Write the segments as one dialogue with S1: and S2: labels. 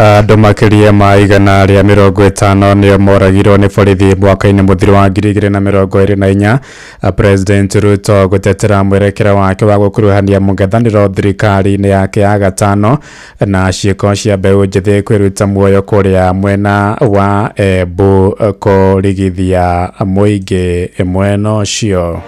S1: Andũ makĩria ma 150 nĩo moragirwo nĩ borithi mwaka-inĩ mũthiru wa 2024. President Ruto gũtetera mwerekera wake wa gũkuruhania mũng'ethanĩro thirikari-inĩ yake ya gatano, na ciĩko cia mbeũ njĩthĩ kwĩruta muoyo kũrĩa mwena wa Embu kũrigithia mũingĩ mwena ũcio.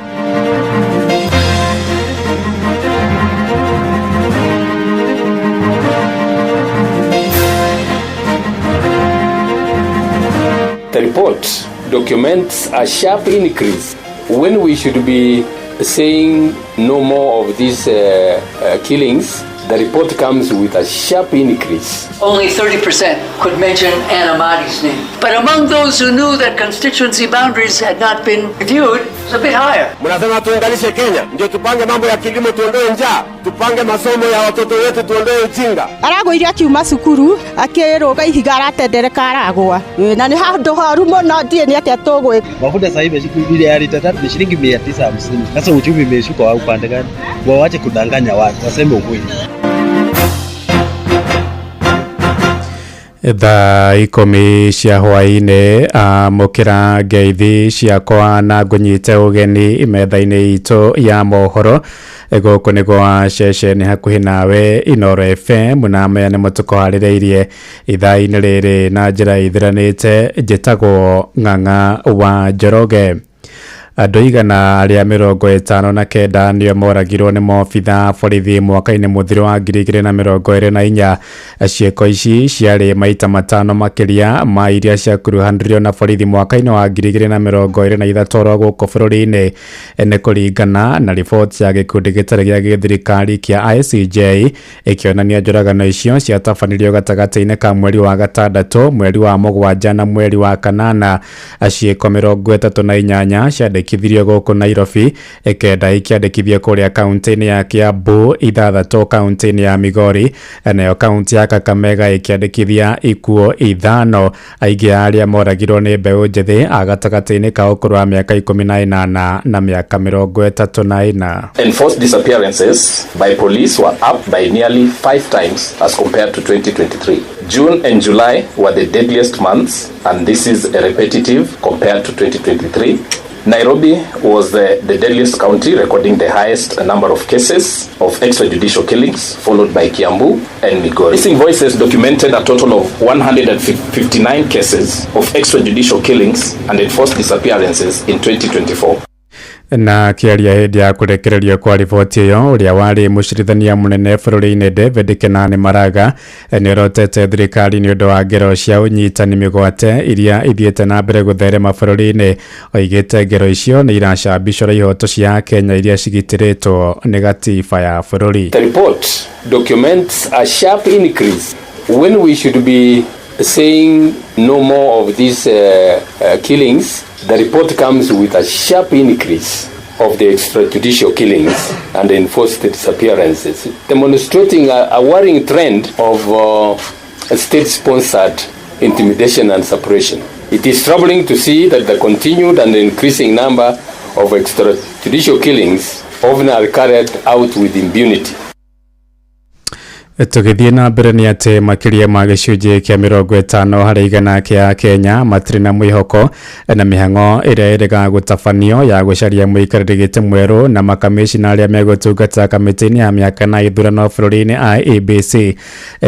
S2: The report documents a sharp increase when we should be saying no more of these killings. The report comes with a sharp increase.
S3: Only 30% could mention Anna Amadi's name. But among those who knew that constituency boundaries had not been reviewed, it was a bit higher.
S4: Mnasema tuunganishe Kenya, ndio tupange mambo ya kilimo, tuondoe njaa, tupange masomo ya watoto wetu, tuondoe ujinga.
S5: Aragũire akiuma cukuru akĩrũga ihiga aratendereka aragwa na nĩ handũ horu mũno ndiĩ nĩ atĩa tũgwĩka.
S6: Mafuta sasa hivi ile ya lita 3 ni shilingi 950. Sasa uchumi imeshuka wa upande gani? Wawache kudanganya watu, waseme ukweli.
S1: Thaa 10 cia hwaĩ-inĩ, amũkĩra ngeithi ciakwa na ngũnyite ũgeni metha-inĩ itũ ya mohoro. Gũkũ nĩ gwa ceceni hakuhĩ nawe Inooro FM, na maya nĩmo tũkũharĩrĩirie ithaa-inĩ rĩrĩ na njĩra ithiranĩte. Njĩtagwo Ng'ang'a wa Njoroge. Andũ 159 nĩo moragirwo nĩ maobitha borithi mwaka-inĩ mũthiru wa 2024. Ciĩko ici ciarĩ maita 5 makĩria ma iria ciakuruhanirio na borithi mwaka-inĩ wa 2023 oro gũkũ bũrũri-inĩ, nĩ kũringana na riboti ya gĩkundi gĩtarĩ gĩa gĩthirikari kĩa ICJ, ĩkĩonania njũragano icio ciatabanirio gatagatĩ-inĩ ka mweri wa 6, mweri wa 7 na mweri wa 8. Ciĩko 38 ciandĩkithirio gũkũ Nairobi, 9 ikĩandĩkithio kũrĩa kaunti-inĩ ya Kiambu, 6 kaunti-inĩ ya Migori, nayo kaunti ya Kakamega ĩkĩandĩkithia ikuũ 5. Aingĩ a arĩa moragirwo nĩ mbeũ njĩthĩ a gatagatĩ-inĩ ka ũkũrũ wa mĩaka 18 na mĩaka 34.
S2: Enforced disappearances by police were up by nearly 5 times as compared to 2023. June and July were the deadliest months, and this is a repetitive compared to 2023. Nairobi was the deadliest county, recording the highest number of cases of extrajudicial killings, followed by Kiambu and Migori. Missing Voices documented a total of 159 cases of extrajudicial killings and enforced disappearances in 2024.
S1: Na akĩaria hĩndĩ ya kũrekererio kwa riboti ĩyo, ũrĩa warĩ mũcirithania mũnene bũrũri-inĩ David Kenani Maraga nĩ orotete thirikari nĩ ũndũ wa ngero cia ũnyitani mĩgwate iria ithiĩte na mbere gũtherema bũrũri-inĩ. Oigĩte ngero icio nĩ iracambicũra ihoto cia Kenya iria cigitĩrĩtwo nĩ gatiba ya bũrũri.
S2: The report documents a sharp increase when we should be saying no more of these killings. The report comes with a sharp increase of the extrajudicial killings and enforced disappearances, demonstrating a worrying trend of state-sponsored intimidation and suppression. It is troubling to see that the continued and increasing number of extrajudicial killings often are carried out with impunity.
S1: Tũgĩthiĩ na mbere nĩ atĩ makĩria ma gĩcunjĩ kĩa 50 harĩ igana kĩa Kenya matirĩ na mwĩhoko na mĩhang'o ĩrĩa ĩrĩga gũtabanio ya gũcaria mũikarĩri gĩtĩ mwerũ na makamĩcina arĩa megũtungata kamĩtĩ-inĩ ya mĩaka na ithurano bũrũri-inĩ IEBC.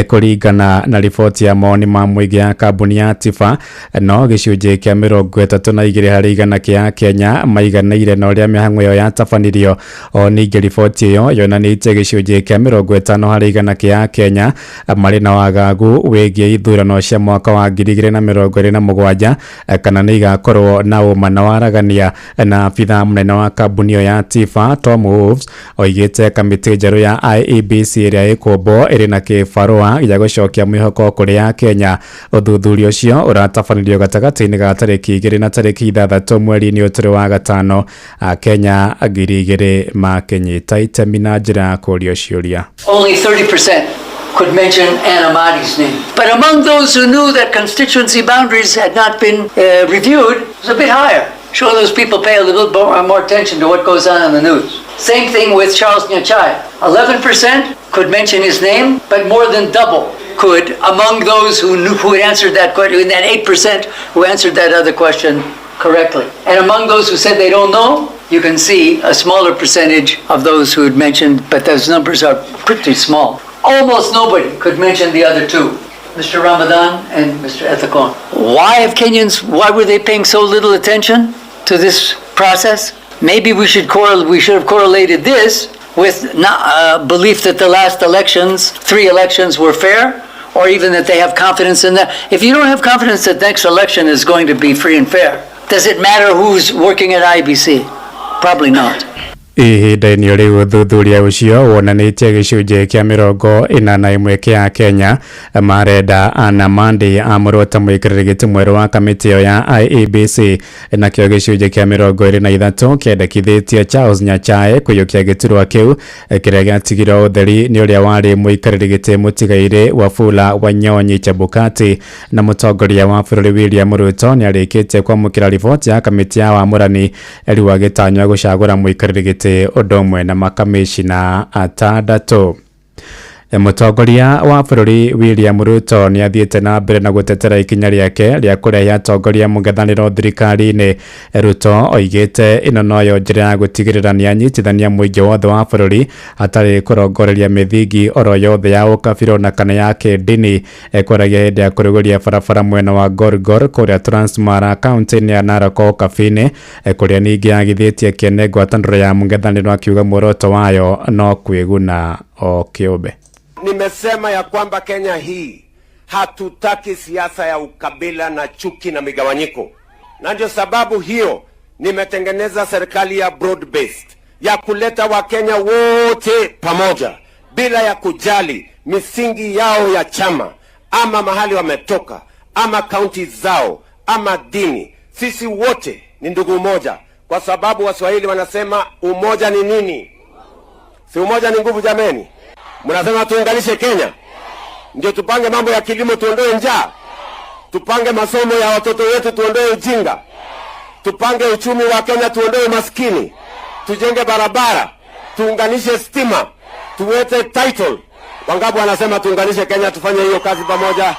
S1: Kũringana na riboti ya mawoni ma mũingĩ ya kambuni ya Tifa, no gĩcunjĩ kĩa 32 harĩ igana kĩa Kenya maiganĩire na ũrĩa mĩhang'o ĩyo yatabanirio. O ningĩ riboti ĩyo yonanĩtie gĩcunjĩ kĩa 50 harĩ igana kĩa Kenya marĩ na wagagu wĩgiĩ ithurano cia mwaka wa 2027 kana nĩ igakorwo na ũma na waragania. Na abithaa mũnene wa kambuni ĩyo ya Tifa Tom Wolves oigĩte kamĩtĩ njerũ ya IEBC ĩrĩa ĩkũmbwo ĩrĩ na kĩbarũa gĩa gũcokia mwĩhoko kũrĩ Akenya. Ũthuthuria ũcio ũratabanirio gatagatĩ-inĩ ga tarĩki 2 na tarĩki 6 mweri-inĩ ũtũrĩ wa 5. Akenya 2000 makĩnyita itemi na njĩra ya kũũrio ciũria.
S3: Only 30% could mention Anna Amadi's name. But among those who knew that constituency boundaries had not been reviewed, it was a bit higher. Sure, those people pay a little more attention to what goes on in the news. Same thing with Charles Nyachae. 11% could mention his name, but more than double could, among those who knew, who had answered that question, that 8% who answered that other question correctly. And among those who said they don't know, you can see a smaller percentage of those who had mentioned, but those numbers are pretty small. Almost nobody could mention the other two, Mr. Ramadan and Mr. Ethekon. Why have Kenyans, why were they paying so little attention to this process? Maybe we should have correlated this with not, belief that the last elections, three elections, were fair, or even that they have confidence in that. If you don't have confidence that next election is going to be free and fair, does it matter who's working at IEBC? Probably not.
S1: Ihinda-inĩ rĩu ũthuthuria ũcio wonanĩtie gĩcunjĩ kĩa 81 kĩa Kenya marenda Anna Mandi amũrwo ta mũikarĩri gĩtĩ mwerũ wa kamĩtĩ ĩyo ya IEBC, nakĩo gĩcunjĩ kĩa 23 kĩendekithĩtie Charles Nyachae kũiyũkia gĩturwa kĩu kĩrĩa gĩatigirwo ũtheri nĩ ũrĩa warĩ mũikarĩri gĩtĩ mũtigairĩ Wafula Wanyonyi Chebukati. Na mũtongoria wa bũrũri William Ruto nĩarĩkĩtie kwamũkĩra riboti ya kamĩtĩ ya wamũrani, rĩu agĩtanywo gũcagũra mũikarĩri gĩtĩ ũndũ ũmwe na makamĩcina atandatũ. Mũtongoria wa bũrũri William Ruto nĩ athiĩte na mbere na gũtetera ikinya rĩake rĩa kũrehe atongoria mũng'ethanĩro thirikari-inĩ. Ruto oigĩte ĩno noyo njĩra ya gũtigĩrĩra nĩ anyitithania mũingĩ wothe wa bũrũri hatarĩ kũrongoreria mĩthingi oro yothe ya ũkabira ona kana ya kĩndini. Kwaragia hĩndĩ ya kũrugũria barabara mwena wa Gorgor kũrĩa Transmara kaunti-inĩ ya Narok ũkabi-inĩ, kũrĩa ningĩ agithĩtie kĩene ngwatanĩro ya mũng'ethanĩro akiuga muoroto wayo no kwĩguna o kĩũmbe.
S4: Nimesema ya kwamba Kenya hii hatutaki siasa ya ukabila na chuki na migawanyiko, na ndio sababu hiyo nimetengeneza serikali ya broad based ya kuleta Wakenya wote pamoja bila ya kujali misingi yao ya chama ama mahali wametoka ama kaunti zao ama dini. Sisi wote ni ndugu moja, kwa sababu Waswahili wanasema umoja ni nini? Si umoja ni nguvu jameni? Mnasema tuunganishe Kenya, ndio tupange mambo ya kilimo, tuondoe njaa, tupange masomo ya watoto wetu, tuondoe ujinga, tupange uchumi wa Kenya, tuondoe umaskini, tujenge barabara, tuunganishe stima, tuwete title. Wangapi wanasema tuunganishe Kenya, tufanye hiyo kazi pamoja?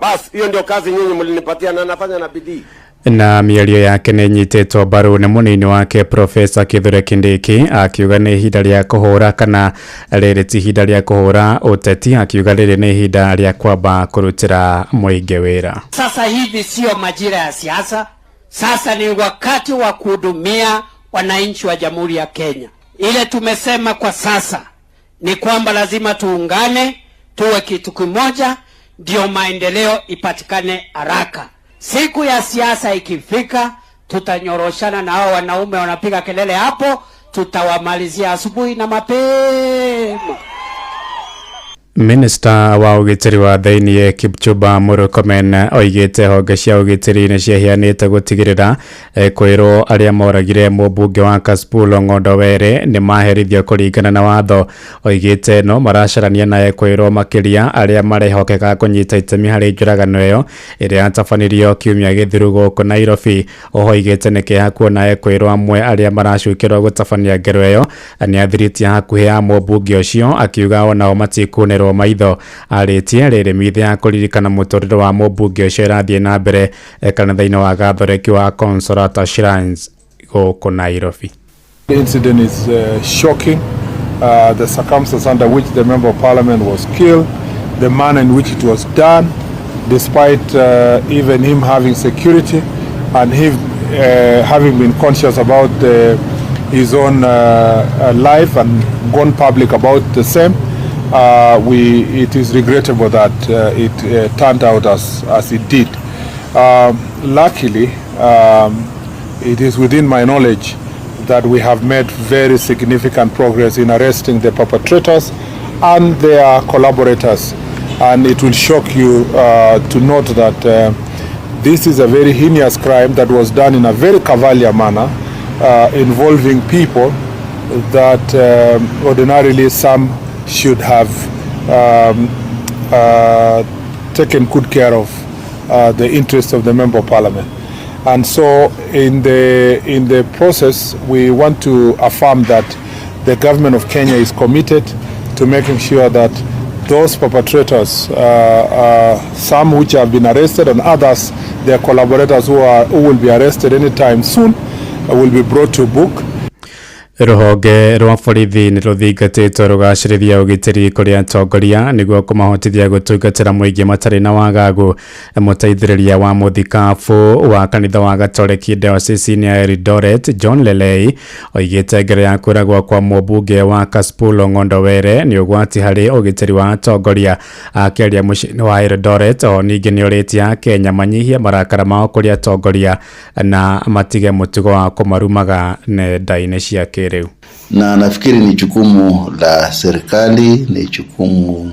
S4: Bas, hiyo ndio kazi nyinyi mlinipatia na nafanya na bidii.
S1: Na mĩario yake nĩ ĩnyitĩtwo mbaru nĩ mũnini wake Profesa Kithure Kindiki akiuga nĩ ihinda rĩa kũhũra kana rĩrĩ ti ihinda rĩa kũhũra ũteti, akiuga rĩrĩ nĩ ihinda rĩa kwamba kũrutĩra mũingĩ wĩra.
S7: Sasa hivi sio majira ya siasa, sasa ni wakati wa kuhudumia wananchi wa Jamhuri ya Kenya. Ile tumesema kwa sasa ni kwamba lazima tuungane, tuwe kitu kimoja, ndio maendeleo ipatikane haraka. Siku ya siasa ikifika, tutanyoroshana na hao wanaume wanapiga kelele hapo, tutawamalizia asubuhi na mapema.
S1: Minista wa ũgitĩri wa thĩiniĩ Kipchumba Murkomen oigĩte honge cia ũgitĩri nĩ ciahianĩte gũtigĩrĩra kwĩrwo arĩa moragire mũmbunge wa Kasipul Ong'ondo Were nĩ maherithio kũringana na watho. Oigĩte no maracarania naye kwĩrwo makĩria arĩa marehokeka kũnyita itemi harĩ njũragano ĩyo ĩrĩa yatabanirio kiumia gĩthiru gũkũ Nairobi. Oho oigĩte nĩ kĩeha kuona ekwĩrwo amwe arĩa maracukĩrwo gũtabania ngero ĩyo nĩ athirĩtie hakuhĩ ya mũmbunge ũcio, akiuga onao matikunĩrwo maitho. Arĩtie rĩrĩ mithe ya kũririkana mũtũrĩre wa mũmbunge ũcio ĩrathiĩ na mbere kanitha-inĩ wa Gathoreki wa Consolata Shrines gũkũ Nairobi.
S8: The incident is shocking. The circumstances under which the member of parliament was killed, the manner in which it was done, despite even him having security and him having been conscious about his own life and gone public about the same. It is regrettable that it turned out as it did. Luckily, it is within my knowledge that we have made very significant progress in arresting the perpetrators and their collaborators. And it will shock you to note that this is a very heinous crime that was done in a very cavalier manner, involving people that ordinarily some should have taken good care of the interests of the member of parliament. And so in the process, we want to affirm that the government of Kenya is committed to making sure that Those perpetrators, some which have been arrested and others, their collaborators who will be arrested anytime soon, will be brought to book.
S1: Rũhonge rwa borithi nĩ rũthingatĩtwo rũgacĩrithia ũgitĩri kũrĩ atongoria nĩguo kũmahotithia gũtungatĩra mũingĩ matarĩ na wagagu. Mũteithĩrĩria wa mũthikabu wa kanitha wa Gatoreki diocese ya Eldoret John Lelei oigĩte ngero ya kũragwo kwa mũmbunge wa Kasipul Ong'ondo Were nĩ ũgwati harĩ ũgitĩri wa atongoria. Akĩaria mũciĩ-inĩ wa Eldoret o ningĩ nĩ orĩtie Akenya manyihie marakara mao kũrĩ atongoria na matige mũtugo wa kũmarumaga nenda-inĩ cia kĩrĩu.
S9: Na nafikiri ni jukumu la serikali, ni jukumu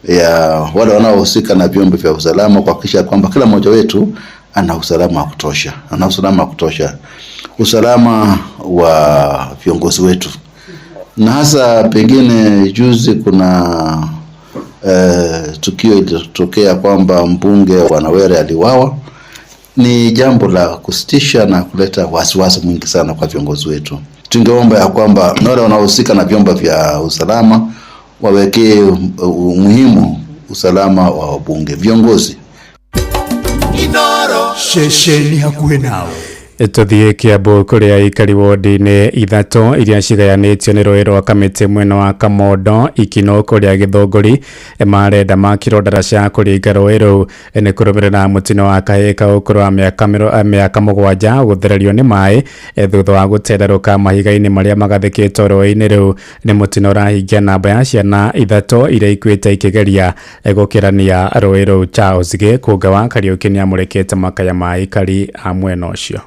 S9: ya wale wanaohusika na vyombo vya usalama kuhakikisha kwamba kila mmoja wetu ana usalama wa kutosha, ana usalama wa kutosha, usalama wa viongozi wetu, na hasa pengine juzi kuna tukio ilitokea kwamba mbunge wa Nawere aliuawa. Ni jambo la kusitisha na kuleta wasiwasi mwingi sana kwa viongozi wetu. Tungeomba ya kwamba wale wanaohusika na vyombo vya usalama wawekee umuhimu usalama wa wabunge, viongozi.
S10: Ceceni hakuhĩ nawe.
S1: Tũthiĩ Kiambu kũrĩa aikari wodi-inĩ ithatũ iria cigayanĩtio nĩ rũĩ rwa Kamĩtĩ mwena wa Kamondo Ikino kũrĩa Gĩthũngũri marenda makĩrwo ndaraca ya kũringa rũĩ rũu nĩ kũrũmĩrĩra mũtino wa kahĩĩ ka ũkũrũ wa mĩaka 7 gũthererio nĩ maĩ thutha wa gũtenderũka mahiga-inĩ marĩa magathĩkĩtwo rũĩ-inĩ rũu. Nĩ mũtino ũrahingia namba ya ciana 3 iria ikuĩte ikĩgeria gũkĩrania rũĩ rũu. Charles Gĩkũnga wa Kariũki nĩamũrĩkĩte makaya ma aikari a mwena ũcio.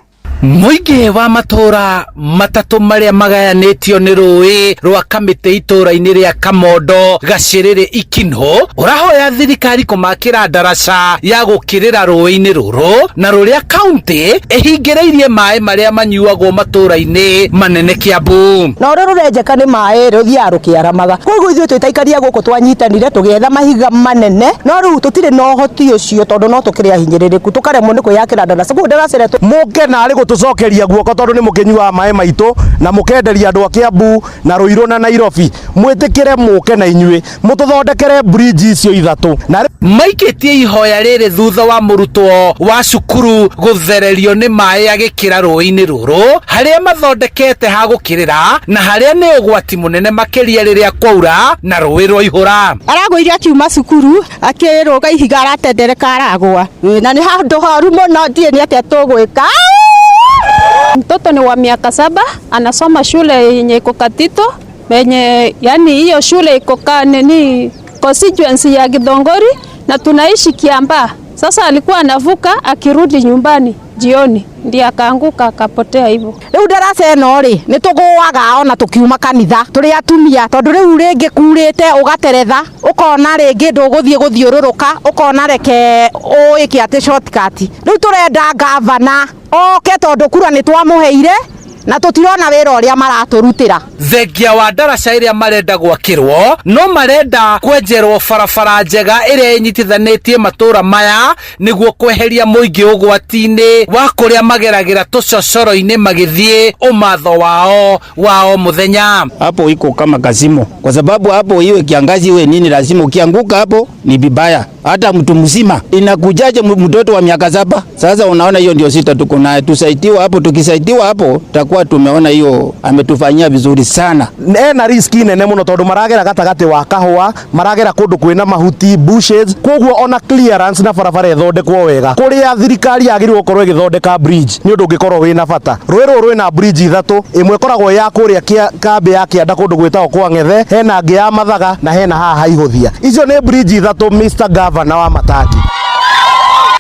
S11: Mũingĩ wa matũra matatũ marĩa magayanĩtio nĩ rũĩ rwa Kamĩtĩ itũra-inĩ rĩa Kamondo Gacĩrĩrĩ Ikino ũrahoya thirikari kũmakĩra ndaraca ya gũkĩrĩra rũĩ-inĩ rũrũ na rũrĩa kaunti ĩhingĩrĩirie maĩ marĩa manyuagwo matũra-inĩ manene Kiambu.
S5: Na ũrĩa rũrenjeka nĩ maĩ rũthiaga rũkĩaramaga, koguo ithuĩ twĩtaikaria gũkũ twanyitanire tũgĩetha mahiga manene, no rĩu tũtirĩ na ũhoti ũcio tondũ no tũkĩrĩ ahinyĩrĩrĩku tũkaremwo nĩ kwĩyakĩra ndaraca. Koguo ndaraca ĩrĩa
S12: mũke narĩ gũtũcokeria guoko tondũ nĩ mũkĩnyuaga maĩ maitũ na mũkenderia andũ a Kiambu na Ruiru na Nairobi, mwĩtĩkĩre mũke na inyuĩ mũtũthondekere bridge icio ithatũ. Na
S11: maikĩtie ihoya rĩrĩ thutha wa mũrutwo wa cukuru gũthererio nĩ maĩ agĩkĩra rũĩ-inĩ rũrũ harĩa mathondekete ha gũkĩrĩra na harĩa nĩ ũgwati mũnene makĩria rĩrĩa kwaura na rũĩ rwaihũra.
S5: Aragũire akiuma cukuru akĩrũga ihiga aratendereka aragũa, na nĩ handũ horu mũno, ndiĩ nĩ atĩa tũgwĩka.
S13: Mtoto ni wa miaka 7, anasoma shule yenye iko Katito, yenye yani hiyo shule iko nini constituency ya Githongori na tunaishi Kiambaa. Sasa alikuwa anavuka akirudi nyumbani jioni ndiye akaanguka akapotea hivyo.
S5: Riu ndaraca ĩno rĩ nĩ tũgũaga ona tũkiuma kanitha tũrĩ atumia tondũ rĩu rĩngĩ kurĩte ũgateretha ũkona rĩngĩ ndũgũthiĩ gũthiũrũrũka ũkona reke ũĩke atĩ shortcut. Rĩu tũrenda gavana oke tondũ kura nĩ twamũheire na tũtirona wĩra ũrĩa maratũrutĩra.
S11: Thengia wa ndaraca ĩrĩa marenda gwakĩrwo no marenda kwenjerwo barabara njega ĩrĩa ĩnyitithanĩtie matũra maya nĩguo kweheria mũingĩ ũgwati-inĩ wa kũrĩa mageragĩra tũcocoro-inĩ magĩthiĩ ũmatho wao wao mũthenya.
S14: Hapo iko kama kazimo, kwa sababu hapo iwe kiangazi iwe nini, lazima ukianguka hapo ni vibaya, hata mtu mzima. Inakujaje mtoto wa miaka 7? Sasa unaona hiyo ndio sita tuko naye, tusaidiwa hapo. Tukisaidiwa hapo takuwa tumeona hiyo ametufanyia vizuri sana.
S12: Ena riski nene muno tondu maragera gatagati wa kahua, maragera kundu kwina mahuti bushes, koguo ona clearance na barabara ithondekwo wega kuria thirikari yagiriirwo gukorwo igithondeka bridge ni undu ungikorwo wina bata. Rũĩ rũrũ rwina bridge ithatũ, ĩmwe ĩkoragwo ya kuria kambi ya kĩanda kundu gwĩtagwo kwa Ng'ethe, hena ngĩ ya Mathaga na hena haha Haihũthia. Icio nĩ bridge ithatũ Mr Governor wa Matangi.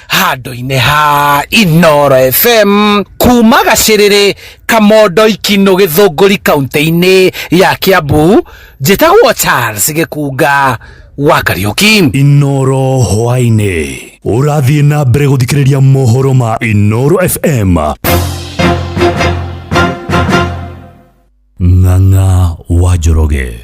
S11: Handũ-inĩ ha Inoro FM kuma Gacĩrĩrĩ Kamondo Ikino Gĩthũngũri kaunti-inĩ ya Kiambu, njĩtagwo Charles Gĩkunga wa Kariũki.
S10: Inoro hwaĩ-inĩ ũrathiĩ na mbere gũthikĩrĩria mohoro ma Inoro FM. Ng'ang'a wa Njoroge.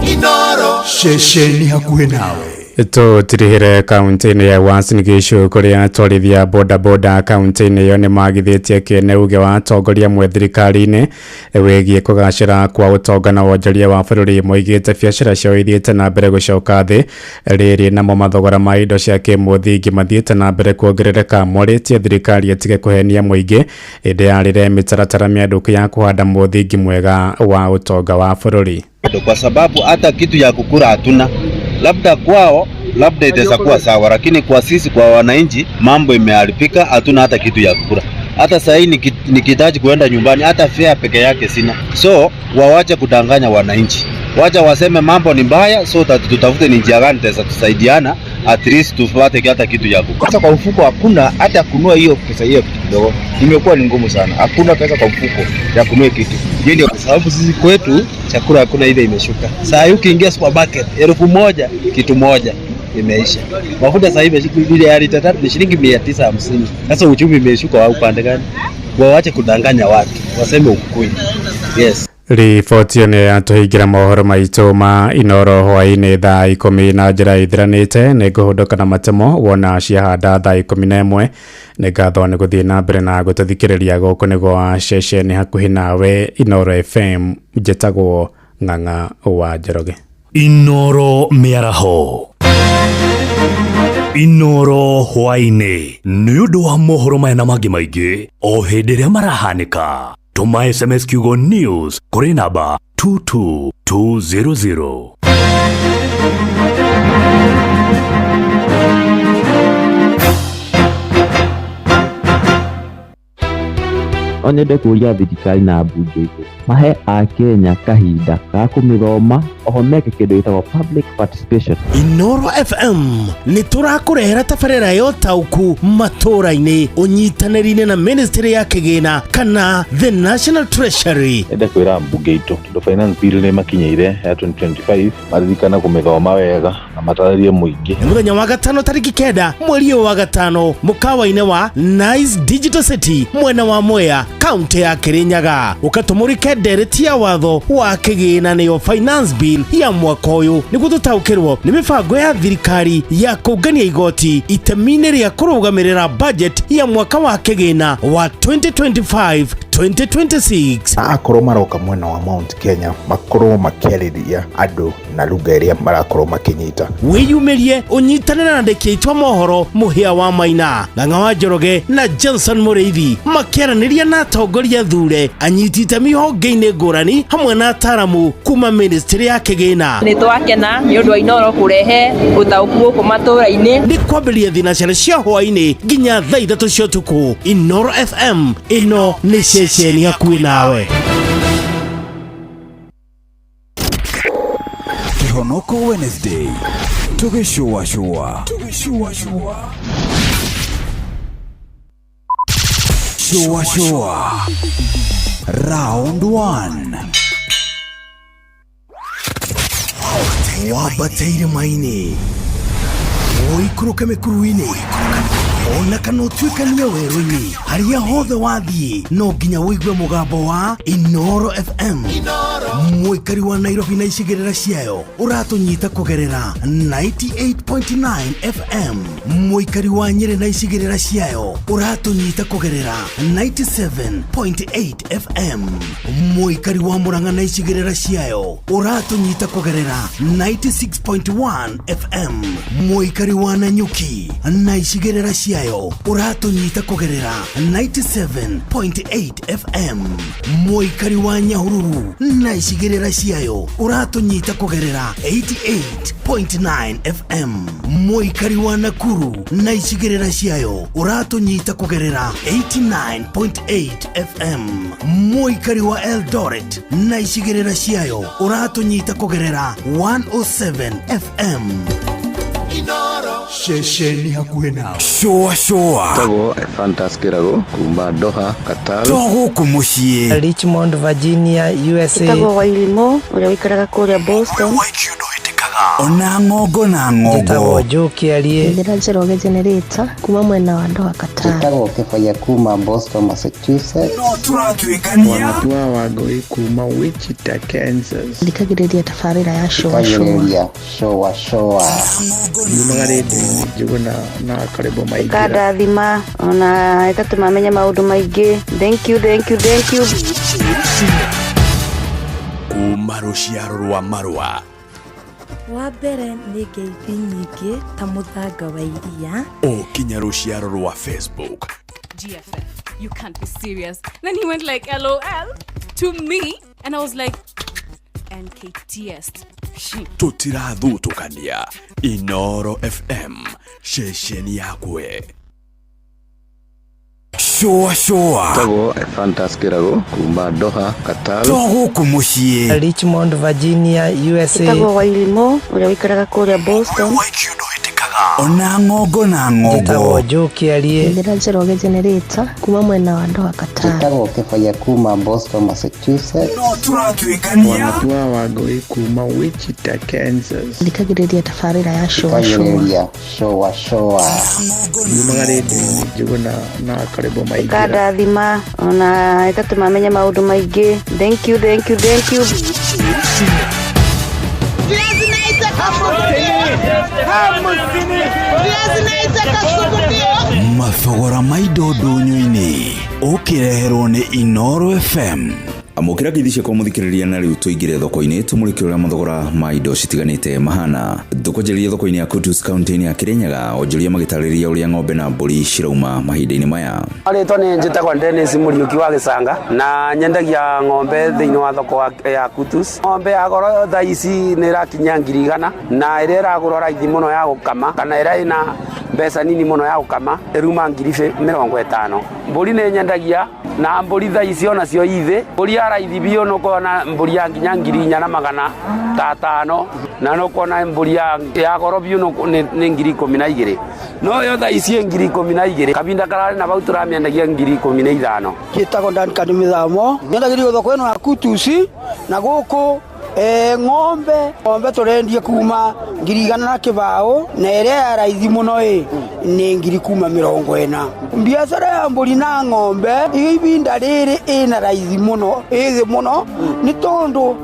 S15: Inoro
S10: ceceni hakuhĩ nawe.
S1: Tũtirihĩre kaunti-inĩ ya Uasin Gishu kũrĩa atwarithia bodaboda kaunti-inĩ ĩyo nĩmagithĩtie kĩene uge wa atongoria amwe thirikari-inĩ wĩgiĩ kũgacĩra kwa ũtonga na wonjoria wa bũrũri. Moigĩte biacara ciao ithiĩte na mbere gũcoka thĩ rĩrĩ namo mathogora ma indo cia kĩmũthingi mathiĩte na mbere kuongerereka. Morĩtie thirikari ĩtige kũhenia mũingĩ ĩndĩ yarĩre mĩtaratara mĩandũku ya kũhanda mũthingi mwega wa ũtonga wa bũrũri.
S6: Kwa sababu hata kitu ya kukula hatuna, labda kwao labda itaweza kuwa sawa, lakini kwa sisi, kwa wananchi, mambo imeharibika, hatuna hata kitu ya kukula. Hata sahii nikihitaji kuenda nyumbani, hata fare peke yake sina. So wawache kudanganya wananchi, wacha waseme mambo ni mbaya, so tutafute ni njia gani tutaweza tusaidiana, at least tupate hata kitu ya kukula.
S15: Sasa kwa mfuko hakuna hata kununua hiyo pesa, hiyo kitu kidogo imekuwa ni ngumu sana. Hakuna pesa kwa mfuko ya kununua kitu. Hiyo ndio sababu sisi kwetu chakula hakuna, ile imeshuka. Saa hii ukiingia supermarket 1000 kitu moja imeisha. Mafuta sasa hivi ile ya lita 3 ni shilingi 950. Sasa uchumi imeshuka wa upande gani? Wawache kudanganya watu, waseme ukweli. Yes.
S1: Riboti ĩyo nĩ yatũhingĩra mohoro maitũ ma Inoro hwaĩ-inĩ thaa 10 na njĩra ithiranĩte. Nĩ ngũhũndũka na matemo wona ciahanda thaa 11. Nĩ ngatho nĩ gũthiĩ na mbere na gũtũthikĩrĩria. Gũkũ nĩ gwa ceceni hakuhĩ nawe Inoro FM. Njĩtagwo Ng'ang'a wa Njoroge.
S10: Inoro mĩaraho, Inoro hwaĩ-inĩ, nĩ ũndũ wa mohoro maya na mangĩ maingĩ o hĩndĩ ĩrĩa marahanĩka. Tũma SMS kiugo news kũrĩ namba 22200.
S16: No nyende kũria thirikari na mbunge itũ mahe akenya kahinda ga kũmĩthoma oho meke kĩndũ gĩtagwo public participation.
S17: Inoro FM nĩ tũrakũrehera tabarĩra ya ũtaũku matũra-inĩ ũnyitanĩri-inĩ na ministry ya kĩgĩna kana the National Treasury.
S18: Nyende kwĩra mbunge itũ tondũ finance bill nĩ makinyĩire ya 2025 maririkane kũmĩthoma wega na matarĩrie mũingĩ.
S17: Nĩ mũthenya wa gatano tarĩki 9 mweri ũyũ wa gatano mũkawa-inĩ wa Nice Digital City mwena wa Mwea kaunti ya Kirinyaga. Ũkatũmũrĩke ndereti ya watho wa kĩgĩna nĩyo finance bill ya mwaka ũyũ nĩguo tũtaũkĩrwo nĩ mĩbango ya thirikari ya kũngania igoti itemi-inĩ rĩa kũrũgamĩrĩra budget ya mwaka wa kĩgĩna wa 2025 2026.
S19: Akorwo maroka mwena wa Mount Kenya makorwo makĩarĩria andũ na lugha ĩrĩa marakorwo makĩnyita.
S17: Wĩyumĩrie ũnyitanĩre na andĩki aitũ a mohoro Mũhĩa wa Maina, Ng'ang'a wa Njoroge na Johnson Mũrĩithi makĩaranĩria na atongoria thure anyiti itemi honge-inĩ ngũrani hamwe na ataramu kuma ministry ya kĩgĩna.
S20: Nĩ twakena nĩ ũndũ wa Inoro kũrehe ũtaũku gũkũ matũra-inĩ.
S17: Nĩ kwambĩrĩria thinacara cia hwaĩ-inĩ nginya thaa 3 cia ũtukũ. Inoro FM ĩno nĩ ceceni hakuhĩ nawe.
S21: Kihonoko Wednesday tugĩcũacũa shua shua round 1.
S17: Wambateire maini ũikũrũke mĩkuru-inĩ ona kana ũtuĩkanie werũ-inĩ harĩa hothe wathiĩ no nginya ũigue mũgambo wa Inoro FM. Mũikari wa Nairobi na icigĩrĩra ciayo ũratũnyita kũgerera 98.9 FM. Mũikari wa Nyĩrĩ na icigĩrĩra ciayo ũratũnyita kũgerera 97.8 FM. Mũikari wa Murang'a na icigĩrĩra ciayo ũratũnyita kũgerera 96.1 FM. Mũikari wa Nanyuki na icigĩrĩra ciayo ũratũnyita kũgerera 97.8 FM. Mũikari wa Nyahururu na icigĩrĩra ciayo ũratũnyita kũgerera 88.9 FM. Mũikari wa Nakuru na icigĩrĩra ciayo ũratũnyita kũgerera 89.8 FM. Mũikari wa Eldoret na icigĩrĩra ciayo ũratũnyita kũgerera 107 FM.
S21: Ceceni hakuhĩ nawe. Shua shua.
S22: Tagwo Fantas Kirago kuma Doha, Qatar.
S21: To gũkũ mũciĩ.
S23: Richmond, Virginia, USA.
S24: Tagwo Wairimu ũrĩa ũikaraga kũrĩa Boston.
S21: Ona ng'ongo na ng'ongo.
S2: Njĩtagwo Joe Kĩarie.
S3: Njĩra Njoroge Generator kuma mwena wa Doha Qatar.
S23: Njĩtagwo Kĩbaya kuma Boston, Massachusetts.
S21: No tũratuĩkania.
S24: Wanatua Wangũi kuma Wichita, Kansas.
S3: Thikagĩrĩria tabarĩra ya Shoa Shoa.
S23: Thikagĩrĩria Shoa Shoa.
S24: Yumaga rĩndiũ-inĩ Njũgũna na Karĩbo Maingĩra.
S25: Ĩkandathima ona ĩgatũma menye maũndũ maingĩ. Thank you, thank you, thank you.
S10: Kuma rũciaro rwa marũa.
S26: Wa mbere nĩ ngeithi nyingĩ ta mũthanga wa iria.
S10: O kinya rũciaro rwa Facebook.
S27: GFF, you can't be serious. Then he went like LOL to me and I was like NKTS.
S10: Tũtirathutũkania. Inoro FM, ceceni yakwe.
S21: Shoa shoa.
S22: Tagwo Fantas Kirago kuma Doha, Qatar.
S21: To gũkũ mũciĩ.
S2: Richmond, Virginia, USA.
S25: Njĩtagwo Wairimu ũrĩa ũikaraga kũrĩa Boston.
S21: Ona ng'ongo na ng'ongo.
S2: Njĩtagwo Joe Kĩarie.
S3: Njĩra Njoroge Generator kuma mwena wa Doha Qatar.
S23: Njĩtagwo Kĩbaya kuma Boston, Massachusetts.
S21: No tũratuĩkania.
S24: Wanatua Wangũi kuma Wichita, Kansas.
S3: Thikagĩrĩria tabarĩra ya Shoa Shoa.
S23: Thikagĩrĩria Shoa Shoa.
S24: Yumaga rĩndiũ-inĩ Njũgũna na Karĩbo Maingĩra.
S25: Ĩkandathima ona ĩgatũma menye maũndũ maingĩ. Thank you, thank you, thank you.
S21: Mathogora ma indo ndũnyũ-inĩ ũkĩreherwo nĩ Inoro FM.
S28: Amũkĩra ngeithi ciakwa mũthikĩrĩria na rĩu tũingĩre thoko-inĩ tũmũrĩke ũrĩa mathogora ma indo citiganĩte mahana. Tũkwanjĩrĩria thoko-inĩ ya Kutus kaunti-inĩ ya Kirinyaga, onjoria magĩtarĩria ũrĩa ng'ombe na mbũri cirauma mahinda-inĩ maya.
S29: Rĩtwa nĩ njĩtagwo Dennis Mũriũki wa Gĩcanga na nyendagia ng'ombe thĩinĩ wa thoko ya Kutus. Ng'ombe ya goro thaa ici nĩ ĩrakinya 100,000 na ĩrĩa ĩragũrwo raithi mũno ya gũkama kana ĩrĩa ĩna mbeca nini mũno ya gũkama ĩruma 50,000. Mbũri nĩ nyendagia na mbũri thaa ici onacio ithĩ. Mbũri ya raithi biũ nĩ ũkona mbũri ya nginya 4,500 na nĩ ũkona mbũri ya goro biũ nĩ 12,000. No yo thaa ici 12,000 kabinda kararĩ na bau tũramĩendagia 15,000.
S30: Njĩtagwo Duncan Mĩthamo, nyendagĩrio thoko ĩno ya Kutusi na gũkũ ng'ombe tũrendia kuma 100,000 na ĩrĩa ya raithi mũno ĩ nĩ 40,000. Biacara ya mbũri na ng'ombe ibinda rĩrĩ ĩna raithi mũno ĩthĩ mũno nĩ tondũ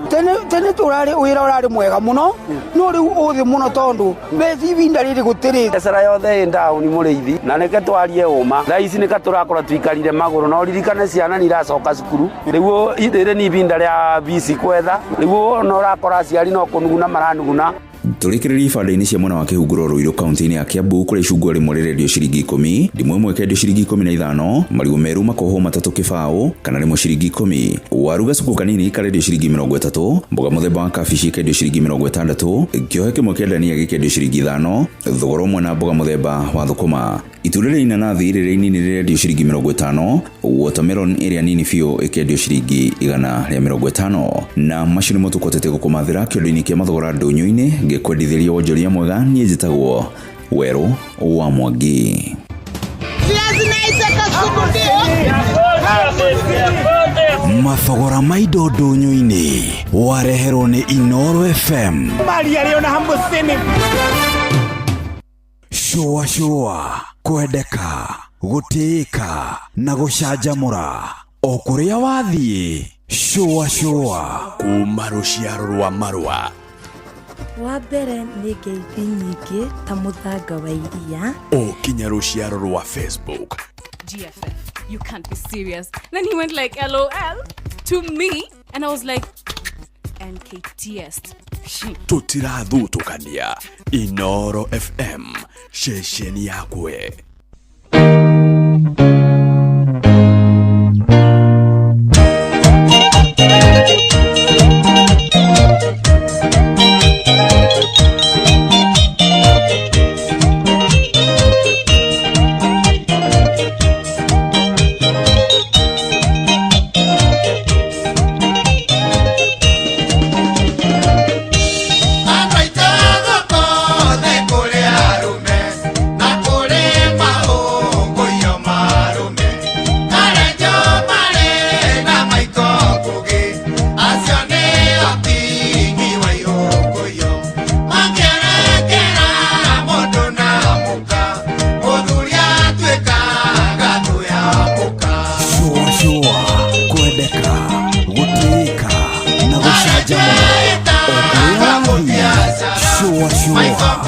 S30: tene tũrarĩ wĩra ũrarĩ mwega mũno no rĩu ũthĩ mũno tondũ mbeca ibinda rĩrĩ gũtirĩ.
S29: Biacara yothe ĩ ndaũni mũrĩithi na nĩke twarie ũma thaa ici nĩka tũrakorwo tũikarire magũrũ no ririkane ciana nĩ iracoka cukuru rĩu rĩrĩ nĩ ibinda rĩa bici kwetha rĩu no ũrakora aciari no kũnuguna maranuguna.
S28: Tũrĩkĩrĩria ibanda-inĩ cia mwena wa Kĩhunguro Ruiru kaunti-inĩ ya Kiambu kũrĩa icungwa rĩmwe rĩrendio ciringi 10, ndimũ ĩmwe ĩkendio ciringi 15, marigũ meru makohwo 3 kĩbaũ kana rĩmwe ciringi 10, waru gacuku kanini karendio ciringi 30, mboga mũthemba wa kabici ĩkendio ciringi 60, kĩohe kĩmwe kĩa ndania gĩkendio ciringi 5, thogora ũmwe na mboga mũthemba wa thũkũma. Itunda rĩa inanathi rĩrĩa inini rĩrendio ciringi 50, watermelon ĩrĩa nini biũ ĩkendio ciringi 150, na macio nĩmo tũkotete gũkũmathĩra kĩondo-inĩ kĩa mathogora ndũnyũ-inĩ ngĩkwendithĩria wonjoria mwega. Niĩ njĩtagwo Werũ wa Mwangi.
S21: Mathogora ma indo ndũnyũ-inĩ wareherwo nĩ Inoro FM. Shoa shoa, kwendeka, gũtĩĩka na gũcanjamũra o kũrĩa wathiĩ. Shoa shoa.
S10: Kuma rũciaro rwa marũa.
S26: Wa mbere nĩ ngeithi nyingĩ ta mũthanga wa iria.
S10: O kinya rũciaro rwa Facebook.
S27: GFF, you can't be serious. Then he went like LOL to me and I was like NKTS.
S10: Tũtirathutũkania. Inoro FM, ceceni yakwe.
S31: Kũrĩ arũme na kũrĩ maũngũiyo.
S21: Shoa shoa.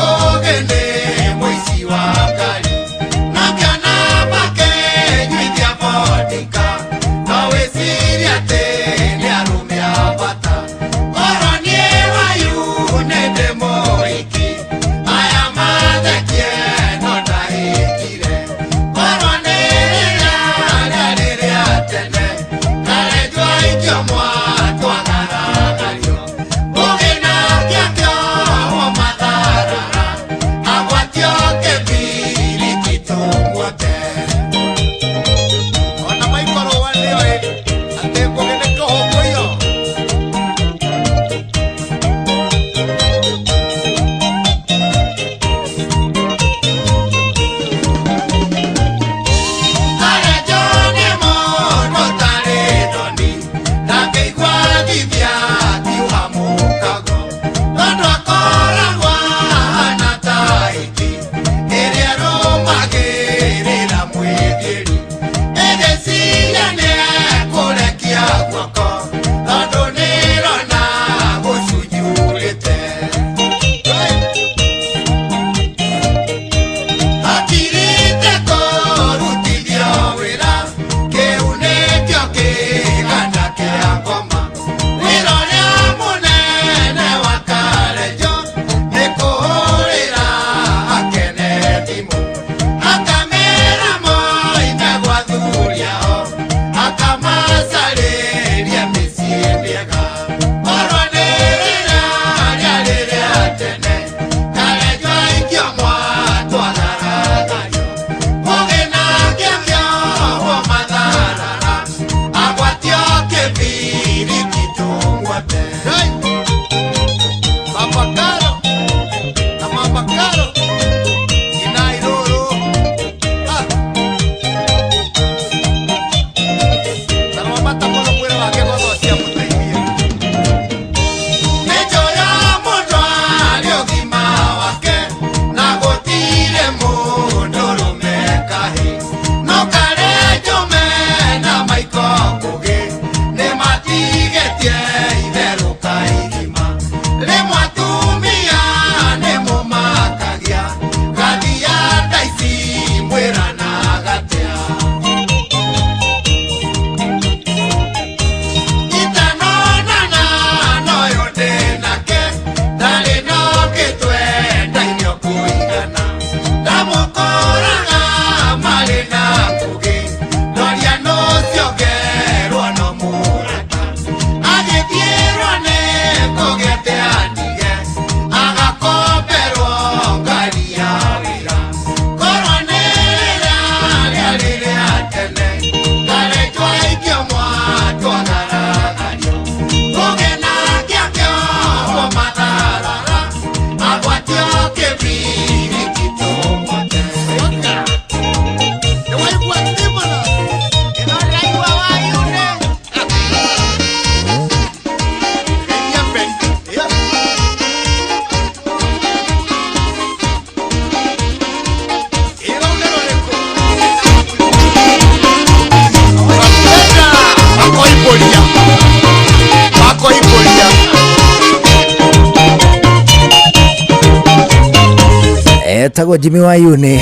S4: Etagwo Jimmy Wayune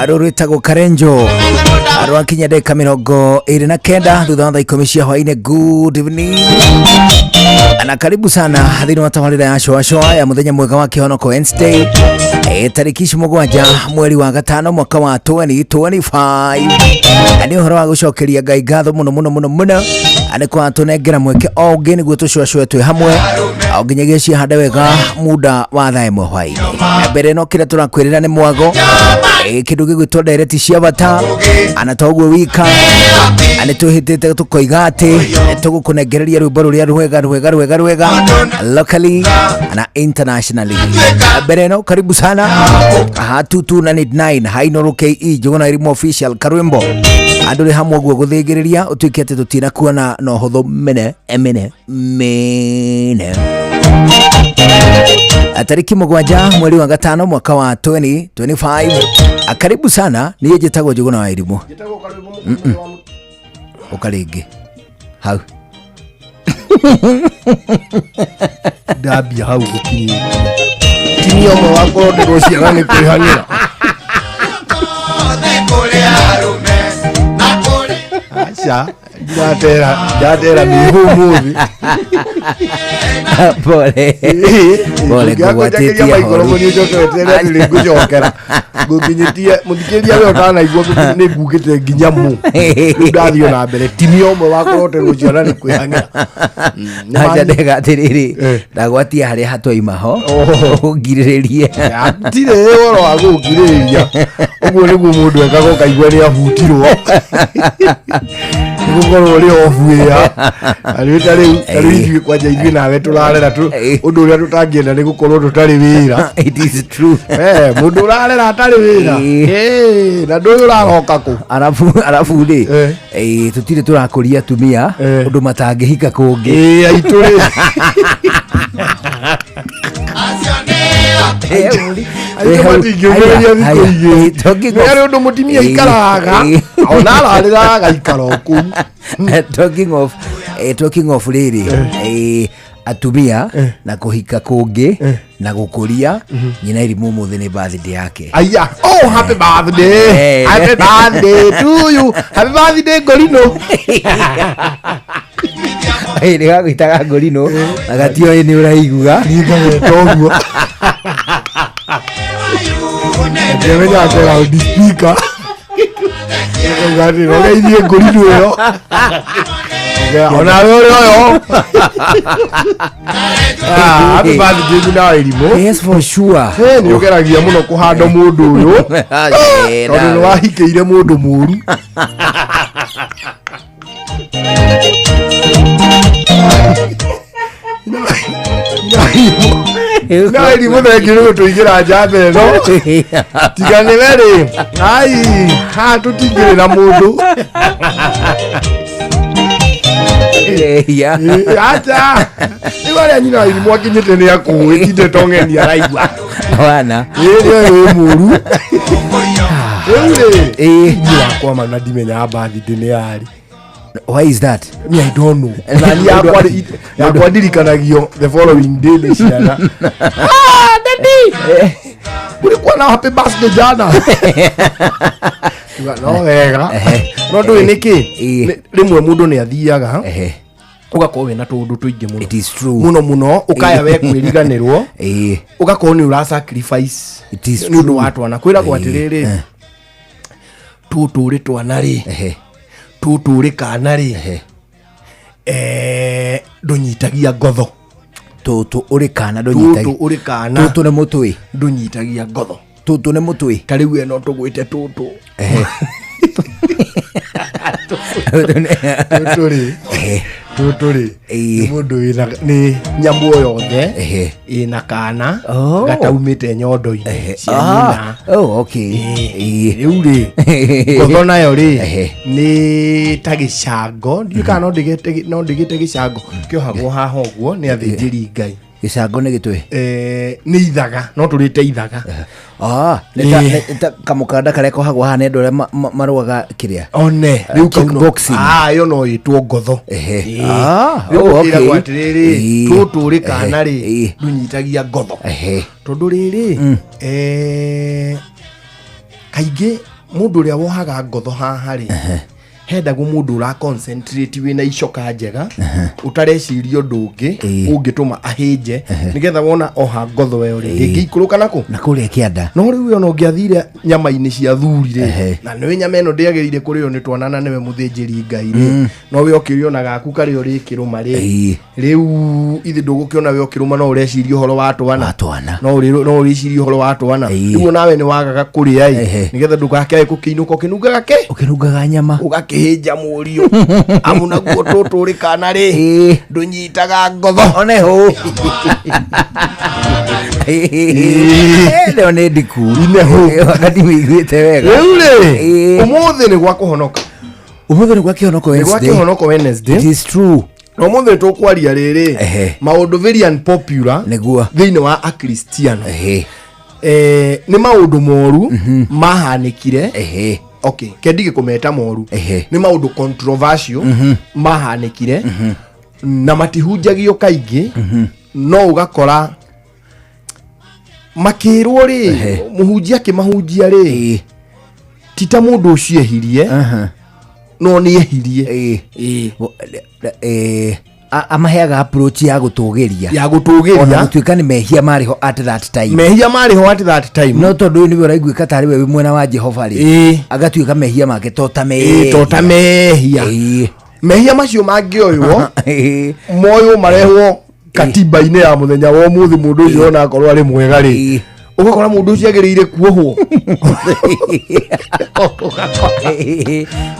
S4: arũrwĩtagwo Karenjo arwakinya ndagĩka 29 thutha wa thaa 10 cia hwaĩ-inĩ. Good evening na karibu sana thĩinĩ wa tabarĩra ya Shoa Shoa ya mũthenya mwega wa kĩhonoko Wednesday, tarĩki 7 mweri wa gatano mwaka wa 2025. Nĩ ũhoro wa gũcokeria Ngai ngatho mũno mũno mũno mũno nĩ kwa tũnengera mweke o ũngĩ nĩguo tũcũacũe twĩ hamwe o nginyagia ciahande wega muda wa thaa 1 hwaĩ-inĩ. Mbere no kĩrĩa tũrakwĩrĩra nĩ mwago kĩndũ gĩgwĩtwo ndereti cia bata ana toguo wika nĩ twĩhĩtĩte tũkoiga atĩ tũgũkũnengereria rwĩmbo rũrĩa rwega rwega rwega rwega locally na internationally. Mbere no karibu sana 2299 Hainoro KE Njuguna Irimo official karwimbo andũ rĩ hamwe guo gũthĩngĩrĩria ũtuĩke atĩ tũtinakuona na ũhũthũ mene mene mene. Tariki 7 mweri wa gatano mwaka wa 2025. Karibu sana, niĩ njĩtagwo Njuguna wa Irimo. Ũka rĩngĩ hau
S5: ndambia hau gũkinyĩtie. Tinia ũmwe wa kũronderwo ciana nĩ kwĩhang'ĩra. Aca ndatera mĩhũ ũmũthĩ.
S4: Pole pole, ngũgwatĩtie
S5: maikoro nĩ ũcoke weterere atĩ nĩ ngũcokera ngũkinyĩtie mũthikĩria we ũtanaigua nĩ ngugĩte nginya mũ rĩu ndathiĩ na mbere. Tinia ũmwe wa kũroterwo ciana nĩ kwĩhang'ĩra.
S4: Acha ndega atĩrĩrĩ, ndagwatia harĩa hatwaima ho ũngirĩrĩrie.
S5: Hatirĩ ũhoro wa gũkirĩrĩria, ũguo nĩguo mũndũ ekaga ũkaigua nĩ ahutirwo nĩ gũkorwo ũrĩ obu ĩa rĩu ta rĩu ta rĩu ithuĩ kwanja ithuĩ nawe tũrarera ũndũ ũrĩa tũtangĩenda nĩ gũkorwo tũtarĩ wĩra.
S4: It is true.
S5: Mũndũ ũrarera atarĩ wĩra na ndũĩ ũraroka kũ.
S4: Arabu rĩ, tũtirĩ tũrakũria atumia ũndũ matangĩhika kũngĩ.
S5: Aitũ rĩ aitũ matingĩũmĩrĩria thikũ igĩrĩ nĩ harĩ ũndũ mũtumia aikaraga ona ararĩra agaikara o kũu.
S4: Talking of rĩrĩ, atumia na kũhika kũngĩ na gũkũria nyina irimũ, ũmũthĩ nĩ birthday yake.
S5: Aya, oh, happy birthday. Happy birthday to you. Happy birthday Ngorino.
S4: Nĩ gagwĩtaga Ngorino na gatioĩ nĩ ũraigua.
S5: Niĩ ngageta ũguo. Ndĩmenya atĩ loud speaker. Ngauga atĩ ũgeithie Ngorino ĩyo. Ona we ũrĩ ũyũ. Happy birthday nyina wa irimũ.
S4: Yes, for sure.
S5: Nĩ ũgeragia mũno kũhanda mũndũ ũyũ tondũ nĩ wahikĩire mũndũ mũru. Na irimũ thengiũ nĩ gũtũigĩra njamba ĩno tiga nĩwe rĩ ai haha tũtingĩrĩ na mũndũ. Acha rĩu arĩa nyina wa irimũ akinyĩte nĩ akũĩ tinde tong'eni araigua
S4: wana
S5: ĩĩ nĩ mũru rĩu rĩ niĩ wakwa ma na ndimenyaga birthday nĩ yarĩ.
S4: Why is that?
S5: Me, I don't know. Na ni yakwa ndirikanagio the following day nĩ ciana. Ah, daddy! Kulikuwa na happy birthday jana. No wega. No ndũĩ nĩkĩ? Rĩmwe mũndũ nĩ athiaga ũgakorwo wĩna tũũndũ tũingĩ mũno.
S4: It is true.
S5: Mũno mũno ũkaya we kwĩriganĩrwo. Ũgakorwo nĩ ũra sacrifice.
S4: It is
S5: nĩ
S4: true.
S5: ũndũ wa twana. Kwĩragwo atĩrĩrĩ, tũtũ ũrĩ twana rĩ, tũtũ ũrĩ kana rĩ, ndũnyitagia ngotho.
S4: Tũtũ ũrĩ kana ndũnyitagia.
S5: Tũtũ ũrĩ kana.
S4: Tũtũ nĩ mũtwe.
S5: Ndũnyitagia ngotho.
S4: Tũtũ nĩ mũtwe.
S5: Ta rĩu ĩno tũgwĩte tũtũ. Tũtũ rĩ. Tũtũ rĩ. Nĩ mũndũ wĩna nĩ nyamũ o yothe ĩna kana gataumĩte nyondo-inĩ cia nyina.
S4: Oh, okay.
S5: Rĩu rĩ ngotho nayo rĩ nĩ ta gĩcango, ndiũĩ kana no ndĩgĩte gĩcango kĩohagwo haha ũguo nĩ athĩnjĩri Ngai.
S4: Gĩcango nĩ gĩtwe?
S5: Nĩ ithaga, no tũrĩte ithaga.
S4: Nĩ ta kamũkanda karĩa kohagwo haha nĩ andũ arĩa marũaga kĩrĩa?
S5: One, rĩu kau no.
S4: Kickboxing.
S5: Ĩyo no ĩtwo ngotho. Rĩu gũkĩragwo atĩrĩrĩ, tũtũ ũrĩ kana rĩ, ndũnyitagia ngotho. Tondũ rĩrĩ, kaingĩ mũndũ ũrĩa wohaga ngotho haha rĩ, hendagwo mũndũ ũra concentrate wĩna icoka njega ũtareciria ũndũ ũngĩ ũngĩtũma ahĩnje nĩgetha wona oha ngotho ĩyo rĩ ndĩngĩikũrũka nakũ
S4: na kũrĩa kĩanda.
S5: No rĩu ona ũngĩathire nyama-inĩ cia thuri rĩ, na nĩwe nyama ĩno ndĩagĩrĩire kũrĩo nĩ twana na nĩwe mũthĩnjĩri Ngai rĩ, no we ũkĩrĩo na gaku karĩa ũrĩkĩrũma rĩ, rĩu ithe ndũgũkĩona we ũkĩrũma no ũreciria ũhoro wa twana, no ũreciria ũhoro wa twana, rĩu onawe nĩ wagaga kũrĩa ĩ nĩgetha ndũgakĩae gũkĩinũka ũkĩnungaga kĩ
S4: ũkĩnungaga nyama
S5: ũgakĩhĩnja mũriũ amu naguo tũtũ ũrĩ kana rĩ ndũnyitaga ngotho.
S4: One hũ. Leo nĩ ndiku wakati wĩiguĩte wega.
S5: Rĩu rĩ ũmũthĩ nĩ gwa kũhonoka.
S4: Ũmũthĩ nĩ gwa kĩhonoko Wednesday.
S5: Nĩ gwa kĩhonoko Wednesday.
S4: It is true.
S5: Na ũmũthĩ tũkwaria rĩrĩ maũndũ very unpopular
S4: nĩguo
S5: thĩinĩ wa akristiano. Nĩ maũndũ moru mahanĩkire. Okay, kendige kũmeta moru. Nĩ maũndũ controversial mahanĩkire na matihunjagio kaingĩ, no ũgakora Makĩrwo rĩ, mũhunjia akĩmahunjia rĩ, ti ta mũndũ ũcio ehirie, no nĩ ehirie.
S4: Amaheaga approach ya gũtũgĩria.
S5: Ya gũtũgĩria.
S4: Ona gũtuĩka nĩ mehia marĩ ho at that time.
S5: Mehia marĩ ho at that time.
S4: No tondũ ũyũ nĩwe ũraiguĩka tarĩ we wĩ mwena wa Jehova rĩ, agatuĩka mehia make to ta mehia.
S5: To ta mehia. Mehia macio mangĩoywo, moywo marehwo katiba-inĩ ya mũthenya wa ũmũthĩ, mũndũ ũcio ona akorwo arĩ mwega rĩ, ũgakora mũndũ ũcio agĩrĩire kuohwo.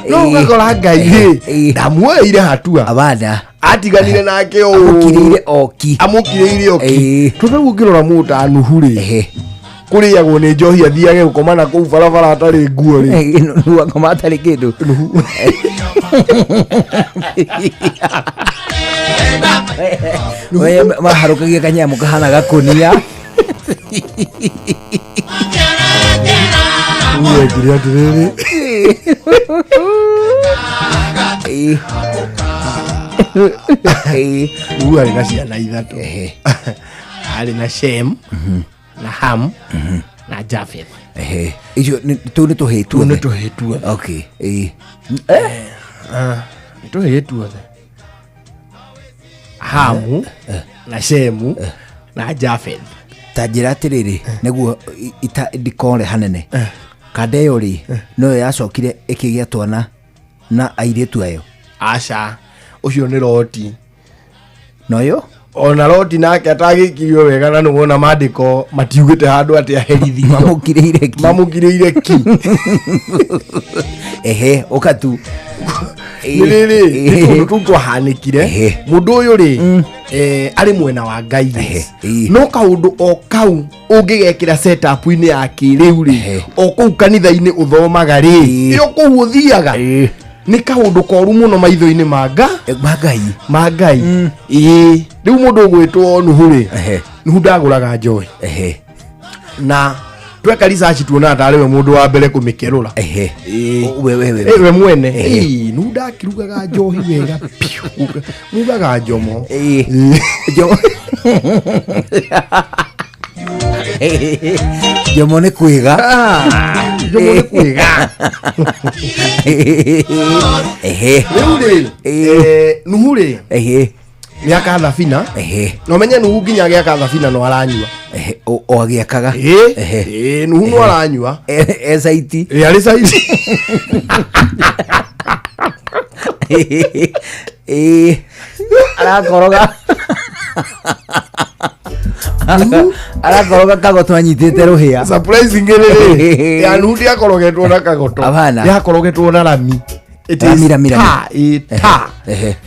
S5: No ũgakora Ngai rĩ, ndamuoeire hatua.
S4: Abana.
S5: Atiganire nake ũũ.
S4: Amũkirĩire oki.
S5: Amũkirĩire oki. Tondũ rĩu ũngĩrora mũndũ ta Nuhu rĩ, kũrĩagwo nĩ njohi athiage gũkoma na kũu barabara atarĩ nguo rĩ.
S4: Nuhu akoma atarĩ kĩndũ. We maharũkagia kanyamũ kahana gakũnia.
S5: Nuhu ekire atĩrĩrĩ. Nuhu arĩ na ciana ithatũ. Arĩ na Shem, na Ham, na Japheth.
S4: Icio tũu nĩ tũhĩĩ
S5: tuothe. Tũu nĩ tũhĩĩ tuothe.
S4: Okay.
S5: Nĩ tũhĩĩ tuothe. Hamu na Shemu na Japheth.
S4: Ta njĩra atĩrĩrĩ, nĩguo ndikore hanene. Kanda ĩyo rĩ, noyo yacokire ĩkĩgĩa twana na airĩtu ayo.
S5: Aca, ũcio nĩ Loti.
S4: Noyo?
S5: Ona Loti nake atagĩkirio wega, na nĩwona maandĩko matiugĩte handũ atĩ aherithio.
S4: Mamũkirĩire ki.
S5: Mamũkirĩire ki.
S4: Ehe, ũka tu.
S5: Nĩ rĩrĩ, nĩ tũndũ tũu twahanĩkire. Mũndũ ũyũ rĩ, arĩ mwena wa Ngai. No kaũndũ o kau ũngĩgekĩra setup-inĩ ya kĩrĩu rĩ, o kũu kanitha-inĩ ũthomaga rĩ, ĩyo kũu ũthiaga, nĩ kaũndũ koru mũno maitho-inĩ ma Ngai. Ma Ngai. Ĩĩ, rĩu mũndũ ũgwĩtwo Nuhu rĩ, Nuhu ndagũraga njohi. Na tweka research tuonaga tarĩ we mũndũ wa mbere kũmĩkerũra. We mwene. Nuhu ndakirugaga njohi wega piũ. Mugaga njomo.
S4: Njomo. Njomo nĩ kwĩga.
S5: Njomo nĩ kwĩga. Rĩu rĩ, Nuhu rĩ, nĩaka thabina. Na ũmenye Nuhu nginya agĩaka thabina no aranyua.
S4: O agĩakaga.
S5: Nuhu no aranyua.
S4: E saiti.
S5: Arĩ saiti.
S4: Arakoroga. Arakoroga kagoto anyitĩte rũhĩa.
S5: Surprisingly rĩ, ya Nuhu ndĩakorogetwo na kagoto. Yakorogetwo na rami.
S4: Rami, rami,
S5: rami. Ta.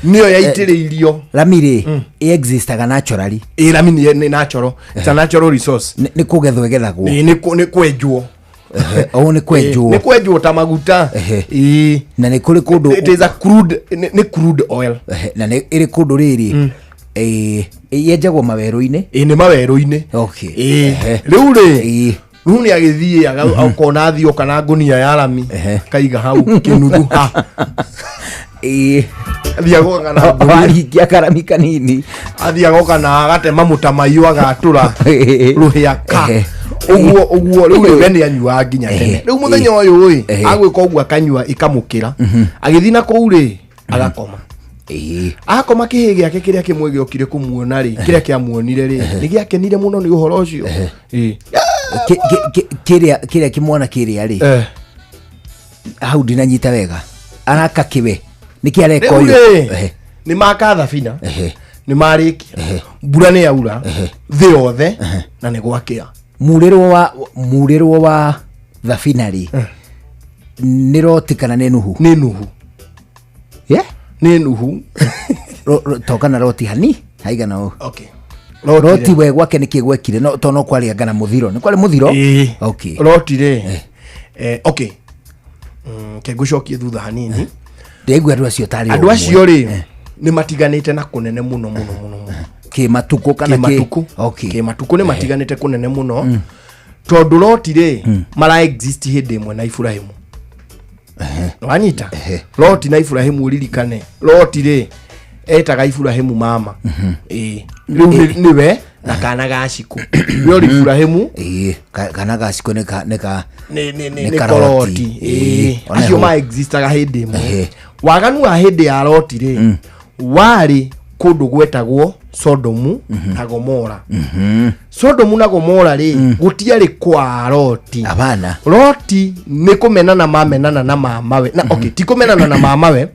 S5: Nĩyo yaitĩrĩirio.
S4: Rami rĩ, ĩexistaga naturally.
S5: Rami nĩ natural. It's a natural resource.
S4: Nĩ kũgethwo ĩgethagwo.
S5: Nĩ kwenjwo.
S4: Ũũ nĩ kwenjwo.
S5: Nĩ kwenjwo ta maguta.
S4: Na nĩ kũrĩ kũndũ.
S5: It is a crude, nĩ crude oil.
S4: Na nĩ ĩrĩ kũndũ rĩrĩ. Yenjagwo mawerũ-inĩ.
S5: Nĩ mawerũ-inĩ.
S4: Okay.
S5: Rĩu rĩ, Nuhu nĩ agĩthiaga akona athiĩ oka na ngũnia ya rami, kaiga hau kĩnuthu ha. Athiaga oka na ngũnia.
S4: Waringia karami kanini.
S5: Athiaga oka na agatema mũtamaiyũ agatũra rũhĩa ka. Ũguo ũguo rĩu we nĩ anyuaga nginya tene. Rĩu mũthenya ũyũ ĩ, agwĩka ũguo akanyua ikamũkĩra. Agĩthiĩ na kũu rĩ, agakoma. Akoma kĩhĩ gĩake kĩrĩa kĩmwe gĩokire kũmuona rĩ, kĩrĩa kĩamuonire rĩ, nĩ gĩakenire mũno nĩ ũhoro ũcio.
S4: Kĩrĩa kĩmwana kĩrĩa rĩ, hau ndinanyita wega. Araka kĩwe. Nĩkĩ areka ũyũ?
S5: Nĩ maka thabina. Nĩ marĩkia. Mbura nĩ yaura. Thĩ yothe na nĩ gwakĩa.
S4: Murĩrwo wa thabina rĩ, nĩ Loti kana nĩ Nuhu?
S5: Nĩ Nuhu. Nĩ Nuhu.
S4: Toka na Loti hani haigana ũũ.
S5: Okay.
S4: Loti we gwake nĩkĩ gwekire? No to no kwarĩ anga na mũthiro. Nĩ kwarĩ mũthiro? Okay.
S5: Loti rĩ. Okay. Ke ngũcokie thutha hanini.
S4: Ndĩraigua andũ acio tarĩ
S5: Andũ acio rĩ, nĩ matiganĩte na kũnene mũno mũno mũno mũno.
S4: Kĩmatukũ kana kĩ?
S5: Kĩmatukũ.
S4: Okay.
S5: Kĩmatukũ nĩ matiganĩte kũnene mũno. Tondũ Loti rĩ, mara exist hĩndĩ ĩmwe na Iburahĩmu. Wanyita? Loti na Iburahĩmu ũririkane. Loti rĩ, etaga Iburahĩmu mama. Rĩu nĩwe Na kana ga Cikũ we ũrĩ Iburahĩmu.
S4: Ĩĩ, kana ga Cikũ nĩ ka nĩ ka
S5: nĩ
S4: nĩ
S5: nĩ
S4: karoti.
S5: koroti.
S4: Ĩĩ,
S5: Ĩĩ,
S4: ona
S5: acio
S4: ho.
S5: ma existaga hĩndĩ ĩmwe. Waganu wa hĩndĩ ya Loti rĩ, warĩ kũndũ gwetagwo Sodomu na Gomora. Sodomu na Gomora rĩ, gũtiarĩ kwa Loti.
S4: Abana.
S5: Loti nĩ kũmenana mamenana na mamawe na, okay, ti kũmenana na mamawe,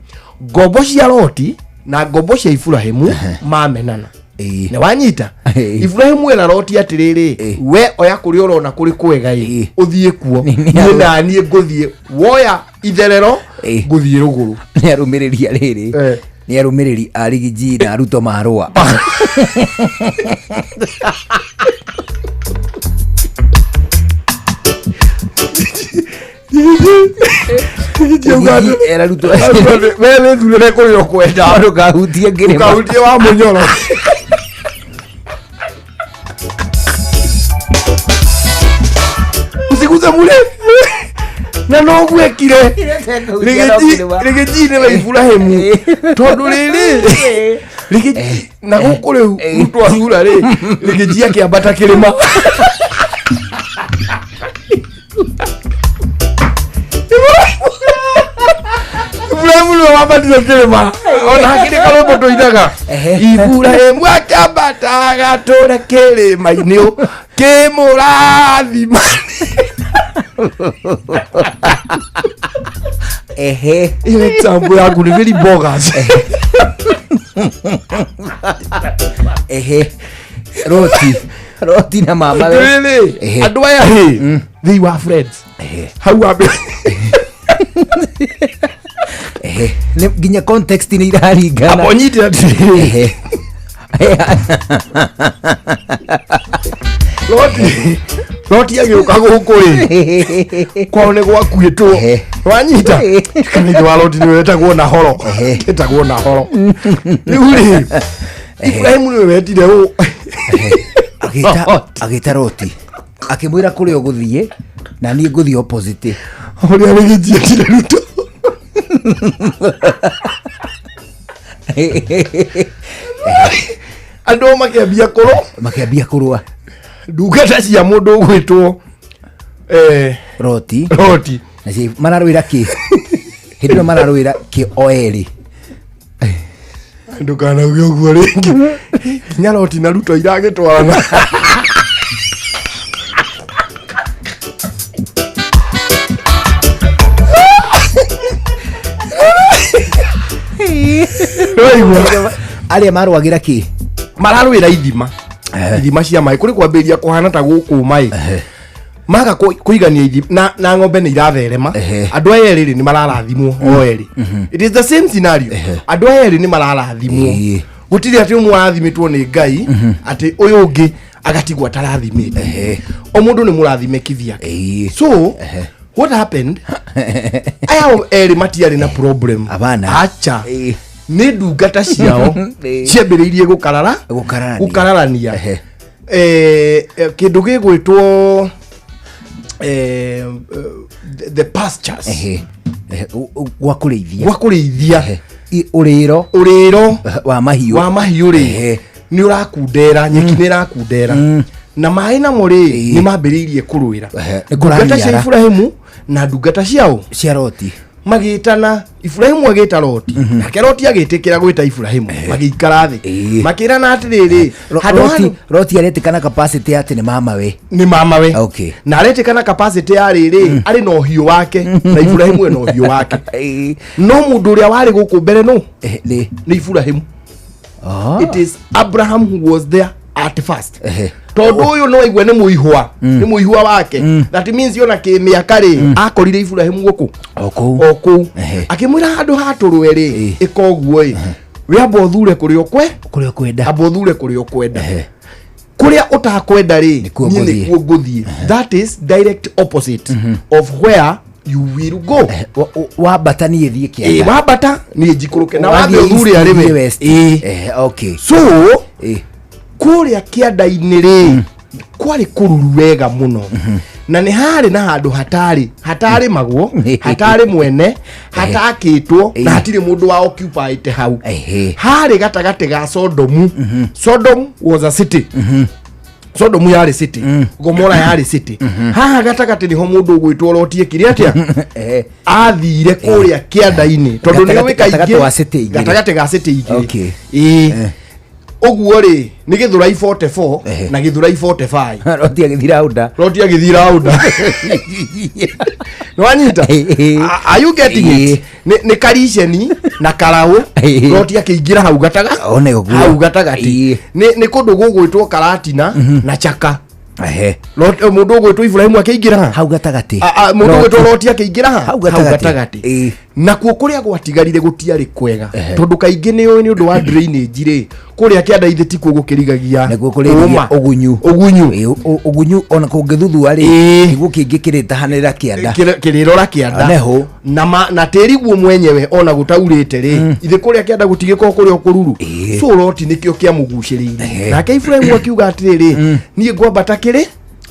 S5: ngombo cia Loti na ngombo cia Iburahĩmu mamenana. Nĩ wanyita? Iburahĩmu era Loti atĩrĩrĩ, we oya kũrĩa ũrona kũrĩ kwega ĩ, ũthiĩ kuo, niĩ naniĩ ngũthiĩ woya itherero, ngũthiĩ rũgũrũ.
S4: Nĩ arũmĩrĩri a rĩrĩ, nĩ arũmĩrĩri a Rigiji na Ruto marũa. Rigiji era Ruto
S5: we wĩthurĩre kũrĩa ũkwenda.
S4: Ndũkahutie ngĩrĩma.
S5: Ndũkahutie wa mũnyoro. Usiguze mure na noguo ekire. Rigiji nĩ wa Iburahĩmu tondũ rĩrĩ Rigiji na gũkũ rĩu Ruto athura rĩ, Rigiji akĩambata kĩrĩma. Iburahĩmu nĩwe wambatire kĩrĩma, ona hakĩrĩ karũmbo tũinaga, Iburahĩmu akĩambata agatũre kĩrĩma-inĩ kĩmũrathima.
S4: Ehe.
S5: Ile example yaku ni very bogus.
S4: Ehe, Roti na mama we.
S5: Rĩrĩ andũ aya hĩ, they were friends hau wa mbere.
S4: Ehe, nginya context nĩ iraringana.
S5: Amba ũnyite atĩrĩrĩ, Loti agĩũka gũkũ rĩ, kwao nĩ gwakuĩtwo, wanyita? Kana ithe wa Loti nĩwe wetagwo Nahoro, etagwo Nahoro. Rĩu rĩ, Iburahĩmu nĩwe wetire ũ?
S4: Agĩta Loti akĩmwĩra kũrĩa ũgũthiĩ na niĩ ngũthiĩ opposite.
S5: Ũrĩa Rigiji etire Ruto. Andũ makĩambia kũrũ
S4: Makĩambia kũrũa.
S5: Ndungata cia mũndũ ũgwĩtwo
S4: Roti.
S5: Roti.
S4: Na mararũĩra kĩ? Hĩndĩ ĩyo mararũĩra kĩ o erĩ?
S5: Ndũkanauge ũguo rĩngĩ, nginya Loti na Ruto iragĩtwarana. Waigua?
S4: Arĩa marũagĩra kĩ?
S5: Mararũĩra ithima cia maĩ kũrĩ kwambĩrĩria kũhana ta gũkũ maĩ maga kũigania ithima na ng'ombe nĩ iratherema. Andũ aya erĩ rĩ, nĩ mararathimwo o erĩ. It is the same scenario, andũ aya erĩ nĩ mararathimwo. Gũtirĩ atĩ ũmwe arathimĩtwo nĩ Ngai atĩ ũyũ ũngĩ agatigwo atarathimĩte. O mũndũ nĩ mũrathime kivyake. So what happened, aya erĩ matiarĩ na problem.
S4: Abana.
S5: Acha, nĩ ndungata ciao ciambĩrĩirie gũkarara
S4: Gũkararania.
S5: Gũkararania. Kĩndũ gĩgwĩtwo the pastures.
S4: Ehe. Ehe, gwa kũrĩithia.
S5: Gwa kũrĩithia.
S4: Ũrĩro.
S5: Ũrĩro
S4: wa mahiũ.
S5: Wa mahiũ rĩ, nĩ ũrakundera, nyeki nĩ ĩrakundera, na maĩ namo rĩ, nĩ mambĩrĩirie kũrũĩra.
S4: Nĩ
S5: Ndungata cia
S4: kũraniara.
S5: Iburahĩmu na ndungata ciao
S4: cia Loti
S5: magĩtana. Iburahĩmu agĩta Loti, nake Loti agĩtĩkĩra gwĩta Iburahĩmu. Magĩikara thĩ makĩrana atĩrĩrĩ, handũ
S4: Loti aretĩkana capacity atĩ nĩ mamawe.
S5: Nĩ mamawe.
S4: Okay.
S5: Na aretĩkana capacity ya rĩrĩ, arĩ na ũhiũ wake na Iburahĩmu ena ũhiũ wake, no mũndũ ũrĩa warĩ gũkũ mbere no
S4: nĩ
S5: Iburahĩmu. It is Abraham who was there at first, tondũ ũyũ no aigue nĩ mũihwa, nĩ mũihwa wake. That means ona kĩmĩaka rĩ, akorire Iburahĩmu gũkũ.
S4: O kũu.
S5: O kũu. Akĩmwĩra handũ hatũrwe rĩ, ĩka ũguo ĩ, we amba ũthure kũrĩa ũkwe
S4: kũrĩa ũkwenda.
S5: Amba ũthure kũrĩa ũkwenda. Kũrĩa ũtakwenda rĩ,
S4: Nĩkuo
S5: niĩ
S4: ngũthiĩ.
S5: nĩkuo ngũthiĩ. That is direct opposite of where you will go.
S4: Wambata niĩ thiĩ
S5: kĩanda, wambata niĩ njikũrũke, na
S4: Wathiĩ
S5: wambe ũthure
S4: east,
S5: arĩ
S4: thiĩ
S5: we.
S4: west.
S5: Ĩĩ.
S4: Okay.
S5: So kũrĩa kĩanda-inĩ rĩ, kwarĩ kũruru wega mũno. Na nĩ harĩ na handũ hatarĩ hatarĩmagwo, hatarĩ mwene, hatakĩtwo, na hatirĩ mũndũ wa occupied hau. Harĩ gatagatĩ ga Sodomu. Sodom was a city. Sodomu yarĩ city, Gomora yarĩ city. Haha gatagatĩ nĩho mũndũ ũgwĩtwo Loti ekire atĩa? Athire kũrĩa kĩanda-inĩ tondũ nĩ ũĩ
S4: Gatagatĩ
S5: kaingĩ
S4: wa city igĩrĩ.
S5: Gatagatĩ ga city igĩrĩ. Ĩĩ, ũguo rĩ, nĩ Gĩthũrai 44 na Gĩthũrai 45.
S4: Roti agĩthiĩ raunda.
S5: Loti agĩthiĩ raunda. Nĩwanyita? Are you getting it? Nĩ Kariceni na Karaũ. Loti akĩingĩra hau gataga
S4: One ũguo.
S5: Hau gatagatĩ nĩ kũndũ gũgwĩtwo Karatina na Chaka. Mũndũ ũgwĩtwo Ibrahimu akĩingĩra ha?
S4: Hau gatagatĩ.
S5: Mũndũ
S4: Loti.
S5: ũgwĩtwo Loti akĩingĩra ha?
S4: Hau gatagatĩ.
S5: Nakuo kũrĩa gwatigarire gũtiarĩ kwega, tondũ kaingĩ nĩ ũĩ nĩ ũndũ wa drainage rĩ, kũrĩa kĩanda ithe tikuo gũkĩrigagia
S4: Nĩguo kũrĩrigia
S5: kũũma.
S4: Ũgunyu.
S5: Ũgunyu.
S4: Ũgunyu ona kũngĩthuthua rĩ, nĩguo kĩngĩ kĩrĩtahanĩra kĩanda.
S5: Kĩrĩrora kĩanda.
S4: Neho.
S5: Na tĩri guo mwenyewe ona gũtaurĩte rĩ, ithe kũrĩa kĩanda gũtigĩkorwo kũrĩa kũruru. So Loti nĩkĩo kĩamũgucĩrĩirie. Nake Ibrahimu akiuga atĩrĩrĩ, niĩ ngwambata kĩrĩ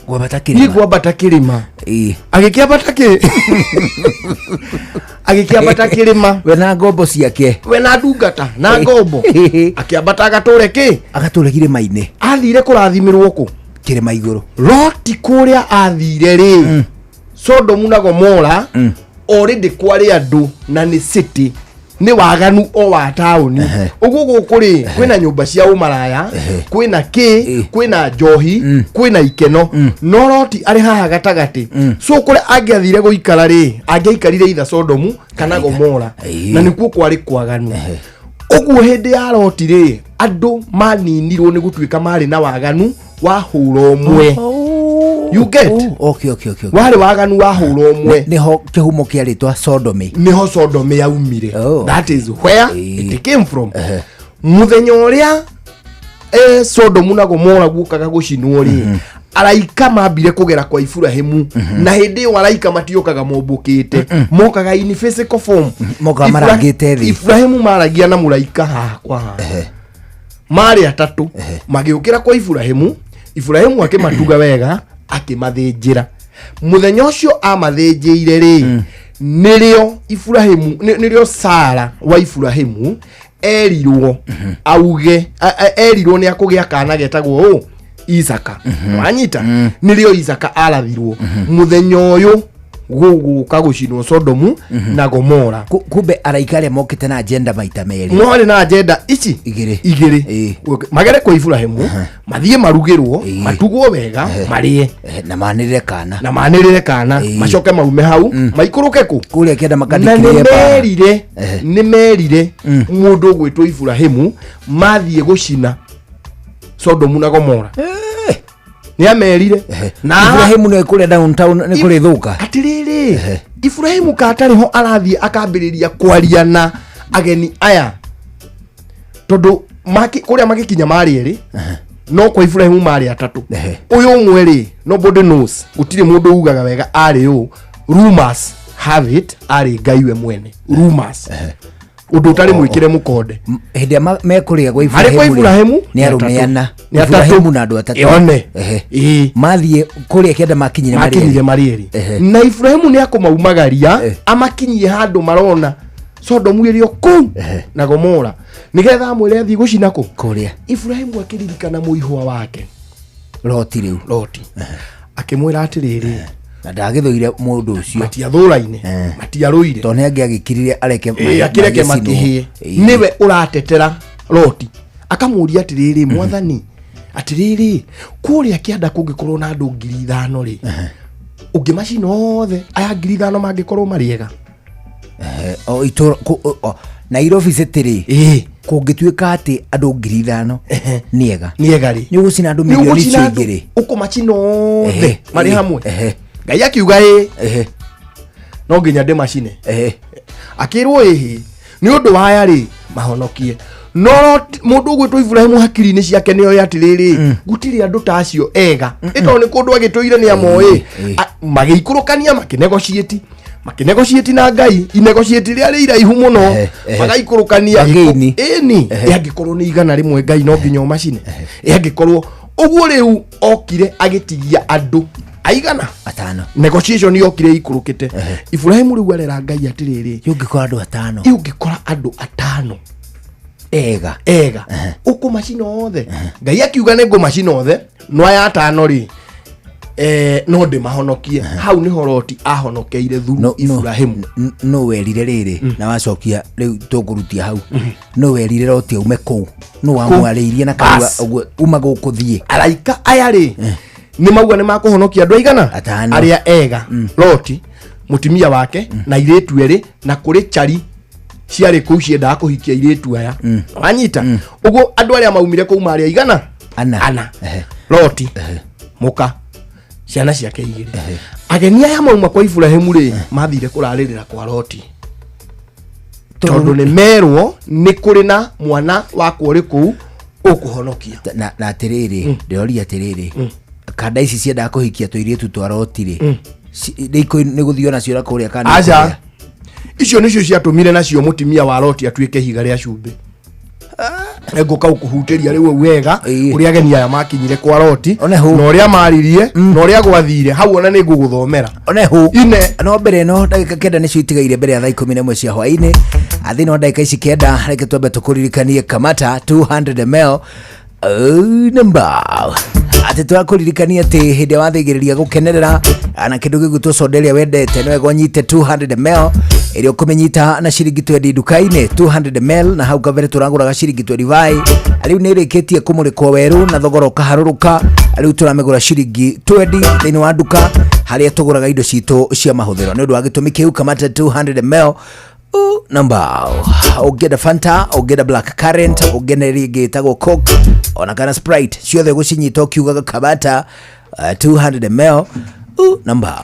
S4: Ngwambata
S5: niĩ
S4: kĩrĩma.
S5: Ngwambata kĩrĩma. Agĩkĩambata kĩ agĩkĩambata kĩrĩma.
S4: We na ngombo ciake.
S5: We na ndungata na ngombo, akĩambata agatũre kĩ
S4: Agatũre kĩrĩma-inĩ.
S5: Athire kũrathimĩrwo kũ?
S4: Kĩrĩma igũrũ.
S5: Loti kũrĩa athire rĩ, Sodomu na Gomora already kwarĩ andũ na nĩ city, nĩ waganu o wa taũni ũguo. Gũkũ rĩ, kwĩna nyũmba cia ũmaraya, kwĩna kĩ, kwĩna njohi, kwĩna ikeno, no Loti arĩ haha gatagatĩ. So kũrĩa angĩathire gũikara rĩ, angĩaikarire itha Sodomu kana Gomora, na nĩkuo kwarĩ kwaganu ũguo. Hĩndĩ ya Loti rĩ, andũ maninirwo nĩ gũtuĩka marĩ na waganu wa hũra ũmwe. You get?
S4: Okay.
S5: Warĩ waganu wa hũra ũmwe.
S4: Nĩho kĩhumo kĩa rĩtwa Sodomy.
S5: Nĩho Sodomy yaumire. That is where it came from. Mũthenya ũrĩa Sodomu na Gomora guokaga gũcinwo rĩ, araika mambire kũgera kwa Iburahimu, na hĩndĩ ĩyo araika matiokaga mombũkĩte, mokaga in physical form.
S4: Mokaga marangĩte thĩ.
S5: Iburahimu maragia na mũraika haha kwa haha. Marĩ atatũ magĩũkĩra kwa Iburahimu. Iburahimu akĩmatuga wega, akĩmathĩnjĩra. Mũthenya ũcio amathĩnjĩire rĩ, nĩrĩo Iburahimu nĩrĩo Sara wa Iburahimu erirwo auge erirwo nĩ akũgĩa kana getagwo ũ Isaka. Wanyita? Nĩrĩo Isaka arathirwo mũthenya ũyũ gũgũka gũcinwo Sodomu na Gomora.
S4: Kumbe araika arĩa mokĩte na agenda maita merĩ.
S5: Marĩ na agenda ici
S4: igĩrĩ.
S5: Igĩrĩ. Magere kwa Iburahimu, mathiĩ marugĩrwo, matugwo wega, marĩe.
S4: Na manĩrĩre kana.
S5: Na manĩrĩre kana, macoke maume hau, maikũrũke kũ?
S4: Kũrĩa kĩanda
S5: Na nĩ
S4: makandĩkĩrie mbara.
S5: merire, nĩ merire mũndũ ũgwĩtwo Iburahimu mathiĩ gũcina Sodomu na Gomora. Nĩ amerire na
S4: Ibrahimu nĩ kũrĩa downtown nĩ kũrĩ thũka.
S5: Atirĩrĩ, Iburahimu katarĩ ho arathiĩ akambĩrĩria kwaria na ageni aya, tondũ kũrĩa magĩkinya marĩ erĩ, no kwa Iburahimu marĩ atatũ. Ũyũ ũmwe rĩ, nobody knows, gũtirĩ mũndũ ugaga wega arĩ ũ. Rumors have it arĩ Ngai we mwene. Rumors, ũndũ ũtarĩ mwĩkĩre mũkonde.
S4: Hĩndĩ ĩrĩa mekũrĩa kwa
S5: Marĩ kwa
S4: Ibrahimu rĩ,
S5: Ibrahimu
S4: nĩ arũme
S5: nĩ atatũ.
S4: ana.
S5: Nĩ atatũ.
S4: Ibrahimu na andũ atatũ.
S5: One.
S4: Mathiĩ kũrĩa kĩanda makinyire marĩ
S5: Makinyire
S4: erĩ.
S5: marĩ erĩ, na Iburahimu nĩ akũmaumagaria amakinyie handũ marona Sodomu ĩrĩ o kũu na Gomora, nĩgetha amwĩre athiĩ gũcina kũ?
S4: Kũrĩa.
S5: Iburahimu akĩririkana mũihwa wake.
S4: Loti rĩu.
S5: Loti akĩmwĩra atĩrĩrĩ,
S4: Na ndagĩthũire mũndũ ũcio.
S5: Matiathũraine, matiarũire.
S4: Tondũ nĩ angĩagĩkirire areke
S5: Ĩĩ, akĩreke
S4: magĩcinwo.
S5: makĩhĩe. Nĩwe ũratetera Loti, akamũria atĩrĩrĩ, mwathani, atĩrĩrĩ, kũrĩa kĩanda kũngĩkorwo na andũ 5,000 rĩ, ũngĩmacina othe aya 5,000 mangĩkorwo marĩ ega?
S4: O itũra Nairobi city rĩ, kũngĩtuĩka atĩ andũ 5,000 nĩ ega,
S5: nĩ ega rĩ,
S4: nĩ ũgũcina andũ
S5: Nĩ
S4: mirioni icio
S5: ũgũcina andũ,
S4: igĩrĩ.
S5: Ũkũmacina othe marĩ hamwe. Ngai akiuga ĩ, no nginya ndĩmacine. Akĩrwo ĩhĩ, nĩ ũndũ wa aya rĩ, mahonokie. No mũndũ ũgwĩtwo Ibrahimu hakiri-inĩ ciake nĩ oĩ atĩrĩrĩ, gũtirĩ andũ ta acio ega, ĩtondũ nĩ kũndũ agĩtũire nĩ amoĩ. Magĩikũrũkania, makĩnegotiate na Ngai, inegotiate rĩarĩ iraihu mũno. Magaikũrũkania.
S4: Bargain.
S5: Ĩni, ĩ angĩkorwo nĩ 100, Ngai, no nginya ũmacine. Ĩ angĩkorwo ũguo rĩu okire agĩtigia andũ Aigana
S4: atano.
S5: Negotiation yokire ikurukite. Ibrahimu riu arera Ngai atiriri,
S4: yungikora andu atano.
S5: Yungikora andu atano.
S4: Ega.
S5: Ega. Ukumacina othe. Ngai akiuga nĩ ngũmacina othe, no aya atano ri no ndimahonokie. Hau niho Loti ahonokeire thuru Ibrahimu.
S4: No werire riri na wacokia riu tukurutia hau. No werire Loti aume kuu. No wamwarĩirie na kanua ũguo uma gũkũthiĩ.
S5: Araika aya rĩ nĩ mauga nĩ makũhonokia andũ aigana arĩa ega. Loti mũtumia wake na irĩtu erĩ na kũrĩ chari ciarĩ kũu ciendaga kũhikia irĩtu aya. Wanyita ũguo andũ arĩa maumire kũu marĩ aigana ana. Loti mũka ciana ciake igĩrĩ. Ageni aya mauma kwa Ibrahimu rĩ mathire kũrarĩrĩra kwa Loti tondũ nĩ merwo nĩ kũrĩ na mwana wakwo ũrĩ kũu ũkũhonokia.
S4: Na atĩrĩrĩ ndĩroria atĩrĩrĩ, kanda ici ciendaga kũhikia tũirĩtu twa Loti rĩ nĩ gũthio nacio na kũrĩa kana
S5: aca icio nĩcio ciatũmire nacio mũtumia wa Loti atuĩke ihiga rĩa cumbĩ. Ngũka ũkũhutĩria rĩu wega ũrĩa ageni aya makinyire kwa Loti na ũrĩa maririe na ũrĩa gwathire hau ona nĩ ngũgũthomera
S4: ine no mbere no ndagĩka 9 nĩcio itigaire mbere ya thaa 11 cia hwaĩ-inĩ. Athĩ no ndagĩka ici 9 reke twambe tũkũririkanie Kamata 200 ml namba atĩ tũrakũririkania atĩ hĩndĩ wathĩgĩrĩria gũkenerera na kĩndũ gĩgwĩtwo soda ĩrĩa wendete nĩ wega ũnyite 200 ml ĩrĩa ũkũmĩnyita na ciringi 20 nduka-inĩ 200 ml na hau kabere tũragũraga ciringi 25 rĩu nĩ ĩrĩkĩtie kũmũrĩkwo werũ na thogora ũkaharũrũka rĩu tũramĩgũra ciringi 20 thĩinĩ wa nduka harĩa tũgũraga indo citũ cia mahũthĩro nĩ ũndũ wa gĩtũmi kĩu Kamata 200 ml namba ũngĩenda Fanta, ũngĩenda Black Currant, ũngĩenda ĩrĩa ĩtagwo Coke ona kana Sprite ciothe gũcinyita ũkiugaga Kamata 200 ml namba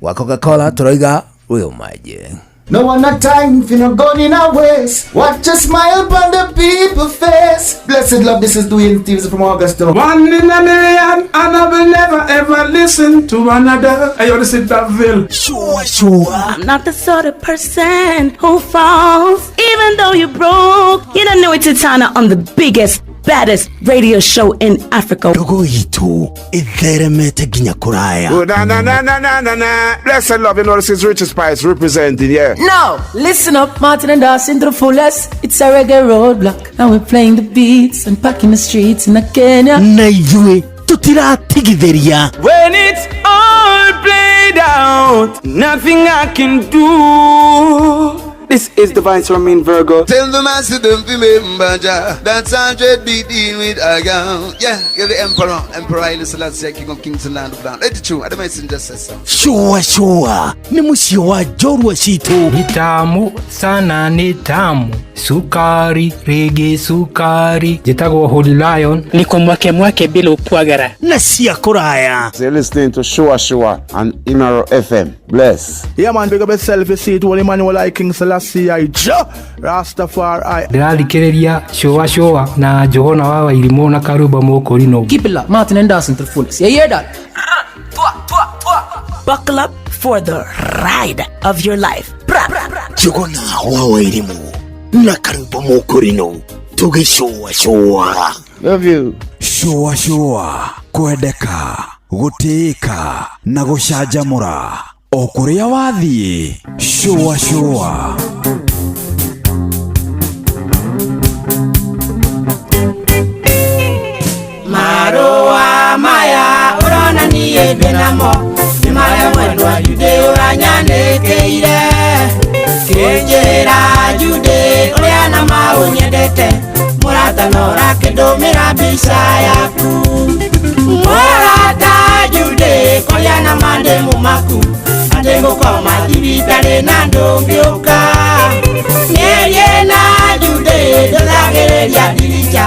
S4: wa Coca-Cola tũroiga real magic.
S1: No one a time for no gun in our waist. Watch a smile upon the people face. Blessed love, this is Dwayne Stevens from Augusta.
S6: One in a million, and I will never ever listen to another. I want to sit that bill.
S21: Sure, sure.
S26: I'm not the sort of person who falls, even though you're broke. You don't know it's Titana on the biggest, baddest radio show in Africa.
S21: Dogo itu itheremete ginya kuraya.
S6: Oh, na na na na na na na. Blessed love, you know this is Richard Spice representing, yeah.
S7: No, listen up, Martin and Dawson to the fullest. It's a reggae roadblock, and we're playing the beats and packing the streets in Kenya.
S17: Na ithuĩ tutiratigithĩria.
S6: When it's all played out, nothing I can do. This is the Vice Ramin Virgo.
S8: Tell the master don't remember Jah. That's 100 beat in with a gun. Yeah, you're the emperor. Emperor Haile Selassie, King of Kings and Land of Land. Let it true. I don't just say so.
S17: Sure, sure. Ni mũciĩ wa njorua citũ.
S9: Ni tamu sana, ni tamu. Sukari, rege sukari. Njĩtagwo Holy Lion.
S11: Niko mwake mwake bila upwagara.
S17: Na cia kũraya.
S12: You're listening to Sure Sure and Inaro FM. Bless.
S13: Yeah man, big up yourself. You see it, Holy Emmanuel I King Selassie I Jah Rastafari.
S9: Ndĩrathikĩrĩria Sure Sure na Johana wa Wairimũ na Karuba Mũkũrinũ.
S7: Keep it locked, Martin and Dawson to the fullest. You hear that?
S26: Buckle up for the ride of your life.
S21: Johana wa Wairimũ na Karuba Mũkũrinũ tũgĩcũa cũa.
S12: Love you.
S21: Sure Sure, kwendeka, gũtĩĩka na gũcanjamũra o kũrĩa wathiĩ. Sure Sure.
S14: Marũa maya ũrona niĩ ndĩ namo nĩ marĩa mwendwa Jude ũranyanĩkĩire kĩnjĩra Jude ũrĩa na maũnyendete mũrata no ũrakĩndũmĩra mbica yaku mũrata Jude kũrĩa na mandĩ maku atĩ ngũkoma thibitarĩ na ndũngĩũka mĩerie na Jude ndũthagĩrĩria ndirica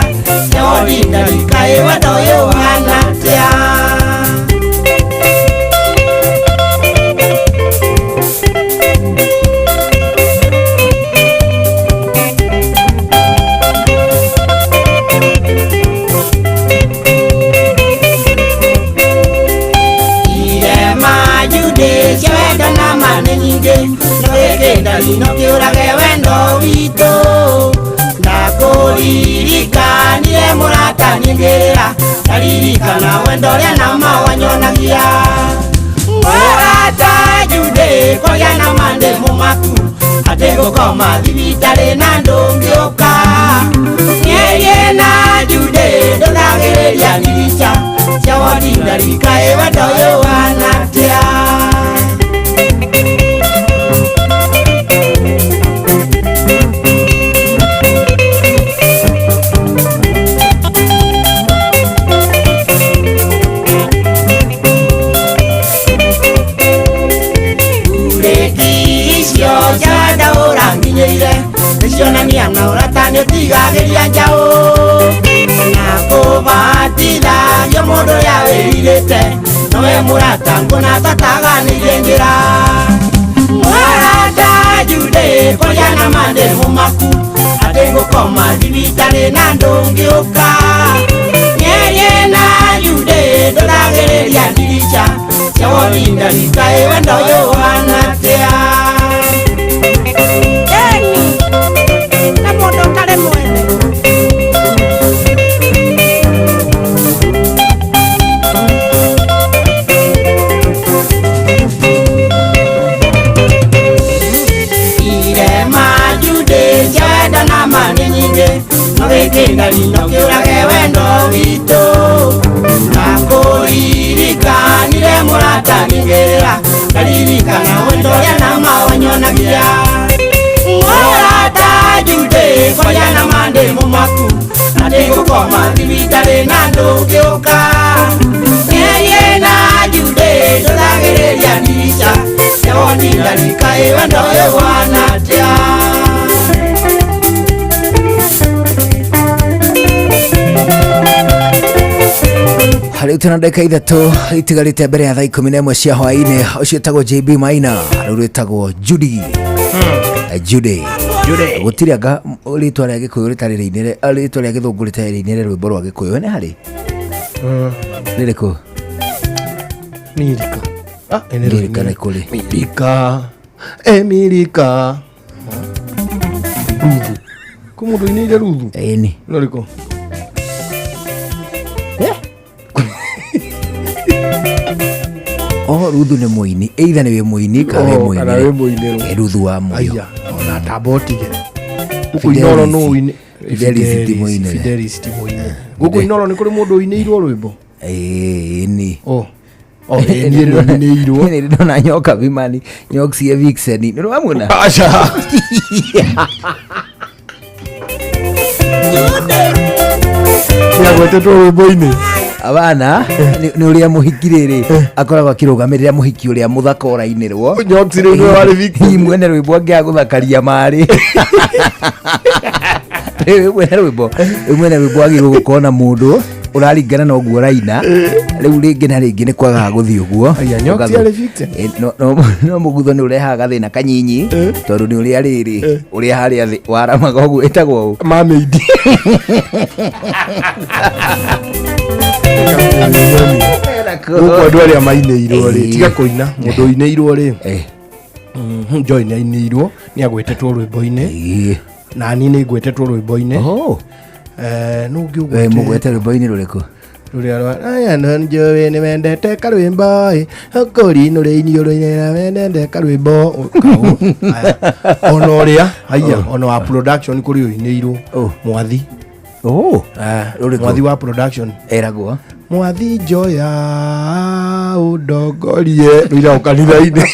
S14: nĩwondindarikaĩ wendo ũyũ ũhana atĩa. Wendo na mane nyingĩ no gĩkĩndari no kĩũrage wendo witũ ndakũ Ndakũririkanire mũrata nyingĩrĩra ndaririkana wendo ũrĩa nama wanyonagia Mũrata Jude kũgĩa na mande mũmaku atĩ ngũkoma thibitarĩ na ndũngĩũka Nyerie na Jude ndũthagĩrĩria ndirica cia wodi ndarikaĩ wendo ũyũ wanatia. Nĩcionania na ũrata nĩũtigagĩria njaũ na kũbatithagio mũndũ ũrĩa wĩrirĩte nowe mũrata nguona tataganĩirie njĩra Mũrata Jude kũrĩa na mandĩmũ maku atĩ ngũkoma thibitarĩ na ndũngĩũka Nyerie na Jude ndũthagĩrĩria ndirica cia woni ndarikaĩ wendo ũyũ ũhana atĩa. Ndari wendo witũ Ndakũririkanire mũrata nyingĩrĩra ndaririkana wendo ũrĩa nama wanyonagia Mũrata Jude kũrĩa na mandĩmũ maku atĩ ngũkoma thibitarĩ na ndũngĩũka Nyerie na Jude ndũthagĩrĩria ndirica cia woni ndarikaĩ wendo ũyũ wanatia.
S4: Rĩu tũna ndagĩka ithatũ itigarĩte mbere ya thaa 11 cia hwaĩ-inĩ. Ũcio wĩtagwo JB Maina, rĩu rwĩtagwo Judy. Judy. Gũtirĩ anga rĩtwa rĩa Gĩkũyũ rĩtarĩ rĩinĩre, rĩtwa rĩa Gĩthũngũ rĩtarĩ rĩinĩre rwĩmbo rwa Gĩkũyũ. Nĩ harĩ? Rĩrĩkũ?
S5: Mirika.
S4: Mirika nĩ kũrĩ.
S5: Mirika. Mirika. Ruthu. Kũ mũndũ ũinĩire Ruthu?
S4: Ĩni.
S5: Nĩ ũrĩkũ?
S4: Oh, Ruthu nĩ mũini. Either nĩ wĩ mũini kana wĩ mũini.
S5: Kana wĩ mũinĩrwo.
S4: Ruthu wa Moyo.
S5: Aya, ona tamba ũtige. Gũkũ Inoro nũ ũini.
S4: Fidelis ti mũinĩre.
S5: Fidelis ti mũinĩre. Gũkũ Inoro nĩ kũrĩ mũndũ ũinĩirwo rwĩmbo?
S4: Ĩni.
S5: Oh. Oh, ĩni nĩ ũinĩirwo.
S4: Nĩ ndona nyoka Bimani, nyoka Vixen. Nĩ ũramuona?
S5: Aca. Nĩagwetetwo rwĩmbo-inĩ.
S4: Abana nĩ ũrĩa mũhiki rĩrĩ akoragwo akĩrũgamĩrĩra mũhiki ũrĩa mũthaka ũrainĩrwo.
S5: Nyoksi rĩu nĩwe warĩ Vixen.
S4: Mwene rwĩmbo angĩaga gũthakaria marĩ. Rĩu mwene rwĩmbo, rĩu mwene rwĩmbo agĩrĩirwo gũkorwo na mũndũ ũraringana na ũguo ũraina. Rĩu rĩngĩ na rĩngĩ nĩ kwagaga gũthiĩ ũguo.
S5: Aya, Nyoksi arĩ Vixen.
S4: No mũgutho nĩ ũrehaga gathĩna kanyinyi tondũ nĩ ũrĩa rĩrĩ ũrĩa harĩa thĩ waramaga ũguo ĩtagwo ũ?
S5: Mermaid. Gũkũ andũ arĩa mainĩirwo rĩ, tiga kũina, mũndũ ũinĩirwo rĩ, Joy nĩ ainĩirwo, nĩ agwetetwo rwĩmbo-inĩ. Nani nĩ ngwetetwo rwĩmbo-inĩ. Nũ ũngĩ ũgwete?
S4: Mũgwete rwĩmbo-inĩ rũrĩkũ?
S5: Rũrĩa rwa aya no njũĩ nĩ wendete karwĩmbo ĩ, ũkũri nũrĩ iniũrũ-inĩ wendete karwĩmbo. Ona ũrĩa, haiya, ona wa production kũrĩ ũinĩirwo. Mwathi. Mwathi wa production.
S4: Eragwo
S5: Mwathi njoya ũndongorie rũiragwo kanitha-inĩ.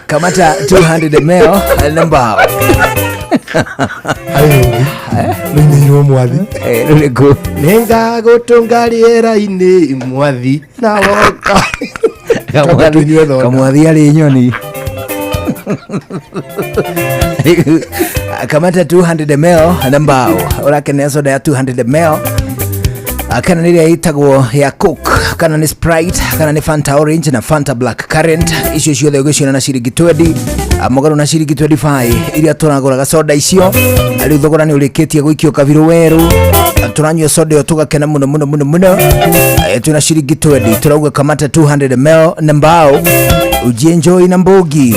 S4: Kamata 200 ml namba.
S5: Ayo. Rũinĩirwo mwathi.
S4: Rũrĩkũ?
S5: Nĩngagũtũnga rĩera-inĩ mwathi na woka.
S4: Kamwathi arĩ nyoni. Kamata 200 ml na mbao. Ũrakenera soda ya 200 ml. Kana nä ä rä a ĩtagwo ya Coke, kana nĩ Sprite, kana nĩ Fanta Orange na Fanta Black Current, icio ciothe ũgĩciona na ciringi 20, mũgarũ na ciringi 25 iria tũragũraga soda icio. Rĩu thogora nĩ ũrĩkĩtie gũikio kabirũ werũ. Tũranyua soda ĩyo tũgakena mũno mũno mũno mũno. Twĩna ciringi 20, tũrauga kamata 200 ml na mbao ujienjoy na mbogi.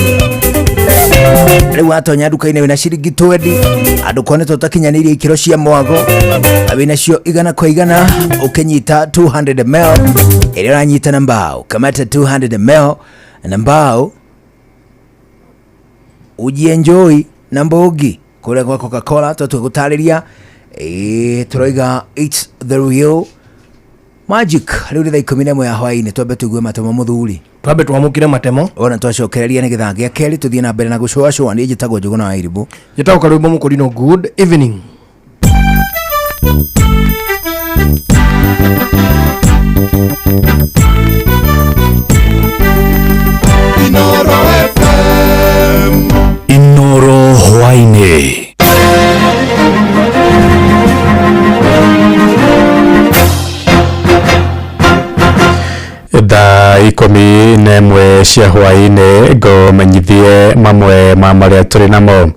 S4: Rĩu watonya nduka-inĩ wĩna ciringi 20, andũ konetwo ũtakinyanĩirie ikĩro cia mwago, wĩna cio igana kwa igana, ũkĩnyita 200 ml ĩrĩa ũranyita na mbao. Kamata 200 ml na mbao ujienjoy na mbogi kũrĩa gwa Coca-Cola. Tũtue gũtarĩria, tũroiga it's the real magic. Rĩu nĩ thaa 11 ya hwaĩ-inĩ, twambe tũigue matemo mũthuri.
S5: Twambe twamũkĩre matemo.
S4: Ona twacokereria nĩ gĩthaa gĩa kerĩ, tũthiĩ na mbere na gũcũacũa. Niĩ njĩtagwo Njũgũna wa Irimũ.
S5: Njĩtagwo Karwĩmbo Mũkũrinũ. Good evening.
S21: Inoro FM. Inoro hwaĩ-inĩ.
S2: Thaa 11 cia hwaĩ-inĩ, ngũmenyithie mamwe ma marĩa tũrĩ namo.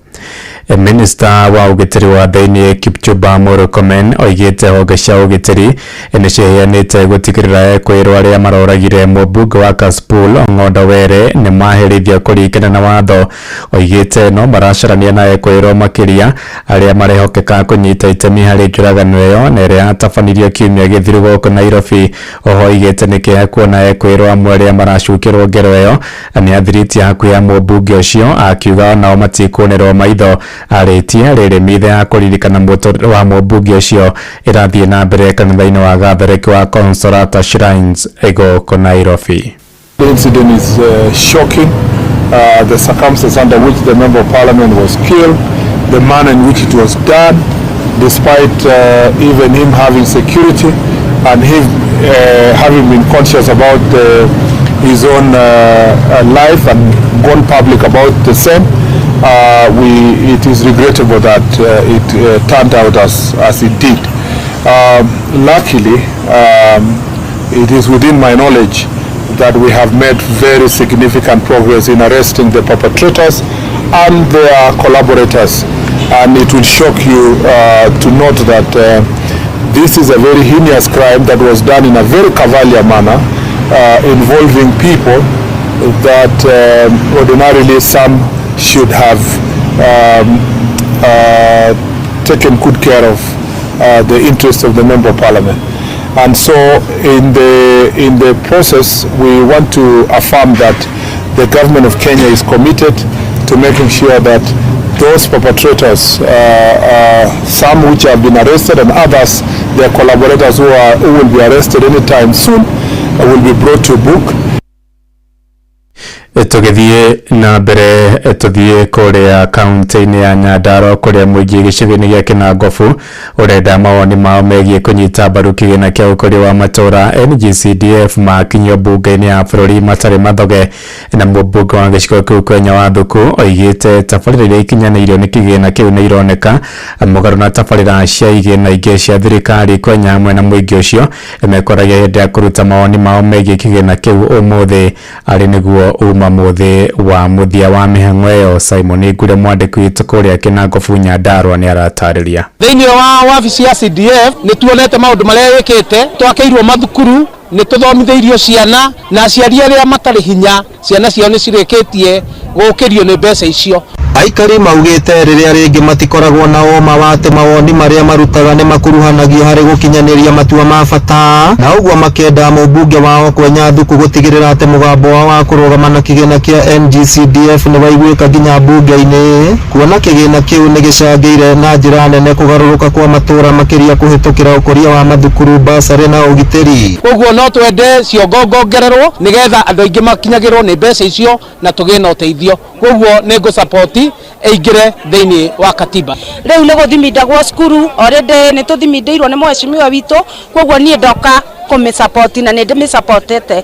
S2: Minista wa ũgitĩri wa thĩinĩ Kipchumba Murkomen oigĩte honge cia ũgitĩri nĩ ciheanĩte gũtigĩrĩra ekwĩrwo arĩa maroragire mũmbunge wa Kasipul Ong'ondo Were nĩ maherithio kũringana na watho. Oigĩte no maracarania na ekwĩrwo makĩria arĩa marehokeka kũnyita itemi harĩ njũragano ĩyo na ĩrĩa yatabanirio kiumia gĩthiru gũkũ Nairobi. Oho oigĩte nĩ kĩeha kuona ekwĩrwo amwe arĩa maracukĩrwo ngero ĩyo nĩ athirĩtie hakuhĩ ya mũmbunge ũcio, akiuga onao matikuonerwo maitho. Arĩtie rĩrĩ mithe ya kũririkana mũtũrĩre wa mũmbunge ũcio ĩrathiĩ na mbere kanitha-inĩ wa Gatholeki wa Consolata Shrines gũkũ Nairobi.
S3: The incident is shocking. The circumstances under which the Member of Parliament was killed, the manner in which it was done, despite even him having security and him having been conscious about his own life and gone public about the same. It is regrettable that it turned out as it did. Luckily, it is within my knowledge that we have made very significant progress in arresting the perpetrators and their collaborators. And it will shock you to note that this is a very heinous crime that was done in a very cavalier manner, involving people that ordinarily some should have taken good care of the interests of the Member of Parliament. And so in the process, we want to affirm that the government of Kenya is committed to making sure that those perpetrators, some which have been arrested and others, their collaborators who will be arrested anytime soon, will be brought to book.
S2: Tũgĩthiĩ na mbere, tũthiĩ kũrĩa kaunti-inĩ ya Nyandarua kũrĩa mũingĩ gĩcigo-inĩ gĩa Kĩnangobu ũrenda mawoni mao megiĩ kũnyita mbaru kĩgĩna kĩa ũkũria wa matũũra NGCDF makinyio mbunge-inĩ ya bũrũri matarĩ mathoge. Na mũmbunge wa gĩcigo kĩu Kwenya Wathuku oigĩte tabarĩra iria ikinyanĩirio nĩ kĩgĩna kĩu nĩ ironeka mũgarũ na tabarĩra cia igĩna ingĩ cia thirikari. Kwenya hamwe na mũingĩ ũcio mekoragia hĩndĩ ya kũruta mawoni mao megiĩ kĩgĩna kĩu ũmũthĩ arĩ nĩguo uma mũthĩ wa mũthia wa mĩhang'o ĩyo. Simon Ngure, mwandĩki witũ kũrĩa Kĩnangobu Nyandarua, nĩ aratarĩria.
S15: Thĩinĩ wa wabici ya CDF nĩ tuonete maũndũ marĩa ĩkĩte, twakĩirwo mathukuru, nĩ tũthomithĩirio ciana, na aciari arĩa matarĩ hinya ciana ciao nĩ cirĩkĩtie gũkĩrio nĩ mbeca icio.
S16: Aikari maugĩte rĩrĩa rĩngĩ matikoragwo na ũma wa atĩ mawoni marĩa marutaga nĩ makuruhanagio harĩ gũkinyanĩria matua ma bata, na ũguo makenda mũmbunge wao Kwenya Thuku gũtigĩrĩra atĩ mũgambo wao wa kũrũgama na kĩgĩna kĩa NGCDF nĩ waiguĩka nginya mbunge-inĩ, kuona kĩgĩna kĩu nĩ gĩcangĩire na njĩra nene kũgarũrũka kwa matũũra, makĩria kũhĩtũkĩra ũkũria wa mathukuru, basarĩ na ũgitĩri.
S15: Koguo no twende ciongo ngongererwo nĩgetha andũ aingĩ makinyagĩrwo nĩ mbeca icio na tũgĩe na ũteithio. Koguo nĩ ngũ-support ĩingĩre thĩinĩ wa katiba.
S18: Rĩu nĩ gũthimindagwo cukuru already, nĩ tũthimindĩirwo nĩ mheshimiwa witũ, koguo niĩ ndoka Kũmĩsupport na nĩ ndĩmĩsupportete.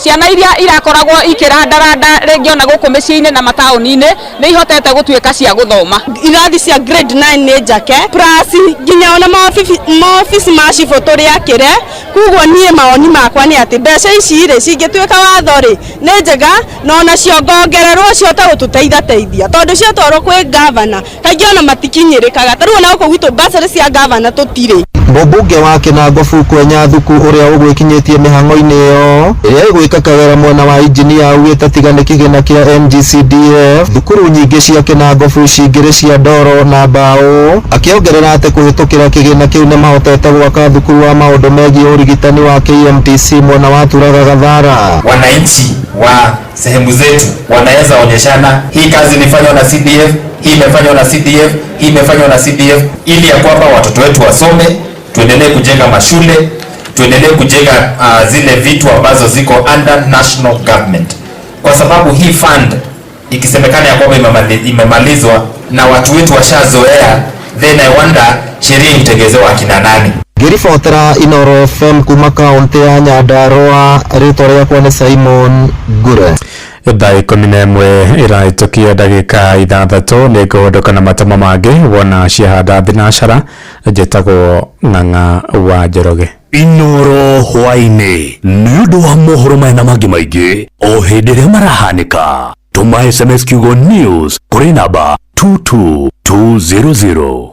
S18: Ciana iria irakoragwo ikĩrandaranda rĩngĩ ona gũkũ mĩciĩ-inĩ na mataũni-inĩ nĩ ihotete gũtuĩka cia gũthoma.
S19: Irathi cia grade 9 nĩ njake plus nginya ona maobici ma cibũ tũrĩakĩre. Koguo niĩ mawoni makwa nĩ atĩ mbeca ici rĩ cingĩtuĩka watho rĩ nĩ njega, na ona ciongongererwo cihote gũtũteithia teithia, tondũ ciatwarwo kwĩ gavana kaingĩ ona matikinyĩrĩkaga. Ta rĩu ona gũkũ gwitũ bursary cia gavana tũtirĩ.
S16: Mũmbunge wa Kinangofu Kwenya Thuku ũrĩa ũgwĩkinyĩtie mĩhang'o-inĩ ĩyo ĩrĩa ĩgwĩka Kagera mwena wa injinia augĩte tiga nĩ kĩgĩna kĩa NGCDF thukuru nyingĩ cia Kinangofu cingĩrĩ cia ndoro na mbaũ, akĩongerera atĩ kũhĩtũkĩra kĩgĩna kĩu nĩ mahotete gwaka thukuru wa maũndũ megiĩ ũrigitani wa KMTC mwena wa Turaga Gathara.
S20: Wananchi wa sehemu zetu wanaweza onyeshana hii kazi ilifanywa na CDF, hii imefanywa na CDF, hii imefanywa na CDF, ili ya kwamba watoto wetu wasome, tuendelee kujenga mashule, tuendelee kujenga zile vitu ambazo ziko under national government, kwa sababu hii fund ikisemekana ya kwamba imemalizwa na watu wetu washazoea, then I wonder sheria itengezewa akina nani?
S16: Ngĩribotera Inoro FM kuma kaunti ya Nyandarua, rĩtwa rĩakwa nĩ Simon Ngure.
S2: Thaa 11 ĩrahĩtũkia ndagĩka 6 nĩ ngũhũndũka na matama mangĩ wona ciahanda thinacara. Njĩtagwo Ng'ang'a wa Njoroge.
S10: Inoro hwaĩ-inĩ nĩ ũndũ wa mohoro maya na mangĩ maingĩ o hĩndĩ ĩrĩa marahanĩka. Tũma SMS kiugo news kũrĩ namba 22200.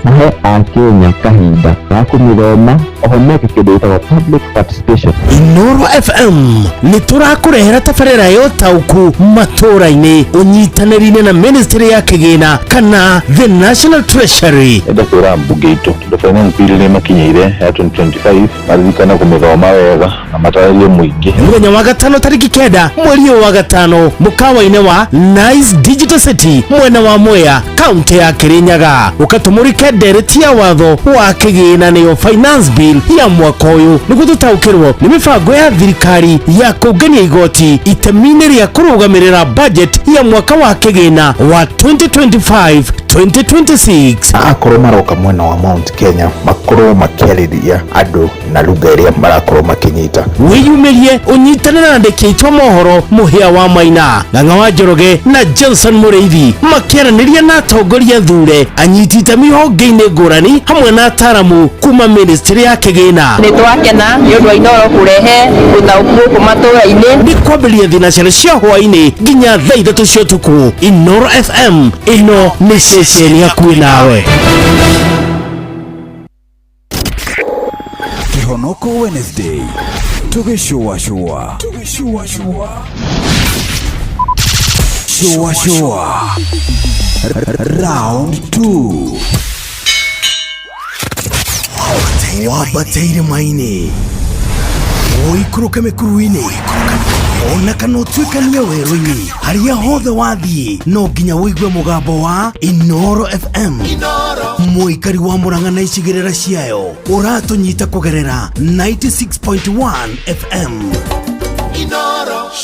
S22: Mahe akenya kahinda ga kũmĩthoma oho meke kĩndũ gĩtagwo public participation.
S17: Inoro FM nĩ tũrakũrehera tabarĩra ya ũtaũku matũra-inĩ ũnyitanĩri-inĩ na ministry ya kĩgĩna kana the National Treasury.
S23: Enda kwĩra mbunge itũ tondũ finance bill nĩ makinyĩire ya 2025 maririkane kũmĩthoma wega na matarĩrie mũingĩ.
S17: Mũthenya wa gatano tarĩki 9 mweri ũyũ wa gatano mũkawa-inĩ wa Nice Digital City mwena wa Mwea kaunti ya Kirinyaga, ũkatũmũrĩke ndereti ya watho wa kĩgĩna nĩyo finance bill ya mwaka ũyũ nĩguo tũtaũkĩrwo nĩ mĩbango ya thirikari ya kũngania igoti itemi-inĩ rĩa kũrũgamĩrĩra budget ya mwaka wa kĩgĩna wa 2025 2026.
S24: Akorwo maroka mwena wa Mount Kenya makorwo makĩarĩria andũ na lugha ĩrĩa marakorwo makĩnyita.
S17: Wĩyumĩrie ũnyitane na andĩki aitũ a mohoro Mũhĩa wa Maina, Ng'ang'a wa Njoroge na Johnson Mũrĩithi makĩaranĩria na atongoria thure anyiti itemi honge-inĩ ngũrani hamwe na ataramu kuma ministry ya kĩgĩna.
S25: Nĩ twakena nĩ ũndũ wa Inoro kũrehe ũtaũku gũkũ matũra-inĩ.
S17: Nĩ kwambĩrĩria thinacara cia hwaĩ-inĩ nginya thaa 3 cia ũtukũ. Inoro FM ĩno nĩ ceceni hakuhĩ nawe.
S21: Kihonoko Wednesday tugĩcũacũa shua round 2.
S17: Wambateire maini ũikũrũke mĩkuru-inĩ ona kana ũtuĩkanie werũ-inĩ, harĩa hothe wathiĩ no nginya ũigue mũgambo wa Inoro FM. Mũikari wa Murang'a na icigĩrĩra ciayo ũratũnyita kũgerera 96.1 FM.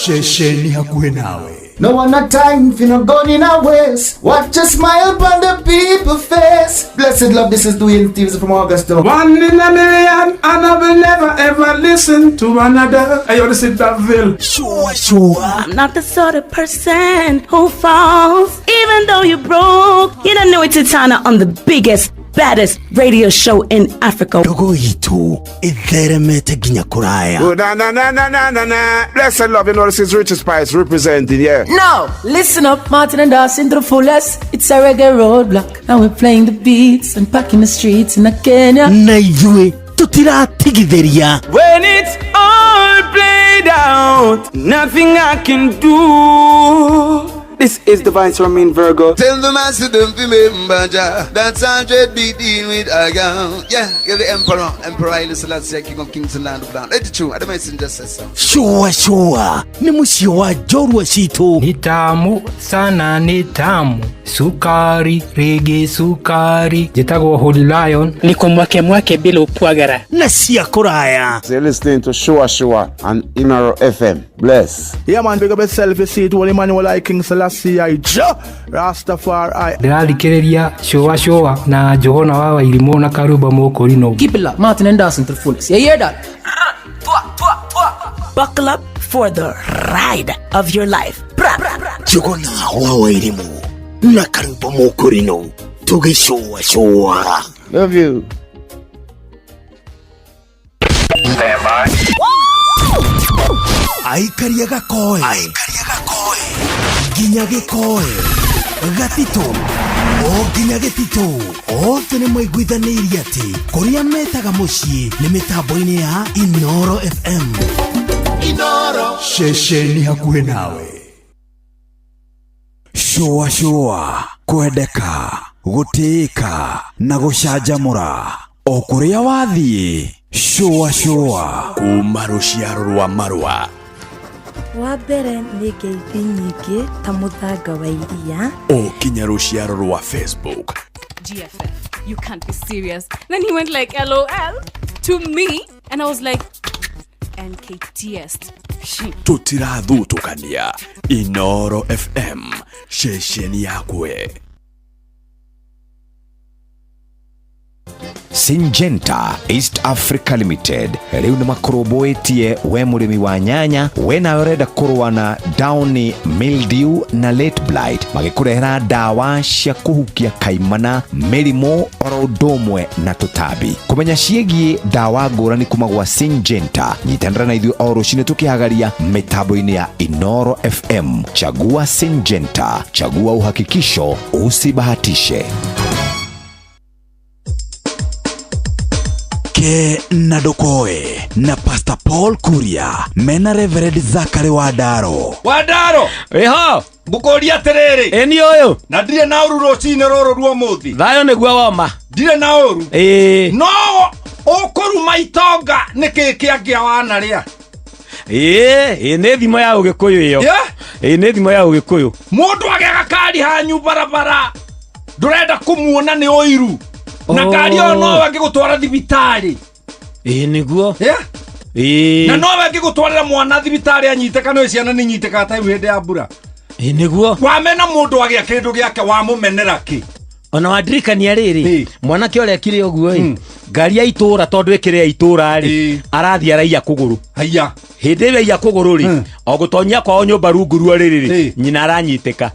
S21: Ceceni hakuhĩ nawe.
S1: No one not time for no gun in our waist. Watch a smile upon the people face. Blessed love, this is Dwayne Stevens from Augusta.
S6: One in a million, and I will never ever listen to another. I want to sit that bill.
S17: Sure.
S26: I'm not the sort of person who falls, even though you're broke. You don't know it's Titana on the biggest, baddest radio show in Africa.
S17: Ndogo itu itheremete nginya kuraya.
S12: Oh, na na na na na na na. Blessed love, you know this is Richard Spice representing, yeah.
S7: No, listen up, Martin and Dawson to the fullest. It's a reggae roadblock, and we're playing the beats and packing the streets in Kenya.
S17: Na ithuĩ tutiratigithĩria.
S6: When it's all played out, nothing I can do. This is Divine Sermon Virgo.
S4: Tell the master don't remember Jah. That's 100 be dealing with a girl. Yeah, you're the emperor. Emperor Haile Selassie, King of Kings and Land of Land. Let it true. I don't messenger says so.
S17: Shua shua ni muciĩ wa njorua citũ.
S8: Ni tamu sana, ni tamu sukari rĩngĩ sukari. Njĩtagwo Holy Lion.
S9: Niko mwake mwake bila upwagara
S17: na cia kũraya.
S12: You're listening to Shua Shua on Inoro FM. Bless.
S11: Yeah man, big up yourself, you see it, Holy Emmanuel I King Selassie I Jah Rastafari.
S8: Ndĩrathikĩrĩria Shua Shua na Johana wa Wairimũ na Karuba Mũkũrinũ.
S7: Keep it locked, Martin and Dawson to the fullest. You hear that?
S26: Buckle up for the ride of your life. Bra, bra, bra.
S21: Njuguna wa Wairimu na Karuba Mũkũrinũ tũgĩcũa cũa.
S12: Love you.
S21: Stand by. Aikaria gakoe nginya gĩkoe gatitũ o nginya gĩtitũ othe nĩ maiguithanĩirie atĩ kũrĩa metaga mũciĩ nĩ mĩtambo-inĩ ya Inoro FM.
S4: Inoro
S21: ceceni hakuhĩ nawe. Shua shua kwendeka gũtĩĩka na gũcanjamũra o kũrĩa wathiĩ. Shua shua kuma rũciaro rwa marũa.
S13: Wa mbere nĩ ngeithi nyingĩ ta mũthanga wa iria
S21: o kinya rũciaro rwa Facebook.
S14: GFF, you can't be serious. Then he went like LOL to me and I was like NKTS.
S21: Tũtirathutũkania. Inoro FM ceceni yakwe.
S27: Syngenta East Africa Limited rĩu nĩ makũrũmbũĩtie we mũrĩmi wa nyanya, we nawe ũrenda kũrũa na downy mildew na late blight, magĩkũrehera ndawa cia kũhukia kaimana, mĩrimũ oro ũndũ ũmwe na tũtambi. Kũmenya ciĩgiĩ ndawa ngũrani kuma gwa Syngenta, nyitanĩra na ithuĩ o rũcinĩ tũkĩhagaria mĩtambo-inĩ ya Inoro FM. Chagua Syngenta, chagua uhakikisho, usibahatishe.
S21: Ke na Ndokoe na Pastor Paul Kuria mena Reverend Zachary Wandaro.
S28: Wandaro
S29: Iho
S28: ngukuria atiriri
S29: eni uyu
S28: na ndire na uru rucini ruru rwa muthi
S29: thayo niguo woma
S28: ndire na uru
S29: ii
S28: no ukuruma itonga niki kiangia wanaria
S29: ii ni thimo ya ugikuyu iyo ii ni thimo ya ugikuyu
S28: mundu agega kari hanyu barabara ndurenda kumuona ni uiru na ngari ĩyo nowe angĩgũtwara thibitarĩ.
S29: Ĩĩ nĩguo.
S28: Ĩĩ. Na nowe angĩgũtwarĩra mwana thibitarĩ anyitĩka nĩ ciana nĩ inyitĩkaga ta hĩndĩ ya mbura.
S29: Ĩĩ nĩguo.
S28: Wamena mũndũ agĩa kĩndũ gĩake wamũmenera kĩ?
S29: Ona wandirikania rĩrĩ mwanake ũrĩa ekire ũguo ĩ ngari ya itũra tondũ ĩkĩrĩ ya itũra rĩ arathiĩ araiya kũgũrũ.
S28: Haiya.
S29: Hĩndĩ ĩyo aiya kũgũrũ rĩ o gũtonyia kwao nyũmba rungu ruo rĩrĩ rĩ nyina aranyitĩka.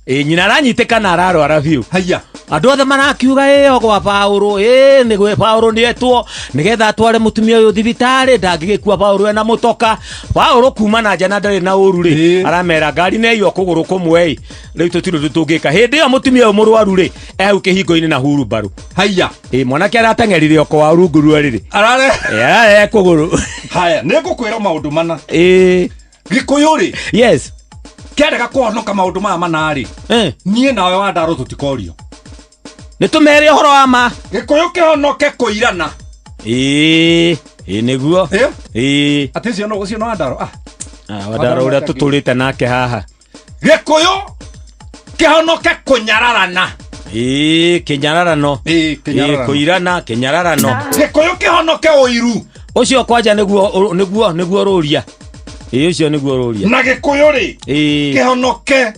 S29: Ĩ nyina aranyitĩka na ararwara biũ.
S28: Haiya.
S29: Andũ othe marakiuga ĩyo gwa Paũlũ ĩ nĩ Paũlũ nĩetwo nĩgetha atware mũtumia ũyũ thibitarĩ ndangĩgĩkua Paũlũ ena mũtoka. Paũlũ kuma na nja na ndarĩ na ũru rĩ aramera ngari nĩ kũgũrũ kũmwe ĩ rĩu tũtirĩ ũndũ tũngĩka. Hĩndĩ ĩyo mũtumia ũyũ mũrwaru rĩ e hau kĩhingo-inĩ na hurumbarũ.
S28: Haiya.
S29: Ĩ mwanake arateng'erire o kwao rungu ruo rĩrĩ
S28: arare
S29: arare kũgũrũ.
S28: Haya nĩngũkwĩra maũndũ mana.
S29: Ĩ
S28: Gĩkũyũ rĩ
S29: yes
S28: kĩarega kũhonoka maũndũ maya mana rĩ niĩ nawe Wandaro tũtikorio.
S29: Nĩ tũmere ũhoro wa ma.
S28: Gĩkũyũ kĩhonoke kũirana.
S29: Ĩĩ ĩĩ nĩguo. Ĩĩ
S28: atĩ ũcio no Wandaro.
S29: Wandaro ũrĩa tũtũrĩte nake haha.
S28: Gĩkũyũ kĩhonoke kũnyararana.
S29: Ĩĩ kĩnyararano.
S28: Ĩĩ kĩnyararano.
S29: Kũirana kĩnyararano.
S28: Gĩkũyũ kĩhonoke ũiru.
S29: Ũcio kwanja nĩguo nĩguo nĩguo rũria. Ĩĩ ũcio nĩguo rũria.
S28: Na gĩkũyũ rĩ kĩhonoke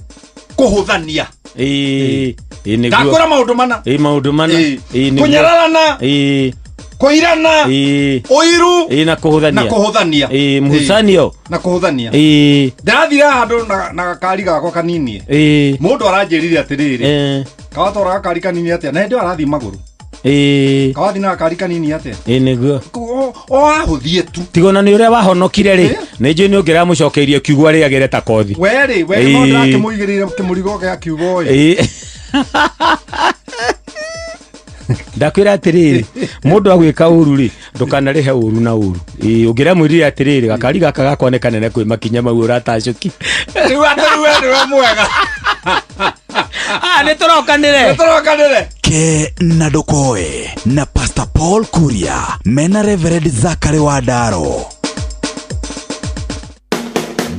S28: kũhũthania.
S29: Ĩĩ ĩĩ nĩguo.
S28: Ndakũra maũndũ mana.
S29: Ĩĩ maũndũ mana. Ĩĩ nĩguo.
S28: Kũnyararana.
S29: Ĩĩ
S28: kũirana.
S29: Ĩĩ
S28: ũiru.
S29: Ĩĩ na kũhũthania.
S28: Na kũhũthania.
S29: Ĩĩ mũhusanio.
S28: Na kũhũthania.
S29: Ĩĩ
S28: ndĩrathire handũ na gakari gakwa kanini.
S29: Ĩĩ
S28: mũndũ aranjĩrire atĩrĩrĩ kawatwara gakari kanini atĩa na hĩndĩ ĩyo arathiĩ magũrũ.
S29: Ĩĩ
S28: kawathi na gakari kanini atĩa.
S29: Ĩĩ nĩguo.
S28: O ahũthie tu
S29: tigona nĩ ũrĩa wahonokire rĩ nĩ njũĩ nĩ ũngĩramũcokeirie kiugo arĩagĩre ta kothi.
S28: We rĩ we no ndĩrakĩmũigĩrĩire kĩmũrigo gĩa kiugo ĩ.
S29: Ĩĩ Ndakwĩra atĩrĩrĩ, mũndũ agwĩka ũru rĩ, ndũkanarĩhe ũru na ũru. Ĩĩ, ũngĩramwĩrire atĩrĩrĩ, gakari gaka gakwa nĩ kanene kwĩ makinya mau ũratacũki.
S28: Rĩu atĩ rĩu we nĩwe mwega.
S29: Ah, nĩ tũrokanĩre.
S28: Nĩ tũrokanĩre.
S21: Ke na ndũkoe na Pastor Paul Kuria mena Reverend Zachary Wandaro.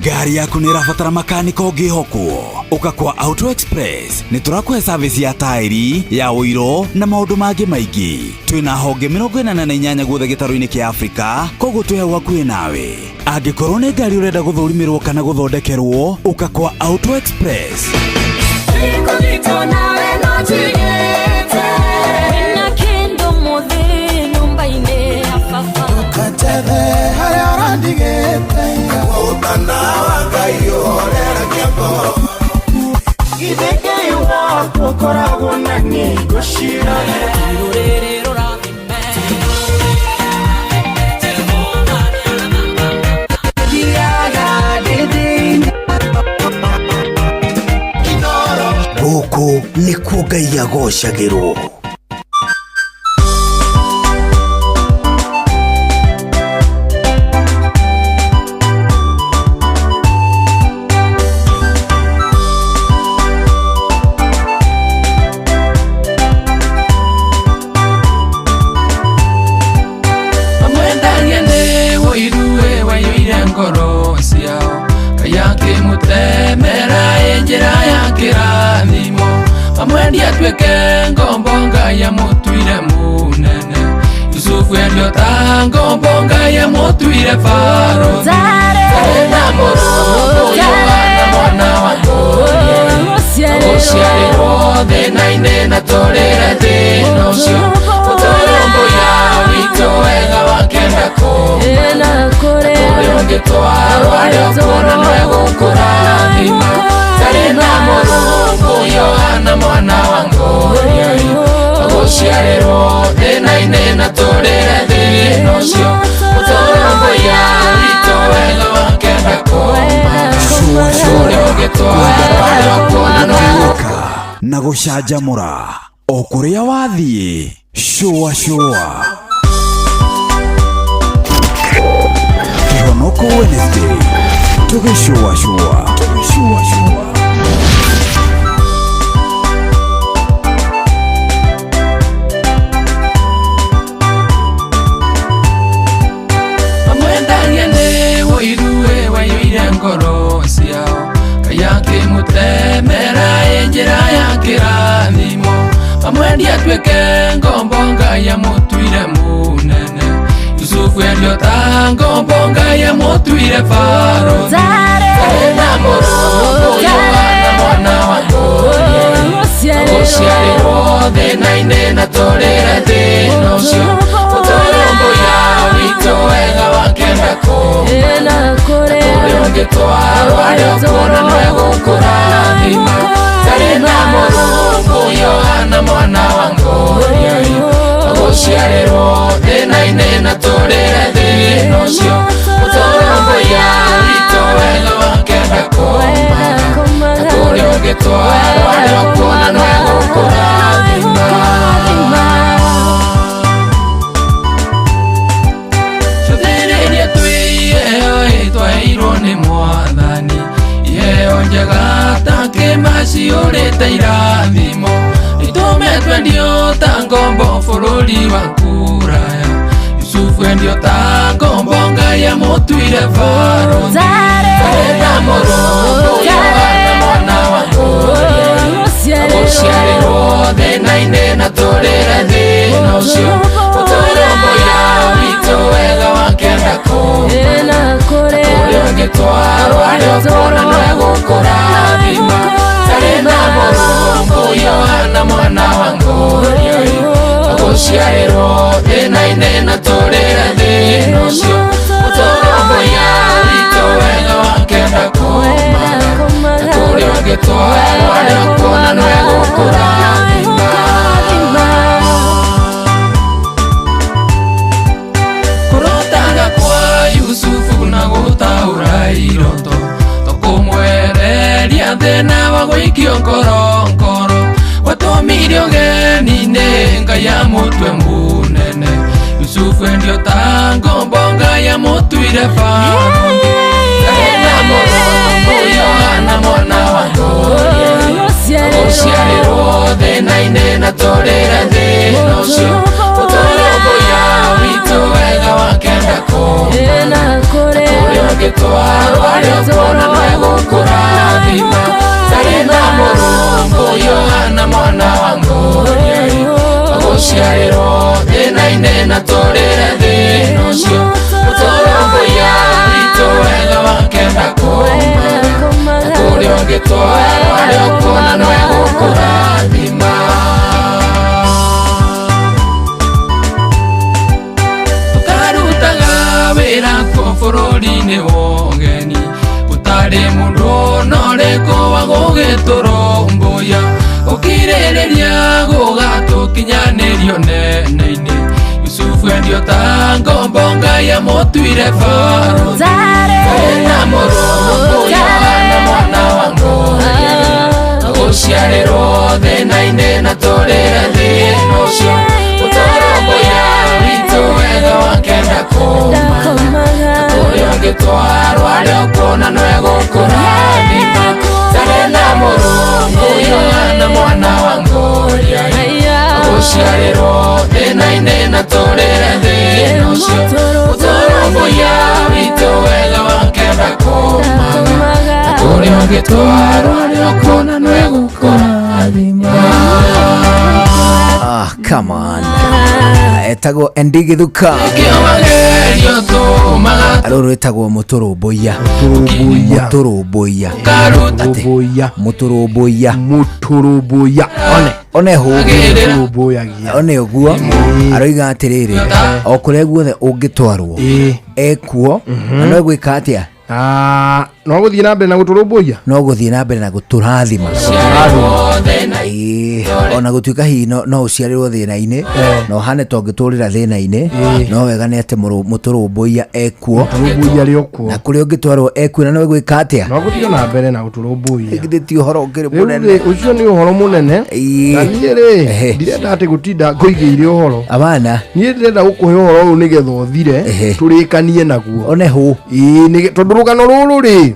S21: Ngari yaku nĩ ĩrabatara makanika ũngĩhokwo. Ũka kwa Auto Express nĩ tũrakũhe service ya taĩri, ya ũiro na maũndũ mangĩ maingĩ. Twĩna honge 48 guothe gĩtarũ-inĩ kĩa Afrika, koguo twĩ hau hakuhĩ nawe. Angĩkorwo nĩ ngari ũrenda gũthũrimĩrwo kana gũthondekerwo, ũka kwa Auto Express.
S6: Ukoragwo na niĩ ngũcira.
S21: Gũkũ nĩkuo Ngai agocagĩrwo.
S2: Amwendarie nĩ wũiruĩ waiyũire ngoro ciao, Ngai akĩmũtemera ĩ njĩra ya kĩrathimo. Amwendia atuĩke ngombo, Ngai amũtuire mũnene. Yusufu endio ta ngombo, Ngai amũtuire barũthi. Ndarĩ na mũrũ Yohana mwana wa Ngũria, agũciarĩrwo thĩna-inĩ na tũrĩre thĩna ũcio. Ũtũrũmbũiya witũ wega wakenda kũmana, kũrĩ ũngĩtwarwo harĩa ũkuona nĩwe gũkũrathima. Ndarĩ na mũrũ Yohana mwana wa Ngũria, agũciarĩrwo thĩna-inĩ na tũrĩre thĩna ũcio. Ũtũrũmbũiya witũ wega wakenda kũmana, kũrĩ ũngĩtwarwo harĩa ũkuona nĩwe
S21: Gũka na gũcanjamũra o kũrĩa wathiĩ, shũa shũa. Kĩhonoko Wednesday tũgĩcũa shũa. Tũgĩcũa shũa.
S2: Amwendarie nĩ wũiruĩ waiyũire ngoro ciao, Ngai akĩmũtemera ĩ njĩra ya kĩrathimo. Amwendia atuĩke ngombo, Ngai amũtuire mũnene. Yusufu endio ta ngombo, Ngai amũtuire barũthi. Ndarĩ na mũrũ Yohana mwana wa Ngũria, agũciarĩrwo thĩna-inĩ na tũrĩre thĩna ũcio. Ũtũrũmbũiya witũ wega wakenda kũmana, kũrĩ ũngĩtwarwo harĩa ũkuona nĩwe gũkũrathima. Ndarĩ na mũrũ Yohana mwana wa Ngũria, agũciarĩrwo thĩna-inĩ na tũrĩre thĩna ũcio. Ũtũrũmbũiya witũ wega wakenda kũmana, kũrĩ ũngĩtwarwo harĩa ũkuona nĩwe gũkũrathima. Cũthĩrĩria twĩ iheo ĩtwaheirwo nĩ Mwathani, iheo njega ta kĩma ciũrĩte irathimo. Itũme twendio ta ngombo bũrũri wa kũraya, Yusufu endio ta ngombo, Ngai amũtuire barũthi. Ndarĩ na mũrũ Yohana mwana wa Ngũria, agũciarĩrwo thĩna-inĩ na tũrĩre thĩna ũcio. Ũtũrũmbũiya witũ wega wakenda kũmana, kũrĩ ũngĩtwarwo harĩa ũkuona nĩwe gũkũrathima. Ndarĩ na mũrũ Yohana mwana wa Ngũria, agũciarĩrwo thĩna-inĩ na tũrĩre thĩna ũcio. Ũtũrũmbũiya witũ wega wakenda kũmana, kũrĩ ũngĩtwarwo harĩa ũkuona nĩwe gũkũrathima. Kũrotaga kwa Yusufu na gũtaũra iroto, tũkũmwereria thĩna wa gũikio ngoro ngoro. Watũmire ũgeni-inĩ, Ngai Ngai amũtue mũnene. Yusufu endio ta ngombo Ngai amũtuire barũthi. Ndarĩ na mũrũngũ Yohana mwana wa Ngoria. Gũciarĩrwo thĩna-inĩ na tũrĩre thĩna ũcio. Ũtũrũmbũiya witũ wega wake ndakũmaga. Na kũrĩa ũngĩtwarwo arĩ ũkuona no egũkũrathima. Ndarĩ na mũrũngũ Yohana mwana wa Ngoria. Gũciarĩrwo thĩna-inĩ na tũrĩre thĩna ũcio. Ũtũrũmbũiya witũ wega wake ndakũmaga. Na kũrĩa ũngĩtwarwo arĩ ũkuona no egũkũrathima. Tũkarutaga wĩra kuo bũrũri-inĩ wa ũgeni. Gũtarĩ mũndũ ona ũrĩkũ wa gũgĩtũrũmbũiya. Gũkirĩrĩria gũgatũkinyanĩrio nene-inĩ. Yusufu endio ta ngombo Ngai amũtuire barũthi. Ndarĩ na mũrũngũ Yohana mwana wa Ngoria. Gũciarĩrwo thĩna-inĩ na tũrĩre thĩna ũcio. Ũtũrũmbũiya witũ wega wake ndakũmaga. Na kũrĩa ũngĩtwarwo arĩ ũkuona no egũkũrathima. Ndarĩ na mũrũngũ Yohana mwana wa Ngoria. Gũciarĩrwo thĩna-inĩ na tũrĩre thĩna ũcio. Ũtũrũmbũiya witũ wega wake ndakũmaga. Na kũrĩa ũngĩtwarwo arĩ ũkuona no egũkũrathima.
S3: Ah, come on. Etagwo Andy Githuka. Rũrũ rwĩtagwo mũtũrũmbũiya. Mũtũrũmbũiya. Mũtũrũmbũiya.
S11: Mũtũrũmbũiya. One.
S3: One hũ.
S11: Mũtũrũmbũyagia.
S3: One ũguo. Aroiga atĩrĩrĩ, o kũrĩa guothe ũngĩtwarwo ekuo na no egwĩka atĩa?
S11: No gũthiĩ na mbere na gũtũrũmbũiya.
S3: No gũthiĩ na mbere na gũtũrathima. Ĩĩ, ona gũtuĩka hihi no ũciarĩrwo thĩna-inĩ na ũhane ta ũngĩtũrĩra thĩna-inĩ, no wega nĩ atĩ mũtũrũmbũiya ekuo.
S11: Mũtũrũmbũiya arĩ o kuo.
S3: Na kũrĩa ũngĩtwarwo ekuo na no egwĩka atĩa?
S11: No gũthiĩ na mbere na gũtũrũmbũiya.
S3: Githĩ ti ũhoro ũkĩrĩ
S11: Rĩu
S3: mũnene?
S11: rĩ, ũcio nĩ ũhoro mũnene. Na niĩ rĩ, ndirenda atĩ gũtinda ngũigĩire ũhoro.
S3: Abana.
S11: Niĩ ndĩrenda gũkũhe ũhoro ũyũ nĩgetha ũthire tũrĩkanie naguo.
S3: One hũ.
S11: Ĩĩ, tondũ rũgano rũrũ rĩ,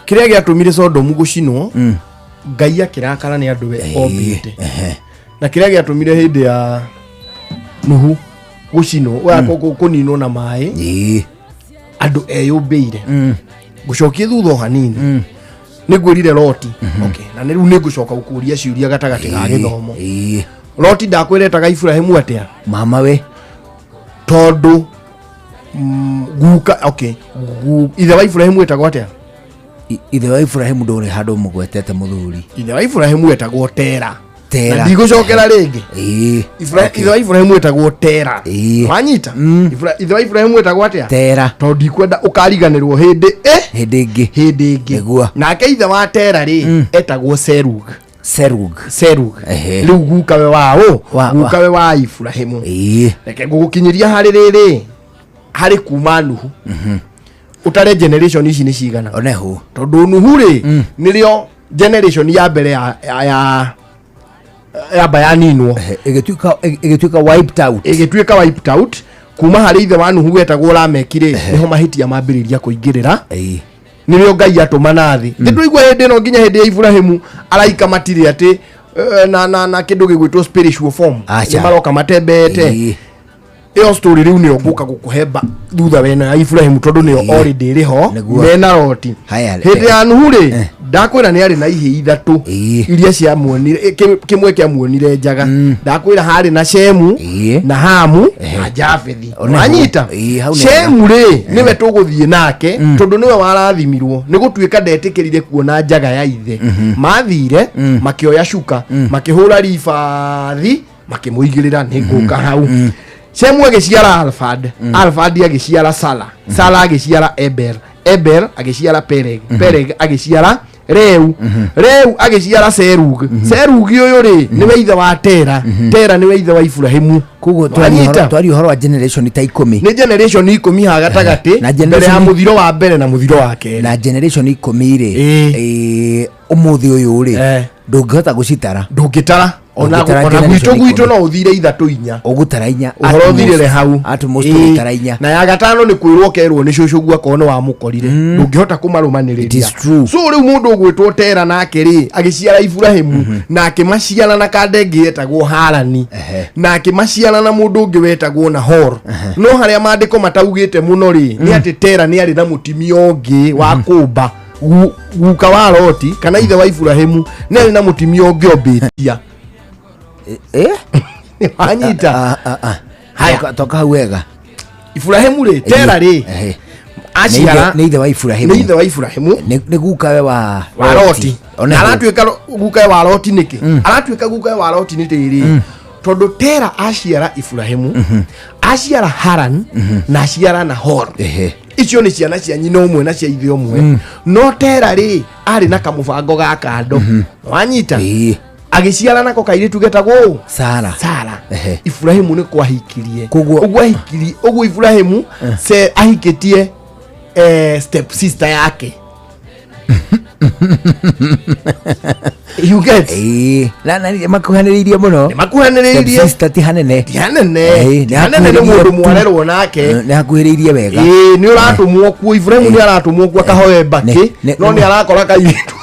S11: kĩrĩa gĩatũmire Sodomu gũcinwo, Ngai akĩrakara nĩ andũ we ombĩte. Na kĩrĩa gĩatũmire hĩndĩ ya Nuhu gũcinwo, kũninwo na maĩ, andũ eyũmbĩire. Ngũcokie thutha o hanini. Nĩ ngwĩrire Loti. Okay, na rĩu nĩ ngũcoka gũkũria ciũria gatagatĩ ga gĩthomo. Loti ndakwĩra etaga Iburahĩmu atĩa?
S3: Mama we.
S11: Tondũ guka, okay, ithe wa Iburahĩmu etagwo atĩa?
S3: Ithe wa Iburahĩmu ndũrĩ handũ mũgwetete mũthuri.
S11: Ithe wa Iburahĩmu etagwo Tera.
S3: Tera.
S11: Na ndigũcokera rĩngĩ.
S3: Okay.
S11: Ithe wa Iburahĩmu etagwo Tera. Wanyita? Ithe wa Iburahĩmu etagwo atĩa?
S3: Tera.
S11: Tondũ ndikwenda ũkariganĩrwo hĩndĩ
S3: hĩndĩ ĩngĩ.
S11: Hĩndĩ ĩngĩ.
S3: Nĩguo.
S11: Nake ithe wa Tera rĩ, etagwo Serug.
S3: Serug.
S11: Serug. Rĩu gukawe wa ũ? Gukawe wa Iburahĩmu. Reke ngũgũkinyĩria harĩ rĩrĩ, harĩ kuma Nuhu. Ũtare generation ici nĩ cigana?
S3: One hũ.
S11: Tondũ Nuhu rĩ, nĩrĩo generation ya mbere ya yamba yaninwo.
S3: Ĩgĩtuĩka wiped out.
S11: Ĩgĩtuĩka wiped out. Kuma harĩ ithe wa Nuhu wetagwo Lameki rĩ, nĩho mahĩtia mambĩrĩria kũingĩrĩra. Nĩrĩo Ngai atũmana thĩ. Nĩ tũigua hĩndĩ ĩno nginya hĩndĩ ya Iburahĩmu araika matirĩ atĩ na kĩndũ gĩgwĩtwo spiritual form.
S3: Acha.
S11: Nĩ maroka matembeete. Ĩyo story rĩu nĩyo ngũka gũkũhe thutha wena ya Iburahĩmu tondũ nĩyo already ĩrĩ ho mena Loti.
S3: Haya,
S11: Hĩndĩ ya Nuhu rĩ, ndakwĩra nĩ arĩ na ihĩĩ ithatũ iria ciamuonire, kĩmwe kĩamuonire njaga. Ndakwĩra harĩ na Shemu na Hamu na Jafethi.
S3: One
S11: Wanyita?
S3: hau nĩ
S11: Shemu rĩ, nĩwe tũgũthiĩ nake tondũ nĩwe warathimirwo nĩ gũtuĩka ndetĩkĩrire kuona njaga ya ithe. Mathire makĩoya cuka makĩhũra ribathi makĩmũigĩrĩra nĩ ngũka hau. Shemu agĩciara Alfad, Alfad agĩciara Sala, Sala agĩciara Eber, Eber agĩciara Peleg, Peleg agĩciara Reu, Reu agĩciara Serug. Serug ũyũ rĩ nĩwe ithe wa Tera, Tera nĩwe ithe wa Iburahĩmu.
S3: Koguo
S11: Wanyita?
S3: twaria ũhoro wa generation ta ikũmi.
S11: Nĩ generation ikũmi ha gatagatĩ
S3: Na
S11: mbere ya
S3: generation-
S11: mũthiro wa mbere na mũthiro wa kerĩ.
S3: Na generation ikũmi rĩ, ũmũthĩ ũyũ rĩ, ndũngĩhota gũcitara.
S11: Ndũngĩtara. Ona
S3: Ũngĩtara
S11: ona
S3: generation
S11: gwitũ gwitũ
S3: ikũmi.
S11: no ũthire ithatũ inya.
S3: Ũgũtara inya.
S11: Ũhoro
S3: At most.
S11: ũthirĩre hau.
S3: At most
S11: Ĩĩ.
S3: ũgũtara inya.
S11: Na ya gatano nĩ kwĩrwo kerwo nĩ cũcũ guo akorwo nĩ wamũkorire. Ndũngĩhota kũmarũmanĩrĩria.
S3: It is true.
S11: So rĩu mũndũ ũgwĩtwo Tera nake rĩ agĩciara Iburahĩmu na akĩmaciara na kanda ĩngĩ yetagwo Harani na akĩmaciara na mũndũ ũngĩ wetagwo Nahor. No harĩa maandĩko mataugĩte mũno rĩ nĩ atĩ Tera nĩ arĩ na mũtimia ũngĩ wa kũmba guka wa Loti kana ithe wa Iburahĩmu nĩ arĩ na mũtimia ũngĩ ombĩtia. Wanyita.
S3: Haya. Toka hau wega.
S11: Iburahĩmu rĩ Tera rĩ
S3: Ehe.
S11: aciara
S3: Nĩ ithe wa Iburahĩmu.
S11: nĩ ithe wa Iburahĩmu
S3: Nĩ gukawe wa
S11: wa Loti.
S3: One
S11: Na
S3: hau.
S11: aratuĩka gukawe wa Loti nĩkĩ? Aratuĩka gukawe wa Loti nĩ rĩrĩ tondũ Tera aciara Iburahĩmu aciara Haran na aciara Nahor. Icio nĩ ciana cia nyina ũmwe na cia ithe ũmwe. No Tera rĩ arĩ na kamũbango ga kando. Wanyita? Agĩciara nako kairĩtu getagwo ũ?
S3: Sara.
S11: Sara.
S3: Ehe.
S11: Iburahĩmu nĩ kwahikirie.
S3: Koguo
S11: Ũguo ahikirie ũguo Iburahĩmu se ahikĩtie step sister yake. You get?
S3: Ĩĩ. Na makuhanĩrĩirie mũno.
S11: Makuhanĩrĩirie.
S3: Step sister ti hanene.
S11: Ti hanene.
S3: Ĩĩ,
S11: Ti hanene nĩ
S3: hakuhĩrĩirie
S11: mũndũ
S3: tu.
S11: mwarerwo nake.
S3: Nĩ hakuhĩrĩirie wega.
S11: Ĩĩ nĩ ũratũmwo kuo Iburahĩmu nĩ aratũmwo kuo akahoe mbakĩ no nĩ arakora kairĩtu.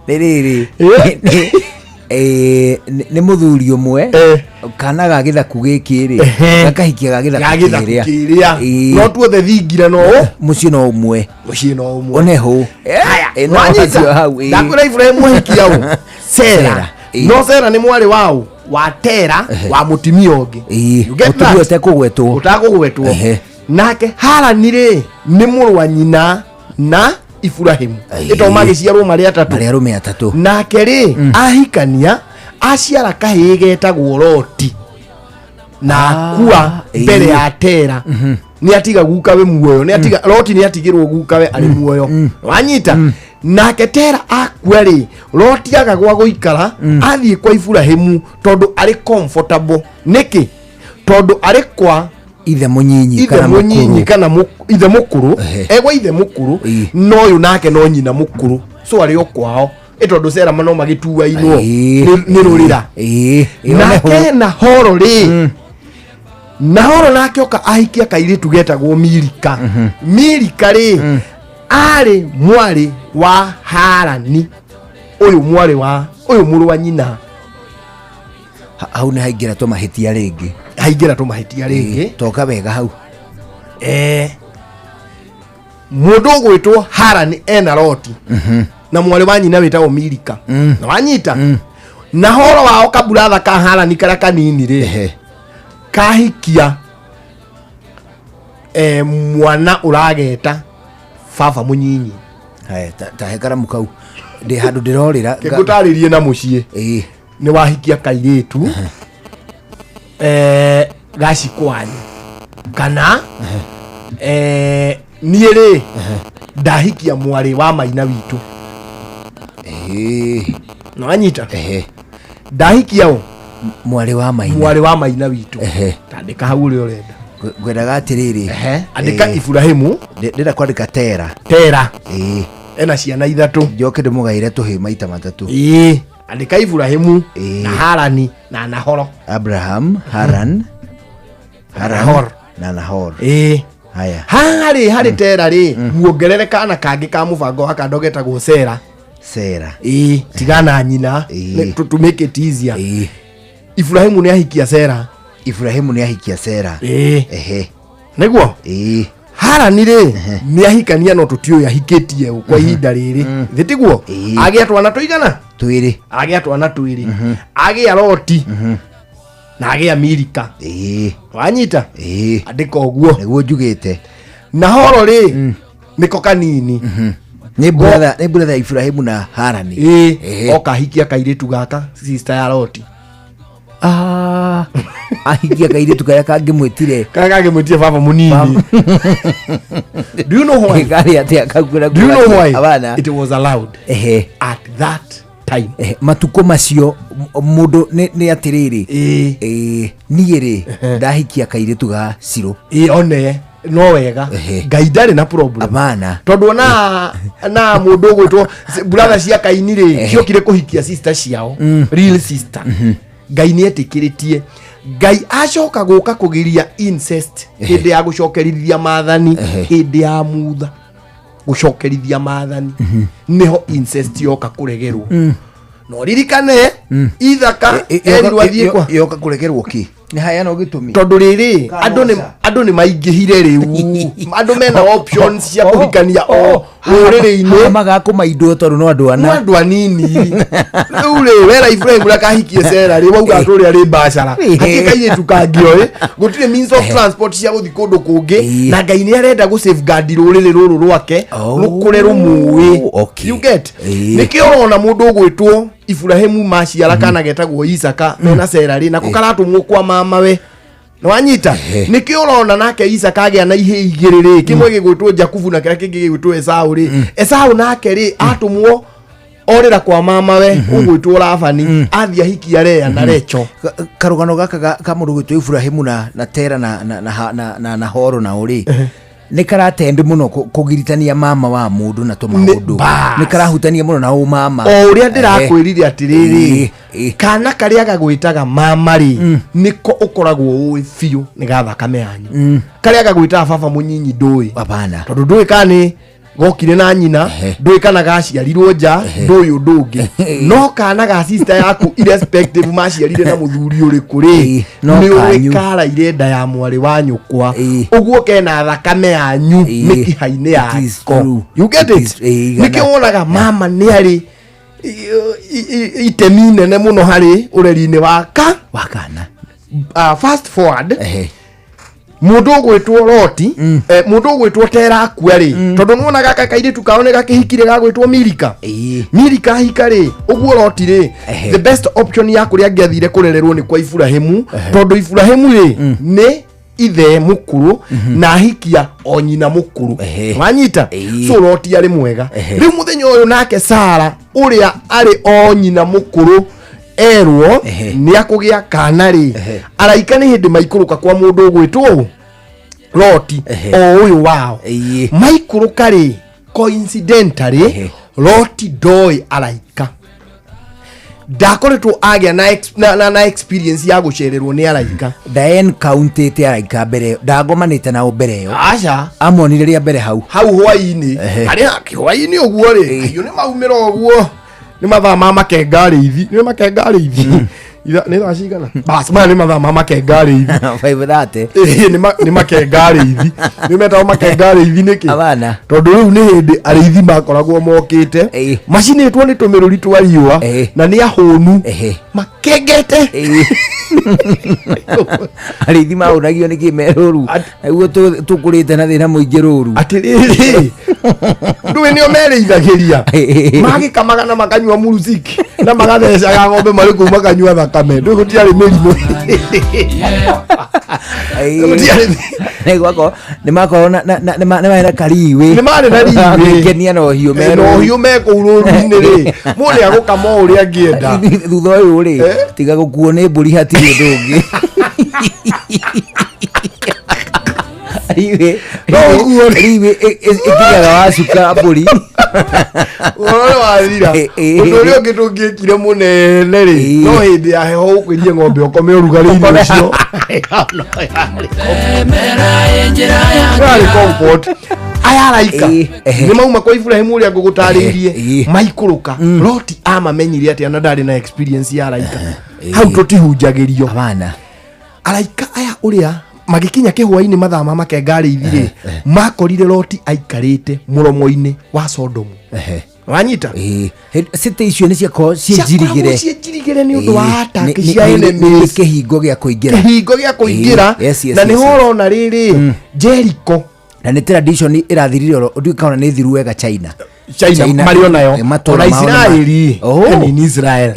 S3: Nĩ rĩrĩ. Nĩ mũthuri ũmwe kana ga gĩthaku gĩkĩ rĩ gakahikia ga
S11: Ga
S3: gĩthaku
S11: gĩthaku
S3: kĩrĩa.
S11: kĩrĩa.
S3: Ĩĩ.
S11: No tuothe thingira no ũ?
S3: Mũciĩ no ũmwe.
S11: Mũciĩ no ũmwe.
S3: One hũ.
S11: Haya,
S3: no
S11: wanyita?
S3: acio hau, ĩĩ.
S11: Ndakwĩra Iburahĩmu ahikia ũ? Sera.
S3: Sera, ĩĩ.
S11: No Sera nĩ mwarĩ wa ũ? Wa Tera wa mũtimia ũngĩ.
S3: Ĩĩ.
S11: You get
S3: Mũtumia
S11: that?
S3: ũtekũgwetwo.
S11: Ũtakũgwetwo.
S3: Ehe.
S11: Nake Harani rĩ nĩ mũrũ wa nyina na Iburahĩmu. Ĩto magĩciarwo marĩ atatũ.
S3: Marĩ arũme atatũ.
S11: Nake rĩ ahikania aciara kahĩĩ getagwo Loti na akua mbere ya Tera. Nĩ atiga gukawe muoyo nĩ atiga Loti nĩ atigĩrwo gukawe arĩ muoyo. Wanyita? Nake Tera akua rĩ Loti aga gwa gũikara athiĩ kwa Iburahĩmu tondũ arĩ comfortable. Nĩkĩ? Tondũ arĩ kwa
S3: Ithe mũnyinyi
S11: ithe
S3: kana
S11: mũnyinyi
S3: mũkũrũ.
S11: kana ithe mũkũrũ egwa ithe mũkũrũ no ũyũ nake no nyina mũkũrũ so arĩ o kwao ĩ tondũ Sera no magĩtuainwo nĩ rũrĩra.
S3: Ĩĩ.
S11: Nake Nahoro rĩ Nahoro nake oka ahikia kairĩtu getagwo Milika. Milika rĩ arĩ mwarĩ wa Harani ũyũ mwarĩ wa ũyũ mũrũ wa nyina.
S3: Hau nĩ haingĩra tũmahĩtia rĩngĩ.
S11: Haingĩra tũmahĩtia rĩngĩ.
S3: Toka wega hau.
S11: Mũndũ ũgwĩtwo Harani ena Loti na mwarĩ wa nyina wĩtagwo Milika. Na wanyita? Nahoro wao kaburatha ka Harani karĩa kanini rĩ kahikia mwana ũrageta baba mũnyinyi.
S3: Haya, ta he karamu kau. Ndĩ handũ ndĩrorĩra.
S11: Ngũtarĩrie na mũciĩ. Nĩ wahikia kairĩtu gacikwanyu kana niĩ rĩ ndahikia mwarĩ wa maina witũ. Na wanyita? Ndahikia ũ?
S3: Mwarĩ wa maina.
S11: Mwarĩ wa maina witũ. Tandĩka hau ũrĩa ũrenda.
S3: Ngwendaga atĩrĩrĩ.
S11: Andĩka Iburahĩmu.
S3: Ndĩrenda kwandĩka Tera.
S11: Tera.
S3: Ĩĩ.
S11: Ena ciana ithatũ.
S3: Njoke ndĩmũgaĩre tũhĩĩ maita matatũ.
S11: Ĩĩ. Andĩka Iburahĩmu na Harani na Nahoro.
S3: Abraham, Haran, Haran
S11: Nahor.
S3: na Nahor.
S11: Ĩĩ.
S3: Haya.
S11: Haha rĩ harĩ Tera rĩ muongerere kana kangĩ ka mũbango wa kando getagwo Sera.
S3: Sera.
S11: Ĩĩ, tigana nyina. To make it easier. Iburahĩmu nĩ ahikia Sera.
S3: Iburahĩmu nĩ ahikia Sera.
S11: Ĩĩ.
S3: Ehe.
S11: Nĩguo?
S3: Ĩĩ.
S11: Harani rĩ nĩ ahikania no tũtiũĩ ahikĩtie ũ kwa ihinda rĩrĩ. Thĩ tiguo? Agĩa twana tũigana?
S3: Twĩrĩ.
S11: Agĩa twana twĩrĩ. Agĩa Loti na agĩa Milika.
S3: Ĩĩ.
S11: Wanyita?
S3: Ĩĩ.
S11: Andĩka ũguo.
S3: Nĩguo njugĩte.
S11: Nahoro rĩ nĩko kanini.
S3: Nĩ brother, nĩ brother Iburahĩmu na Harani.
S11: Ĩĩ. Oka ahikia kairĩtu gaka sister ya Loti.
S3: Ahikia kairĩtu karĩa kangĩmwĩtire.
S11: Karĩa kangĩmwĩtire baba mũnini. Do you know why?
S3: Karĩ atĩa kau kũrĩa
S11: Do you know why?
S3: Abana.
S11: It was allowed.
S3: Ehe.
S11: At that time.
S3: Matukũ macio mũndũ nĩ atĩrĩrĩ. Niĩ rĩ ndahikia kairĩtu ga Cirũ.
S11: Ĩĩ one. No wega, Ngai ndarĩ na problem.
S3: Hapana.
S11: Tondũ ona na mũndũ ũgwĩtwo brother cia Kaini rĩ, ciokire kũhikia sister ciao, real sister. Ngai nĩ etĩkĩrĩtie. Ngai acoka gũka kũgiria incest hĩndĩ ya gũcokerithia maathani, hĩndĩ ya Mutha gũcokerithia maathani, nĩho incest yoka kũregerwo. No ririkane Ithaka erirwo athiĩ kwa
S3: Yoka kũregerwo kĩ? Nĩ hayana gĩtũmi.
S11: Tondũ rĩrĩ,
S3: Kana
S11: andũ nĩ
S3: ũca.
S11: andũ nĩ maingĩhire rĩu, andũ mena options cia kũhikania o rũrĩrĩ-inĩ.
S3: Magakũmaindwo tondũ no andũ
S11: no
S3: ana.
S11: Andũ anini rĩu rĩ, wera Ibrahim ũrĩa kahikie Sera rĩ, wauga atũ ũrĩa rĩ mbacara hatirĩ kairĩtu kangĩoĩ, gũtirĩ means of transport cia gũthiĩ kũndũ kũngĩ, na Ngai nĩ arenda gũ safeguard rũrĩrĩ rũrũ rwake rũkũre rũmũĩ.
S3: Okay.
S11: You get? Nĩkĩo ũrona mũndũ ũgwĩtwo Iburahimu maciara kana getagwo Isaka mena Sera rĩ, nako karatũmwo kwa mamawe, nĩwanyita? Nĩkĩo ũrona nake Isaka agĩa na ihĩ igĩrĩ rĩ, kĩmwe gĩgwĩtwo Jakubu na kĩrĩa kĩngĩ gĩgwĩtwo Esau rĩ. Esau nake rĩ, atũmwo orĩra kwa mamawe ũgwĩtwo Labani, athiĩ ahikia Lea na Recho.
S3: Karũgano gaka ka mũndũ gwĩtwo Ibrahimu na Tera na Nahoro nao rĩ, nĩ karatend mũno kũgiritania mama wa mũndũ na tũmaũndũ.
S11: Bas.
S3: Nĩ karahutania mũno na ũmama.
S11: O ũrĩa ndĩrakwĩrire atĩrĩrĩ,
S3: Ĩ, ĩ.
S11: kana karĩa gagwĩtaga mama rĩ, nĩko ũkoragwo ũĩ biũ nĩ ga thakame yanyu. Karĩa gagwĩtaga baba mũnyinyi ndũĩ.
S3: Hapana.
S11: Tondũ ndũĩ kana nĩ gokire na nyina, ndũĩ kana gaciarirwo nja, ndũĩ ũndũ ũngĩ. No kana ga sister yaku, irrespective maciarire na mũthuri ũrĩkũ rĩ,
S3: no
S11: nĩ ũĩ
S3: kanyu.
S11: karaire nda ya mwarĩ wa nyũkwa, ũguo kena thakame yanyu mĩkiha-inĩ yako. You get it? Nĩkĩo wonaga mama nĩ arĩ itemi nene mũno harĩ ũreri-inĩ wa ka
S3: wa kana.
S11: Fast forward, mũndũ ũgwĩtwo Loti, mũndũ ũgwĩtwo Tera akua rĩ, tondũ nĩwona gaka kairĩtu kao nĩ gakĩhikire gagwĩtwo Milika. Milika ahika rĩ, ũguo Loti rĩ, the best option ya kũrĩa angĩathire kũrererwo nĩ kwa Iburahimu, tondũ Iburahimu rĩ nĩ ithe mũkũrũ na ahikia o nyina mũkũrũ, wanyita? So Loti arĩ mwega. Rĩu mũthenya ũyũ nake Sara ũrĩa arĩ o nyina mũkũrũ erwo nĩ akũgĩa kana rĩ, araika nĩ hĩndĩ maikũrũka kwa mũndũ ũgwĩtwo Loti, o ũyũ wao maikũrũka rĩ, coincidentally Loti ndoĩ araika, ndakoretwo agĩa na experience ya gũcererwo nĩ araika.
S3: Ndaencountĩte araika mbere ĩyo, ndagomanĩte nao mbere ĩyo.
S11: Aca.
S3: Amonire rĩa mbere hau.
S11: Hau hwainĩ, harĩa hwainĩ ũguo rĩ, ahiũ nĩ maumĩra ũguo, nĩ mathaa ma makenga rĩithi, nĩ makenga rĩithi. Nĩ thaa cigana? Bas, maya nĩ mathaa ma makenga rĩithi.
S3: 5:30.
S11: Ĩĩ, nĩ makenga rĩithi, nĩ metagwo makenga rĩithi nĩkĩ?
S3: Abana.
S11: Tondũ rĩu nĩ hĩndĩ arĩithi makoragwo mokĩte macinĩtwo nĩ tũmĩrũri twa riũa na nĩ ahũnu makengete.
S3: Arĩithi mahũnagio nĩ kĩ me rũru? Nĩguo tũkũrĩte na thĩna mũingĩ rũru.
S11: Atĩrĩrĩ, ndũĩ nĩo merĩithagĩria, magĩkamaga na makanyua muruziki na magathecaga ng'ombe marĩ kũu makanyua thakame, ndũĩ gũtiarĩ mĩrimũ.
S3: Nĩ nĩ makorwo nĩ marĩ na kariwĩ.
S11: Nĩ marĩ na riwĩ.
S3: Magĩkenia na ũhiũ me
S11: na
S3: rũru.
S11: Ũhiũ me kũu rũru-inĩ rĩ, mũndũ nĩ agũkama o ũrĩa angĩenda.
S3: Thutha ũyũ rĩ, tiga gũkuo nĩ mbũri hatirĩ ũndũ ũngĩ. Riwĩ riwĩ ĩkinyaga wacuka mbũri.
S11: Ũhoro nĩ wathira. Ũndũ ũrĩa ũngĩ tũngĩkire mũnene rĩ, no hĩndĩ ya heho ũkwĩrie ng'ombe ũkome ũrugarĩ-inĩ ũcio yarĩ comfort. Aya araika nĩ mauma kwa Iburahĩmu ũrĩa ngũgũtarĩirie, maikũrũka. Loti amamenyire atĩa na ndarĩ na experience ya araika? Hau tũtihunjagĩrio. Araika aya ũrĩa magĩkinya kĩhwainĩ mathaa ma makenga rĩithi rĩ, makorire Loti aikarĩte mũromo-inĩ wa Sodomu, wanyita?
S3: City icio nĩ ciakorwo ciĩ njirigĩre.
S11: Ciĩ njirigĩre nĩ ũndũ wa attack cia
S3: Nĩ
S11: enemies.
S3: kĩhingo gĩa kũingĩra.
S11: Kĩhingo gĩa kũingĩra.
S3: Yes,
S11: Na nĩho ũrona rĩrĩ Jericho.
S3: Na nĩ tradition ĩrathirire oro ndiũĩ kana nĩ thiru wega China.
S11: China marĩ o nayo.
S3: Matũũra
S11: Ona
S3: mao
S11: Isiraeli,
S3: Oh.
S11: yani in Israel.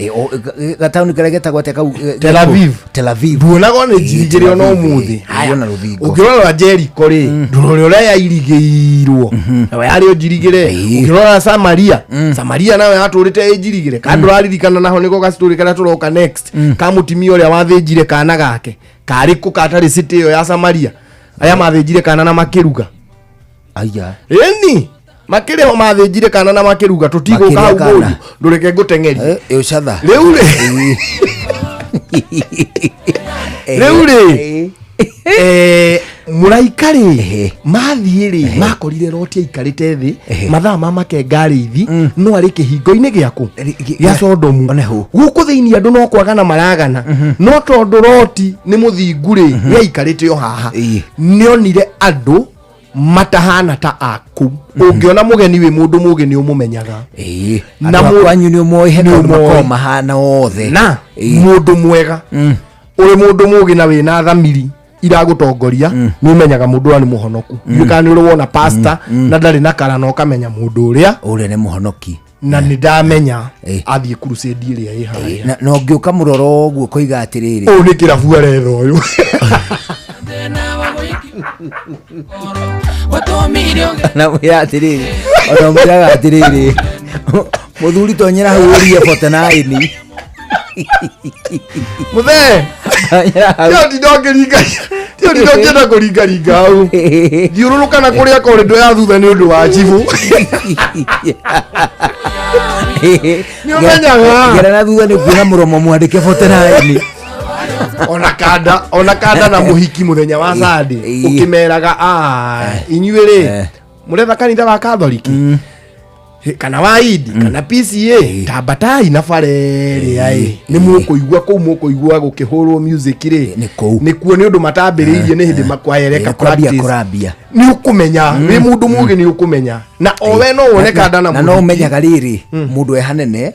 S3: Gataũni karĩa getagwo atĩa kau?
S11: Tel Aviv.
S3: Tel Aviv.
S11: Nduonaga nĩ njirigĩre ona
S3: Tel Aviv,
S11: ũmũthĩ.
S3: Nduona rũthingo.
S11: Ũngĩrora Jericho rĩ, ndũrore ũrĩa yairigĩirwo, nawe yarĩ o njirigĩre. Ũngĩrora Samaria, Samaria nayo yatũrĩte ĩ njirigĩre. Kana ndũraririkana naho nĩko gacitũrĩ karĩa tũroka next, ka mũtumia ũrĩa wathĩnjire kana gake karĩ kũ katarĩ city ĩyo ya Samaria? Arĩa mathĩnjire kana na makĩruga.
S3: Aya.
S11: Ĩni makĩrĩ ho mathĩnjire kana na makĩruga, tũtigũka
S3: Makĩrĩa
S11: hau
S3: kana.
S11: mũriũ, ndũreke ngũteng'erie.
S3: Ũcatha.
S11: Rĩu rĩ, rĩu rĩ, mũraika rĩ, mathiĩ rĩ, makorire Loti aikarĩte thĩ mathaa ma makenga arĩithi, no arĩ kĩhingo-inĩ gĩakũ gĩa Sodomu. Gũkũ thĩinĩ andũ no kwagana maragana, no tondũ Loti nĩ mũthingu rĩ, we aikarĩte o haha, nĩonire andũ matahana ta aku. Ũngĩona mũgeni wĩ mũndũ mũgĩ nĩ ũmũmenyaga.
S3: Na andũ a kwanyu nĩ ũmoĩ, he
S11: Nĩ
S3: kaũndũ
S11: ũmoĩ.
S3: makoragwo mahana othe.
S11: Na mũndũ mwega, ũrĩ mũndũ mũgĩ na wĩna thamiri iragũtongoria, nĩ ũmenyaga mũndũ ũrĩa nĩ mũhonoku. Ndiũĩ kana nĩ ũrĩ wona pastor na ndarĩ na kara, na ũkamenya mũndũ ũrĩa
S3: ũrĩa nĩ mũhonoki.
S11: Na nĩ ndamenya athiĩ crusade ĩrĩa ĩ harĩa.
S3: Na ũngĩũka mũrora ũguo ũkoiga atĩrĩrĩ,
S11: ũyũ nĩ kĩrabu aretha ũyũ.
S3: Na mwĩra atĩrĩrĩ, ona ũmwĩraga atĩrĩrĩ, mũthuri tonyera hau ũrie 49.
S11: Mũthee, tio ndinda ũkĩringa, tio ndinda ũkĩenda kũringaringa hau, thiũrũrũka na kũrĩa korindo ya thutha nĩ ũndũ wa chibũ. Nĩ ũmenyaga.
S3: Gera na thutha nĩ kuona mũromo mwandĩke 49.
S11: Ona kanda na mũhiki mũthenya wa Sunday ũkĩmeraga, "Ah, inyuĩ rĩ, mũretha kanitha wa Katholiki kana wa Idi kana PCA, tambatai na bara ĩrĩa ĩ nĩ mũkũigua kũu, mũkũigua gũkĩhũrwo music rĩ, nĩkuo." Nĩ ũndũ matambĩrĩirie, nĩ hĩndĩ makwayereka.
S3: Kũrambia.
S11: Practice.
S3: Kũrambia.
S11: Nĩ ũkũmenya wĩ mũndũ mũgĩ, nĩ ũkũmenya na o we no wone kanda na
S3: na no
S11: mũhiki.
S3: ũmenyaga rĩrĩ, mũndũ e hanene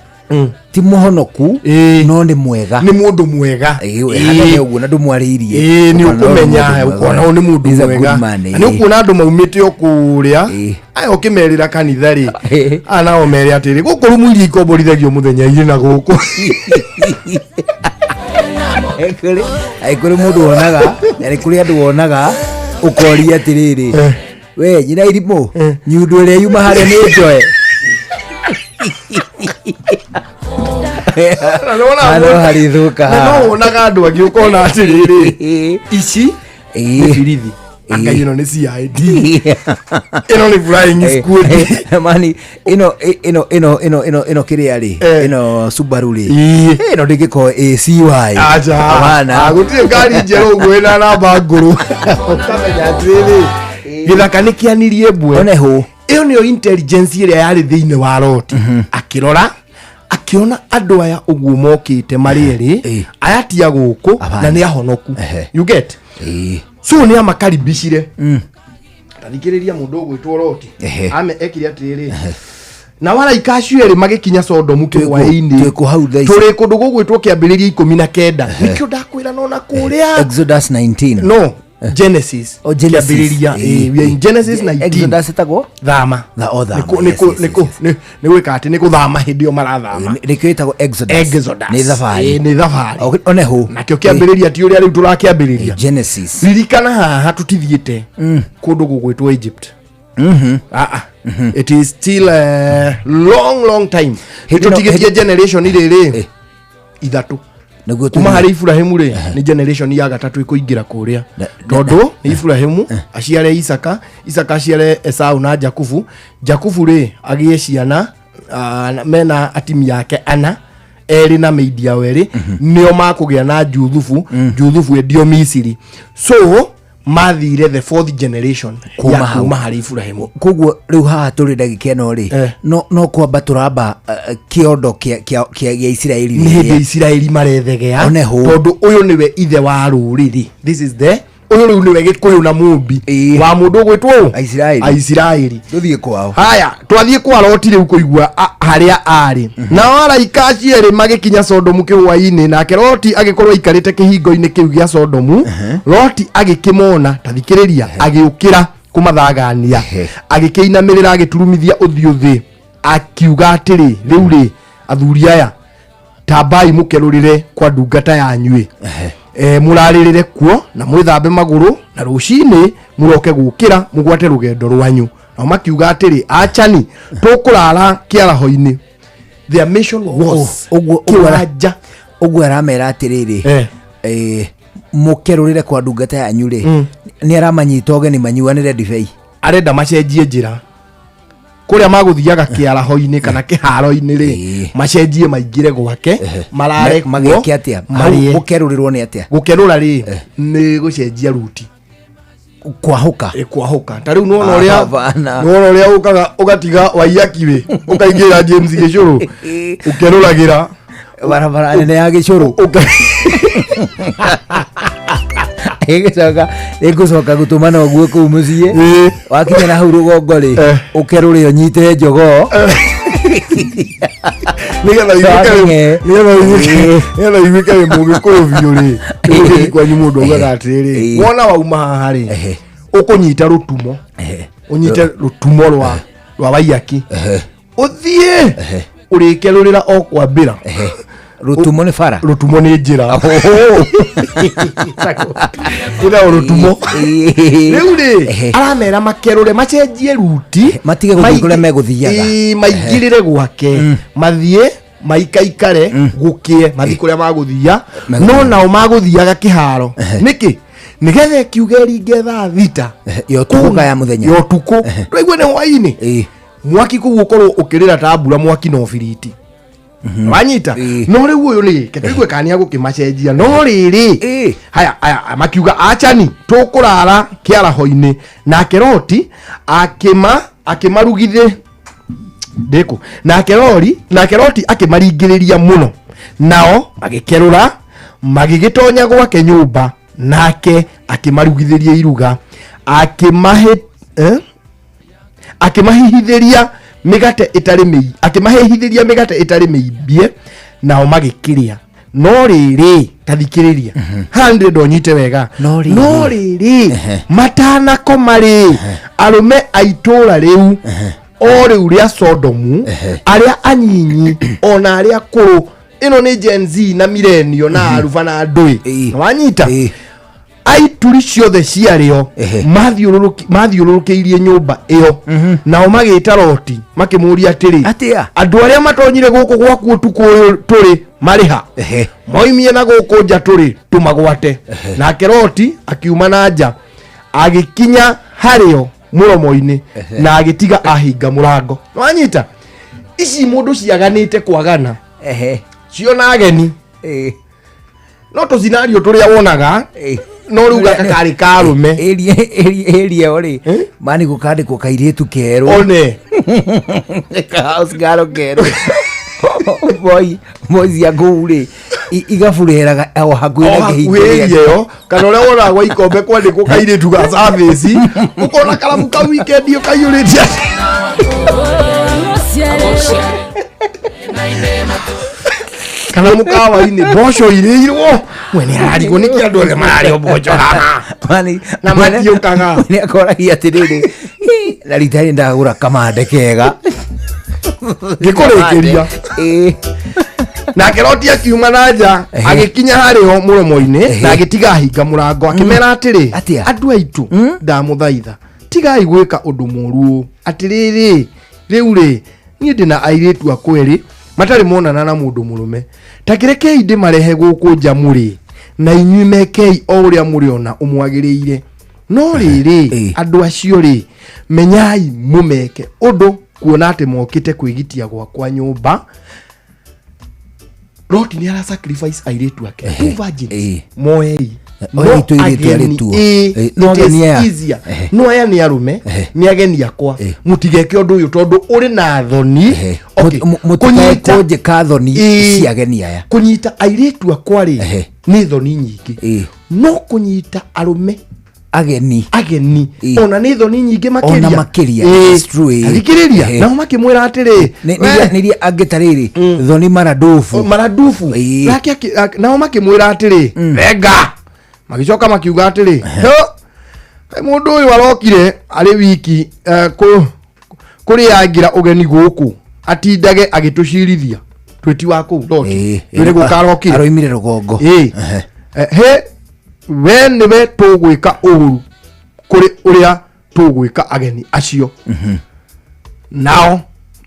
S3: ti mũhonoku no nĩ mwega.
S11: Nĩ mũndũ mwega.
S3: Ĩ, hanene ũguo na ndũmwarĩirie.
S11: Ĩĩ, nĩ
S3: Ũkona ũyũ nĩ
S11: ũkũmenya,
S3: mũndũ mwega.
S11: ũkona ũyũ nĩ mũndũ
S3: He's a
S11: mwega.
S3: good man,
S11: Na
S3: ĩĩ.
S11: nĩ ũkuona andũ maumĩte o kũrĩa aya, ũkĩmerĩra kanitha rĩ, aya nao mere atĩrĩ, gũkũ rumu iria ikomborithagio mũthenya irĩ na gũkũ.
S3: Kũrĩ mũndũ wonaga, na nĩ kũrĩ andũ wonaga ũkoria atĩrĩrĩ, we nyina irimũ, nyundo ĩrĩa yuma harĩa nĩ njoe.
S11: Na
S3: No harĩthũka.
S11: Na no wonaga andũ angĩ ũkona atĩrĩrĩ, ici nĩ birithi, anga ĩno nĩ CID, ĩno nĩ flying squad.
S3: Mani ĩno ĩno ĩno ĩno ĩno ĩno kĩrĩa rĩ, ĩno Subaru rĩ, ĩno ndĩngĩkorwo ĩ CY.
S11: Aja.
S3: Hapana.
S11: Ah, gũtirĩ ngari njerũ ũguo ĩna namba ngũrũ. Ũkamenya atĩrĩrĩ, gĩthaka nĩ kĩanirie mbwe.
S3: One hũ.
S11: Ĩyo nĩyo intelligence ĩrĩa yarĩ thĩinĩ wa Loti. Akĩrora, akĩona andũ aya ũguo mokĩte marĩ erĩ aya ti a gũkũ na nĩ ahonoku, you get? So nĩ amakaribicire. Tathikĩrĩria mũndũ ũgwĩtwo Loti. Ame ekire atĩrĩrĩ, na waraika acio erĩ magĩkinya Sodomu kĩhwaĩ-inĩ.
S3: Twĩkũ hau thaa ici?
S11: Tũrĩ kũndũ gũgwĩtwo Kĩambĩrĩria 19. Nĩkĩo ndakwĩra nona kũrĩa
S3: Exodus 19.
S11: No, Genesis.
S3: Oh, Genesis.
S11: Kĩambĩrĩria, we are in Genesis 19.
S3: Exodus ĩtagwo
S11: thama.
S3: O thama.
S11: Nĩ gwĩka atĩ nĩ gũthama hĩndĩ ĩyo marathama.
S3: Nĩkĩo ĩtagwo Exodus.
S11: Exodus.
S3: Nĩ thabarĩ.
S11: Ĩĩ, nĩ thabarĩ.
S3: One hũ.
S11: Nakĩo kĩambĩrĩria ti ũrĩa rĩu tũrakĩambĩrĩria.
S3: Genesis.
S11: Ririkana haha tũtithiĩte kũndũ gũgwĩtwo Egypt. Ah, ah. It is still a long, long time.
S3: Hĩndĩ ĩno-
S11: Tũtigĩtie generation rĩrĩ ithatũ
S3: Nĩguo
S11: kuma
S3: tũthiĩ.
S11: harĩ Iburahĩmu rĩ, nĩ generation ya gatatũ ĩkũingĩra kũrĩa, tondũ nĩ Iburahĩmu aciare Isaka, Isaka aciare Esau na Jakubu, Jakubu rĩ agĩe ciana, mena atimia ake ana, erĩ na maid yao erĩ, nĩo makũgĩa na Juthubu, Juthubu endio Misiri. So mathire the fourth generation
S3: Kuma
S11: ya
S3: hau.
S11: kuma harĩ Iburahĩmu.
S3: Koguo rĩu haha tũrĩ ndagĩka ĩno rĩ, no kwamba tũramba kĩondo kĩa Isiraeli.
S11: Nĩ hĩndĩ Isiraeli marethegea.
S3: One hũ.
S11: Tondũ ũyũ nĩwe ithe wa rũrĩrĩ, this is the ũyũ rĩu nĩwe Gĩkũyũ na mũmbi wa mũndũ ũgwĩtwo ũ?
S3: Aisiraeli.
S11: Aisiraeli.
S3: Tũthiĩ kwao.
S11: Haya, twathiĩ kwa Loti rĩu kũigua harĩa arĩ. Nao araika acio erĩ magĩkinya Sodomu kĩhwaĩ-inĩ, nake Loti agĩkorwo aikarĩte kĩhingo-inĩ kĩu gĩa Sodomu. Loti agĩkĩmona, tathikĩrĩria, agĩũkĩra kũmathagania, agĩkĩinamĩrĩra, agĩturumithia ũthiũ thĩ, akiuga atĩrĩ, "Rĩu rĩ, athuri aya, tambai mũkerũrĩre kwa ndungata yanyuĩ, mũrarĩrĩre kuo na mwĩthambe magũrũ, na rũcinĩ mũroke gũkĩra mũgwate rũgendo rwanyu." Nao makiuga atĩrĩ, "Achani, tũkũrara kĩaraho-inĩ." Their mission was
S3: Ũguo
S11: kĩwanja.
S3: Ũguo aramera atĩrĩrĩ, Mũkerũrĩre kwa ndungata yanyu rĩ, nĩ aramanyita ũgeni manyuanĩre ndibei.
S11: Arenda macenjie njĩra kũrĩa magũthiaga kĩaraho-inĩ kana kĩharo-inĩ rĩ, macenjie maingĩre gwake marare kuo,
S3: Mageke atĩa? Hau
S11: marĩe.
S3: Gũkerũrĩrwo nĩ atĩa?
S11: Gũkerũra rĩ, nĩ gũcenjia ruti.
S3: Kwahũka.
S11: Kwahũka. Ta rĩu nĩwona
S3: Ah,
S11: ũrĩa
S3: bana.
S11: nĩwona ũrĩa ũkaga ũgatiga Waiyaki wĩ ũkaingĩra James Gĩcũrũ ũkerũragĩra
S3: barabara nene ya Gĩcũrũ. Ĩgĩcoka ĩgũcoka gũtũmana ũguo kũu mũciĩ, wakinya na hau rũgongo rĩ, ũkerũre ũnyite njogoo.
S11: Nĩgetha
S3: Wang'e.
S11: nĩgetha iguĩke wĩ mũgĩkũyũ biũ rĩ, nĩgũgĩthiĩ kwanyu mũndũ augaga atĩrĩrĩ, wona wauma haha rĩ, ũkũnyita rũtumo, ũnyite rũtumo rwa Waiyaki, ũthiĩ ũrĩkerũrĩra o kwambĩra.
S3: Rũtumo nĩ bara?
S11: Rũtumo nĩ njĩra ĩtagwo rũtumo. Rĩu rĩ, aramera makerũre, macenjie ruti.
S3: Matige gũthiĩ kũrĩa megũthiaga.
S11: Ĩĩ, maingĩrĩre gwake, mathiĩ maikaikare gũkĩe, mathiĩ kũrĩa magũthia, no nao magũthiaga kĩharo nĩkĩ? Nĩgetha ĩkiuge ringe thaa 6
S3: ya ũtukũ kana ya mũthenya?
S11: Ya ũtukũ. Twaigua nĩ hwainĩ, mwaki kũu ũkorwo ũkĩrĩra ta mbura, mwaki na ũbiriti wanyita. No rĩu ũyũ rĩ, ke tũigue kana nĩagũkĩmacenjia. No rĩrĩ, haya haya, makiuga achani, tũkũrara kĩaraho-inĩ. Nake Loti akĩma akĩmarugithĩ ndĩkũ nake rori nake Loti akĩmaringĩrĩria mũno, nao magĩkerũra magĩgĩtonya gwake nyũmba, nake akĩmarugithĩria iruga, akĩmahe eh? Akĩmahihithĩria mĩgate ĩtarĩ mĩi akĩmahĩhithĩria mĩgate ĩtarĩ mĩimbie, nao magĩkĩrĩa. No rĩrĩ, tathikĩrĩria haha, ndĩrenda ũnyite wega.
S3: No rĩrĩ.
S11: No rĩrĩ, matanakoma rĩ, arũme a itũũra rĩu o rĩu rĩa Sodomu, arĩa anyinyi ona arĩa akũrũ, ĩno nĩ Gen Z na milenio na aruba na ndũĩ na wanyita, aituri ciothe ciarĩo mathiũrũrũkĩirie nyũmba ĩyo, nao magĩta Loti makĩmũria atĩrĩ, andũ arĩa matonyire gũkũ gwaku ũtukũ ũyũ tũrĩ marĩ ha? Moimie na gũkũ nja tũrĩ tũmagwate. Nake Loti akiuma na nja, agĩkinya harĩo mũromo-inĩ, na agĩtiga ahinga mũrango. Wanyita, ici mũndũ ciaganĩte kwagana ciona ageni, no tũcinario tũrĩa wonaga, no rĩu gaka karĩ karũme.
S3: Ĩria ĩyo rĩ, mani gũkandĩkwo kairĩtu kerũ.
S11: One.
S3: Kahouse kerũ, boy boy cia kũu rĩ, igabureraga o hakuhĩ
S11: o
S3: na kĩhingo
S11: hakuhĩ
S3: gĩake.
S11: ĩyo, kana ũrĩa wonaga gwa ikombe kwandĩkwo kairĩtu ga service, ũkona karamu ka weekend ĩyo kaiyũrĩte. Kana mũkawa-inĩ mboco irĩirwo, mwene ararigwo nĩkĩ andũ othe mararĩa mboco haha
S3: Mani-
S11: na matiũkaga.
S3: Nĩ akoragia atĩrĩrĩ, "Hi, na rita rĩ ndagũra kamande kega."
S11: Ngĩkũrĩkĩria, nake Loti akiuma na nja, agĩkinya harĩo mũromo-inĩ, na agĩtiga ahinga mũrango, akĩmera atĩrĩ, andũ aitũ, ndamũthaitha, tigai gwĩka ũndũ mũũru ũũ. Atĩrĩrĩ, rĩu rĩ, niĩ ndĩ na airĩtu akwa erĩ matarĩ monana na mũndũ mũrũme. Ta kĩrekei ndĩmarehe gũkũ nja mũrĩ na inyuĩ, mekei o ũrĩa mũrĩona ũmwagĩrĩire. No rĩrĩ, andũ acio rĩ, menyai mũmeke ũndũ, kuona atĩ mokĩte kwĩgitia gwakwa nyũmba. Loti nĩ ara sacrifice airĩtu ake, two virgins, moei.
S3: Oei tũirĩtu arĩ tuo. No
S11: No
S3: ageni
S11: ageni
S3: aya.
S11: easier. No aya nĩ arũme, nĩ ageni akwa, mũtigeke ũndũ ũyũ tondũ ũrĩ na thoni. Okay,
S3: Mũtikae
S11: kũnyita-
S3: kũnjĩka thoni cia ageni aya.
S11: Kũnyita airĩtu akwa rĩ, nĩ thoni nyingĩ, no kũnyita arũme
S3: ageni
S11: ageni ona nĩ thoni nyingĩ makĩria.
S3: Ona makĩria, it's true, ĩĩ.
S11: Thikĩrĩria, nao makĩmwĩra atĩrĩ,
S3: Nĩria angĩ ta rĩrĩ thoni maradufu.
S11: Maradufu. Nake nao makĩmwĩra atĩrĩ, renga. Magĩcoka makiuga atĩrĩ, "Hũ, kaĩ mũndũ ũyũ arokire arĩ wiki kũrĩangĩra ũgeni gũkũ, atindage agĩtũcirithia twĩti wa kũu Loti twĩrĩ gũka arokire."
S3: Aroimire rũgongo.
S11: Ĩĩ. He we nĩwe tũgwĩka ũũru kũrĩ ũrĩa tũgwĩka ageni acio. Nao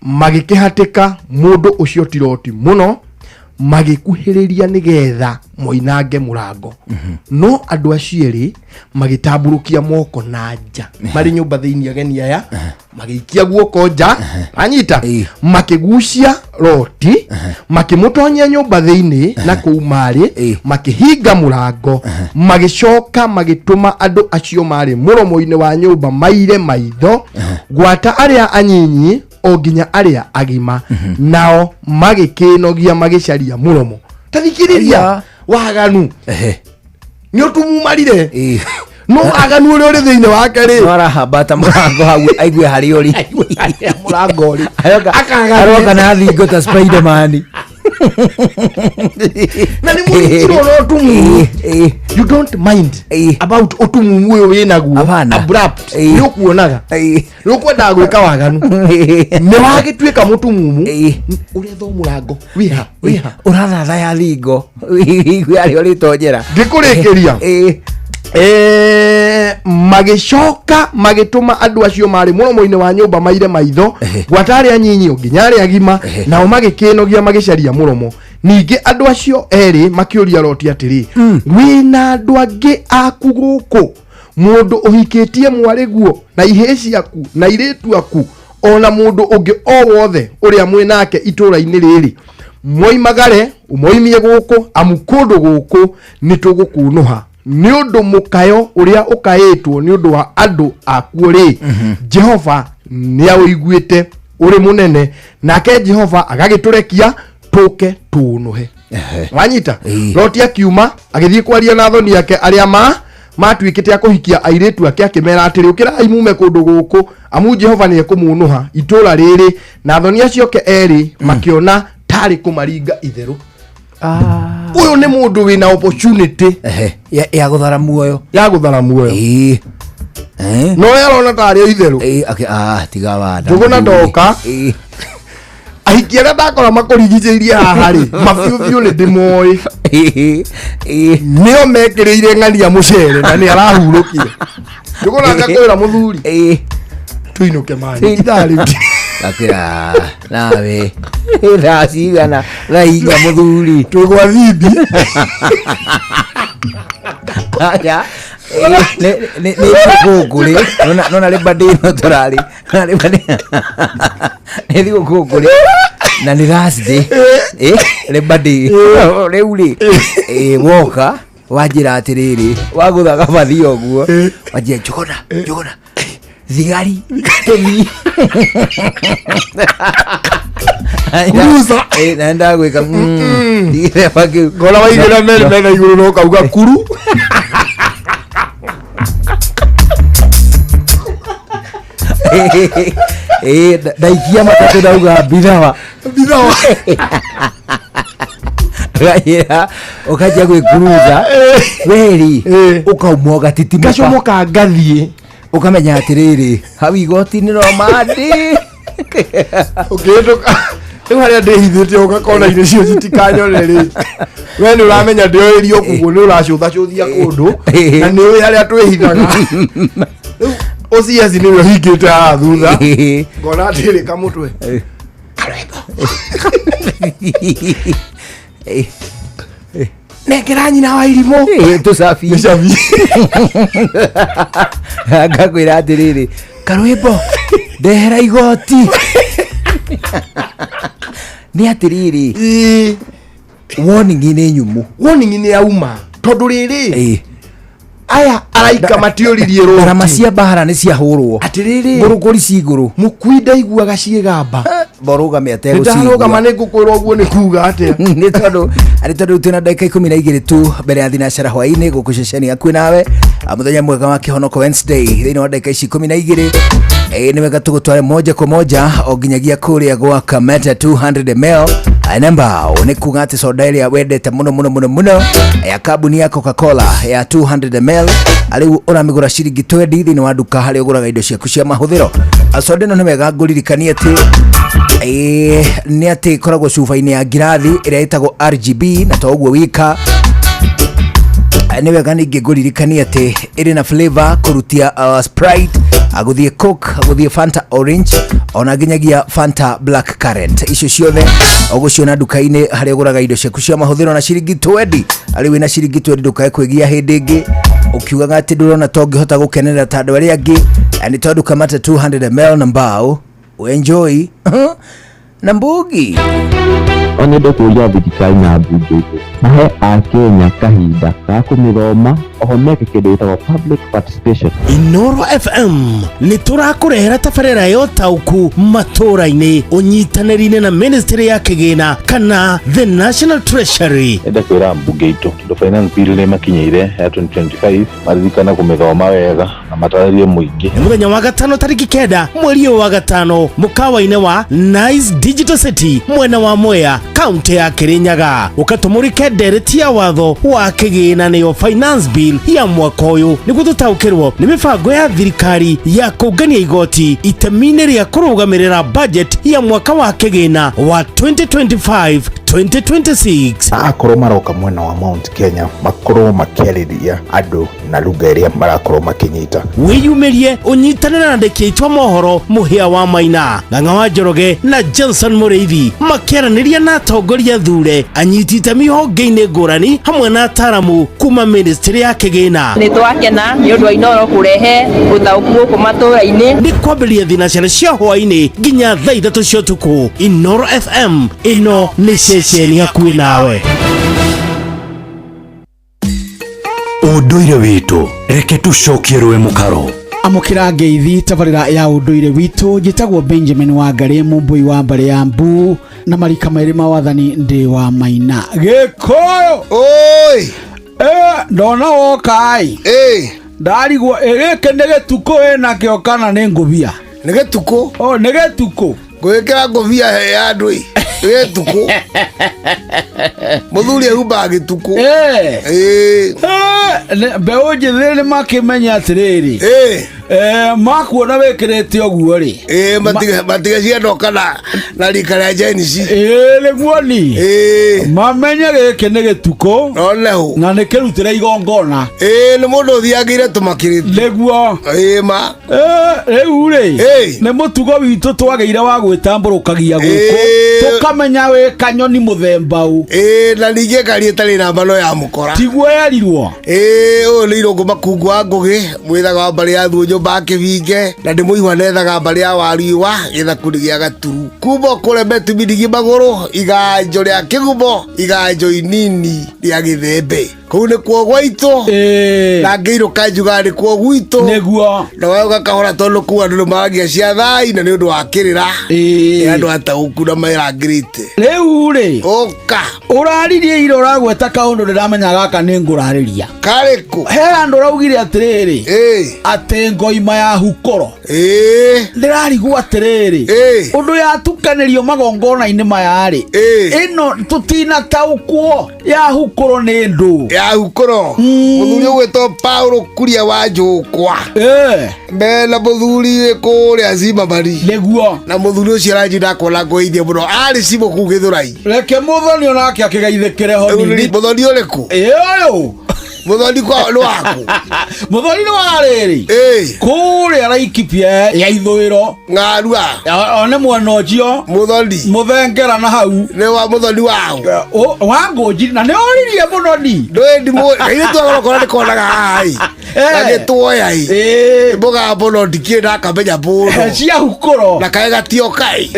S11: magĩkĩhatĩka mũndũ ũcio ti Loti mũno. Magĩkuhĩrĩria nĩgetha moinange mũrango, no andũ acio erĩ magĩtambũrũkia moko na nja marĩ nyũmba thĩinĩ. Ageni aya magĩikia guoko nja, anyita, makĩgucia Roti, makĩmũtonyia nyũmba thĩinĩ na kũu marĩ, makĩhinga mũrango. Magĩcoka magĩtũma andũ acio marĩ mũromo-inĩ wa nyũmba maire maitho, gwata arĩa anyinyi o nginya arĩa agima, nao magĩkĩnogia magĩcaria mũromo. Ta thikĩrĩria, waganu nĩ ũtumumarire, no waganu ũrĩa ũrĩ thĩinĩ wake rĩ,
S3: no arahambata mũrango hau aigue harĩa ũrĩ.
S11: Mũrango ũrĩ.
S3: Aroka na thingo ta Spiderman.
S11: Na nĩ mũringirwo na ũtumumu. You don't mind about ũtumumu ũyũ wĩnaguo abrupt, nĩ ũkuonaga nĩ ũkwendaga gwĩka waganu, nĩ wagĩtuĩka mũtumumu, ũretha mũrango wĩha wĩha.
S3: Ũrathatha ya thingo igue harĩa ũrĩtonyera.
S11: Ngĩkũrĩkĩria, magĩcoka magĩtũma andũ acio marĩ mũromo-inĩ wa nyũmba maire maitho, gwata arĩa anyinyi o nginya arĩa agima, nao magĩkĩnogia magĩcaria mũromo. Ningĩ andũ acio erĩ makĩũria Loti atĩrĩ, wĩna andũ angĩ aku gũkũ, mũndũ ũhikĩtie mwarĩguo na ihĩĩ ciaku na airĩtu aku, ona mũndũ ũngĩ o wothe ũrĩa mwĩ nake itũũra-inĩ rĩrĩ? Moimagare ũmoimie gũkũ, amu kũndũ gũkũ nĩ tũgũkunũha nĩ ũndũ mũkayo ũrĩa ũkaĩtwo nĩ ũndũ wa andũ akuo rĩ, Jehova nĩ aũiguĩte ũrĩ mũnene, nake Jehova agagĩtũrekia tũke tũũnũhe. Wanyita? Loti akiuma agĩthiĩ kwaria na athoni ake arĩa ma matuĩkĩte a kũhikia airĩtu ake, akĩmera atĩrĩ, ũkĩrai mume kũndũ gũkũ, amu Jehova nĩ ekũmũnũha itũũra rĩrĩ. Na athoni acio ake erĩ makĩona tarĩ kũmaringa itherũ. Ũyũ nĩ mũndũ wĩna opportunity
S3: ya gũthara muoyo.
S11: Ya gũthara muoyo, no we arona tarĩ o itherũ.
S3: Tiga wanda.
S11: Njũgũna ndoka, ahiki arĩa ndakora makũrigicĩirie haha rĩ, mabiũbiũ nĩ ndĩmoĩ, nĩo mekĩrĩire ng'ania mũcere na nĩ arahurũkire. Njũgũna ngakwĩra, mũthuri, tũinũke mani ithaa rĩu.
S3: Gakĩra nawe thaa cigana? Thaa 4, mũthuri.
S11: Twĩ gwa thindi.
S3: Aya, nĩ thigũkũ rĩ, nona rĩ bande ĩno tũrarĩ, nona rĩ bande nĩ thigũkũ rĩ, na nĩ Thursday, rĩ bande rĩu rĩ, woka wanjĩra atĩrĩrĩ, wagũtha gabathi ũguo, wanjĩra, "Njũgũna, Njũgũna, thigari tũthiĩ."
S11: Kuruza.
S3: Na ndagwĩka ndigĩthemba kĩu.
S11: Ngona waigĩra meri metha igũrũ no kauga kuru.
S3: Ndaikia matatũ ndauga mbithawa.
S11: Mbithawa.
S3: Ũkanjĩra ũkanjia gwĩkuruza weri, ũkauma ũgatitimũka.
S11: Ngacomoka ngathiĩ.
S3: Ũkamenya atĩrĩrĩ, hau igoti-inĩ no mandĩ.
S11: Ũkĩhĩtũka rĩu harĩa ndĩhithĩte ũgakona-inĩ cio citikanyone rĩ, we nĩ ũramenya ndĩoĩrio kuguo nĩ ũracũthacũthia kũndũ na nĩ ũĩ harĩa twĩhithaga. Rĩu OCS nĩwe ũhingĩte haha thutha, ngona atĩrĩ kamũtwe. Nengera nyina wa irimũ.
S3: Tũcabi.
S11: Tũcabi.
S3: Ngakwĩra atĩrĩrĩ, karwĩmbo, ndehera igoti. Nĩ atĩrĩrĩ, warning nĩ nyumu.
S11: Warning nĩ yauma tondũ rĩrĩ, aya araika matiũririe Loti.
S3: Ndarama cia mbara nĩ ciahũrwo.
S11: Atĩrĩrĩ,
S3: ngũrũngũri ci igũrũ.
S11: Mũkui ndaiguaga ciĩgamba.
S3: Borũgame.
S11: Nĩndarũgama, nĩ ngũkwĩra ũguo nĩ kuga atĩa.
S3: Nĩ tondũ arĩ tondũ twĩna ndagĩka 12 tu mbere ya thinacara hwaĩ-inĩ gũkũ ceceni yaku nawe. Mũthenya mwega wa kĩhonoko Wednesday, thĩinĩ wa ndagĩka ici 12, nĩ wega tũgũtware moja kwa moja o nginyagia kũrĩa gwa Kameta 200 ml namba. Nĩ kuga atĩ soda ĩrĩa wendete mũno mũno mũno mũno ya kambuni ya Coca-Cola ya 200 ml rĩu ũramĩgũra ciringi 20 thĩinĩ wa nduka harĩa ũgũraga indo ciaku cia mahũthĩro. Soda ĩno nĩ wega ngũririkanie atĩ nĩ atĩ ĩkoragwo cuba-inĩ ya ngirathi ĩrĩa ĩtagwo RGB, na to ũguo wika, nĩ wega ningĩ ngũririkanie atĩ ĩrĩ na flavor kũrutia Sprite. Gũthiĩ Coke, gũthiĩ Fanta Orange, ona nginyagia Fanta Black Current. Icio ciothe ũgũciona nduka-inĩ harĩa ũgũraga indo ciaku cia mahũthĩro na ciringi 20. Arĩ wĩna ciringi 20 ndũkae kwĩgia hĩndĩ ĩngĩ ũkiugaga atĩ ndũrona ta ũngĩhota gũkenerera ta andũ arĩa angĩ. Nĩ tondũ kamata 200 ml na mbao enjoy na mbugi.
S5: No nyende kũũria thirikari na mbunge itũ mahe akenya kahinda ga kũmĩthoma oho meke kĩndũ gĩtagwo public participation.
S17: Inoro FM nĩ tũrakũrehera tabarĩra ya ũtaũku matũũra-inĩ ũnyitanĩri-inĩ na ministry ya kĩgĩna kana the National Treasury.
S10: Enda kwĩra mbunge itũ tondũ finance bill nĩ makinyĩire ya 2025, maririkane kũmĩthoma wega na matarĩrie mũingĩ.
S17: Nĩ mũthenya wa gatano tarĩki 9 mweri ũyũ wa gatano mũkawa-inĩ wa Nice Digital City mwena wa Mwea, kaunti ya Kirinyaga, ũkatũmũrĩke ndereti ya watho wa kĩgĩna nĩyo finance bill ya mwaka ũyũ, nĩguo tũtaũkĩrwo nĩ mĩbango ya thirikari ya kũngania igoti itemi-inĩ rĩa kũrũgamĩrĩra budget ya mwaka wa kĩgĩna wa 2025 2026.
S24: Akorwo maroka mwena wa Mount Kenya makorwo makĩarĩria andũ na lugha ĩrĩa marakorwo makĩnyita.
S17: Wĩyumĩrie ũnyitanĩre na andĩki aitũ a mohoro Mũhĩa wa Maina, Ng'ang'a wa Njoroge na Johnson Mũrĩithi makĩaranĩria na atongoria thure, anyiti itemi honge-inĩ ngũrani hamwe na ataramu kuma ministry ya kĩgĩna.
S25: Nĩ twakena nĩ ũndũ wa Inoro kũrehe ũtaũku gũkũ matũũra-inĩ.
S17: Nĩ kwambĩrĩria thinacara cia hwaĩ-inĩ nginya thaa 3 cia ũtukũ. Inoro FM, ĩno nĩ ceceni hakuhĩ nawe.
S15: Ũndũire witũ reke tũcokie rũĩ mũkaro.
S16: Amũkĩra ngeithi tabarĩra ya ũndũire witũ. Njĩtagwo Benjamin Wangarĩ, mũmbũi wa mbarĩ ya Mbu na marika merĩ ma wathani ndĩ wa Maina Gĩkũyũ.
S4: Oi,
S16: ndona woka-ĩ, ndarigwo gĩkĩ nĩ gĩtukũ wĩnakĩo kana nĩ ngũbia?
S4: Nĩ gĩtukũ.
S16: O nĩ gĩtukũ.
S4: Ngwĩkĩra ngũbia ya andũ ĩ gĩtukũ. Mũthuri ehumbaga gĩtukũ.
S16: Mbeũ njĩthĩ nĩ makĩmenya atĩrĩrĩ, makuona wĩkĩrĩte ũguo rĩ,
S4: matige cianoka na rika rĩa Gen Z.
S16: Nĩguo ni mamenye gĩkĩ nĩ gĩtukũ na nĩ kĩrutĩre igongona.
S4: Nĩ mũndũ ũthiangĩire tũmakĩrĩte.
S16: Nĩguo.
S4: Ma.
S16: Rĩu rĩ, nĩ mũtugo witũ twagĩire wa gwĩtambũrũkagia gũkũ tũkamenya wĩ kanyoni mũthemba ũ.
S4: Na ningĩ ngari ĩtarĩ namba no ya mũkora.
S16: Tiguo yerirwo.
S4: Ũyũ nĩ Irũngũ Makungu wa Ngũgĩ, mwĩthaga wa mbarĩ ya Thuo nyũmba ya Kĩbinge, na ndĩ mũihwa nethaga mbarĩ ya Wariũa gĩthaku-inĩ gĩa Gaturu. Kuma kũremete mindigi magũrũ, iganjo rĩa kĩgumo, iganjo inini rĩa gĩthembe. Kũu nĩkuo gwaitũ, na ngĩirũka njugaga nĩkuo gwitũ.
S16: Nĩguo.
S4: Na waũga kahora tondũ kũu andũ nĩmaragia cia thai na nĩ ũndũ wa kĩrĩra. Nĩ andũ ataũku na merangĩrĩte.
S16: Rĩu rĩ,
S4: ũka
S16: ũraririe ira ũragweta kaũndũ ndĩramenya gaka nĩ ngũrarĩria.
S4: Karĩkũ?
S16: He handũ ũraugire atĩrĩrĩ, atĩ ngoima ya hukũro. Ndĩrarigwo atĩrĩrĩ, ũndũ yatukanĩrio magongona-inĩ maya rĩ, ĩno tũtinataũkwo ya hukũro nĩ ndũ.
S4: Ya hukũro. Mũthuri ũgwĩtwo Paulo Kuria wa Njũkwa. Mena mũthuri wĩ kũrĩa Zimamari.
S16: Nĩguo.
S4: Na mũthuri ũcio aranji ndakuona ngũithie mũno. Arĩ cibũ kũu Gĩthũrai.
S16: Reke mũthoni onake akĩgeithĩkĩre ho nini.
S4: Mũthoni ũrĩkũ?
S16: Ũyũ.
S4: Mũthoni kwa nĩ waku.
S16: Mũthoni nĩ wa rĩrĩ. Kũrĩa Laikipia ya ithũĩro.
S4: Ng'arua.
S16: O nĩ mwena ũcio.
S4: Mũthoni.
S16: Mũthengera na hau.
S4: Nĩ wa mũthoni waũ.
S16: Wa Ngũnji na nĩ oririe mũno ni.
S4: Ndũĩ ndimũ. Kairĩtu agorokora nĩ konaga haha ĩ. Gagĩtuoya ĩ. Mũgambo no ndikĩrĩ ndakamenya mũno.
S16: Cia hukũro.
S4: Na kaĩ gatioka ĩ.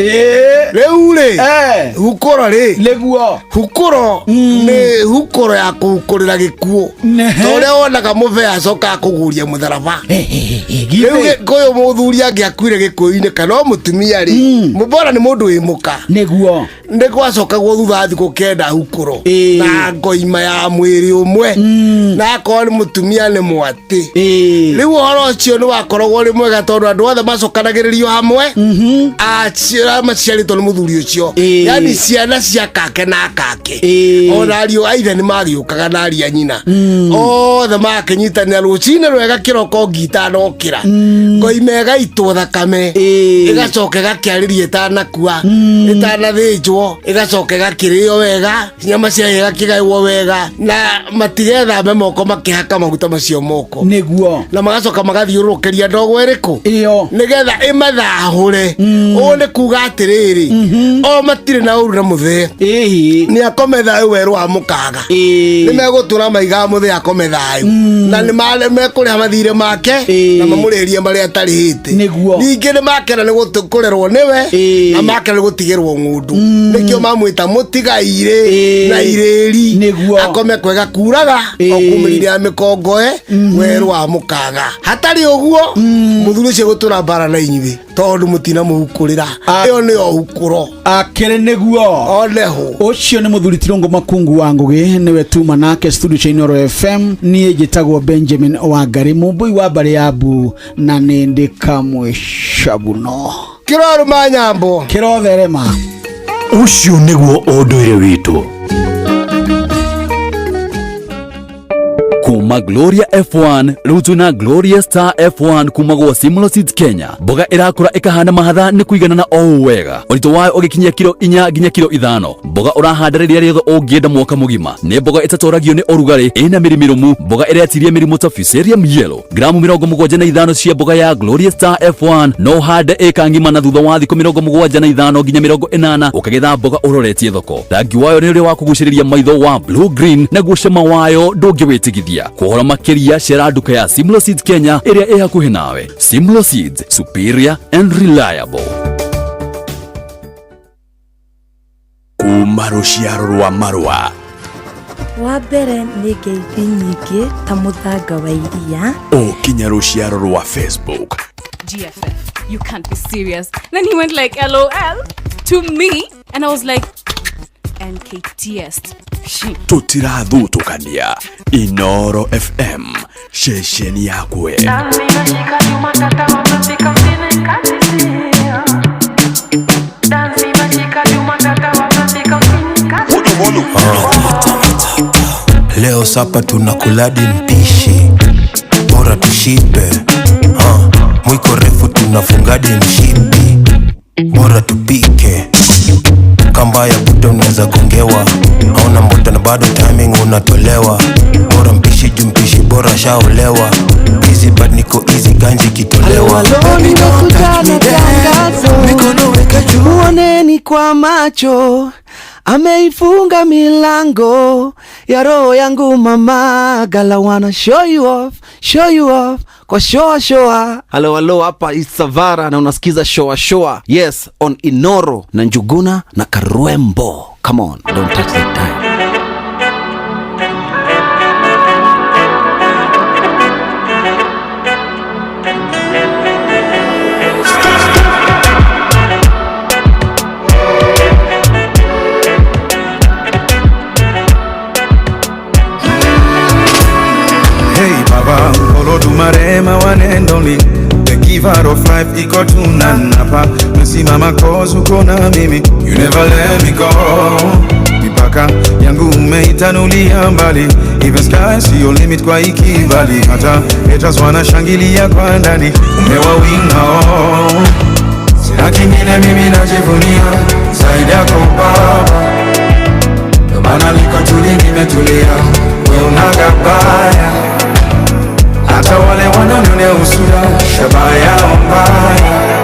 S4: Rĩu rĩ. Hukũro rĩ.
S16: Nĩguo.
S4: Hukũro nĩ hukũro ya kũhukũrĩra gĩkuũ. Ta ũrĩa wonaga mũbea acokaga kũguria mũtharaba. Rĩu Gĩkũyũ mũthuri angĩakuire Gĩkũyũ-inĩ kana o mũtumia rĩ, mũbora nĩ mũndũ wĩ mũka.
S16: Nĩguo.
S4: Nĩ gwacokagwo thutha wa thikũ 9 hukũro. Na ngoima ya mwĩrĩ ũmwe. Na akorwo nĩ mũtumia nĩ mwatĩ. Rĩu ũhoro ũcio nĩ wakoragwo ũrĩ mwega tondũ andũ othe macokanagĩrĩrio hamwe. Acio maciarĩtwo nĩ mũthuri ũcio. Yani ciana cia kake na kake. Ona ariũ a ithe nĩ magĩũkaga na ariũ a nyina. Othe magakĩnyitanĩra rũcinĩ rwega kĩroko ngi itanokĩra. Ngoima ĩgaitwo thakame. Ĩgacoka ĩgakĩarĩria ĩtanakua. Ĩtanathĩnjwo. Ĩgacoka ĩgakĩrĩo wega. Nyama ciayo igakĩgaywo wega. Na matigethambe moko makĩhaka maguta macio moko. ndogo
S16: Nĩguo.
S4: Na magacoka magathiũrũrũkĩria ndogo ĩrĩkũ
S16: ĩyo
S4: nĩgetha ĩmathahũre. Ũũ nĩ kuga atĩrĩrĩ, o matirĩ na ũru na mũthee, nĩ akome thayũ werũ wa mũkaga, nĩ megũtũra maigaga mũthee akome thayũ, na nĩ mekũrĩha mathirĩ make na mamũrĩhĩrie marĩa atarĩhĩte.
S16: Nĩguo.
S4: Ningĩ nĩ makena nĩ kũrerwo nĩwe na makena nĩ gũtigĩrwo ng'ũndũ, nĩkĩo mamwĩta mũtigairĩ na irĩri.
S16: Nĩguo.
S4: Akome kwega kuraga o kumĩrire ya mĩkongoe werũ wa mũkaga. Hatarĩ ũguo mũthuri ũcio gũtũra mbara na inyuĩ tondũ mũtina mũhukũrĩra. Ĩyo nĩyo hukũro.
S16: Akĩrĩ nĩguo.
S4: Oneho.
S16: Ũcio nĩ mũthuri Tirũngũ Makungu wa Ngũgĩ, nĩwe tuma nake studio cia Inooro FM. Niĩ njĩtagwo Benjamin Wangari, mũmbũi wa mbarĩ ya Mbu, na nĩ ndĩ kamwe cabuno.
S4: Kĩrorũma nyambo.
S16: Kĩrotherema.
S15: Ũcio nĩguo ũndũire witũ. Kuma Gloria F1 rĩu twĩna Gloria Star F1 kuma gwa Simlo Seeds Kenya. Mboga ĩrakũra ĩkahana mahatha nĩ kũiganana o ũũ wega, ũritũ wayo ũgĩkinyia kiro 4 nginya kiro 5. Mboga ũrahanda rĩrĩa rĩothe ũngĩenda mwaka mũgima. Nĩ mboga ĩtatoragio nĩ ũrugarĩ, ĩna mĩri mĩrũmu, mboga ĩretiria mĩrimũ ta Fusarium yellow. Gramu 75 cia mboga ya Gloria Star F1 no ũhande ĩka ng'ima, na thutha wa thikũ 75 nginya 80 ũkagetha mboga ũroretie thoko. Rangi wayo nĩ ũrĩa wa kũgucĩrĩria maitho wa blue green, naguo cama wayo ndũngĩwĩtigithia. Kũhoro makĩria cera nduka ya Simlo Seeds Kenya ĩrĩa ĩ hakuhĩ nawe. Simlo Seeds, superior and reliable. Kuma rũciaro rwa marũa.
S13: Wa mbere nĩ ngeithi nyingĩ ta mũthanga wa iria.
S15: Ũkinya rũciaro rwa Facebook.
S14: GFF, you can't be serious. Then he went like LOL to me, and I was like, NKTS.
S15: Tũtirathutũkania. Inooro FM, ceceni yakwe.
S1: Leo sapa tunakuladi mpishi, bora tushibe. Mwiko refu tunafungadi mshipi, bora tupike. Kamba ya buta unaweza gongewa, hauna mbota na bado timing unatolewa. Bora mpishi juu mpishi bora shaolewa, easy but niko easy ganji kitolewa.
S7: Nimekuja na tangazo, muoneni kwa macho, ameifunga milango ya roho yangu mama. Gala wanna show you off, show you off kwa shoa shoa.
S8: Halo halo, hapa Isavara na unasikiza shoa shoa. Yes, on Inoro na Njuguna na Karwembo. Come on, don't touch the dial.
S9: Hey Baba, Olodumare, my one and only, the giver of life, iko tunanapa. Mesimama cause uko na mimi, you never let me go. Mipaka yangu umeitanulia mbali, even sky siyo limit kwa ikibali. Hata haters wanashangilia kwa ndani, umewawinga oh. Sina kingine mimi najivunia zaidi yako Baba, ndio maana niko tuli nimetulia, wewe unagabaya. Hata wale wananionea usuda, shabaha yao mbaya,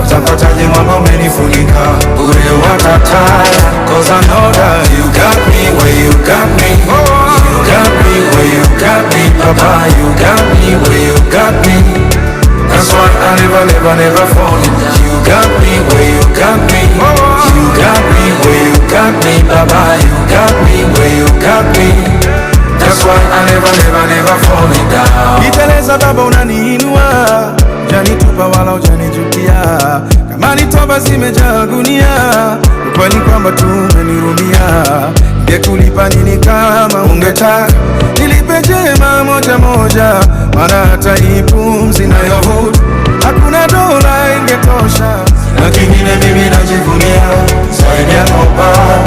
S9: watapataje mwamba umenifunika, bure watataya. Cause I know that you got me where you got me, you got me where you got me, Papa, you got me where you got me. That's why I never, never, never fall. You got me where you got me, you got me where you got me, Papa, you got me where you got me. That's why I never, never, never fall down.
S6: Niteleza baba unaniinua, hujanitupa wala hujanijutia. Kama ni toba zimejaa gunia, ukweli kwamba tumenirumia. Ningekulipa nini kama ungetaka nilipe jema moja moja, maana hata hii pumzi nayovuta hakuna dola ingetosha.
S9: Na kingine mimi najivunia zaidi yako Baba,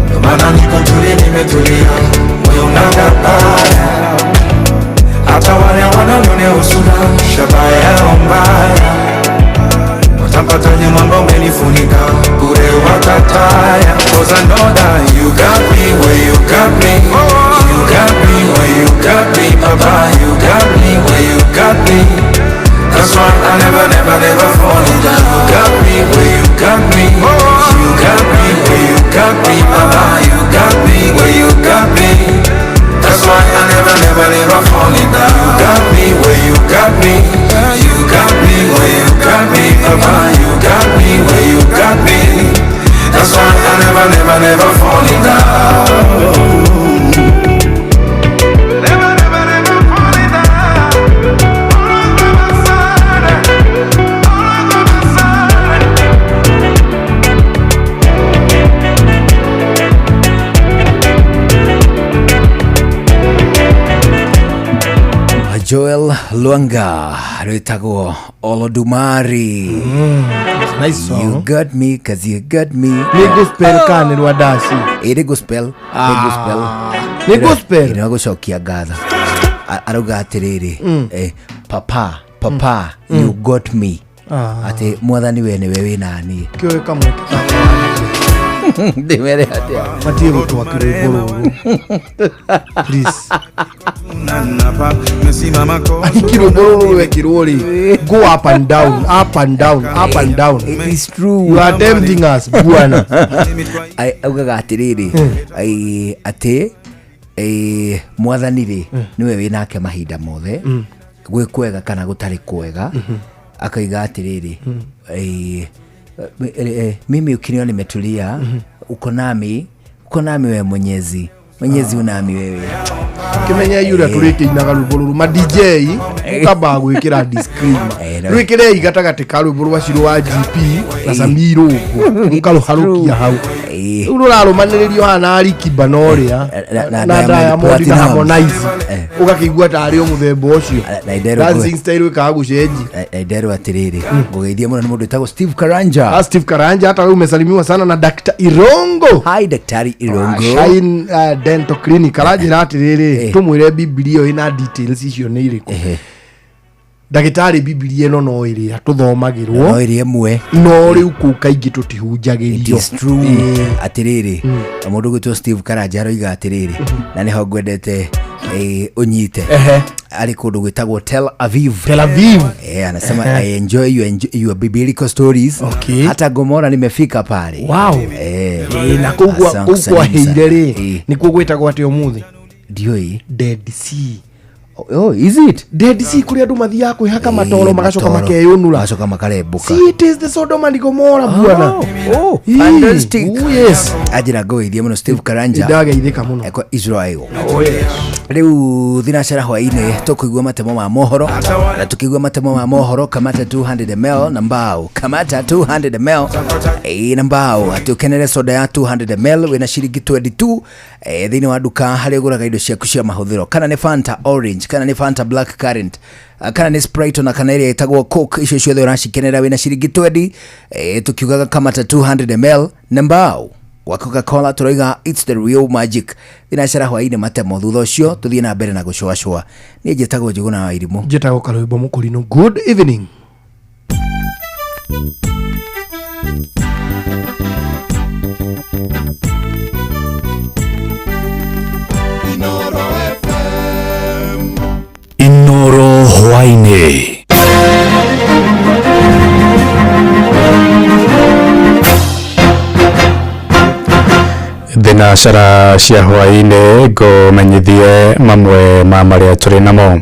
S9: ndio maana niko tuli nimetulia, moyo unagabaya. Hata wale wananionea usuda, shabaha yao mbaya, watampataje mwamba umenifunika, bure watataya. Cause I know that you got me where you got me, you got me where
S6: where you got me, Papa. You got me where you got me. That's why I never, never, never falling down. You got me where you got me. You got me where you got me, Papa. You got me where you got me. That's why I never, never, never falling down. You got me where you got me. You got me where you got me, Papa. You got me where you got me. That's why I never, never, never falling down. Never, never, never falling down. Always by my side. Always by my side.
S3: Joel Lwanga rwĩtagwo Olodumare.
S11: Nice song.
S3: You got me cause you got me.
S11: Nĩ gospel kana nĩ rwa ndaci?
S3: Ĩ nĩ gospel. Nĩ gospel.
S11: Nĩ gospel.
S3: Nĩ gũcokia ngatho. Arauga atĩrĩrĩ, papa, papa, you got me. Atĩ mwathani we nĩwe wĩ naniĩ.
S11: Kĩoe kamweke gaka.
S3: Ndĩmere atĩa?
S11: Matige gũtwakĩra rwĩmbo rũrũ. Please. Ahiki rwĩmbo rũrũ rwekĩrwo rĩ, go up and down, up and down, up and down.
S3: It is true.
S11: You are tempting us, bwana.
S3: Augaga atĩrĩrĩ, atĩ mwathani rĩ nĩwe wĩ nake mahinda mothe, gwĩ kwega kana gũtarĩ kwega. Akaiga atĩrĩrĩ, mimi ukiniona nimetulia, uko nami, uko nami wewe Mwenyezi. Mwenyezi unami wewe.
S11: Kimenya yura turĩkĩinaga rwĩmbo rũrũ ma DJ ũkamba gwĩkĩra disclaimer. Rwĩkĩrei gatagatĩ ka rwĩmbo rwa Shiro wa GP na Samiro ũguo mũkarũharũkia hau. Rĩu rũrarũmanĩrĩrio haha na Alikiba na ũrĩa na Diamond na Harmonize ũgakĩigua tarĩ o mũthemba ũcio. Dancing style ĩkaga gũcenjia.
S3: Na nderwo atĩrĩrĩ, ngũgeithia mũno nĩ mũndũ wĩtagwo Steve Karanja.
S11: Steve Karanja hata wewe umesalimiwa sana na Dr. Irongo.
S3: Hi Daktari Irongo.
S11: Shine Dental Clinic aranjĩra atĩrĩrĩ, tũmwĩre Bibilia ĩyo ĩna details icio nĩ irĩkũ. Ndagĩtarĩ Bibilia ĩno no ĩrĩa tũthomagĩrwo,
S3: no ĩrĩa ĩmwe,
S11: no rĩu kũu kaingĩ tũtihunjagĩrio.
S3: It is true. Atĩrĩrĩ, mũndũ gwĩtwo Steve Karanja aroiga atĩrĩrĩ, na nĩho ngwendete ũnyite. Ari kũndũ gwĩtagwo Tel Aviv.
S11: Tel Aviv.
S3: Anasema I enjoy your biblical stories.
S11: Okay.
S3: Hata Gomora nimefika pale.
S11: Wow. Na kũu kwaheire rĩ, nĩkuo gwĩtagwo atĩ ũmũthĩ?
S3: Ndiũĩ.
S11: Dead Sea.
S3: Oh, is it?
S11: Dead Sea kũrĩa andũ mathiaga kwĩhaka matoro magacoka makeyũnũra.
S3: Magacoka makarembũka.
S11: See, it is the Sodom and Gomorrah, bwana.
S3: Oh, fantastic.
S11: Oh, yes.
S3: Ajira ngũgeithia mũno Steve Karanja.
S11: Ndageithĩka mũno.
S3: Kwa Israel.
S11: Oh, yes.
S3: Rĩu thinacara hwaĩ-inĩ tũkũigua matemo ma mohoro, na tukĩigua matemo ma mohoro kamata 200 ml na mbao, kamata 200 ml na mbao, atĩ ũkenere soda ya 200 ml wĩna ciringi 22 thĩinĩ wa nduka harĩa ũgũraga indo ciaku cia mahũthĩro, kana nĩ Fanta Orange, kana nĩ Fanta Black Currant, kana nĩ Sprite, ona kana ĩrĩa ĩtagwo Coke, icio ciothe ũracikenera wĩna ciringi 20. Tukiugaga kamata 200 ml na mbao wa Coca-Cola turoiga it's the real magic. Thinacara hwaĩ-inĩ matemo, thutha ũcio tũthiĩ na mbere na gũcũacũa. Niĩ njĩtagwo Njũgũna wa Irimũ.
S11: Njĩtagwo Karwĩmbo Mũkũrinũ. Good evening.
S15: Inoro hwaĩ-inĩ.
S12: Thinacara cia hwaĩ-inĩ ngũmenyithie mamwe ma marĩa tũrĩ namo.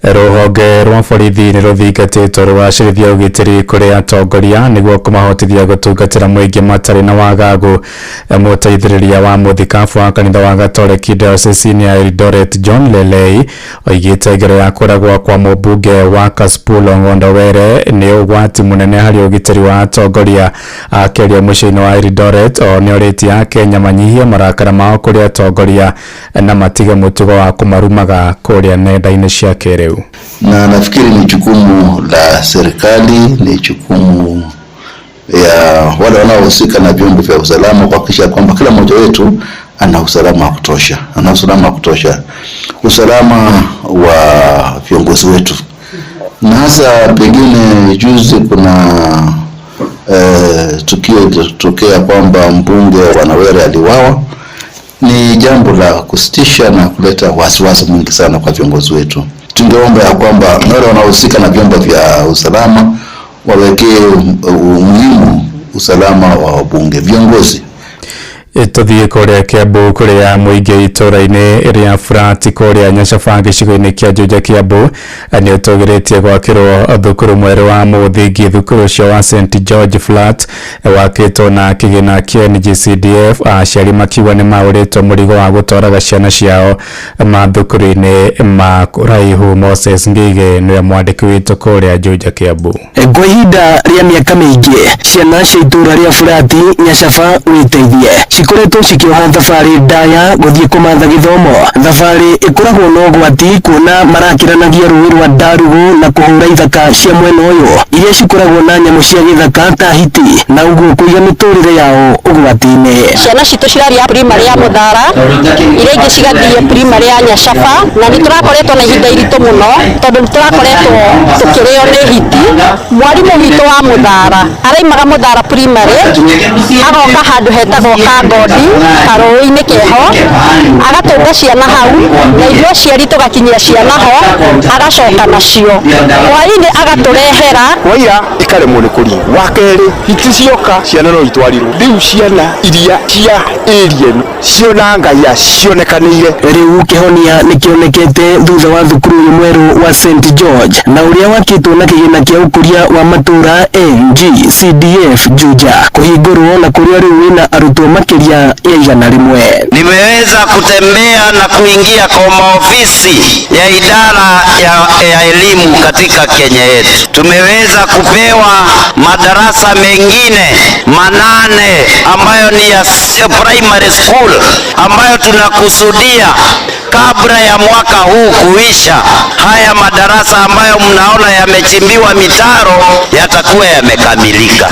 S12: Rũhonge rwa borithi nĩ rũthingatĩtwo rũgacĩrithia ũgitĩri kũrĩ atongoria nĩguo kũmahotithia gũtungatĩra mũingĩ matarĩ na wagagu. Mũteithĩrĩria wa mũthikabu wa kanitha wa Gatoreki diocese ya Eldoret John Lelei oigĩte ngero ya kũragwo kwa mũmbunge wa Kasipul Ong'ondo Were nĩ ũgwati mũnene harĩ ũgitĩri wa atongoria. Akĩaria mũciĩ-inĩ wa Eldoret o nĩorĩtie Akenya manyihie marakara mao kũrĩ atongoria na matige mũtugo wa kũmarumaga kũrĩa nenda-inĩ cia kĩrĩu.
S10: Na nafikiri ni jukumu la serikali, ni jukumu ya wale wanaohusika na vyombo vya usalama kuhakikisha kwamba kila mmoja wetu ana usalama wa kutosha, ana usalama wa kutosha, usalama wa viongozi wetu. Na hasa pengine juzi kuna tukio lilitokea kwamba mbunge wa Nawere aliuawa. Ni jambo la kusitisha na kuleta wasiwasi mwingi sana kwa viongozi wetu. Tungeomba ya kwamba wale wanaohusika na vyombo vya usalama wawekee umuhimu usalama wa wabunge, viongozi.
S12: Tuthiĩ kũrĩa Kiambu kũrĩa mũingĩ itũũra-inĩ rĩa Frat kũrĩa Nyacaba gĩcigo-inĩ kĩa Juja Kiambu nĩ ũtũgĩrĩtie gwakĩrwo thukuru mwerũ wa mũthingi. Thukuru ũcio wa St George Flat wakĩtwo na kĩgĩna kĩa NGCDF, aciari makiuga nĩ maũrĩtwo mũrigo wa gũtwaraga ciana ciao mathukuru-inĩ ma kũraihu. Moses Ngige nĩwe mwandĩki witũ kũrĩa Juja Kiambu.
S18: Kwa ihinda rĩa mĩaka mĩingĩ ciana cia itũũra rĩa Furati Nyacaba wĩteithie cikoretwo cikĩoha thabarĩ ndaya gũthiĩ kũmatha gĩthomo. Thabarĩ ĩkoragwo na ũgwati kuona marakĩranagia rũĩ rwa Ndarugũ na kũhũra ithaka cia mwena ũyũ iria cikoragwo na nyamũ cia gĩthaka ta hiti na ũguo kũiga mĩtũrĩre yao ũgwati-inĩ.
S25: Ciana citũ ciraria primary ya Mũthara, iria ingĩ cigathiĩ primary ya Nyacaba, na nĩ tũrakoretwo na ihinda iritũ mũno tondũ nĩ tũrakoretwo tũkĩrĩo nĩ hiti. Mwarimũ witũ wa Mũthara araimaga Mũthara primary agoka handũ hetagwo Kangodi karũĩ-inĩ keho agatũnga ciana hau na ithuĩ aciari tũgakinyia ciana ho agacoka nacio hwaĩ-inĩ agatũrehera
S19: waira ikaremwo nĩ kũringa. Wa kerĩ, hiti cioka ciana no itwarirwo. Rĩu ciana iria cia area ĩno ciona ngaia cionekanĩire.
S18: Rĩu kĩhonia nĩ kĩonekete thutha wa thukuru ũyũ mwerũ wa St George na ũrĩa wakĩtwo na kĩgĩna kĩa ũkũria wa matũũra NGCDF Juja kũhingũrwo na kũrĩa rĩu wĩna arutwo makĩria ya 100.
S20: Nimeweza kutembea na kuingia kwa maofisi ya idara ya elimu katika Kenya yetu. Tumeweza kupewa madarasa mengine 8 ambayo ni ya primary school ambayo tunakusudia kabla ya mwaka huu kuisha, haya madarasa ambayo mnaona yamechimbiwa mitaro yatakuwa yamekamilika.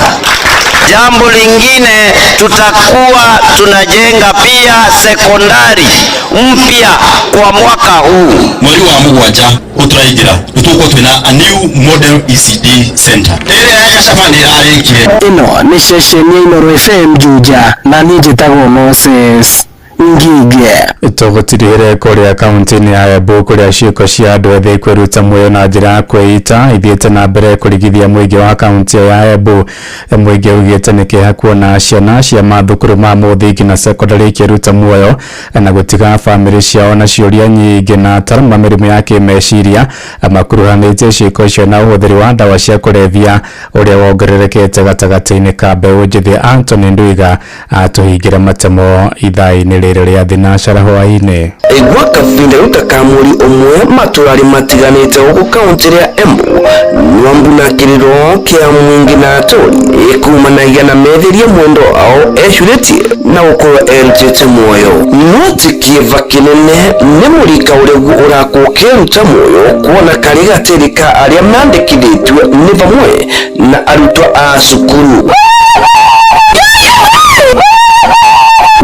S20: Jambo lingine, tutakuwa tunajenga pia sekondari mpya kwa mwaka huu.
S22: Mweri wa 7 uturaingira nituko twina a new model ECD center ĩrĩa ya Nyacaba nĩ ĩrarĩkire.
S18: Ĩno nĩ ceceni ya Inooro FM Juja na niĩ njĩtagwo Moses Ngige.
S12: Tũgũtirihĩre kũrĩa kaunti-inĩ ya Embu kũrĩa ciĩko cia andũ ethĩ kwĩruta muoyo na njĩra ya kwĩita ithiĩte na mbere kũrigithia mũingĩ wa kaunti ya Embu. Mũingĩ ugĩte nĩ kĩeha kuona ciana cia mathukuru ma mũthingi na sekondary ikĩruta muoyo na gũtiga bamĩrĩ ciao na ciũria nyingĩ na ataaramu a mĩrimũ ya kĩmeciria makuruhanĩtie ciĩko icio na ũhũthĩri wa ndawa cia kũrebia ũrĩa wongererekete gatagatĩ-inĩ ka mbeũ njĩthĩ. Anthony Ndwiga atũhingĩra matemo ithaa-inĩ rĩrĩ rĩa thinacara hwaĩ-inĩ.
S23: Gwa kahinda gaka ka mweri ũmwe matũra matiganĩte gũkũ kaũntĩ ya Embu Nwambu na kĩrĩro kĩa mũingĩ na atũri ĩkumanagia na methirie mwendo ao ecurĩtie na gũkorwo erutĩte muoyo. No ti kĩeva kĩnene nĩ mũrika ũrĩa ũrakwo ũkĩruta muoyo kuona karĩ gatĩrĩ ka arĩa mandĩkithĩtio nĩ vamwe na arutwo a cukuru.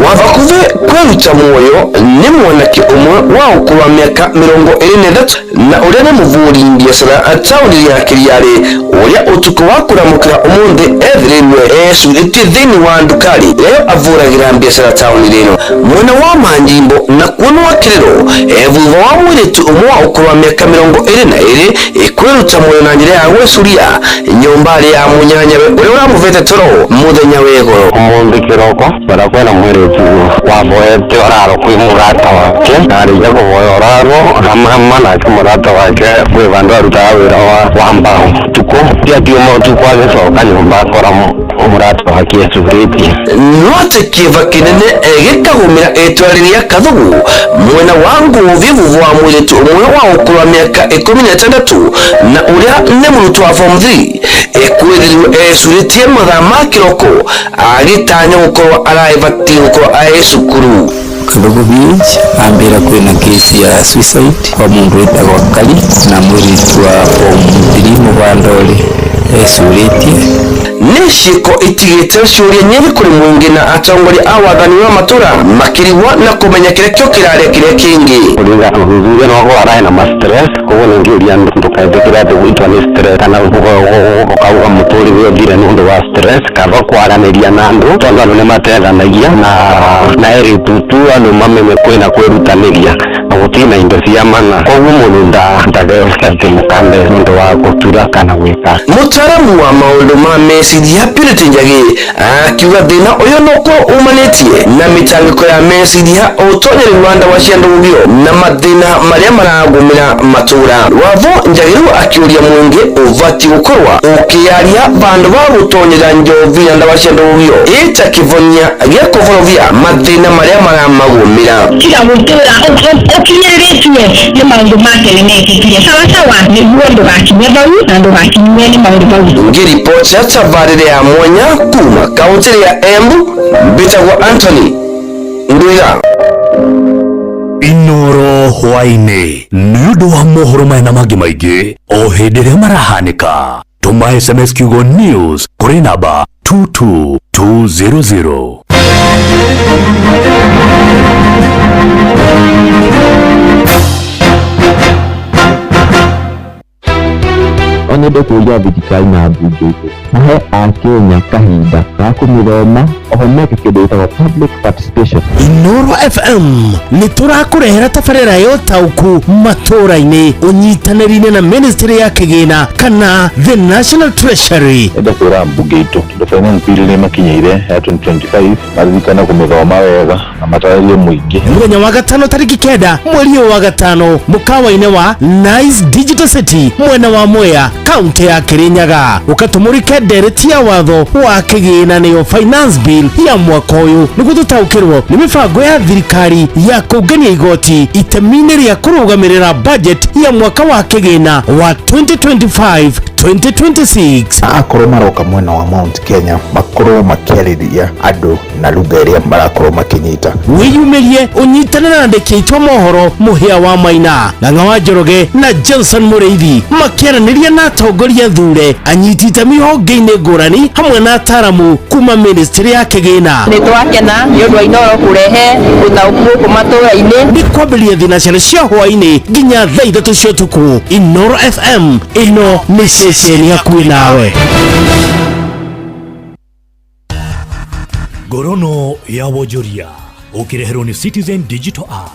S23: Wavakuve kweruta muoyo nĩ mwanake ũmwe wa ũkũrũ wa mĩaka 23 na ũrĩa nĩ mũvũri biacara taũni ya Kiriarĩ ũrĩa ũtukũ wa kũramũkĩra ũmũthĩ ethĩrĩirwe ecurĩtie thĩinĩ wa ndukari ĩrĩa avũragĩra biacara taũni rĩno mwena wa Manjimbo na kuonwa kĩrĩro thutha wa mũirĩtu ũmwe wa ũkũrũ wa mĩaka 22 kwĩruta muoyo na njĩra ya gwĩcuria nyũmba ya mũnyanyawe ũrĩa ũramũvete toro mũthenya wa igũrũ.
S26: Ũmũthĩ kĩroko bara kwĩna mũirĩtu wavoete ũraro kwĩ mũrata wake na arĩkia kũvoya ũraro akamama nake mũrata wake kwĩ vandũ arutaga wĩra wa mbao tukũ ti akiuma ũtukũ agĩcoka nyũmba akora mũrata wake ecurĩtie.
S23: No atĩ kĩeva kĩnene gĩkagũmĩra ĩtwa rĩrĩa Kathugu mwena wa Ngũthi thutha wa mũirĩtu ũmwe wa ũkũrũ wa mĩaka 16 na ũrĩa nĩ mũrutwo wa form 3 ekwĩthĩrwo ecurĩtie mathaa ma kĩroko agĩtanya gũkorwo araĩbatiĩ gũkorwo arĩ cukuru.
S27: Kathugu Village ambira kwina kesi ya suicide kwa mundu witagwo Kali na mwiritu wa form 3 muvandori ecurĩtie.
S23: Nĩ ciĩko itigĩte ciũria nyingĩ kũrĩ mũingĩ na atongoria a wathani wa matũra makĩrigwo na kũmenya kĩrĩa kĩo kĩrarĩa kĩrĩa kĩngĩ.
S26: Kũrĩga ũthuthuria no ũrahe na ma stress, koguo nĩ ngĩũria ndũketĩkĩre atĩ gwitwo nĩ stress kana ũkauga mũtũrĩre ũthire nĩ ũndũ wa stress, kaba kwaranĩria na andũ tondũ andũ nĩ matethanagia na ĩrĩ tu andũ mamenye kwĩna kwĩrutanĩria na gũtirĩ na indo cia mana, koguo mũndũ ndagete mũkambe nĩ ũndũ wa gũtura kana gwĩka.
S23: Mũtaaramu wa maũndũ ma meciria Purity Njagi akiuga thĩna ũyũ no ũkorwo umanĩtie na mĩtangĩko ya meciria, ũtonyeri wa ndawa cia ndũgũgio na mathĩna marĩa maragũmĩra matũra. Wavo Njagiru akĩũria mũingĩ ũbatiĩ gũkorwo ũkĩaria vandũ va gũtonyera njovi na ndawa cia ndũgũgio ĩta kĩvonia gĩa kũborobia mathĩna marĩa maramagũmĩra.
S2: Tiga gũtũra ũkinyĩrĩrĩtue nĩ maũndũ ma tene mekĩkire sawa sawa, nĩguo ndũgakinye bau na ndũgakinywe nĩ maũndũ mau.
S23: Ngĩripoti ya tabarĩra ya mwanya kuma kaunti ya Embu, mbĩtagwo Anthony Ndwiga.
S15: Inoro hwaĩ-inĩ nĩ ũndũ wa mohoro maya na mangĩ maingĩ o hĩndĩ ĩrĩa marahanĩka, tũma SMS kiugo news kũrĩ namba 22200.
S27: No nyende kũũria thirikari na mbunge itũ mahe akenya kahinda ga kũmĩthoma oho meke kĩndũ gĩtagwo public participation.
S18: Inoro FM nĩ tũrakũrehera tabarĩra ya ũtaũku matũra-inĩ ũnyitanĩri-inĩ na ministry ya kĩgĩna kana the National Treasury.
S27: Nyende kwĩra mbunge itũ tondũ finance bill nĩ ĩmakinyĩire ya 2025 maririkane kũmĩthoma wega na matarĩrie mũingĩ.
S18: Mũthenya wa gatano tarĩki 9 mweri ũyũ wa gatano mũkawa-inĩ wa Nice Digital City mwena wa Mwea kaunti ya Kirinyaga, ũkatũmũrĩke ndereti ya watho wa kĩgĩna nĩyo finance bill ya mwaka ũyũ nĩguo tũtaũkĩrwo nĩ mĩbango ya thirikari ya kũngania igoti itemi-inĩ rĩa kũrũgamĩrĩra budget ya mwaka wa kĩgĩna wa 2025-2026.
S4: Akorwo maroka mwena wa Mount Kenya makorwo makĩarĩria andũ na lugha ĩrĩa marakorwo makĩnyita.
S18: Wĩyumĩrie ũnyitane na andĩki aitũ a mohoro Mũhĩa wa Maina, Ng'ang'a wa Njoroge na Johnson Mũrĩithi makĩaranĩria na atongoria thure anyiti itemi honge-inĩ ngũrani hamwe na ataramu kuma ministry ya kĩgĩna.
S5: Nĩ twakena nĩ ũndũ wa Inoro kũrehe ũtaũku gũkũ matũra-inĩ.
S18: Nĩ kwambĩrĩria thinacara cia hwaĩ-inĩ nginya thaa 3 cia ũtukũ. Inoro FM ĩno nĩ ceceni hakuhĩ nawe.
S15: Ngorono ya wonjoria ũkĩreherwo nĩ Citizen Digital App.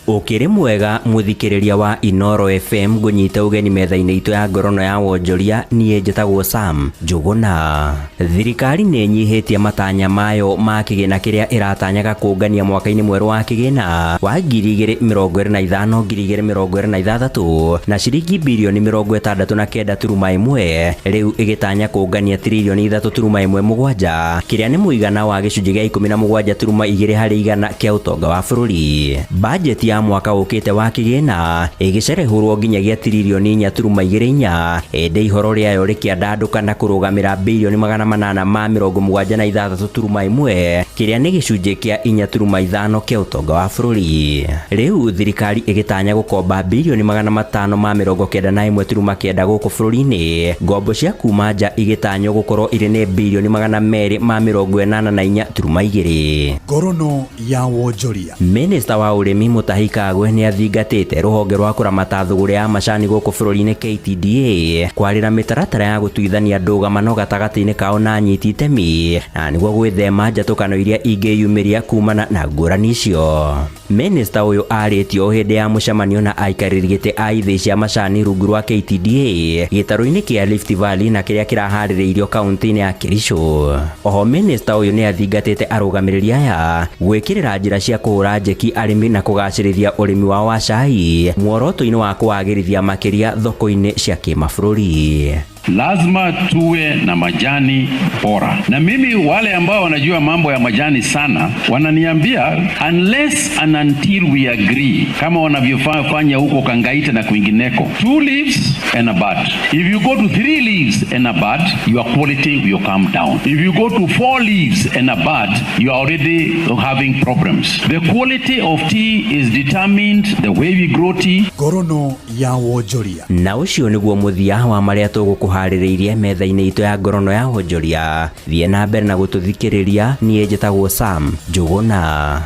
S16: Ũkĩrĩ mwega mũthikĩrĩria wa Inoro FM, ngũnyita ũgeni metha-inĩ itũ ya ngorono ya wonjoria. Niĩ njĩtagwo Sam Njũgũna. Thirikari nĩ ĩnyihĩtie matanya mayo ma kĩgĩna kĩrĩa ĩratanyaga kũngania mwaka-inĩ mwerũ wa kĩgĩna wa 2025 2026 na ciringi birioni 69.1, rĩu ĩgĩtanya kũngania tiririoni 3.17, kĩrĩa nĩ mũigana wa gĩcunjĩ gĩa 17.2 harĩ igana kĩa ũtonga wa bũrũri. Bajeti ya mwaka ũkĩte wa kĩgĩna ĩgĩcerehũrwo nginyagia tiririoni 4.24, ĩndĩ ihoro rĩayo rĩkĩandandũka na kũrũgamĩra birioni 876.1, kĩrĩa nĩ gĩcunjĩ kĩa 4.5 kĩa ũtonga wa bũrũri. Rĩu thirikari ĩgĩtanya gũkomba birioni 591.9 gũkũ bũrũri-inĩ, ngombo cia kuma nja igĩtanywo gũkorwo irĩ nĩ birioni 284.2.
S15: Ngorono ya wonjoria.
S16: Minista wa ũrĩmi Mutahi Kagwe nĩ athingatĩte rũhonge rwa kũramata thũgũrĩ ya macani gũkũ bũrũri-inĩ KTDA kwarĩra mĩtaratara ya gũtuithania ndũgamano gatagatĩ-inĩ kao na anyiti itemi na nĩguo gwĩthema njatũkano iria ingĩyumĩria kumana na ngũrani icio. Minista ũyũ arĩtio hĩndĩ ya mũcemanio na aikarĩri gĩtĩ a ithĩi cia macani rungu rwa KTDA gĩtarũ-inĩ kĩa Rift Valley na kĩrĩa kĩraharĩrĩirio kaunti-inĩ ya Kericho. Oho minista ũyũ nĩ athingatĩte arũgamĩrĩri aya gwĩkĩrĩra njĩra cia kũhũra njeki arĩmi na kũgacĩrithia ũrĩmi wao wa cai muoroto-inĩ wa kũwagĩrithia makĩria thoko-inĩ cia kĩmabũrũri.
S17: Lazima tuwe na majani bora, na mimi wale ambao wanajua mambo ya majani sana wananiambia unless and until we agree, kama wanavyofanya huko Kangaita na kwingineko, 2 leaves and a bud. If you go to 3 leaves and a bud, your quality will come down. If you go to 4 leaves and a bud, you are already having problems. The quality of tea is determined the way we grow tea.
S15: Ngorono ya wonjoria.
S16: Na ũcio nĩguo mũthia wa marĩa tũgũkũha Tũkũharĩrĩirie metha-inĩ itũ ya ngorono ya wonjoria. Thiĩ na mbere na gũtũthikĩrĩria. Niĩ njĩtagwo Sam Njũgũna.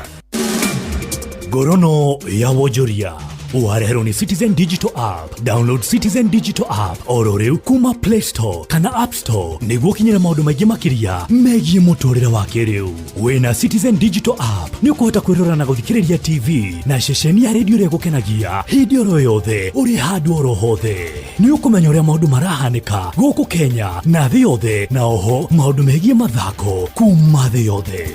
S1: Ngorono ya wonjoria wareherwo nĩ Citizen Digital App. Download Citizen Digital App oro rĩu kuma Play Store kana App Store nĩguo ũkinyĩre maũndũ maingĩ makĩria megiĩ mũtũrĩre wa kĩrĩu. Wĩna Citizen Digital App nĩ ũkũhota kwĩrora na gũthikĩrĩria TV na ceceni ya redio ĩrĩa ĩgũkenagia hĩndĩ oro yothe ũrĩ handũ oro hothe. Nĩ ũkũmenya ũrĩa maũndũ marahanĩka gũkũ Kenya na thĩ yothe, na oho maũndũ megiĩ mathako kuma thĩ yothe.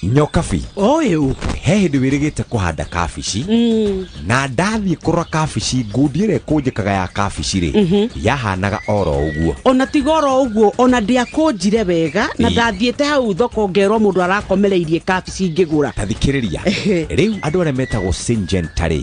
S7: Nyokabi
S8: ũyũ
S7: he hĩndĩ wĩrĩgĩte kũhanda kabici na ndathiĩ kũrora kabici ngundi ĩrĩa ĩkũnjĩkaga ya kabici rĩ yahanaga oro ũguo.
S8: Ona tiga oro ũguo, ona ndiakũnjire wega na ndathiĩte hau thoko ngerwo mũndũ arakomereirie kabici ngĩgũra.
S7: Ta thikĩrĩria, rĩu andũ arĩa metagwo Syngenta rĩ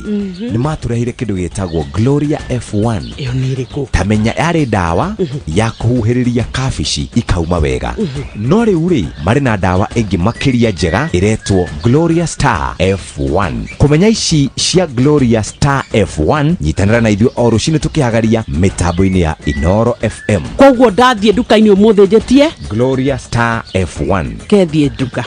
S7: nĩ matũreheire kĩndũ gĩtagwo Gloria F1.
S8: Ĩyo nĩ ĩrĩkũ?
S7: Tamenya yarĩ ndawa ya kũhuhĩrĩria kabici ikauma wega, no rĩu rĩ marĩ na ndawa ĩngĩ makĩria njega ĩretwo Gloria Star F1. Kũmenya ici cia Gloria Star F1, nyitanĩra na ithuĩ o rũcinĩ tũkĩhagaria mĩtambo-inĩ ya Inoro FM.
S8: Koguo ndathiĩ nduka-inĩ ũmũthĩ njĩtie
S7: Gloria Star F1.
S8: Kethiĩ nduka.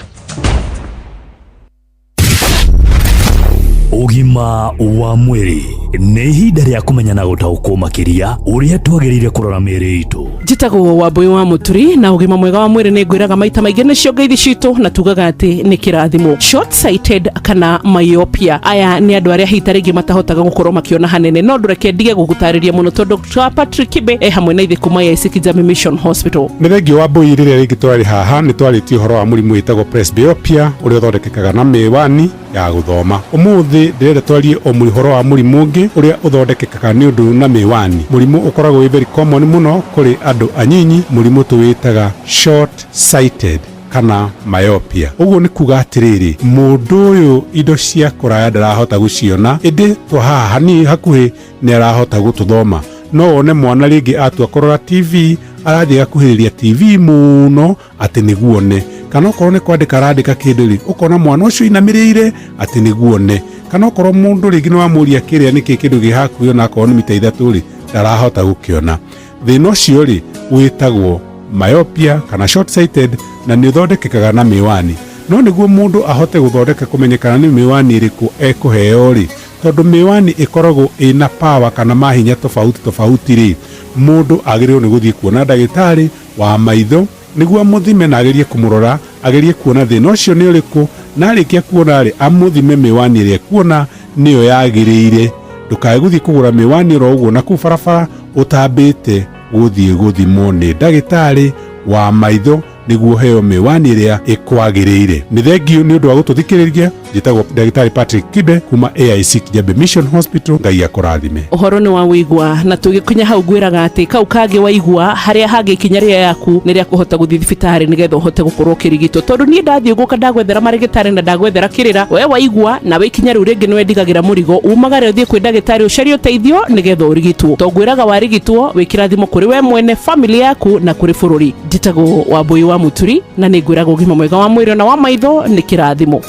S1: Ũgima wa mwĩrĩ nĩ ihinda rĩa kũmenya na gũtaũkwo makĩria ũrĩa twagĩrĩire kũrora mĩĩrĩ itũ.
S13: Njĩtagwo Wambũi wa Mũturi na ũgima mwega wa mwĩrĩ nĩ ngwĩraga maita maingĩ nĩcio ngeithi citũ na tugaga atĩ nĩ kĩrathimo. Short sighted kana myopia, aya nĩ andũ arĩa hita rĩngĩ matahotaga gũkorwo makĩona hanene, no ndũreke ndige gũgũtarĩria mũno tondũ Dr. Patrick Kibe e hamwe na ithuĩ kuma AIC Kijami Mission Hospital.
S14: Nĩ thengio Wambũi, rĩrĩa rĩngĩ twarĩ haha nĩ twarĩtie ũhoro wa mũrimũ wĩtagwo presbyopia ũrĩa ũthondekekaga na mĩwani ya gũthoma. Ũmũthĩ ndĩrenda twarie o ũhoro wa mũrimũ ũngĩ ũrĩa ũthondekekaga nĩ ũndũ na mĩwani. Mũrimũ ũkoragwo wĩ very common mũno kũrĩ andũ anyinyi, mũrimũ tũwĩtaga short sighted kana myopia. Ũguo nĩ kuga atĩrĩrĩ, mũndũ ũyũ indo cia kũraya ndarahota gũciona, ĩndĩ twa haha hanini hakuhĩ nĩ arahota gũtũthoma. No wone mwana rĩngĩ atua kũrora TV arathiĩ gakuhĩrĩria TV mũno atĩ nĩguo one, kana okorwo nĩ kwandĩka arandĩka kĩndũ rĩ, ũkona mwana ũcio inamĩrĩire atĩ nĩguo one, kana okorwo mũndũ rĩngĩ nĩ wamũria kĩrĩa nĩkĩ kĩndũ gĩ hakuhĩ ona akorwo nĩ mita 3 rĩ, ndarahota gũkĩona. Thĩna ũcio rĩ wĩtagwo myopia kana short sighted na nĩ ũthondekekaga na mĩwani. No nĩguo mũndũ ahote gũthondeka kũmenyekana nĩ mĩwani ĩrĩkũ ekũheo rĩ, tondũ mĩwani ĩkoragwo ĩna power kana mahinya tofauti tofauti rĩ, mũndũ agĩrĩirwo nĩ gũthiĩ kuona ndagĩtarĩ wa maitho nĩguo amũthime na agerie kũmũrora, agerie kuona thĩna ũcio nĩ ũrĩkũ, na arĩkia kuona rĩ amũthime mĩwani ĩrĩa ekuona nĩyo yagĩrĩire. Ndũkae gũthiĩ kũgũra mĩwani oro ũguo na kũu barabara ũtambĩte gũthiĩ gũthimwo nĩ ndagĩtarĩ wa maitho nĩguo heo mĩwani ĩrĩa ĩkwagĩrĩire. Nĩ thengio nĩ ũndũ wa gũtũthikĩrĩria. Njĩtagwo ndagĩtarĩ Patrick Kibe kuma AIC Kijabe Mission Hospital. Ngai akũrathime.
S13: Ũhoro nĩ wa wĩigua na tũgĩkinya hau ngwĩraga atĩ kau kangĩ waigua harĩa hangĩ ikinya rĩa yaku nĩ rĩa kũhota gũthiĩ thibitarĩ nĩgetha ũhote gũkorwo ũkĩrigitwo, tondũ niĩ ndathiĩ gũka ndagwethera marĩgĩtarĩ na ndagwethera kĩrĩra we waigua nawe ikinya rĩu rĩngĩ nĩwendigagĩra mũrigo umagare ũthiĩ kwĩ ndagĩtarĩ ũcarie ũteithio nĩgetha ũrigitwo. To ngwĩraga warigitwo wĩ kĩrathimo kũrĩ we mwene, family yaku na kũrĩ bũrũri. Njĩtagwo Wambũi wa Mũturi na nĩ ngwĩraga ũgima mwega wa mwĩrĩ na wa maitho nĩ kĩrathimo.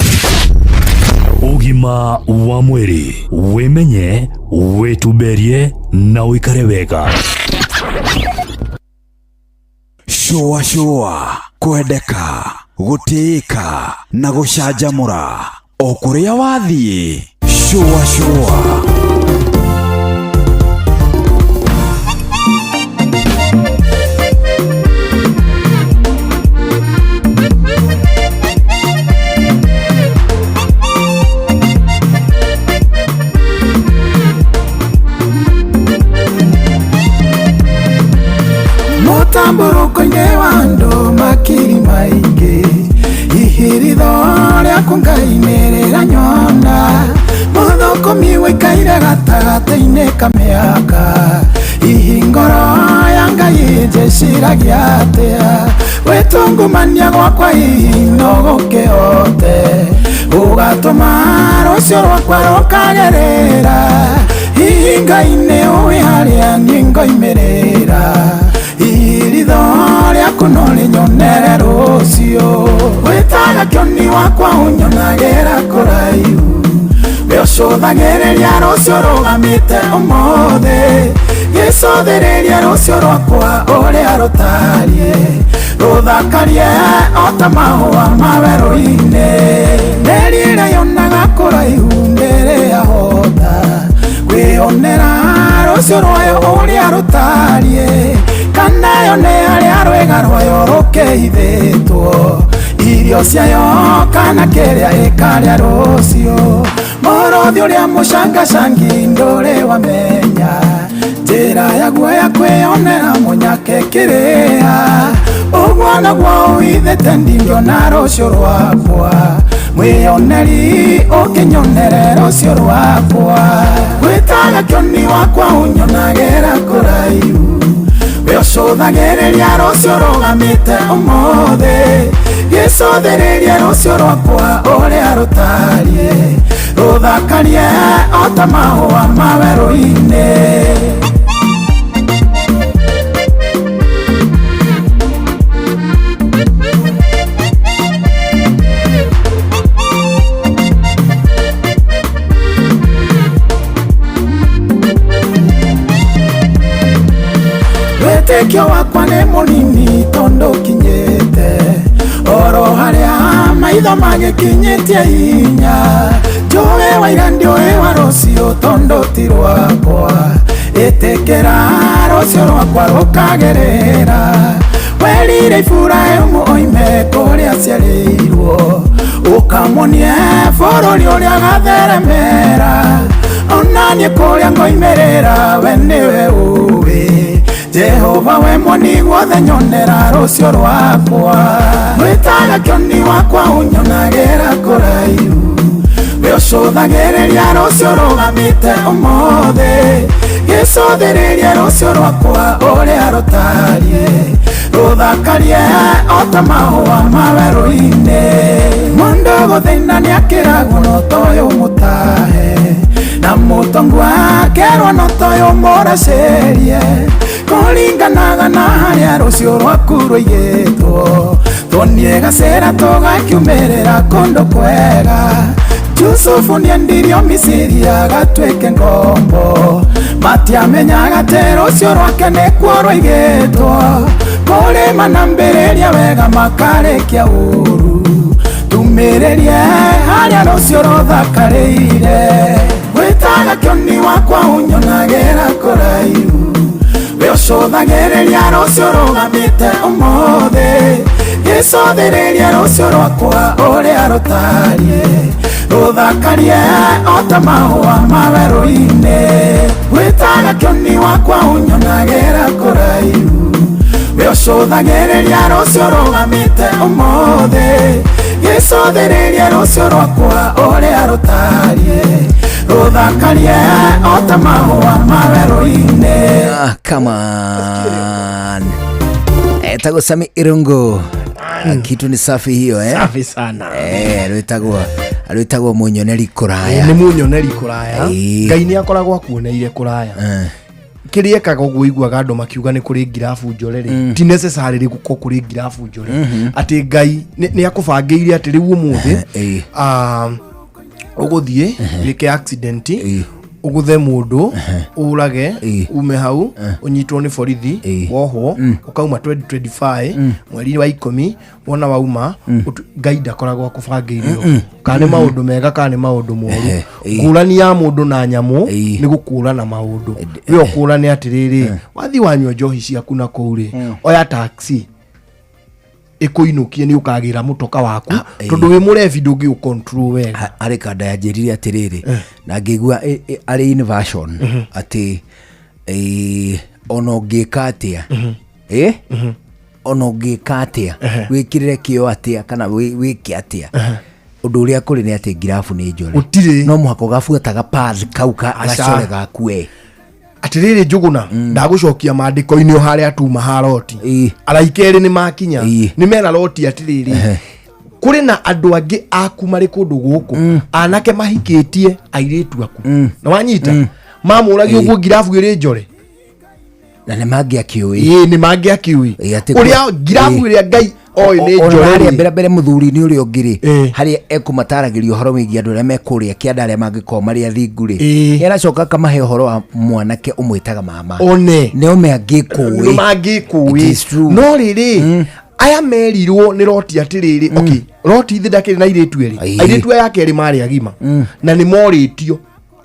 S1: Ũgima wa mwĩrĩ, wĩmenye, wĩtumberie na ũikare wega.
S21: Shũa shũa, kwendeka, gũtĩĩka na gũcanjamũra o kũrĩa wathiĩ. Shũa shũa.
S6: Mutamburuko-inĩ wa andũ makiri maingĩ, ihiritho rĩaku Ngai nĩ rĩranyona, mũthũkũmi wĩikaire gatagatĩ-inĩ ka mĩaka, hihi ngoro ya Ngai ĩnjĩciragia atĩa, wĩtungumania gwakwa hihi no gũkĩhote, ũgatũma rũciũ rwakwa rũkagĩrĩra, hihi Ngai nĩ ũĩ harĩa niĩ ngoimĩrĩra, iritho rĩaku no rĩnyonere rũciũ, wĩtaga kĩoni wakwa ũnyonagĩra kũraihu, we ũcũthagĩrĩria rũciũ rũgamĩte ũmũthĩ, gĩcicio Gĩcũthĩrĩria rũciũ rwakwa ũrĩa rũtariĩ, rũthakarie o ta mahũa ma werũ-inĩ. Nderi ĩrĩa yonaga kũraihu ndĩrĩ yahota kwĩyonera rũciũ rwayo ũrĩa rũtariĩ, kana yone harĩa rwĩga rwayo rũkĩhithĩtwo, irio ciayo kana kĩrĩa ĩkarĩa rũciũ. Mũrũthi ũrĩa mũcangacangi ndũrĩ wamenya njĩra yaguo ya kwĩyonera mũnyake kĩrĩa, ũguo naguo ũhithĩte ndingĩona rũciũ rwakwa, mwĩyoneri ũkĩnyonere rũciũ rwakwa. Gwĩtaga kĩoni wakwa ũnyonagĩra kũraihu, we ũcũthagĩrĩria rũciũ rũgamĩte ũmũthĩ, gĩcũthĩrĩria rũciũ rwakwa ũrĩa rũtariĩ, rũthakarie o ta mahũa ma werũ-inĩ. Wĩtĩkio wakwa nĩ mũnini tondũ kinyĩte oro harĩa maitho magĩkinyĩtie hinya, njũĩ wa ira ndiũĩ wa rũciũ tondũ ti rwakwa, ĩtĩkĩra rũciũ rwakwa rũkagĩrĩra. Werire Iburahĩmu oime kũrĩa aciarĩirwo, ũkamuonie bũrũri ũrĩa agatheremera, onanie kũrĩa ngoimĩrĩra we nĩwe ũĩ. Jehova we mwoni guothe nyonera rũciũ rwakwa, gwĩtaga kĩoni wakwa ũnyonagĩra kũraihu, we ũcũthagĩrĩria rũciũ rũgamĩte ũmũthĩ, gĩcũthĩrĩria rũciũ rwakwa ũrĩa rũtariĩ, rũthakarie o ta mahũa ma werũ-inĩ. Mũndũ gũthĩna nĩakĩragwo no toyũ mũtahe, na mũtongu akerwo no toyũ mũracĩrie, kũringanaga na harĩa rũciũ rwaku rũigĩtwo, tuonie gacĩra tũgakiumĩrĩra kũndũ kwega. Yusufu nĩendirio Misiri agatuĩke ngombo, matiamenyaga atĩ rũciũ rwake nĩkuo rũigĩtwo, kũrĩma na mbĩrĩria wega makarĩkia ũru, tumĩrĩrie harĩa rũciũ rũthakarĩire. Gwĩtaga kĩoni wakwa ũnyonagĩra kũraihu, we ũcũthagĩrĩria rũciũ rũgamĩte ũmũthĩ, gĩcũthĩrĩria rũciũ rwakwa ũrĩa rũtariĩ, rũthakarie o ta mahũa ma werũ-inĩ. Gwĩtaga kĩoni wakwa ũnyonagĩra kũraihu, we ũcũthagĩrĩria rũciũ rũgamĩte ũmũthĩ, gĩcũthĩrĩria rũciũ rwakwa ũrĩa rũtariĩ, rũthakarie o ta mahũa ma werũ-inĩ.
S3: Ah, come on. Etagwo Sami Irungu. Kitu ni safi hiyo eh.
S9: Safi sana.
S3: Rwĩtagwo munyoneri kũraya.
S9: Nĩ munyoneri kũraya. Ngai nĩ akoragwo akuoneire kũraya. Kĩrĩa ekaga ũguo iguaga andũ makiuga nĩ kũrĩ ngirabu njore rĩ, ti necessary gũkorwo kũrĩ ngirabu njore, atĩ Ngai nĩ akũbangĩire atĩ rĩu ũmũthĩ ũgũthiĩ wĩke accident, ũgũthe mũndũ, ũrage, ume hau, ũnyitwo nĩ borithi, wohwo, ũkauma 2025 mweri wa 10, wona wauma, Ngai ndakoragwo akũbangĩire ũguo. Kana nĩ maũndũ mega kana nĩ maũndũ moru. Ngũrani ya mũndũ na nyamũ nĩ gũkũrana maũndũ. We ũkũrane atĩrĩrĩ, wathiĩ wanyua njohi ciaku na kũu rĩ, oya taxi ĩkũinũkie nĩ ũkagĩra mũtoka waku, tondũ wĩ mũrebi ndũngĩ ũ control wega.
S3: Arĩ kanda yanjĩrire atĩrĩrĩ, na ngĩigua arĩ in version atĩ ona ũngĩka atĩa, ona ũngĩka atĩa, wĩkĩrĩre kĩo atĩa kana wĩke atĩa, ũndũ ũrĩa kũrĩ nĩ atĩ ngirabu nĩ njore.
S9: Gũtirĩ.
S3: No mũhaka ũgabuataga path kau gacore gaku we.
S9: Atĩrĩrĩ Njũgũna, ndagũcokia maandĩko-inĩ o harĩa tuma ha Loti. Araika erĩ nĩ makinya, nĩ mera Loti atĩrĩrĩ, kũrĩ na andũ angĩ aku marĩ kũndũ gũkũ, anake mahikĩtie airĩtu aku. Na wanyita, mamũragia ũguo ngirabu ĩrĩ njore.
S3: Na nĩ mangĩakĩũĩ.
S9: Ĩĩ nĩ mangĩakĩũĩ. Ũrĩa ngirabu ĩrĩa Ngai Oĩ nĩ
S3: Ona
S9: njore
S3: harĩa
S9: rĩ.
S3: mbere mbere mũthuri nĩ ũrĩa ũngĩ rĩ, harĩa ekũmataragĩria ũhoro wĩgiĩ andũ arĩa mekũrĩa kĩanda arĩa mangĩkorwo marĩ athingu rĩ, nĩ aracoka akamahe ũhoro wa mwanake ũmwĩtaga mama
S9: One.
S3: nĩo mangĩkũĩ.
S9: Mangĩkũĩ.
S3: It is true.
S9: No rĩrĩ, aya merirwo nĩ Roti atĩrĩrĩ, okay, Roti ithe ndakĩrĩ na airĩtu erĩ, airĩtu aya ake erĩ marĩ agima na nĩ morĩtio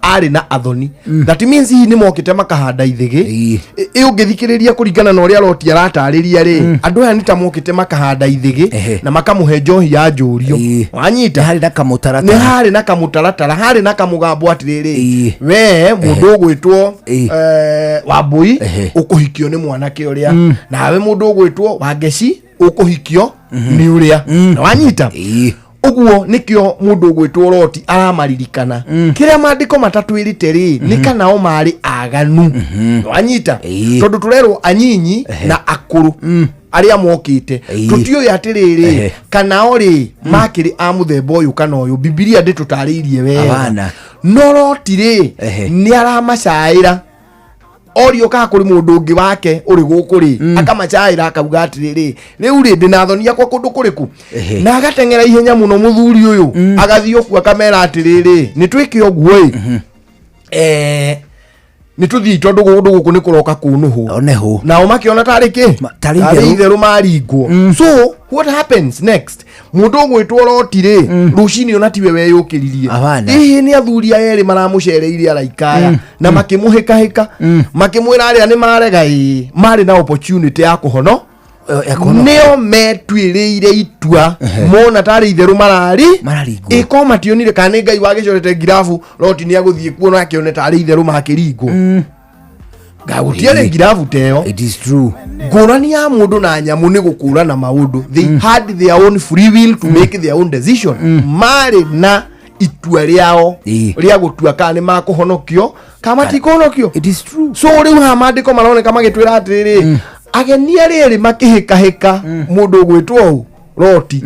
S9: arĩ na athoni. That means hihi nĩ mokĩte makahanda ithĩgĩ. Ĩ ũngĩthikĩrĩria kũringana na ũrĩa Roti aratarĩria rĩ, andũ aya nĩ ta mokĩte makahanda ithĩgĩ na makamũhe njohi ya njũrio, wanyita?
S3: Harĩ na kamũtaratara.
S9: Nĩ harĩ na kamũtaratara, harĩ na kamũgambo atĩrĩrĩ, we mũndũ ũgwĩtwo Wambui ũkũhikio nĩ mwanake ũrĩa, nawe mũndũ ũgwĩtwo Wangeci ũkũhikio nĩ ũrĩa, na wanyita? Ũguo nĩkĩo mũndũ ũgwĩtwo Roti aramaririkana. Kĩrĩa maandĩko matatwĩrĩte rĩ, nĩ kana o marĩ aganu, wanyita? Tondũ tũrerwo anyinyi na akũrũ arĩa mokĩte, tũtiũĩ atĩrĩrĩ kana o rĩ makĩrĩ a mũthemba ũyũ kana ũyũ. Bibilia ndĩtũtarĩirie wega.
S3: Abana.
S9: No Roti rĩ, nĩ aramacaĩra orio kana kũrĩ mũndũ ũngĩ wake ũrĩ gũkũ rĩ, akamacaĩra akauga atĩrĩrĩ, rĩu rĩ ndĩna thoni akwa kũndũ kũrĩkũ, na agateng'era ihenya mũno mũthuri ũyũ, agathiĩ ũkuo akamera atĩrĩrĩ, nĩ twĩke ũguo ĩ, nĩ tũthiĩ tondũ kũndũ gũkũ nĩ kũroka kũnũhwo.
S3: Onehwo.
S9: Nao makĩona tarĩ kĩ,
S3: tarĩ
S9: tarĩ
S3: itherũ.
S9: itherũ maringwo. So what happens next, mũndũ ũgwĩtwo Roti rĩ, rũcinĩ ona tiwe weyũkĩririe.
S3: Abana.
S9: Hihi nĩ athuri aya erĩ maramũcereire araika aya na makĩmũhĩkahĩka, makĩmwĩra arĩa nĩ marega, ĩ marĩ na opportunity ya kũhono, nĩo metuĩrĩire itua mona tarĩ itherũ marari ĩko mationire kana nĩ Ngai wagĩcorete ngirabu Roti nĩ agũthiĩ kuo na akĩone tarĩ itherũ makĩringwo. Gũtiarĩ ngirabu ta ĩyo.
S3: It is true.
S9: Ngũrani ya mũndũ na nyamũ nĩ gũkũrana maũndũ. They had their own free will to make their own decision. Marĩ na itua rĩao rĩa gũtua kana nĩ makũhonokio kana matikũhonokio.
S3: It is true.
S9: So rĩu haha maandĩko maroneka magĩtwĩra atĩrĩrĩ, ageni arĩa erĩ makĩhĩkahĩka mũndũ ũgwĩtwo ũũ Roti.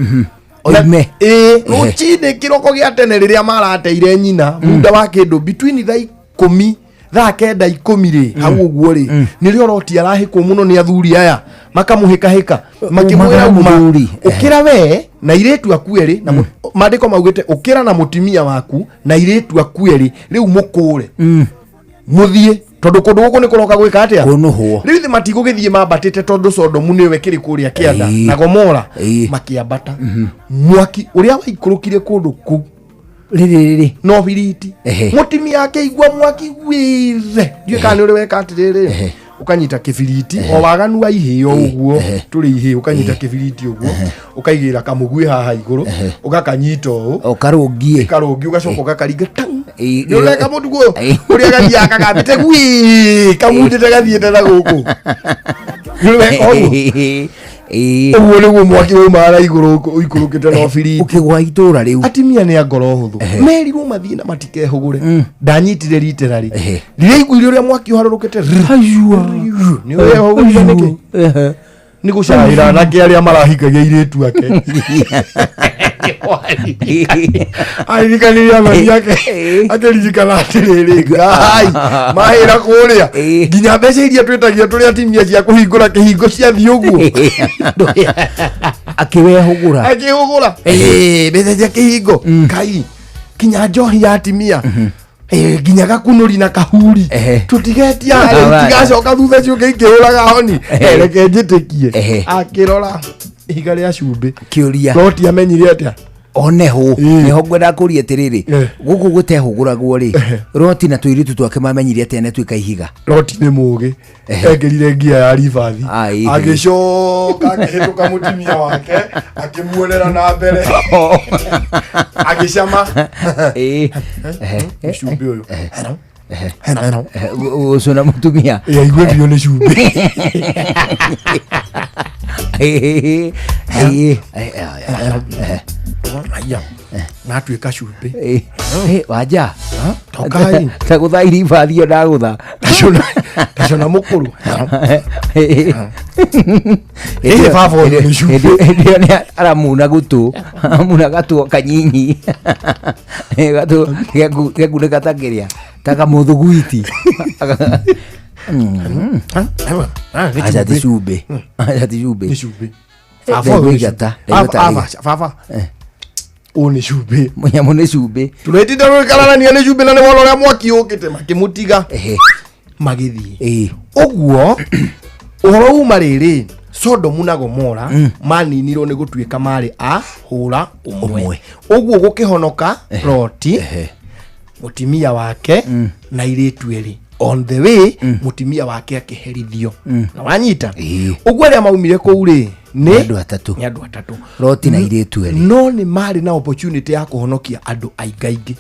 S3: Oime.
S9: Ĩĩ, rũcinĩ kĩroko gĩa tene rĩrĩa marateire nyina muda wa kĩndũ between thaa 10, thaa 9, 10 rĩ, hau ũguo rĩ, nĩrĩo Roti arahĩkwo mũno nĩ athuri aya, makamũhĩkahĩka makĩmwĩra uma
S3: mũthuri.
S9: Ũkĩra we na irĩtu aku erĩ, na maandĩko maugĩte ũkĩra na mũtumia waku na irĩtu aku erĩ, rĩu mũkũre mũthiĩ tondũ kũndũ gũkũ nĩ kũroka gwĩka atĩa?
S3: Kũnũhwo.
S9: Rĩu ithe matigũgĩthiĩ mambatĩte tondũ Sodomu nĩwe kĩrĩ kũrĩa kĩanda na Gomora. Makĩambata mwaki ũrĩa waikũrũkire kũndũ kũu
S3: rĩrĩ
S9: no biriti. Mũtumia akĩigua mwaki wĩthe, ndiũĩ kana nĩ ũrĩ weka atĩrĩrĩ, ũkanyita kĩbiriti o waganu wa ihĩo ũguo tũrĩ ihĩo, ũkanyita kĩbiriti ũguo, ũkaigĩrĩra kamũguĩ haha igũrũ, ũgakanyita ũũ.
S3: Ũkarũngie.
S9: Karũngi, ũgacoka ũgakaringa tang. Nĩ ũreka mũtugo ũyũ ũrĩa gathiaga kagambĩte gwii kamundĩte gathiĩte na gũkũ, nĩ ũrĩ weka ũguo? Ũguo nĩguo mwaki waumaga na igũrũ ũikũrũkĩte na biriti.
S3: Ũkĩgwa itũra rĩu.
S9: Atimia nĩ a ngoro hũthũ, merirwo mathiĩ na matikehũgũre. Ndanyitire riterarĩ rĩrĩa iguire ũrĩa mwaki ũharũrũkĩte, nĩ ũrehũgũrire nĩkĩ? Nĩ gũcaĩra anake arĩa marahikagia airĩtu ake. Aririkanire athoni ake, akĩririkana atĩrĩrĩ, Ngai mahĩra kũrĩa nginya mbeca iria twĩtagia tũrĩ atimia cia kũhingũra kĩhingo ciathiĩ ũguo.
S3: Akĩwehũgũra.
S9: Akĩhũgũra mbeca cia kĩhingo, Ngai, kinya njohi ya atimia, nginya gakunũri na kahuri tũtigetia rĩu tigacoka thutha ciũke ikĩhũraga honi. Reke njĩtĩkie. Akĩrora ihiga rĩa cumbĩ.
S3: Kĩũria.
S9: Loti amenyire atĩa?
S3: Oneho nĩho ngwenda kũria atĩrĩrĩ, gũkũ gũtehũgũragwo rĩ, Roti na tũirĩtu twake mamenyire atĩa nĩ tuĩka ihiga?
S9: Loti nĩ mũgĩ, ekĩrire ngia ya ribathi, agĩcoka akĩhĩtũka mũtumia wake, akĩmuonera na mbere, agĩcama cumbĩ ũyũ.
S3: Gũcũna mũtumia.
S9: Aigue biũ nĩ cumbĩ. Aya, natuĩka cumbĩ.
S3: Wanja.
S9: Tokai.
S3: Tagũtha iribathi ĩyo ndagũtha.
S9: Tacũna mũkũrũ. Ĩhĩ, baba ũyũ nĩ cumbĩ.
S3: Hĩndĩ ĩyo nĩ aramuna gũtũ, aramuna gatũ kanyinyi, gatũ gekunĩka ta kĩrĩa ta kamũthugwiti. Aca ti cumbĩ, aca ti cumbĩ.
S9: Nĩ cumbĩ. Baba ũyũ nĩ
S3: Ndaigua
S9: cumbĩ.
S3: ndaigua tarĩ-
S9: Baba ũyũ nĩ cumbĩ.
S3: Mũnyamũ nĩ cumbĩ.
S9: Tũrĩtinda rũikararania nĩ cumbĩ na nĩ wona ũrĩa mwaki ũkĩte makĩmũtiga magĩthiĩ. Ũguo ũhoro uma rĩrĩ Sodomu na Gomora maninirwo nĩ gũtuĩka marĩ a hũra ũmwe. Ũguo gũkĩhonoka Loti, mũtimia wake na airĩtu erĩ. On the way mũtimia wake akĩherithio. Na wanyita ũguo arĩa maumire kũu rĩ nĩ
S3: andũ atatũ.
S9: Nĩ andũ atatũ.
S3: Loti na airĩtu erĩ.
S9: No nĩ marĩ na opportunity ya kũhonokia andũ aingaingĩ.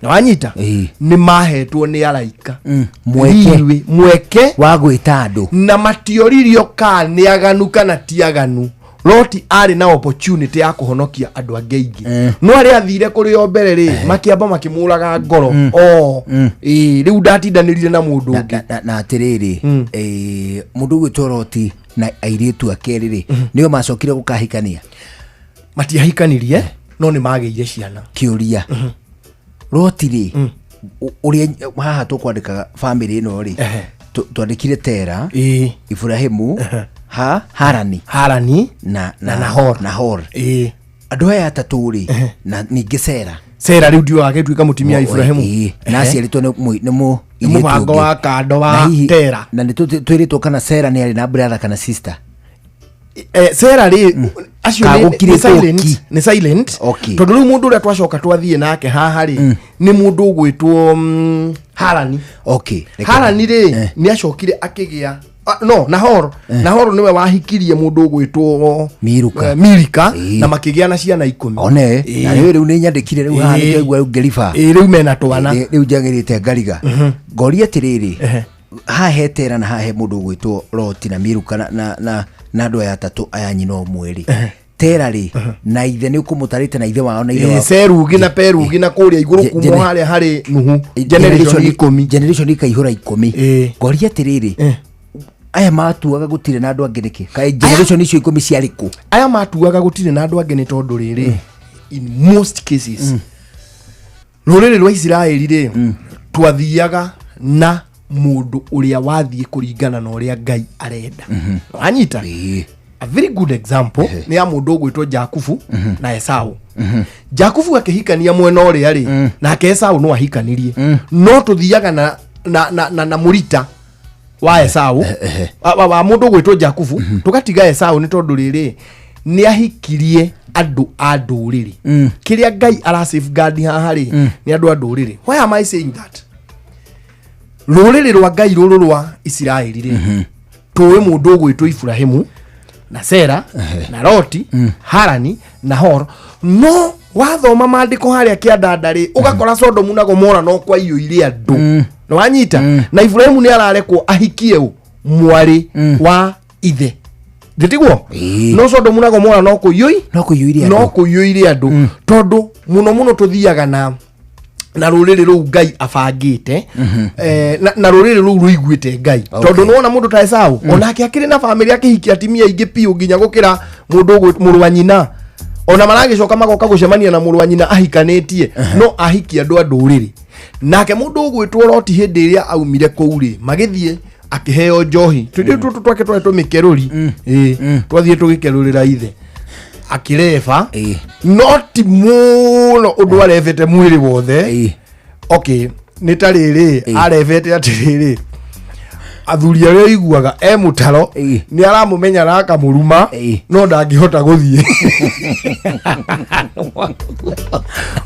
S9: Na wanyita nĩ mahetwo nĩ araika
S3: Mweke.
S9: Riwi, mweke
S3: wa gwĩta andũ
S9: na matioririo ka nĩ aganu kana ti aganu. Loti arĩ na opportunity ya kũhonokia andũ angĩ aingĩ, no arĩa athire kũrĩ o mbere rĩ makĩamba makĩmũraga ngoro. O ĩĩ, rĩu ndatindanĩrire na mũndũ ũngĩ.
S3: Na atĩrĩrĩ, mũndũ ũgwĩtwo Loti na airĩtu ake erĩ rĩ, nĩo macokire gũkahikania?
S9: Matiahikanirie, no nĩ magĩire ciana.
S3: Kĩũria, Loti rĩ, ũrĩa haha tũkwandĩkaga bamĩrĩ ĩno rĩ, twandĩkire Tera, Ibrahimu, ha Harani
S9: Harani
S3: na
S9: na Nahor.
S3: Nahor. Andũ aya atatũ rĩ, na ningĩ Sera.
S9: Sera rĩu ndio agĩtuĩka mũtumia wa Ibrahimu.
S3: Na aciarĩtwo nĩ nĩ
S9: Nĩ
S3: airĩtu
S9: mũbango
S3: ũngĩ.
S9: wa kando wa
S3: Na hihi-
S9: Tera.
S3: Na nĩ twĩrĩtwo kana Sera nĩ arĩ na brother kana sister?
S9: Sera rĩ, acio
S3: Ka
S9: nĩ
S3: gũkirĩtwo
S9: silent,
S3: ki.
S9: nĩ silent.
S3: Okay.
S9: Tondũ rĩu mũndũ ũrĩa twacoka twathiĩ nake haha rĩ nĩ mũndũ ũgwĩtwo Harani.
S3: Okay.
S9: Harani rĩ nĩ acokire akĩgĩa no Nahor. Nahor nĩwe wahikirie mũndũ ũgwĩtwo
S3: Miruka.
S9: Milika, na makĩgĩa na ciana 10.
S3: One na rĩu nĩ nyandĩkire rĩu haha
S9: Ĩĩ.
S3: nĩ ngaigua rĩu ngeriba.
S9: Ĩĩ, rĩu mena twana.
S3: Rĩu njagĩrĩte ngariga. Ngoria atĩrĩrĩ, haha he Tera na haha he mũndũ ũgwĩtwo Loti na Miruka na andũ aya atatũ aya nyina ũmwe rĩ, Tera rĩ na ithe nĩ ũkũmũtarĩte na ithe wao na ithe wao.
S9: Serugi na Perugi na kũrĩa igũrũ kuma harĩa harĩ Nuhu, generation 10.
S3: Generation ikaihũra 10. Ngoria atĩrĩrĩ, aya matuaga gũtirĩ na andũ angĩ nĩkĩ? Kaĩ generation icio 10 ciarĩ kũ?
S9: Aya matuaga gũtirĩ na andũ angĩ nĩ tondũ rĩrĩ, in most cases rũrĩrĩ rwa Isiraeli rĩ twathiaga na mũndũ ũrĩa wathiĩ kũringana na ũrĩa Ngai arenda. Wanyita? A very good example nĩ ya mũndũ ũgwĩtwo Jakubu na Esau. Jakubu akĩhikania mwena ũrĩa rĩ, nake Esau no ahikanirie, no tũthiaga na mũrita wa Esau, wa mũndũ ũgwĩtwo Jakubu, tũgatiga Esau nĩ tondũ rĩrĩ nĩ ahikirie andũ a ndũrĩrĩ. Kĩrĩa Ngai ara safeguard haha rĩ nĩ andũ a ndũrĩrĩ. Why am I saying that? Rũrĩrĩ rwa Ngai rũrũ rwa Isiraeli rĩ, tũĩ mũndũ ũgwĩtwo Ibrahimu na Sera na Loti, Harani na Hor, no wathoma maandĩko harĩa kĩandanda rĩ ũgakora Sodomu na Gomora no kwaiyũire andũ. Na wanyita? Na Ibrahimu nĩ ararekwo ahikie ũ? Mwarĩ wa ithe, ndĩtiguo? No Sodomu na Gomora no kũiyũi
S3: no kũiyũire andũ.
S9: No kũiyũire andũ, tondũ mũno mũno tũthiaga na rũrĩrĩ rũu Ngai abangĩte, na rũrĩrĩ rũu rũiguĩte Ngai. Tondũ nĩwona mũndũ ta Esau, onake akĩrĩ na bamĩrĩ, akĩhikia atimia aingĩ piũ nginya gũkĩra mũndũ mũrũ wa nyina. Ona maragĩcoka magoka gũcemania na mũrũ wa nyina ahikanĩtie, no ahikia andũ a ndũrĩrĩ. Nake mũndũ ũgwĩtwo Loti hĩndĩ ĩrĩa aumire kũu rĩ, magĩthiĩ akĩheo njohi tũrĩ tũtũ twake twarĩ tũmĩkerũri. Ĩĩ, twathiĩ tũgĩkerũrĩra ithe akĩreba, no ti mũno ũndũ arebete mwĩrĩ wothe. Okay, nĩ ta rĩrĩ arebete atĩrĩrĩ, athuri arĩa oiguaga e mũtaro nĩ aramũmenya na akamũruma, no ndangĩhota gũthiĩ.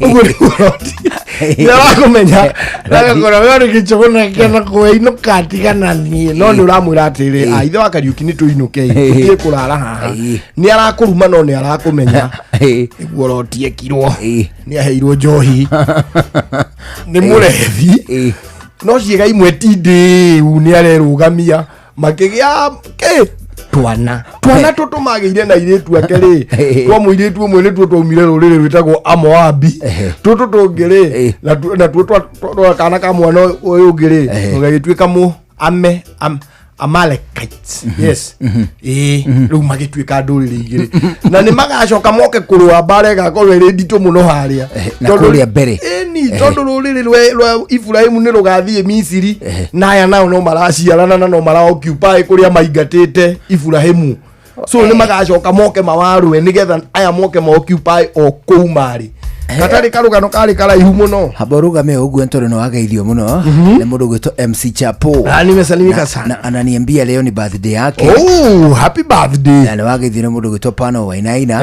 S9: Ũguo nĩguo Loti nĩ arakũmenya na agakora we ũrĩ gĩchũgũna kĩana kũinũka tigana niĩ, no nĩ ũramwĩra atĩrĩ, "Ah, ithe wa Kariũki nĩ tũinũke tũthiĩ kũrara haha." Nĩ arakũruma no nĩ arakũmenya. Nĩguo Loti ekirwo, nĩ aheirwo njohi nĩ mũrebi, no ciĩga imwe ti ndĩu nĩ arerũgamia makĩgĩa kĩ twana twana tũtũ magĩire na airĩtu ake rĩ, twa mũirĩtu ũmwe nĩtuo twaumire rũrĩrĩ rwĩtagwo Amoabi. Tũtũ tũngĩ rĩ, natuo twa kana ka mwana ũyũ ũngĩ rĩ, gagĩtuĩka mũ ame Amalekites. Yes, ĩĩ, rĩu magĩtuĩka ndũrĩrĩ igĩrĩ na nĩ magacoka moke kũrũa mbara ĩgakorwo ĩrĩ nditũ mũno harĩa.
S3: Na kũrĩa mbere.
S9: Ĩni, tondũ rũrĩrĩ rwa Ibrahimu nĩ rũgathiĩ Misiri, na aya nao no maraciarana na no mara occupy kũrĩa maingatĩte Ibrahimu. So nĩ magacoka moke mawarũe nĩgetha aya moke ma occupy o kũu marĩ. Gatarĩ karũgano karĩ karaihu mũno.
S3: Hamba ũrũgame o ũguo tondũ nĩ wageithio mũno nĩ mũndũ ũgwĩtwo MC Chapo.
S9: Ah, nimesalimika
S3: sana. Na ananiambia leo ni birthday yake.
S9: Oh, happy birthday.
S3: Na nĩ wageithio nĩ mũndũ ũgwĩtwo Pano Wainaina.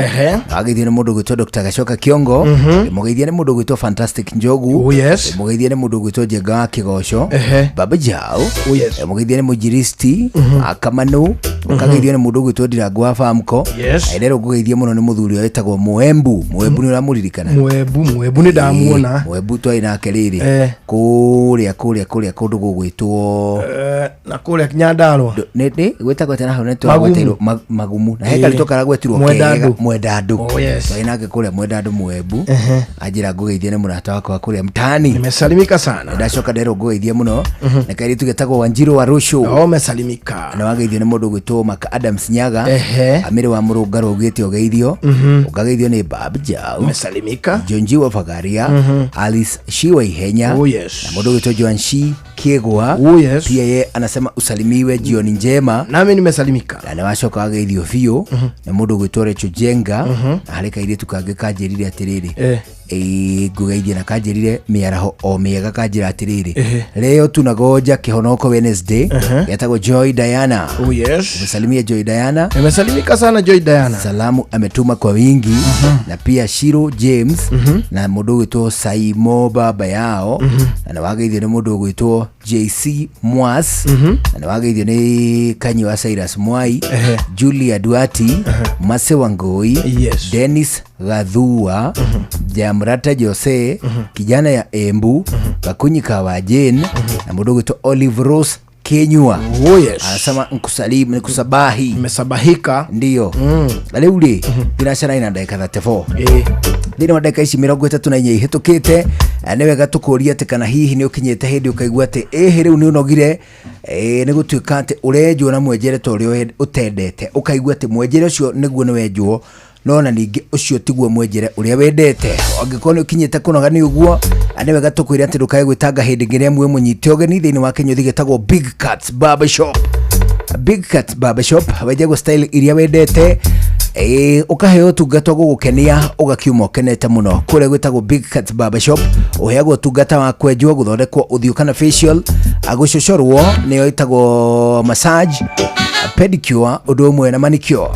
S3: Wageithio nĩ mũndũ ũgwĩtwo Dr. Gacoka Kiongo. Mũgeithia nĩ mũndũ ũgwĩtwo Fantastic Njogu.
S9: Oh, yes.
S3: Mũgeithia nĩ mũndũ ũgwĩtwo Njenga wa Kĩgoco. Baba Jao.
S9: Oh, yes.
S3: Mũgeithia nĩ mũnjiristi Akamanu. Ũkageithio nĩ mũndũ ũgwĩtwo Ndirangu wa Famco.
S9: Yes.
S3: Ndĩrenda ngũgeithie mũno nĩ mũthuri ũrĩa wĩtagwo Mwembu. Mwembu nĩ ũramũririkana?
S9: Mwembu, Mwembu nĩ ndamuona.
S3: Mwembu twarĩ nake rĩrĩ
S9: Eh.
S3: kũrĩa kũrĩa kũrĩa kũndũ gũgwĩtwo
S9: Eh, na kũrĩa Nyandarua.
S3: Nĩ nĩ gwĩtagwo atĩa na hau nĩ
S9: Magumu.
S3: twagwetirwo Magumu na he
S9: Eh.
S3: karĩtwa karagwetirwo
S9: Mwendandũ.
S3: kega Mwendandũ.
S9: Oh, yes.
S3: Twarĩ nake kũrĩa Mwendandũ Mwembu.
S9: Ehe.
S3: Anjĩra ngũgeithie nĩ mũrata wakwa wa kũrĩa mtaani.
S9: Nimesalimika sana.
S3: Ndacoka nderwo ngũgeithie mũno na kairĩtu getagwo Wanjiru wa Rũcũ.
S9: Oh, mesalimika.
S3: Na wageithio nĩ mũndũ ũgwĩtwo Mark Adams Nyaga.
S9: Ehe.
S3: Amĩrĩ wa Mũrũngarũ augĩte ũgeithio. Ũkageithio nĩ Bab Jau.
S9: Mesalimika.
S3: Jonji wa Bagaria. Alice Shiwa Ihenya.
S9: Oh, yes.
S3: Na mũndũ ũgwĩtwo Joan Shi Kĩgwa.
S9: Oh, yes.
S3: Pia ye anasema usalimiwe jioni njema.
S9: Nami nimesalimika.
S3: Na nĩ wacoka wageithio biũ nĩ mũndũ ũgwĩtwo Rachel Jenga. Na harĩ kairĩtu kangĩ kanjĩrire atĩrĩrĩ.
S9: Eh.
S3: Ĩĩ, ngũgeithie na kanjĩrire mĩaraho o mĩega kanjĩra atĩrĩrĩ
S9: Ehe.
S3: leo tunagoja kĩhonoko Wednesday
S9: Ehe.
S3: getagwo Joy Diana.
S9: Oh, yes.
S3: Umesalimia Joy Diana.
S9: Nimesalimika sana Joy Diana.
S3: Salamu ametuma kwa wingi na pia Shiro James na mũndũ ũgwĩtwo Saimo baba yao na nĩ wageithio nĩ mũndũ ũgwĩtwo JC Mwas na nĩ wageithio nĩ Kanyi wa Cyrus Mwai, Julia Duati, Mase Wangoi,
S9: Yes.
S3: Dennis Gathua, Jamrata Jose, kijana ya Embu, Gakunyi wa Jane na mũndũ ũgwĩtwo Olive Rose Kenyua.
S9: Oh, yes.
S3: Anasema nkusalimu nikusabahi.
S9: Nimesabahika.
S3: Ndio. Na rĩu rĩ thinacara ina ndagĩka 34
S9: Eh.
S3: thĩinĩ wa ndagĩka ici 34 ihĩtũkĩte nĩ wega tũkũrie atĩ kana hihi nĩ ũkinyĩte hĩndĩ ũkaigua atĩ ĩhĩ rĩu nĩ ũnogire nĩ gũtuĩka atĩ ũrenjwo na mwenjere ta ũrĩa ũtendete ũkaigua atĩ mwenjere ũcio nĩguo nĩ wenjwo no na ningĩ ũcio tiguo mwenjere ũrĩa wendete. Angĩkorwo nĩ ũkinyĩte kũnoga nĩ ũguo nĩ wega tũkwĩre atĩ ndũkae gwĩtanga hĩndĩ ĩngĩ rĩa mũnyite ũgeni thĩinĩ wa kĩnyũthi gĩtagwo Big Cats Barbershop. Big Cat Barbershop wenjagwo style iria wendete ũkaheo ũtungata ũgũgũkenia ũgakiuma ũkenete mũno. Kũrĩa gwĩtagwo Big Cat Barbershop ũheagwo ũtungata wa kwenjwo, gũthondekwo ũthiũ kana facial, gũcocorwo nĩyo ĩtagwo massage, pedicure ũndũ ũmwe na manicure.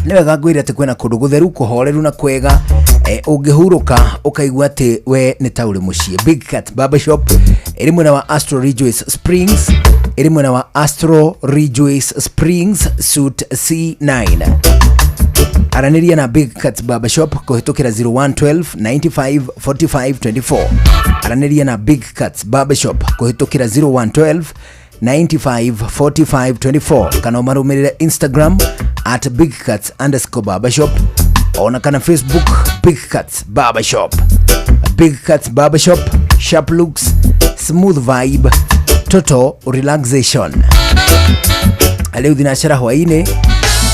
S3: Nĩ wega ngwĩre atĩ kwĩna kũndũ gũtheru kũhoreru na kwega ũngĩhurũka ũkaigua atĩ we nĩ ta ũrĩ mũciĩ. Big Cat Barbershop ĩrĩ mwena wa Astro Rejoice Springs, ĩrĩ mwena wa Astro Rejoice Springs Suite C9. Aranĩria na Big Cat Barbershop kũhĩtũkĩra 0112 95 45 24. Aranĩria na Big Cat Barbershop kũhĩtũkĩra 0112 95 45 24 kana ũmarũmĩrĩre Instagram at bigcats_barbershop ona kana Facebook Big Cats Barbershop. Big Cats Barbershop, sharp looks, smooth vibe, total relaxation. Rĩu thinacara hwaĩ-inĩ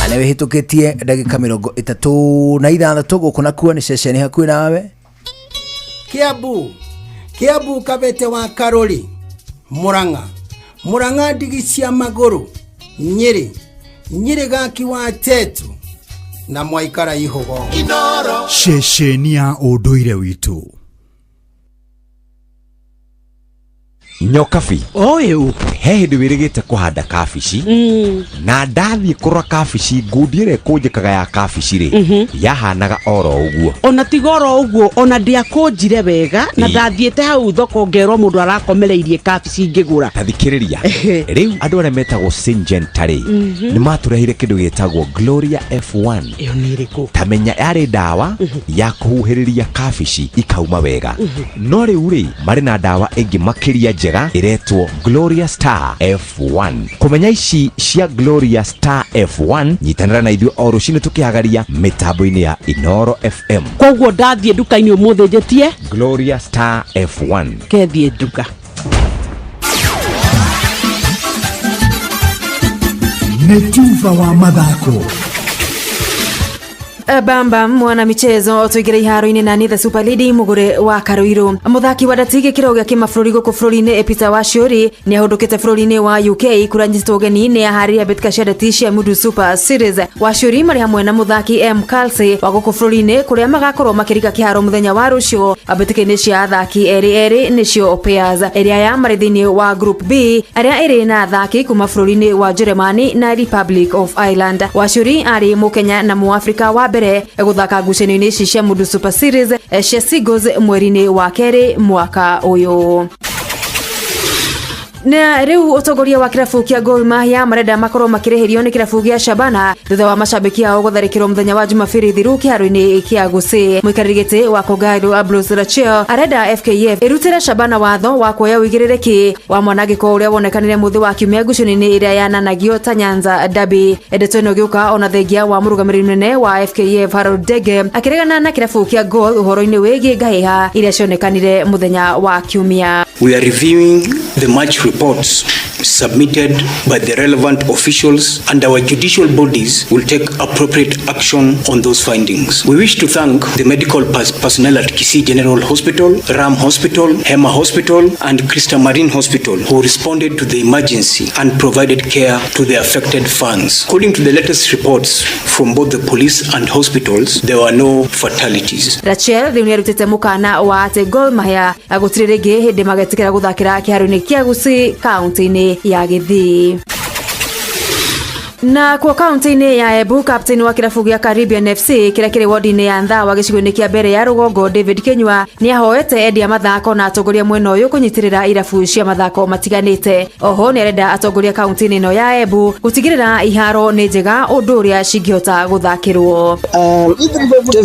S3: anewĩhĩtũkĩtie ndagĩka 36 gũkũ nakuo nĩ ceceni hakuhĩ nawe.
S10: Kiambu, Kiambu kabete wa Karori, Murang'a, Murang'a ndigi cia magũrũ, Nyĩrĩ, Nyĩrĩ gaki wa Tetu na mwaikara ihogo.
S1: Ceceni ya ũndũire witũ.
S7: Nyokabi
S8: Ũyũ
S7: he hĩndĩ wĩrĩgĩte kũhanda kabici na ndathiĩ kũrora kabici ngundi ĩrĩa ĩkũnjĩkaga ya kabici rĩ yahanaga oro ũguo.
S8: Ona tiga oro ũguo ona ndiakũnjire wega na
S7: Ĩ.
S8: ndathiĩte hau thoko ngerwo mũndũ arakomereirie kabici ngĩgũra.
S7: Ta thikĩrĩria rĩu andũ arĩa metagwo Syngenta rĩ nĩ matũreheire kĩndũ gĩtagwo Gloria F1.
S8: Ĩyo nĩ ĩrĩkũ?
S7: Ta menya yarĩ ndawa ya kũhuhĩrĩria kabici ikauma wega no rĩu rĩ marĩ na ndawa ĩngĩ makĩria njega ĩretwo Gloria Star F1. Kũmenya ici cia Gloria Star F1 nyitanĩra na ithuĩ o rũcinĩ tũkĩhagaria mĩtambo-inĩ ya Inoro FM.
S8: Koguo ndathiĩ nduka-inĩ ũmũthĩ njĩtie
S7: Gloria Star F1.
S8: Kethiĩ nduka.
S1: Nĩ tuba wa mathako.
S11: Bamba mwana michezo tuingire iharo-inĩ na ni the Super Lady mugure wa Karuiru. Muthaki wa ndati gĩkĩro gĩa kĩmabũrũri gũkũ bũrũri-inĩ Peter Wachiuri nĩ ahũndũkĩte bũrũri-inĩ wa UK kũrĩa anyitĩtwo ũgeni nĩ aharĩria mbĩtĩka cia ndati cia Mudu Super Series. Wachiuri marĩ hamwe na mũthaki M Kalsi wa gũkũ bũrũri-inĩ kũrĩa magakorwo makĩrika kĩharo mũthenya wa rũciũ mbĩtĩka-inĩ cia athaki erĩ erĩ nĩcio pairs. Erĩ aya marĩ thĩinĩ wa Group B arĩa ĩrĩ na athaki kuma bũrũri-inĩ wa Germany na Republic of Ireland. Wachiuri arĩ Mũkenya na Mũafrika wa mbere gũthaka ngucanio-inĩ ici cia Mudu Super Series cia singles mweri-inĩ wa kerĩ mwaka ũyũ. Na rĩu ũtongoria wa kĩrabu kĩa Gor Mahia marenda makorwo makĩrĩhĩrio nĩ kĩrabu gĩa Shabana thutha wa mashabiki ao gũtharĩkĩrwo mũthenya wa Jumapili thiru kĩharo-inĩ kĩa Gusii. Mũikarĩri gĩtĩ wa Kogalo Ambrose Rachiel arenda FKF ĩrutĩre Shabana watho wa kuoya ũigĩrĩrĩki wa mwanangĩko ũrĩa wonekanire mũthĩ wa kiumia ngucanio-inĩ ĩrĩa yananagio ta Nyanza Derby. Ndeto ĩno ĩgĩũka ona thengia wa mũrũgamĩrĩri mũnene wa FKF Harold Dege akĩregana na kĩrabu kĩa Gor ũhoro-inĩ wĩgiĩ ngahĩha iria cionekanire mũthenya wa kiumia.
S12: We are reviewing the match reports submitted by the relevant officials, and our judicial bodies will take appropriate action on those findings. We wish to thank the medical personnel at Kisii General Hospital, Ram Hospital, Hema Hospital, and Krista Marine Hospital who responded to the emergency and provided care to the affected fans. According to the latest reports from both the police and hospitals, there were no fatalities.
S11: Rachel rĩu nĩarutĩte mũkana wa atĩ Gor Mahia gũtirĩ rĩngĩ hĩndĩ magetĩkĩra gũthakĩra kĩharo-inĩ kĩa Gusii kaunti-inĩ ya Gĩthii. Na kwa kaunti-inĩ ya Embu, kapteni wa kĩrabu gĩa Caribbean FC kĩrĩa kĩrĩ wodi-inĩ ya Nthawa gĩcigo-inĩ kĩa mbere ya rũgongo David Kinyua nĩ ahoete endia mathako na atongoria mwena ũyũ kũnyitĩrĩra irabu cia mathako matiganĩte. Oho nĩ arenda atongoria kaunti-inĩ ĩno ya Embu gũtigĩrĩra iharo nĩ njega ũndũ ũrĩa cingĩhota gũthakĩrwo.
S19: Twĩ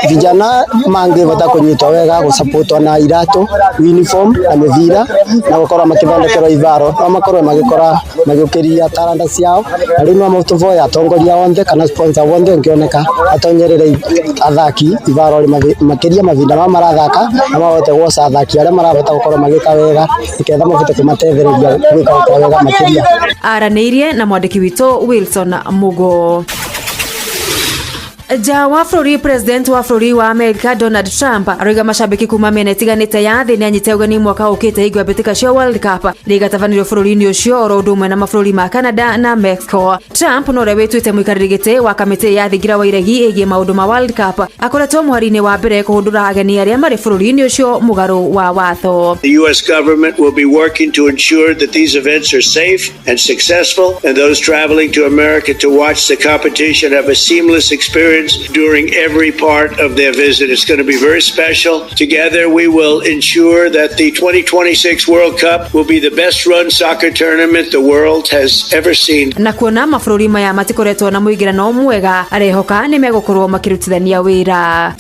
S19: vijana mangĩhota kũnyitwo wega gũsapotwo na iratũ, uniform na mĩbira na gũkorwo makĩthondekerwo ivaro no makorwo magĩkora magĩũkĩria taranda ciao na rĩu no tuvoya atongoria onthe kana sponsor wonthe ũngĩoneka atonyerere athaki ivaro makĩria mavinda ma marathaka na mahote gwoca athaki arĩa marahota gũkorwo magĩka wega nĩgetha mahote kũmatethereria gwĩka wega makĩria.
S11: Aranĩirie na mwandĩki witũ Wilson Mugo. Ja wa bũrũri president wa bũrũri wa America Donald Trump aroiga mashabiki kuma mĩena ĩtiganĩte ya thĩ nĩanyite ũgeni mwaka ũkĩte hingo ya mbĩtĩka cia World Cup nĩigatabanĩrio bũrũri-inĩ ũcio oro ũndũ ũmwe na mabũrũri ma Canada na Mexico. Trump no ũrĩa wĩtuĩte mũikarĩri gĩtĩ wa kamĩtĩ ya thingira wa iregi ĩgiĩ maũndũ ma World Cup akoretwo mũhari-inĩ wa mbere kũhũndũra ageni arĩa marĩ bũrũri-inĩ ũcio mũgarũ wa watho.
S20: The U.S. government will be working to ensure that these events are safe and successful, and those traveling to America to watch the competition have a seamless experience during every part of their visit. It's going to be very special. Together, we will ensure that the 2026 World Cup will be the best run soccer tournament the world has ever seen.
S11: Na kuona mabũrũri maya matikoretwo na mũingĩrano mwega arehoka nĩ megũkorwo makĩrutithania wĩra.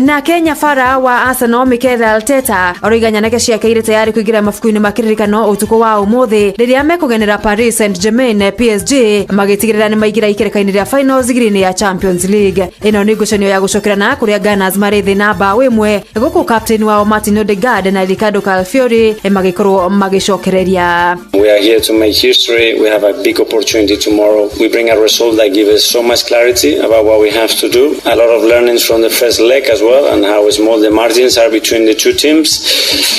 S11: Na Kenya fara wa Arsenal Mikel Arteta aroiga nyanake ciake irĩ tayari kũingĩra mabuku-inĩ ma kĩririkano ũtukũ wa ũmũthĩ rĩrĩa mekũgenera Paris Saint-Germain PSG magĩtigĩrĩra nĩ maingĩra ikereka-inĩ rĩa finals igĩrĩ-inĩ ya Champions League. Ĩno nĩ ngucanio ya gũcokerana kũrĩa Gunners marĩ thĩ na mbaũ ĩmwe gũkũ captain wao Martin Odegaard na Ricardo Calafiori magĩkorwo magĩcokereria.
S22: We are here to make history. We have a big opportunity tomorrow. We bring a result that gives us so much clarity about what we have to do. A lot of learnings from the first leg as well, and how small the margins are between the two teams.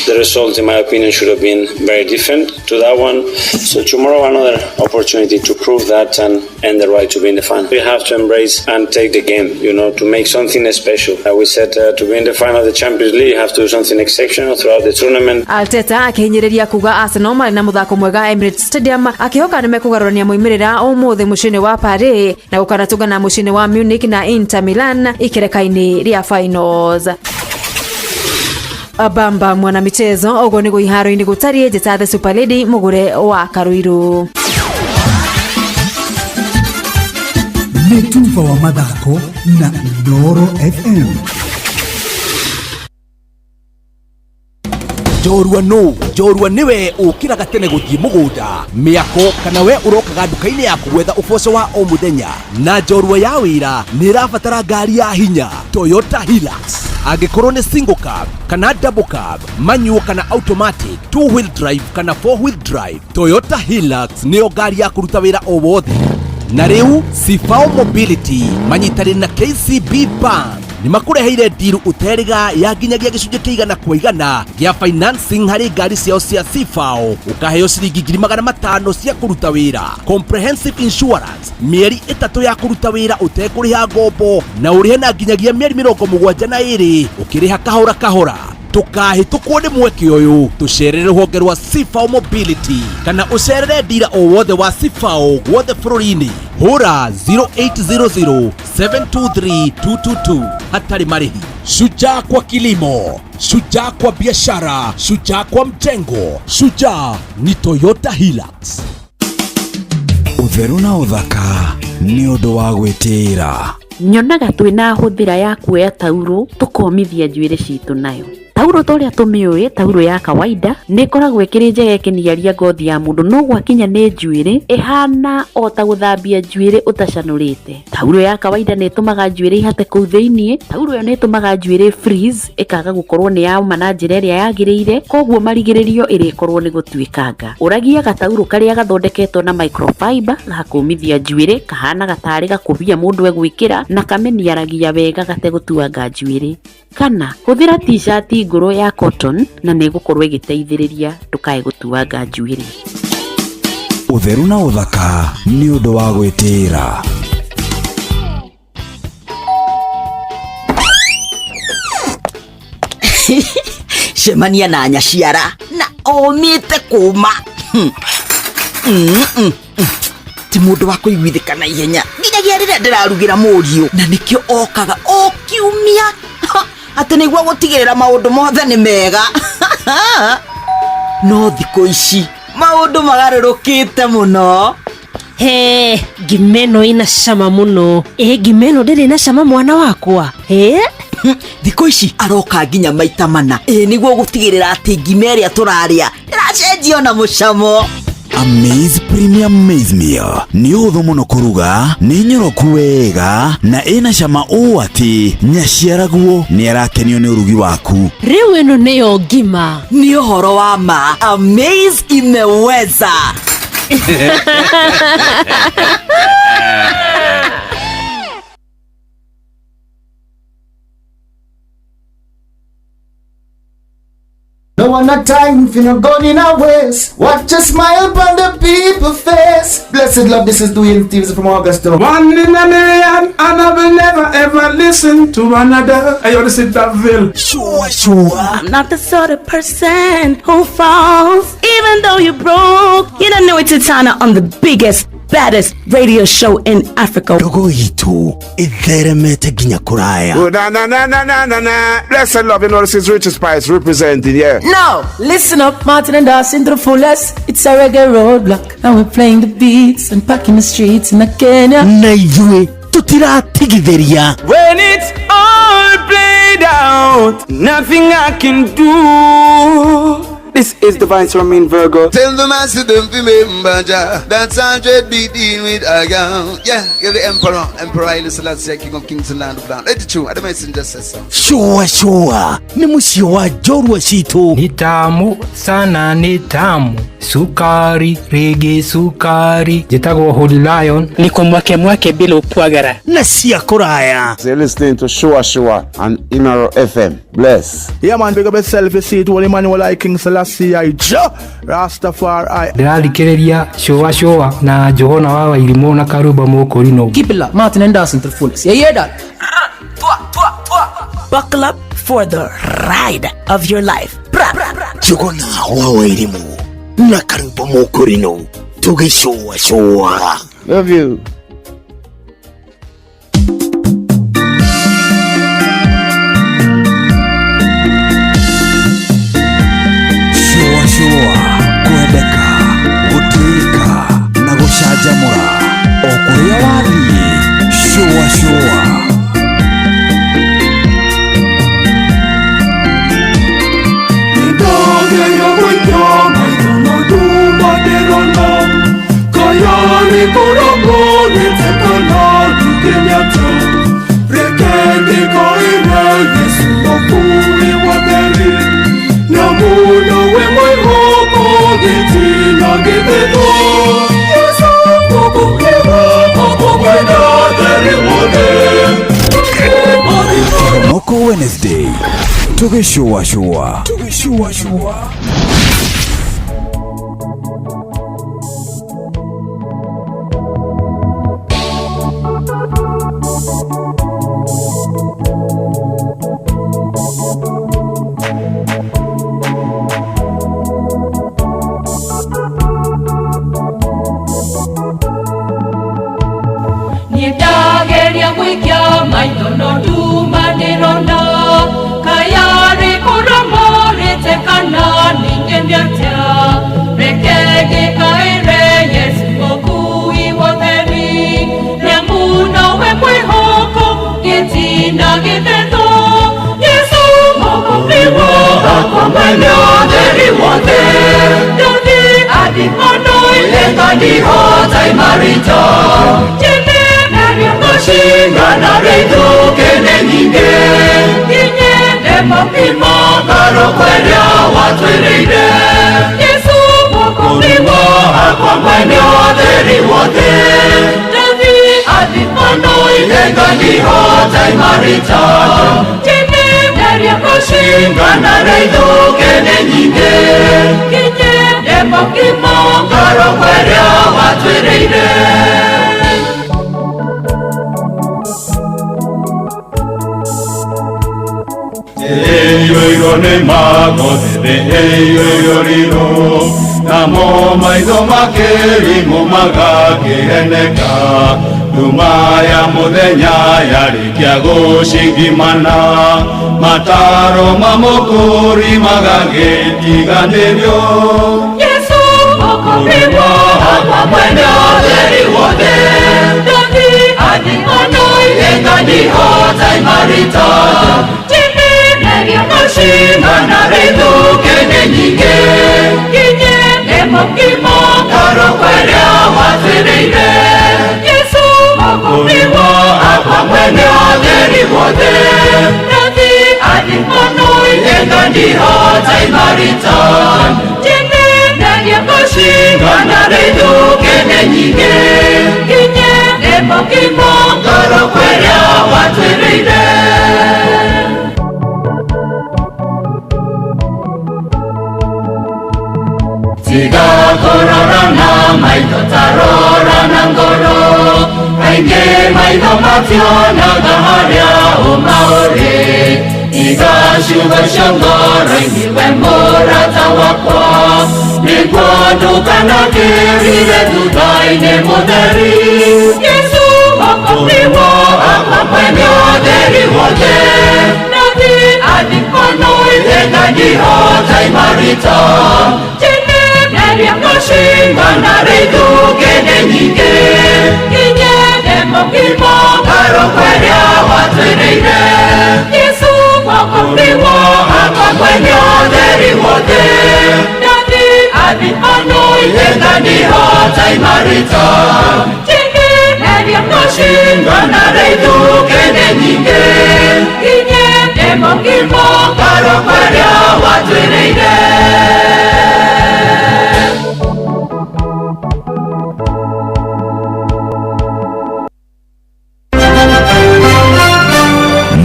S22: The result, in my opinion, should have been very different to that one. So tomorrow, another opportunity to prove that and earn the right to be in the final. We have to embrace and take the game, you know, to make something special. We said to be in the final of the Champions League, you have to do something exceptional throughout the tournament.
S11: Arteta akĩhinyĩrĩria kuga Arsenal marĩ na mũthako mwega Emirates Stadium akĩhoka nĩmekũgarũrania moimĩrĩra ũmũthĩ mũciĩ-inĩ wa Paris na gũkanatũngana mũciĩ-inĩ wa Munich na Inter Milan ikereka-inĩ rĩa finals. Bamba mwana michezo ũguo nĩguo iharo-inĩ gũtariĩ. Njĩta the Super Lady mũgũre wa Karuiru.
S21: Nĩ tuba wa mathako na Inooro FM.
S7: Njorua nũ? Njorua nĩwe ũkĩraga tene gũthiĩ mũgũnda, mĩako kana we ũrokaga nduka-inĩ yaku gwetha ũboco wa o mũthenya. Na njorua ya wĩra nĩ ĩrabatara ngari ya hinya Toyota Hilux. Angĩkorwo nĩ single cab kana double cab, manual kana automatic, two wheel drive kana four wheel drive, Toyota Hilux nĩyo ngari ya kũruta wĩra o wothe.
S2: Na rĩu Cibao Mobility manyitanĩire na KCB Bank nĩ makũreheire ndiru ũterĩga ya nginyagia gĩcunjĩ kĩa 100% gĩa financing harĩ ngari ciao cia Cibao, ũkaheo ciringi 500,000 cia kũruta wĩra, comprehensive insurance mĩeri 3 ya kũruta wĩra ũtekũrĩha ngombo, na ũrĩhe na nginyagia mĩeri 72 ũkĩrĩha kahora kahora. Tukahĩtũkwo nĩ mweke ũyũ, tũcerere rũhonge rwa Cibao Mobility kana ũcerere ndira o wothe wa Cibao guothe bũrũri-inĩ. Hũra 0800 723 222 hatarĩ marĩhi. Shujaa kwa kilimo, shujaa kwa biashara, shujaa kwa mjengo, shujaa ni Toyota Hilux.
S4: Ũtheru na ũthaka nĩ ũndũ wa gwĩtĩĩra.
S23: Nyonaga twĩna hũthĩra ya kuoya tauro tũkomithia njuĩrĩ citũ nayo. Tauro ta ũrĩa tũmĩũĩ, tauro ya kawaida nĩ ĩkoragwo ĩkĩrĩ njega ĩkĩniaria ngothi ya mũndũ, no gwakinya nĩ njuĩrĩ ĩhana o ta gũthambia njuĩrĩ ũtacanũrĩte. Tauro ya kawaida nĩ ĩtũmaga njuĩrĩ ihate kũu thĩiniĩ. Tauro ĩyo nĩ ĩtũmaga njuĩrĩ freeze, ĩkaga gũkorwo nĩ yauma na njĩra ĩrĩa yagĩrĩire, koguo marigĩrĩrio ĩrĩkorwo nĩ gũtuĩkanga. Ũragia gatauro karĩa gathondeketwo na microfiber gakũmithia njuĩrĩ, kahana gatarĩ gakũbia mũndũ egwĩkĩra na kamĩniaragia wega gategũtuanga njuĩrĩ. Kana hũthĩra t-shirt ngũrũ ya cotton na nĩ ĩgũkorwo ĩgĩteithĩrĩria ndũkae gũtuanga njuĩrĩ.
S4: Ũtheru na ũthaka nĩ ũndũ wa gwĩtĩĩra.
S24: Cemania na nyaciara na omĩte kũma. Ti mũndũ wa kũiguithĩka na ihenya nginyagia rĩrĩa ndĩrarugĩra mũriũ, na nĩkĩo okaga o kiumia atĩ nĩguo gũtigĩrĩra maũndũ mothe nĩ mega. No thikũ ici maũndũ magarũrũkĩte mũno.
S25: He, ngima ĩno ĩna cama mũno. Ĩ ngima ĩno ndĩrĩ na cama mwana wakwa. He?
S24: Thikũ ici aroka nginya maita mana. Ĩ nĩguo gũtigĩrĩra atĩ ngima ĩrĩa tũrarĩa ĩracenjio na mũcamo.
S4: Amaze Premium Maize Meal nĩ ũhũthũ mũno kũruga, nĩ nyoroku wega na ĩna cama ũũ atĩ nyaciaraguo nĩ arakenio nĩ ũrugi waku.
S25: Rĩu ĩno nĩyo ngima.
S24: Nĩ ũhoro wa ma. Amaze imeweza.
S26: No one a time for no gun in our waist. Watch a smile upon the people face. Blessed love, this is Dwayne Stevens from Augusta.
S6: One in a million, and I will never ever listen to another. I want to sit that bill.
S4: Sure, sure.
S27: I'm not the sort of person who falls, even though you're broke. You don't know it's Titana on the biggest, baddest radio show in Africa.
S4: Ndogo itu itheremete nginya kuraya.
S6: Oh, na na na na na na na. Blessed love, you know this is Richard Spice representing, yeah.
S28: Now, listen up, Martin and Dawson to the fullest. It's a reggae roadblock, and we're playing the beats and packing the streets in Kenya.
S4: Na ithuĩ tutiratigithĩria.
S29: When it's all played out, nothing I can do. This is the Vice Ramin Virgo.
S30: Tell the master don't remember Jah. That's 100 be dealing with a girl. Yeah, you're the emperor. Emperor Haile Selassie, King of Kings and Land of Land. Let it true. I the messenger says so.
S1: Sure, sure. Ni mũciĩ wa njorua citũ.
S31: Ni tamu sana, ni tamu. Sukari, rege sukari. Njĩtagwo Holy Lion.
S32: Niko mwake mwake bila upwagara.
S1: Na cia kũraya.
S6: So you're listening to Sure Sure on Inoro FM. Bless.
S33: Yeah man, big up yourself. You see it, Holy Emmanuel I King Selassie I Jah Rastafari.
S31: Ndĩrathikĩrĩria Sure Sure na Johana wa Wairimũ na Karuba Mũkũrinũ.
S28: Keep it locked, Martin and Dawson to the fullest. You hear that?
S27: Buckle up for the ride of your life. Bra, bra, bra.
S1: Johana wa Wairimũ na Karuba Mũkũrinũ tũgĩcũa cũa.
S6: Love you.
S4: Sure, sure. Kwendeka, gũtĩĩka na gũcanjamũra o kũrĩa wathiĩ. Sure, sure.
S29: Kayani korogona
S4: O Wednesday tũgĩcũacũa tũgĩcũacũa.
S3: Niĩ ndageria gwĩkia maitho no nduma ndĩrona kayarĩ kũromorĩte kana ningĩ atĩa reke ngĩkaĩre Yesu mũkui wotheri nĩamu nowe mwĩhoko gĩtina gĩthetũ Yesu mũkũmbiwo akwa mwene ũtheri wothe ndathi athimano ilenganiho taimarito Shingana reithuke nyingĩ nginyende mapimo ngoro kweria watwĩrĩire Yesu mũkũmbiwo akwa mwene ũtheri wothe ndathi athimano ilenganiho taimarito Shingana reithuke nyingĩ nginyende mapimo ngoro kweria watwĩrĩire.
S5: Eyo ne magothete eyo riro namo maitho makĩrimũ magakĩheneka nduma ya mũthenya yarĩkia gũcingimana mataro ma mũkũri magagĩtiganĩrio
S3: Yesu mũkũmbiwo akwa mwene ũtheri wothe ndathi athimano ilenganiho taimarito Shingana reithuke nyingĩ nginyende mokimo ngoro kweria watwĩrĩire Yesu mũkũmbiwo akwa mwene ũtheri wothe ndathi athimano ilenganiho taimarito Shingana reithuke nyingĩ nginyende mokimo ngoro kweria watwĩrĩire. Tiga kũrora na maitho tarora na ngoro kaingĩ maitho mationaga harĩa ũma ũrĩ iga ciugo cia ngoro-inĩ we mũrata wakwa nĩguo ndũkanakĩrire thutha-inĩ mũtheri Yesu mũkũmbiwo akwa mwene ũtheri wothe ndathi athimano ilenganiho taimarito Shingana reithuke nyingĩ nginyende mokimo ngoro kweria watwĩrĩire Yesu mũkũmbiwo akwa mwene ũtheri wothe ndathi athimano ilenganiho taimarito Shingana reithuke nyingĩ nginyende mokimo ngoro kweria watwĩrĩire.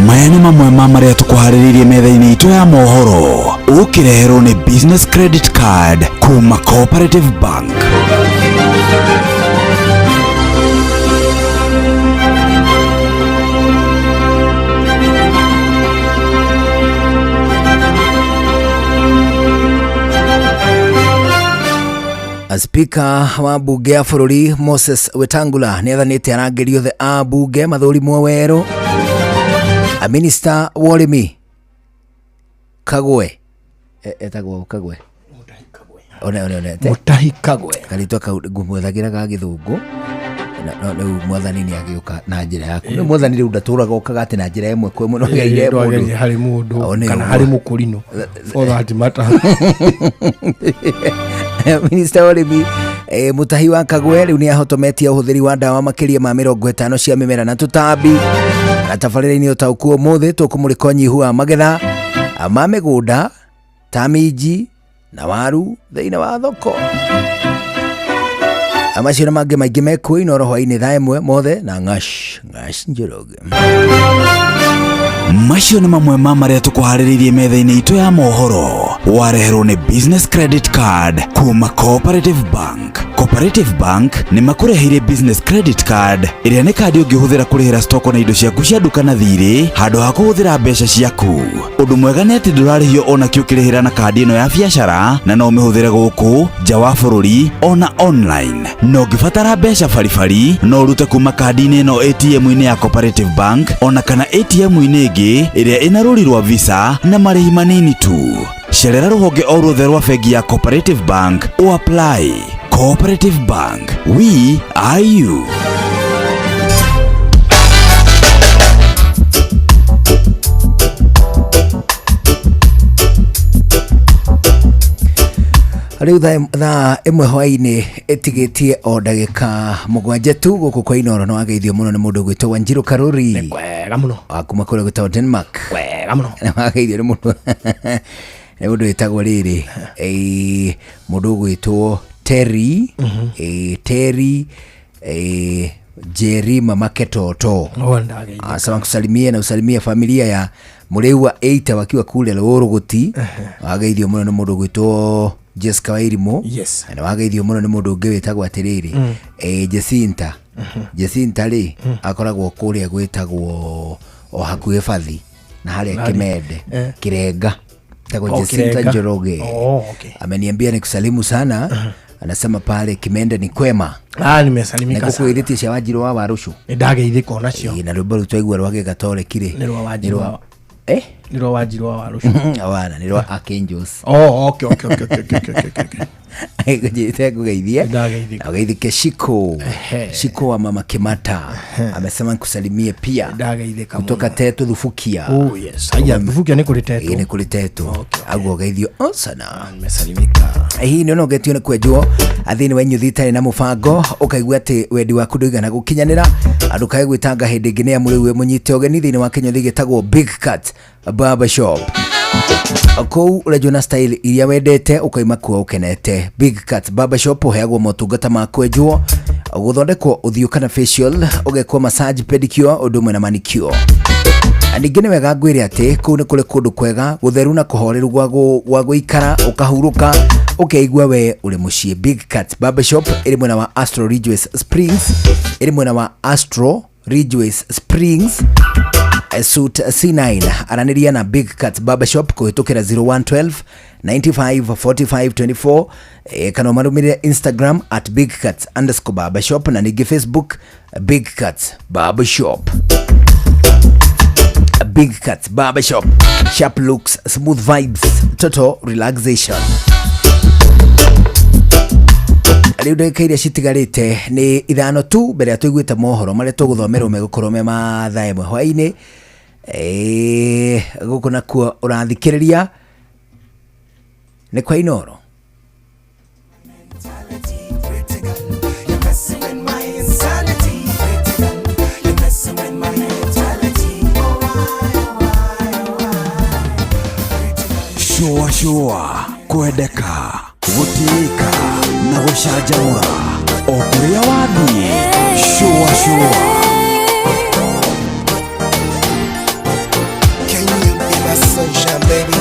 S4: Maya nĩ mamwe ma marĩa tũkũharĩrĩirie metha-inĩ itũ ya mohoro ũkĩreherwo nĩ business credit card kuma Cooperative Bank.
S8: Spika wa bunge ya bũrũri Moses Wetangula nĩ athanĩte arangĩri othe a bunge mathũrimwo werũ. Minista wa ũrĩmi Kagwe etagwo Kagwe one one one
S9: Mutahi Kagwe
S8: karitwa kau ngumwethagĩra ga gĩthũngũ no rĩu mwathani nĩ agĩũka na njĩra yaku nĩ mwathani rĩu ndatũraga okaga atĩ na njĩra ĩmwe kwa ĩmwe no geire mũndũ
S9: harĩ mũndũ kana harĩ mũkũrinũ for that matter.
S8: Minista wa ũrĩmi Mutahi wa Kagwe rĩu nĩ ahotometie ũhũthĩri wa ndawa makĩria ma 50 cia mĩmera na tũtambi. Na tabarĩra-inĩ ũtaũku ũmũthĩ tũkũmũrĩka ũnyihu wa magetha ma mĩgũnda ta minji na waru thĩinĩ wa thoko. Amacio na mangĩ maingĩ mekuo Inooro hwaĩ-inĩ thaa 1 mothe na Ng'ash Ng'ash Njoroge.
S4: Macio nĩ mamwe ma marĩa tũkũharĩrĩirie metha-inĩ itũ ya mohoro. Wareherwo nĩ Business Credit Card kuma Cooperative Bank. Cooperative Bank nĩ makũreheire Business Credit Card ĩrĩa nĩ kandi ũngĩhũthĩra kũrĩhĩra stoko na indo ciaku cia nduka na thirĩ handũ ha kũhũthĩra mbeca ciaku. Ũndũ mwega nĩ atĩ ndũrarĩhio ona kĩ ũkĩrĩhĩra na kandi ĩno ya biacara na no ũmĩhũthĩre gũkũ nja wa bũrũri ona online. Na ũngĩbatara mbeca baribari no ũrute kuma kandi-inĩ ĩno ATM-inĩ ya Cooperative Bank ona kana ATM-inĩ ĩngĩ ĩrĩa ĩna rũri rwa Visa na marĩhi manini tu. Cerera rũhonge o ruothe rwa bengi ya Cooperative Bank o apply. Cooperative Bank, we are you.
S8: Rĩu thaa 1 hwaĩ-inĩ ĩtigĩtie o ndagĩka 7 tu gũkũ kwa Inoro. Nĩ wageithio mũno nĩ mũndũ ũgwĩtwo Wanjiru Karuri
S9: wega mũno
S8: wa kuma kũrĩa gwĩtagwo Denmark.
S9: Wega mũno.
S8: Nĩ wageithio nĩ mũndũ nĩ mũndũ wĩtagwo rĩrĩ mũndũ ũgwĩtwo Terry, Terry Jerry mamake Toto.
S9: Oh, ndageithĩka.
S8: Asema kusalimie na usalimie familia ya Mũrĩu Eita wakiwa kule Rũrũgũti. Wageithio mũno nĩ mũndũ ũgwĩtwo Jessica Wairimu.
S9: Yes.
S8: Na wageithio mũno nĩ mũndũ ũngĩ wĩtagwo atĩrĩrĩ Jacinta. Jacinta rĩ akoragwo kũrĩa gwĩtagwo o hakuhĩ Bathi na harĩa
S9: Nari.
S8: Kimende Kirenga. Tagwo
S9: Oh,
S8: Jacinta
S9: Kirenga.
S8: Njoroge.
S9: Oh, okay.
S8: Ameniambia nikusalimu sana. Anasema pale Kimende ni kwema.
S9: Ah, nimesalimika sana.
S8: Nĩngũkwĩrĩtie cia Wanjiru wa Warũcũ.
S9: Nĩ ndageithĩka onacio.
S8: Ĩĩ, na rwĩmbo rũu twaigua rwa Gĩgatoreki rĩ.
S9: Nĩ rwa Wanjiru
S8: Nĩ rwa-
S9: wa
S8: Eh?
S9: Nĩ rwa Wanjiru wa Warũcũ.
S8: Wana, nĩ rwa Archangels.
S9: Oh, okay, okay, okay, okay, okay, okay, okay.
S8: Ngũnjĩte ngũgeithie.
S9: Ndageithĩka.
S8: Na ũgeithĩke Shiko. Shiko wa Mama Kimata. Amesema nikusalimie pia.
S9: Ndageithĩka
S8: Kutoka Tetu Thubukia.
S9: Oh, yes. Haya, Thubukia nĩ kũrĩ Tetu.
S8: Ĩĩ, nĩ kũrĩ Tetu. Aguo ũgeithio o sana.
S9: Nimesalimika.
S8: Hihi nĩ ũnogetio nĩ kwenjwo thĩinĩ wa inyuthi itarĩ na mũbango ũkaigua atĩ wendi waku ndũigana gũkinyanĩra andũ kae gwĩtanga hĩndĩ ĩngĩ nĩ amu rĩu wĩ mũnyite ũgeni thĩinĩ wa kĩnyũthi gĩtagwo Big Cat Barber Shop. Kũu ũrenjwo na style iria wendete ũkaima kuo ũkenete. Big Cat Barber Shop ũheagwo motungata ma kwenjwo, gũthondekwo ũthiũ kana facial, ũgekwo massage, pedicure ũndũ ũmwe na manicure. Ningĩ nĩ wega ngwĩre atĩ kũu nĩ kũrĩ kũndũ kwega gũtheru na kũhoreru gwa gũikara ũkahurũka ũkeigua we ũrĩ mũciĩ. Big Cat Barber Shop ĩrĩ mwena wa Astro Ridgeways Springs, ĩrĩ mwena wa Astro Ridgeways Springs Suit C9. Aranĩria na Big Cat Barber Shop kũhĩtũkĩra 0112 95 45 24 kana ũmarũmĩrĩre Instagram at bigcat_barbershop na ningĩ Facebook Big Cat Barber Shop. Big Cat Barber Shop. Sharp looks, smooth vibes, total relaxation. Rĩu ndagĩka iria citigarĩte nĩ 5 tu mbere ya tũiguĩte mohoro marĩa tũgũthomerwo megũkorwo me ma thaa 1 hwaĩ-inĩ. Gũkũ nakuo ũrathikĩrĩria nĩ kwa Inoro.
S4: Shũa shũa kwendeka gũtĩĩka na gũcanjamũra o kũrĩa wathiĩ. Shũa shũa.
S6: Can you be my sunshine, baby?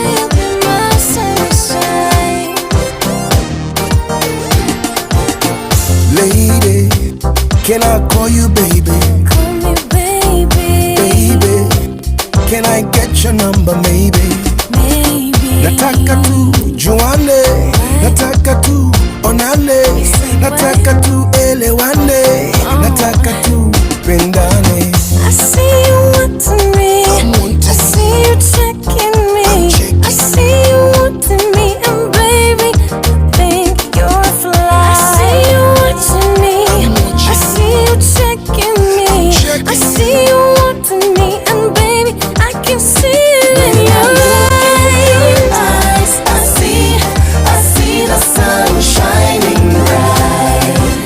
S10: Will be my sunshine.
S6: Lady, can I call you baby?
S10: Call me baby.
S6: Baby, can I get your number maybe?
S10: Maybe.
S6: Nataka tu juane, nataka tu onane, nataka tu elewane, nataka tu pendane.
S10: I see you wanting me. I see you checking me. I see you wanting me, and baby, I think you're fly. I see you watching me. I see you checking me. I see you wanting me, and baby, I can see it in your eyes.
S6: I see the sun shining bright.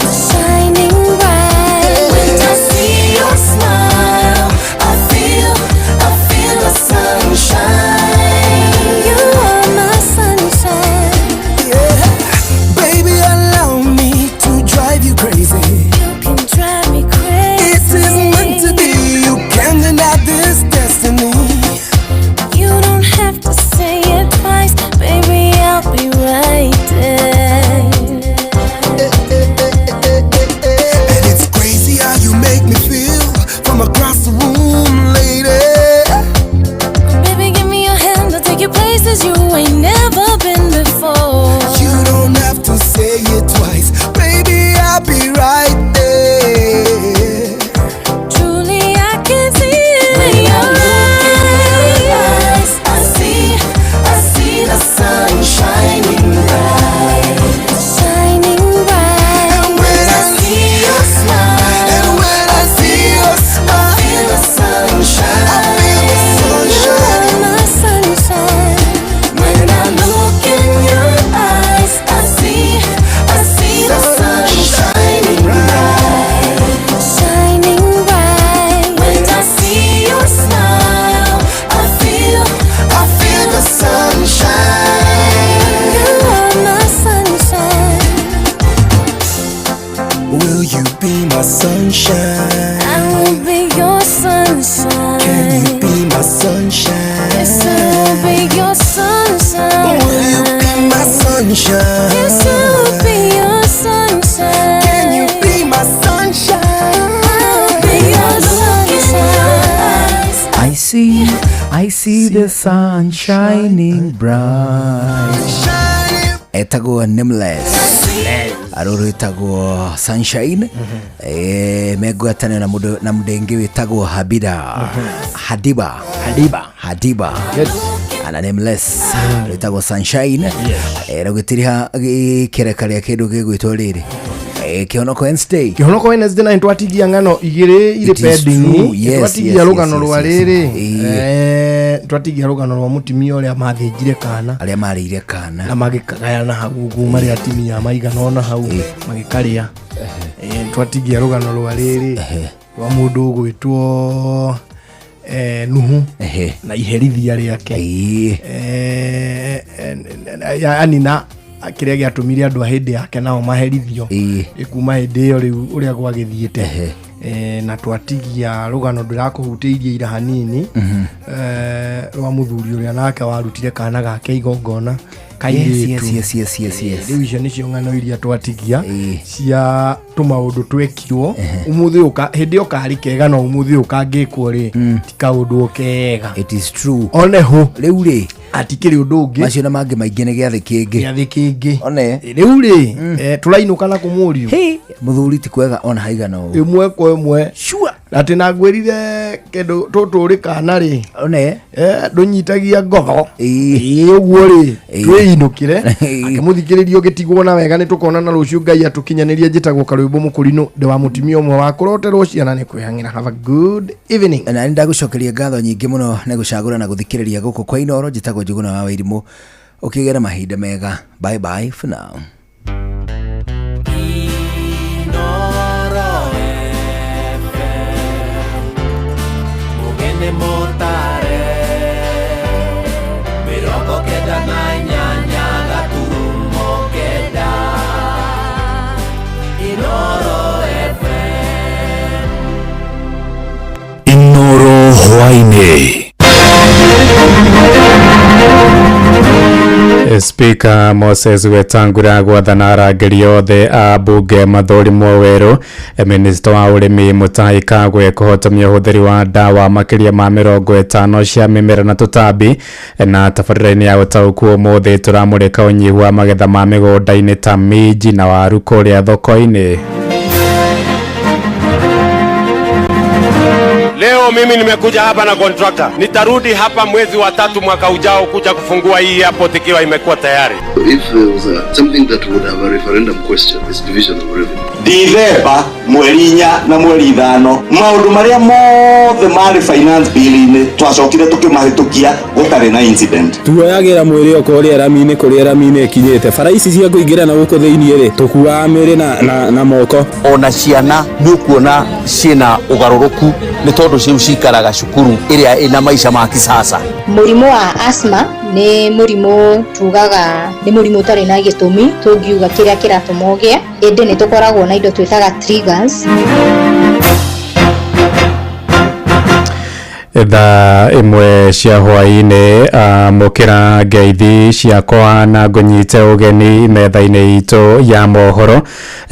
S6: Will you be my sunshine?
S10: I will be your sunshine.
S6: Can you be my sunshine?
S10: Yes, I will be your sunshine.
S6: Will you be my sunshine?
S10: Yes, I will be your sunshine.
S6: Can you be my sunshine?
S10: I'll be your sunshine.
S8: I see the sun shining bright. Etagwo Nameless. Arũrũ ĩtagwo Sunshine. Eh, mengwatanĩro na mũndũ na mũndũ ũngĩ wĩtagwo Habida. Hadiba.
S9: Hadiba.
S8: Hadiba.
S9: Yes.
S8: Ana Nameless. Rwĩtagwo Sunshine. Eh, rũgĩtiriha kĩreka rĩa kĩndũ gĩgwĩtwo rĩrĩ. Eh, Kĩhonoko Wednesday.
S9: Kĩhonoko Wednesday na nĩtwatigia ng'ano igĩrĩ irĩ
S8: It is
S9: pending
S8: true. Yes,
S9: twatigia
S8: yes,
S9: rũgano
S8: yes,
S9: rwa
S8: yes, yes.
S9: rĩrĩ
S8: Ĩĩ.
S9: eh, twatigia rũgano rwa mũtumia ũrĩa mathĩnjire kana
S8: Arĩa marĩire kana.
S9: Na magĩkagayana hau ũguo marĩ atimia maigana ona hau magĩkarĩa. Eh, twatigia rũgano rwa rĩrĩ rwa mũndũ ũgwĩtwo eh, Nuhu na iherithia rĩake. Eh, eh, yani na kĩrĩa gĩatũmire andũ a hĩndĩ yake nao maherithio Ĩ kuma hĩndĩ ĩyo rĩu ũrĩa gwagĩthiĩte. Eh, na twatigia rũgano ndĩrakũhutĩirie ira hanini eh, rwa mũthuri ũrĩa nake warutire kana gake igongona
S8: Yes,
S9: kairĩtu.
S8: yes, yes, yes, yes, yes.
S9: Rĩu icio nĩcio ng'ano iria twatigia cia tũmaũndũ twekirwo ũmũthĩ ũka hĩndĩ ĩyo karĩ kega no ũmũthĩ ũyũ kangĩkwo rĩ ti kaũndũ o kega.
S8: It is true.
S9: One hũ
S8: rĩu rĩ
S9: atikĩrĩ ũndũ ũngĩ
S8: macio na mangĩ maingĩ nĩ gĩathĩ kĩngĩ
S9: gĩathĩ kĩngĩ
S8: one
S9: rĩu rĩ eh, tũrainũka na kũmũriũ
S8: mũthuri ti kwega ona haigana ũũ
S9: ĩmwe kwa ĩmwe
S8: sure
S9: atĩ na ngwĩrire kĩndũ tũtũ ũrĩ kana rĩ
S8: one
S9: ndũnyitagia ngotho ĩĩ ũguo rĩ twĩinũkĩre akĩmũthikĩrĩria ũgĩtigwo na wega nĩ tũkonana rũciũ ngai atũkinyanĩrie njĩtagwo karwĩmbo mũkũrinũ ndĩ wa mũtumia ũmwe wa kũroterwo ciana nĩ kwĩhang'ĩra. Have a good evening.
S8: Na nĩ ndagũcokeria ngatho nyingĩ mũno nĩ gũcagũra na gũthikĩrĩria gũkũ kwa Inoro. Njĩtagwo Njũgũna wa Wairimũ, ũkĩgĩa na mahinda mega. Bye bye for now.
S7: Mugene motare 98 gaturumo 9 Inoro FM.
S1: Inoro hwaini.
S11: Spika Moses Wetangula gwathana arangĩri othe a mbunge mathũrimwo werũ. Minista wa ũrĩmi Mutahi Kagwe kũhotomia ũhũthĩri wa ndawa makĩria ma 50 cia mĩmera na tũtambi. Na tabarĩra-inĩ ya ũtaũku ũmũthĩ tũramũrĩka ũnyihu wa magetha ma mĩgũnda-inĩ ta minji na waru kũrĩa thoko-inĩ.
S12: Leo mimi nimekuja hapa na contractor. Nitarudi hapa mwezi wa tatu mwaka ujao kuja kufungua hii airport ikiwa imekuwa tayari.
S30: If there was something that would have a referendum question, it's division of revenue.
S13: Dithemba mweri 4 na mweri 5 maundu maria mothe marĩ finance bill-inĩ twacokire tũkĩmahĩtũkia gũtarĩ na incident.
S14: Tuoyagĩra mwĩrĩ o kũrĩa rami-inĩ kũrĩa rami-inĩ ĩkinyĩte bara ici cia kũingĩra na gũkũ thĩiniĩ rĩ tũkuaga mĩrĩ na moko.
S15: Ona ciana nĩ ũkuona ciĩna ũgarũrũku nĩ tondũ ciu cikaraga cukuru ĩrĩa ĩna maica ma kisasa.
S16: Mũrimũ wa asthma nĩ mũrimũ tugaga nĩ mũrimũ ũtarĩ na gĩtũmi tũngiuga kĩrĩa kĩratũma ũgĩe, ĩndĩ nĩ tũkoragwo na indo twĩtaga triggers.
S11: Thaa 1 cia hwaĩ-inĩ amũkĩra ngeithi ciakwa na ngũnyite ũgeni metha-inĩ itũ ya mohoro.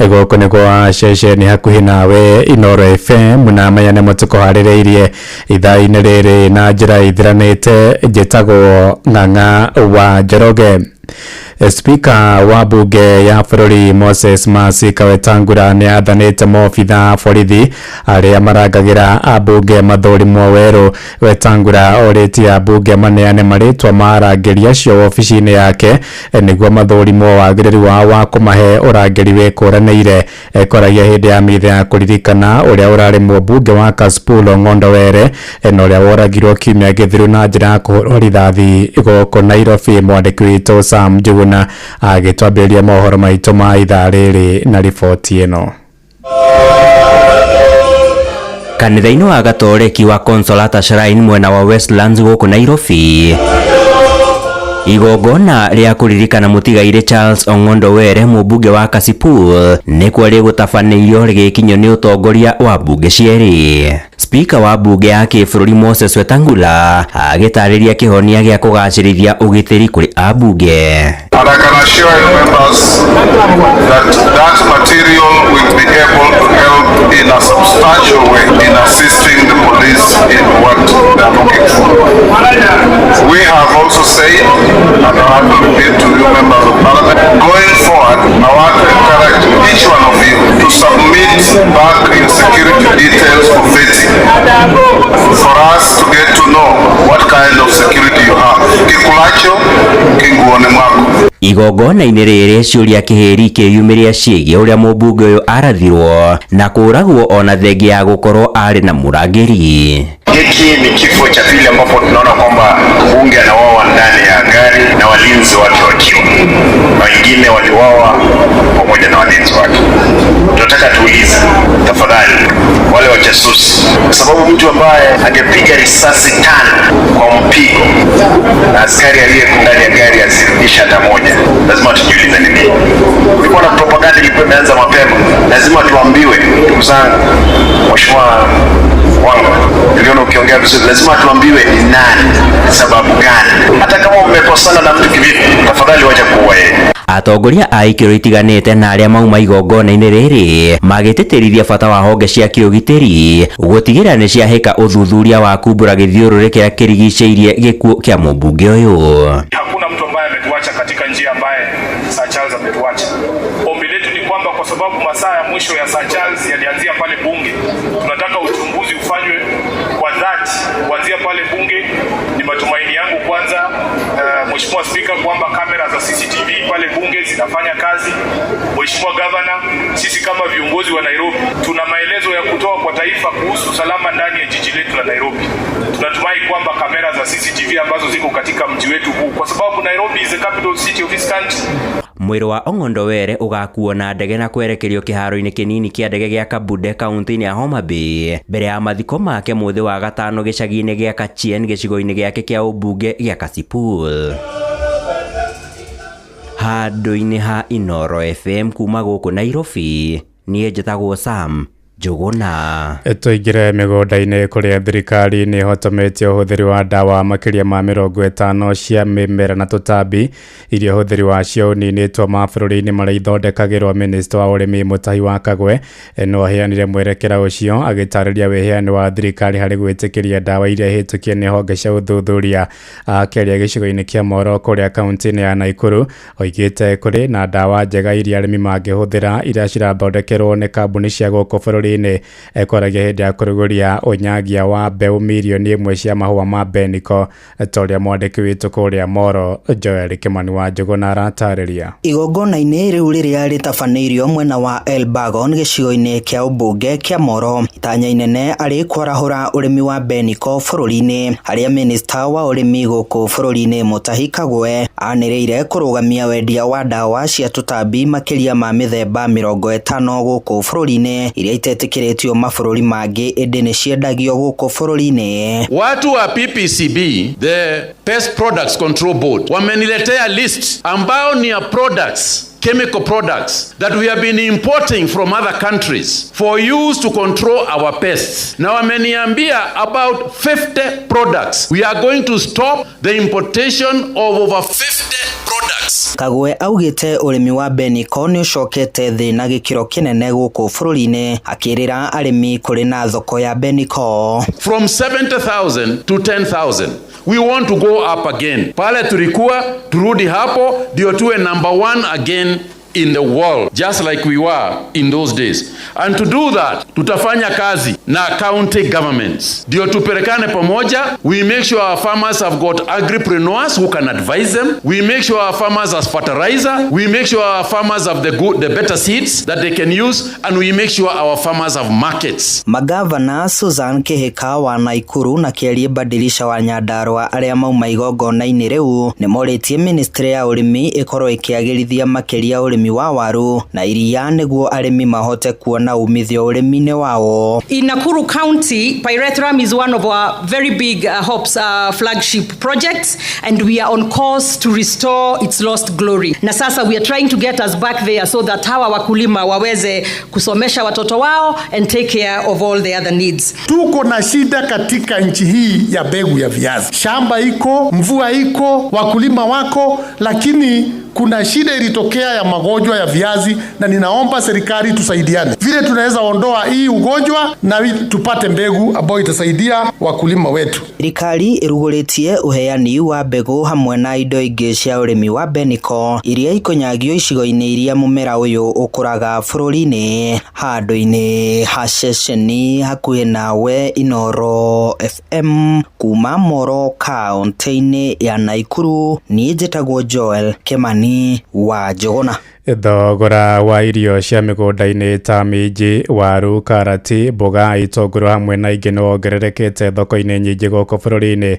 S11: Gũkũ nĩ gwa ceceni hakuhĩ nawe Inoro FM na maya nĩmo tũkũharĩrĩirie ithaa-inĩ rĩrĩ na njĩra ithiranĩte. Njĩtagwo Ng'ang'a wa Njoroge. Spika wa bunge ya bũrũri Moses Masika Wetangula nĩ athanĩte maobitha a borithi arĩa marangagĩra ambunge mathũrimwo werũ. Wetangula orĩtie ambunge maneane marĩtwa ma arangĩri acio wabici-inĩ yake nĩguo mathũrimwo wagĩrĩru wao wa kũmahe ũrangĩri wĩkũranĩire. Ekoragia hĩndĩ ya mitha ya kũririkana ũrĩa ũrarĩ mũmbunge wa Kasipul Ong'ondo Were na ũrĩa woragirwo kiumia gĩthiru na njĩra ya kũhũrwo rithathi gũkũ Nairobi. Mwandĩki witũ Sam Njuguna agĩtwambĩrĩria mohoro maitũ ma ithaa rĩrĩ na riboti ĩno.
S17: Kanitha-inĩ wa Gatoreki wa Consolata Shrine mwena wa Westlands gũkũ Nairobi. Igongona rĩa kũririkana mũtigairĩ Charles Ong'ondo Were mũmbunge wa Kasipul nĩkuo rĩgũtabanĩirio rĩgĩkinyio nĩ ũtongoria wa mbunge cierĩ. Spika wa mbunge ya kĩbũrũri Moses Wetangula agĩtarĩria kĩhonia gĩa kũgacĩrithia ũgitĩri kũrĩ ambunge.
S2: And I can assure you members that that material will be able to help in a substantial way in assisting the police in what they are looking for. We have also said, and I want to repeat to you members of parliament, going forward, I want to encourage each one of you to submit back your security details for vetting, for us to get to know what kind of security you have. Kikulacho, kinguoni mwako.
S17: Igongona-inĩ rĩrĩ ciũria kĩhĩri ikĩyumĩria ciĩgiĩ ũrĩa mũmbunge ũyũ arathirwo na kũragwo ona thengia ya gũkorwo arĩ na mũrangĩri.
S18: Hiki ni kifo cha pili ambapo tunaona kwamba mbunge anauawa ndani ya gari na walinzi wake wakiwa na wengine waliuawa pamoja na walinzi wake. Tunataka tuulize tafadhali, wale wajasusi, kwa sababu mtu ambaye angepiga risasi 5 kwa mpigo na askari aliye ndani ya gari asirudishe hata moja, lazima tujiulize ni nini. Kulikuwa na propaganda ilikuwa imeanza mapema. Lazima tuambiwe, ndugu zangu, Mheshimiwa Wanga, niliona ukiongea vizuri, lazima tuambiwe ni nani, sababu gani. Hata kama umekosana na mtu kivipi, tafadhali wacha kuua yeye.
S17: Atongoria a ikĩro itiganĩte na arĩa mauma igongona-inĩ rĩrĩ magĩtĩtĩrithia bata wa honge cia kĩũgitĩri gũtigĩrĩra nĩ ciahĩka ũthuthuria wa kumbũra gĩthiũrũrĩ kĩrĩa kĩrigicĩirie gĩkuũ kĩa mũmbunge ũyũ.
S19: Hakuna mtu ambaye ametuacha katika njia ambaye Sir Charles ametuacha. Ombi letu ni kwamba kwa sababu masaa ya mwisho ya Sir Charles yalianzia pale bunge, tunataka uchunguzi ufanywe kwa dhati kuanzia pale bunge. Ni matumaini yangu kwanza, Mheshimiwa Spika, kwamba kamera za CCTV pale bunge zinafanya kazi. Mheshimiwa Governor, sisi kama viongozi wa Nairobi tuna maelezo ya kutoa kwa taifa kuhusu usalama ndani ya jiji letu la Nairobi. Tunatumai kwamba kamera za CCTV ambazo ziko katika mji wetu huu, kwa sababu Nairobi is the capital city of this country.
S17: Mwĩrĩ wa Ong'ondo Were ũgakuo na ndege na kwerekerio kĩharo-inĩ kĩnini kĩa ndege gĩa Kabunde kaunti-inĩ ya Homa Bay mbere ya mathiko make mũthĩ wa gatano gĩcagi-inĩ gĩa Kachien gĩcigo-inĩ gĩake kĩa ũmbunge gĩa Kasipul. Handũ-inĩ ha Inooro FM kuma gũkũ Nairobi, niĩ njĩtagwo Sam Njũgũna.
S11: Tũingĩre mĩgũnda-inĩ kũrĩa thirikari nĩ ĩhotometie ũhũthĩri wa ndawa makĩria ma 50 cia mĩmera na tũtambi iria ũhũthĩri wacio ũninĩtwo mabũrũri-inĩ marĩa ithondekagĩrwo. Minista wa ũrĩmi Mutahi wa Kagwe no aheanire mwerekera ũcio agĩtarĩria wĩheani wa thirikari harĩ gwĩtĩkĩria ndawa iria hĩtũkie nĩ honge cia ũthuthuria. Akĩaria gĩcigo-inĩ kĩa Moro kũrĩa kaunti-inĩ ya Nakuru, oigĩte kũrĩ na ndawa njega iria arĩmi mangĩhũthĩra iria cirathondekerwo nĩ kambuni cia gũkũ bũrũri-inĩ. Ekwaragia hĩndĩ ya kũrugũria ũnyagia wa mbeũ 1 milioni cia mahũa ma Beniko, ta ũrĩa mwandĩki witũ kũrĩa Moro Joel Kimani wa Njũgũna aratarĩria.
S20: Igongona-inĩ rĩu rĩrĩa rĩtabanĩirio mwena wa Elbagon gĩcigo-inĩ kĩa ũmbunge kĩa Moro, itanya inene arĩ kwarahũra ũrĩmi wa Beniko bũrũri-inĩ, harĩa minista wa ũrĩmi gũkũ bũrũri-inĩ Mutahi Kagwe anĩrĩire kũrũgamia wendia wa ndawa cia tũtambi makĩria ma mĩthemba 50 gũkũ bũrũri-inĩ iria itetĩkĩrĩtio mabũrũri mangĩ ĩndĩ nĩ ciendagio gũkũ bũrũri-inĩ.
S21: Watu wa PPCB, the Pest Products Control Board, wameniletea list ambao ni ya products, chemical products that we have been importing from other countries for use to control our pests. Na wameniambia about 50 products. We are going to stop the importation of over 50 products.
S20: Kagwe augĩte ũrĩmi wa Beniko nĩ ũcokete thĩ na gĩkĩro kĩnene gũkũ bũrũri-inĩ, akĩrĩra arĩmi kũrĩ na thoko ya Beniko.
S21: From 70,000 to 10,000. We want to go up again. Pale tulikuwa turudi hapo ndio tuwe number one again in the world, just like we were in those days. And to do that, tutafanya kazi na county governments ndio tupelekane pamoja. We make sure our farmers have got agripreneurs who can advise them. We make sure our farmers have fertilizer. We make sure our farmers have the better seeds that they can use, and we make sure our farmers have markets.
S20: Magavana Susan Kihika wa Naikuru na Kĩarie Badilisha wa Nyandarua arĩa mauma igongona-inĩ rĩu nĩ morĩtie ministry ya ũrĩmi ĩkorwo ĩkĩagĩrithia makĩria ũrĩmi ũrĩmi wa waru na iria nĩguo arĩmi mahote kuona umithio ũrĩmi-inĩ wao.
S3: In Nakuru County, pyrethrum is one of our very big HOPS flagship projects, and we are on course to restore its lost glory. Na sasa we are trying to get us back there so that hawa wakulima waweze kusomesha watoto wao and take care of all the other needs.
S5: Tuko na shida katika nchi hii ya mbegu ya viazi. Shamba iko, mvua iko, wakulima wako, lakini kuna shida ilitokea ya magonjwa ya viazi, na ninaomba serikali tusaidiane vile tunaweza ondoa hii ugonjwa na tupate mbegu ambayo itasaidia wakulima wetu.
S20: Thirikari ĩrugũrĩtie ũheani wa mbegũ hamwe na indo ingĩ cia ũrĩmi wa Beniko iria ikũnyagio icigo-inĩ iria mũmera ũyũ ũkũraga bũrũri-inĩ. Handũ-inĩ ha ceceni hakuhĩ nawe Inooro FM kuma Moro kaunti-inĩ ya Naikuru, niĩ njĩtagwo Joel Kimani wa Njũgũna.
S11: Thogora wa irio cia mĩgũnda-inĩ ta minji, waru, karati, mboga, itũngũrũ hamwe na ingĩ nĩ wongererekete thoko-inĩ nyingĩ gũkũ bũrũri-inĩ.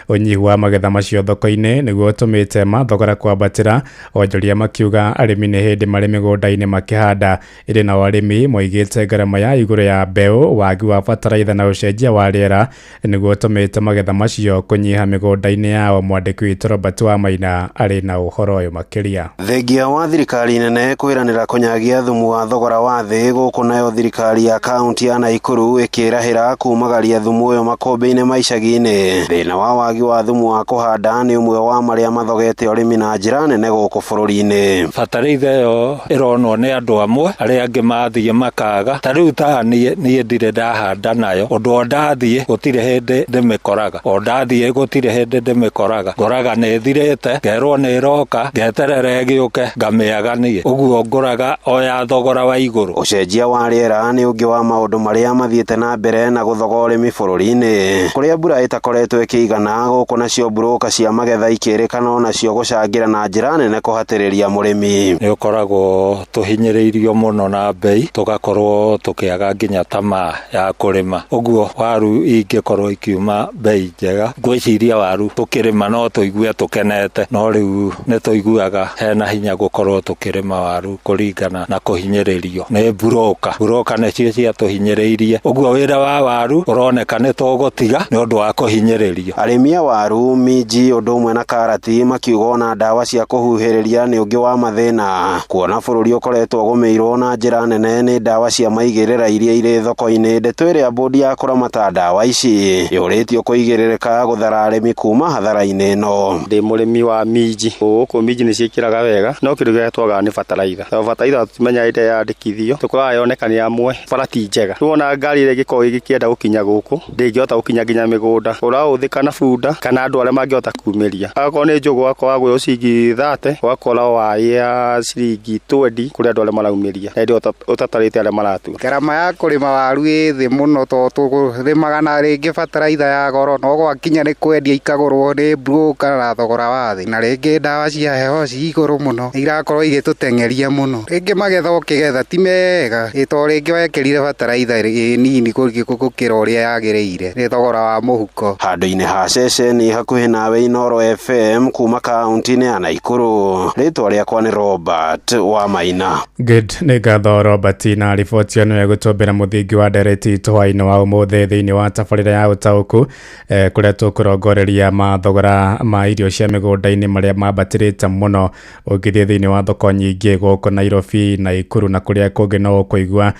S11: Ũnyihu wa magetha macio thoko-inĩ nĩguo ũtũmĩte mathogora kwambatĩra, onjoria makiuga arĩmi nĩ hĩndĩ marĩ mĩgũnda-inĩ makĩhanda. Ĩndĩ nao arĩmi moigĩte ngarama ya igũrũ ya mbeũ, wagi wa bataraitha na ũcenjia wa rĩera nĩguo ũtũmĩte magetha macio kũnyiha mĩgũnda-inĩ yao. Mwandĩki witũ Robert Wamaina arĩ na ũhoro ũyũ makĩria.
S22: Thengia wa thirikari nene kwiranira kunyagia thumu wa thogora wa thi guku, nayo thirikari ya kaunti ya Naikuru ikirahira kumagaria thumu uyu makombe-ini ma icagi-ini. Thina wa wagi wa thumu wa kuhanda ni umwe wa maria mathogete urimi na njira nene guku bururi-ini.
S23: Bataraitha ĩyo ĩronwo nĩ andũ amwe, arĩa angĩ mathiĩ makaga. Ta rĩu ta niĩ ndirĩ ndahanda nayo, ũndũ o ndathiĩ gũtirĩ hĩndĩ ndĩmĩkoraga, o ndathiĩ gũtirĩ hĩndĩ ndĩmĩkoraga. Ngoraga nĩ ĩthirĩte, ngerwo nĩ ĩroka, ngeterera ĩgĩũke, ngamĩaga niĩ. Ũguo ngũraga o ya thogora wa igũrũ.
S22: Ũcenjia wa rĩera nĩ ũngĩ wa maũndũ marĩa mathiĩte na mbere na gũthoga ũrĩmi bũrũri-inĩ, kũrĩa mbura ĩtakoretwo ĩkĩigana gũkũ, nacio mburũka cia magetha ikĩrĩkana onacio gũcangĩra na njĩra nene kũhatĩrĩria mũrĩmi.
S23: Nĩ ũkoragwo tũhinyĩrĩirio mũno na mbei, tũgakorwo tũkĩaga nginya tamaa ya kũrĩma. Ũguo waru ingĩkorwo ikiuma mbei njega, ngwĩciria waru tũkĩrĩma no tũigue tũkenete, no rĩu nĩ tũiguaga hena hinya gũkorwo tũkĩrĩma waru kũringana na kũhinyĩrĩrio nĩ mburũka. Mburũka nĩcio ciatũhinyĩrĩirie, ũguo wĩra wa waru ũroneka nĩ tũgũtiga nĩ ũndũ wa kũhinyĩrĩrio.
S22: Arĩmi a waru, minji ũndũ ũmwe na karati makiuga ona ndawa cia kũhuhĩrĩria nĩ ũngĩ wa mathĩna, kuona bũrũri ũkoretwo ũgũmĩirwo na njĩra nene nĩ ndawa cia maigĩrĩra iria irĩ thoko-inĩ. Ndeto ĩrĩa bodi ya kũramata ndawa ici yũrĩtio kũigĩrĩrĩka gũthara arĩmi kuma hathara-inĩ ĩno.
S24: Ndĩ mũrĩmi wa minji, gũkũ minji nĩ ciĩkĩraga wega, no kĩndũ kĩrĩa twagaga nĩ bataraitha. Tondũ bataraitha tũtimenyaga hĩndĩ ĩrĩa yandĩkithio, tũkoraga yoneka nĩ amwe, bara ti njega. Rĩu ona ngari ĩrĩa ĩngĩkorwo ĩgĩkĩenda gũkinya gũkũ ndĩngĩhota gũkinya nginya mĩgũnda, ũrahũthĩka na bunda kana andũ arĩa mangĩhota kumĩria. Akorwo nĩ njũgũ ũgakora wagũrwo ciringi 30, ũgakora waya ciringi 20 kũrĩ andũ arĩa maraumĩria, na hĩndĩ ĩyo ũtatarĩte arĩa maratua.
S25: Ngarama ya kũrĩma waru ĩ thĩ mũno, tondũ tũrĩmaga na rĩngĩ bataraitha ya goro, no gwakinya nĩ kwendia ikagũrwo nĩ broker na thogora wa thĩ, na rĩngĩ ndawa cia heho ci igũrũ mũno, irakorwo igĩtũteng'eria mũno. Rĩngĩ magetha ũkĩgetha ti mega, tondũ rĩngĩ wekĩrire bataraitha ĩ nini gũkĩra ũrĩa yagĩrĩire, nĩ thogora wa mũhuko.
S22: Handũ-inĩ ha ceceni hakuhĩ nawe Inooro FM kuma kaunti-inĩ ya Naikuru, rĩtwa rĩakwa nĩ Robert Wamaina.
S11: Good, nĩ ngatho Robert na riboti ĩno ĩgũtũmbĩra mũthingi wa ndereti itũ hwaĩ-inĩ wa ũmũthĩ thĩinĩ wa tabarĩra ya ũtaũku, kũrĩa tũkũrongoreria mathogora ma irio cia mĩgũnda-inĩ marĩa mambatĩrĩte mũno. Ũngĩthiĩ thĩinĩ wa thoko nyingĩ gũkũ Nairobi, Naikuru na kũrĩa kũngĩ no ũkũigua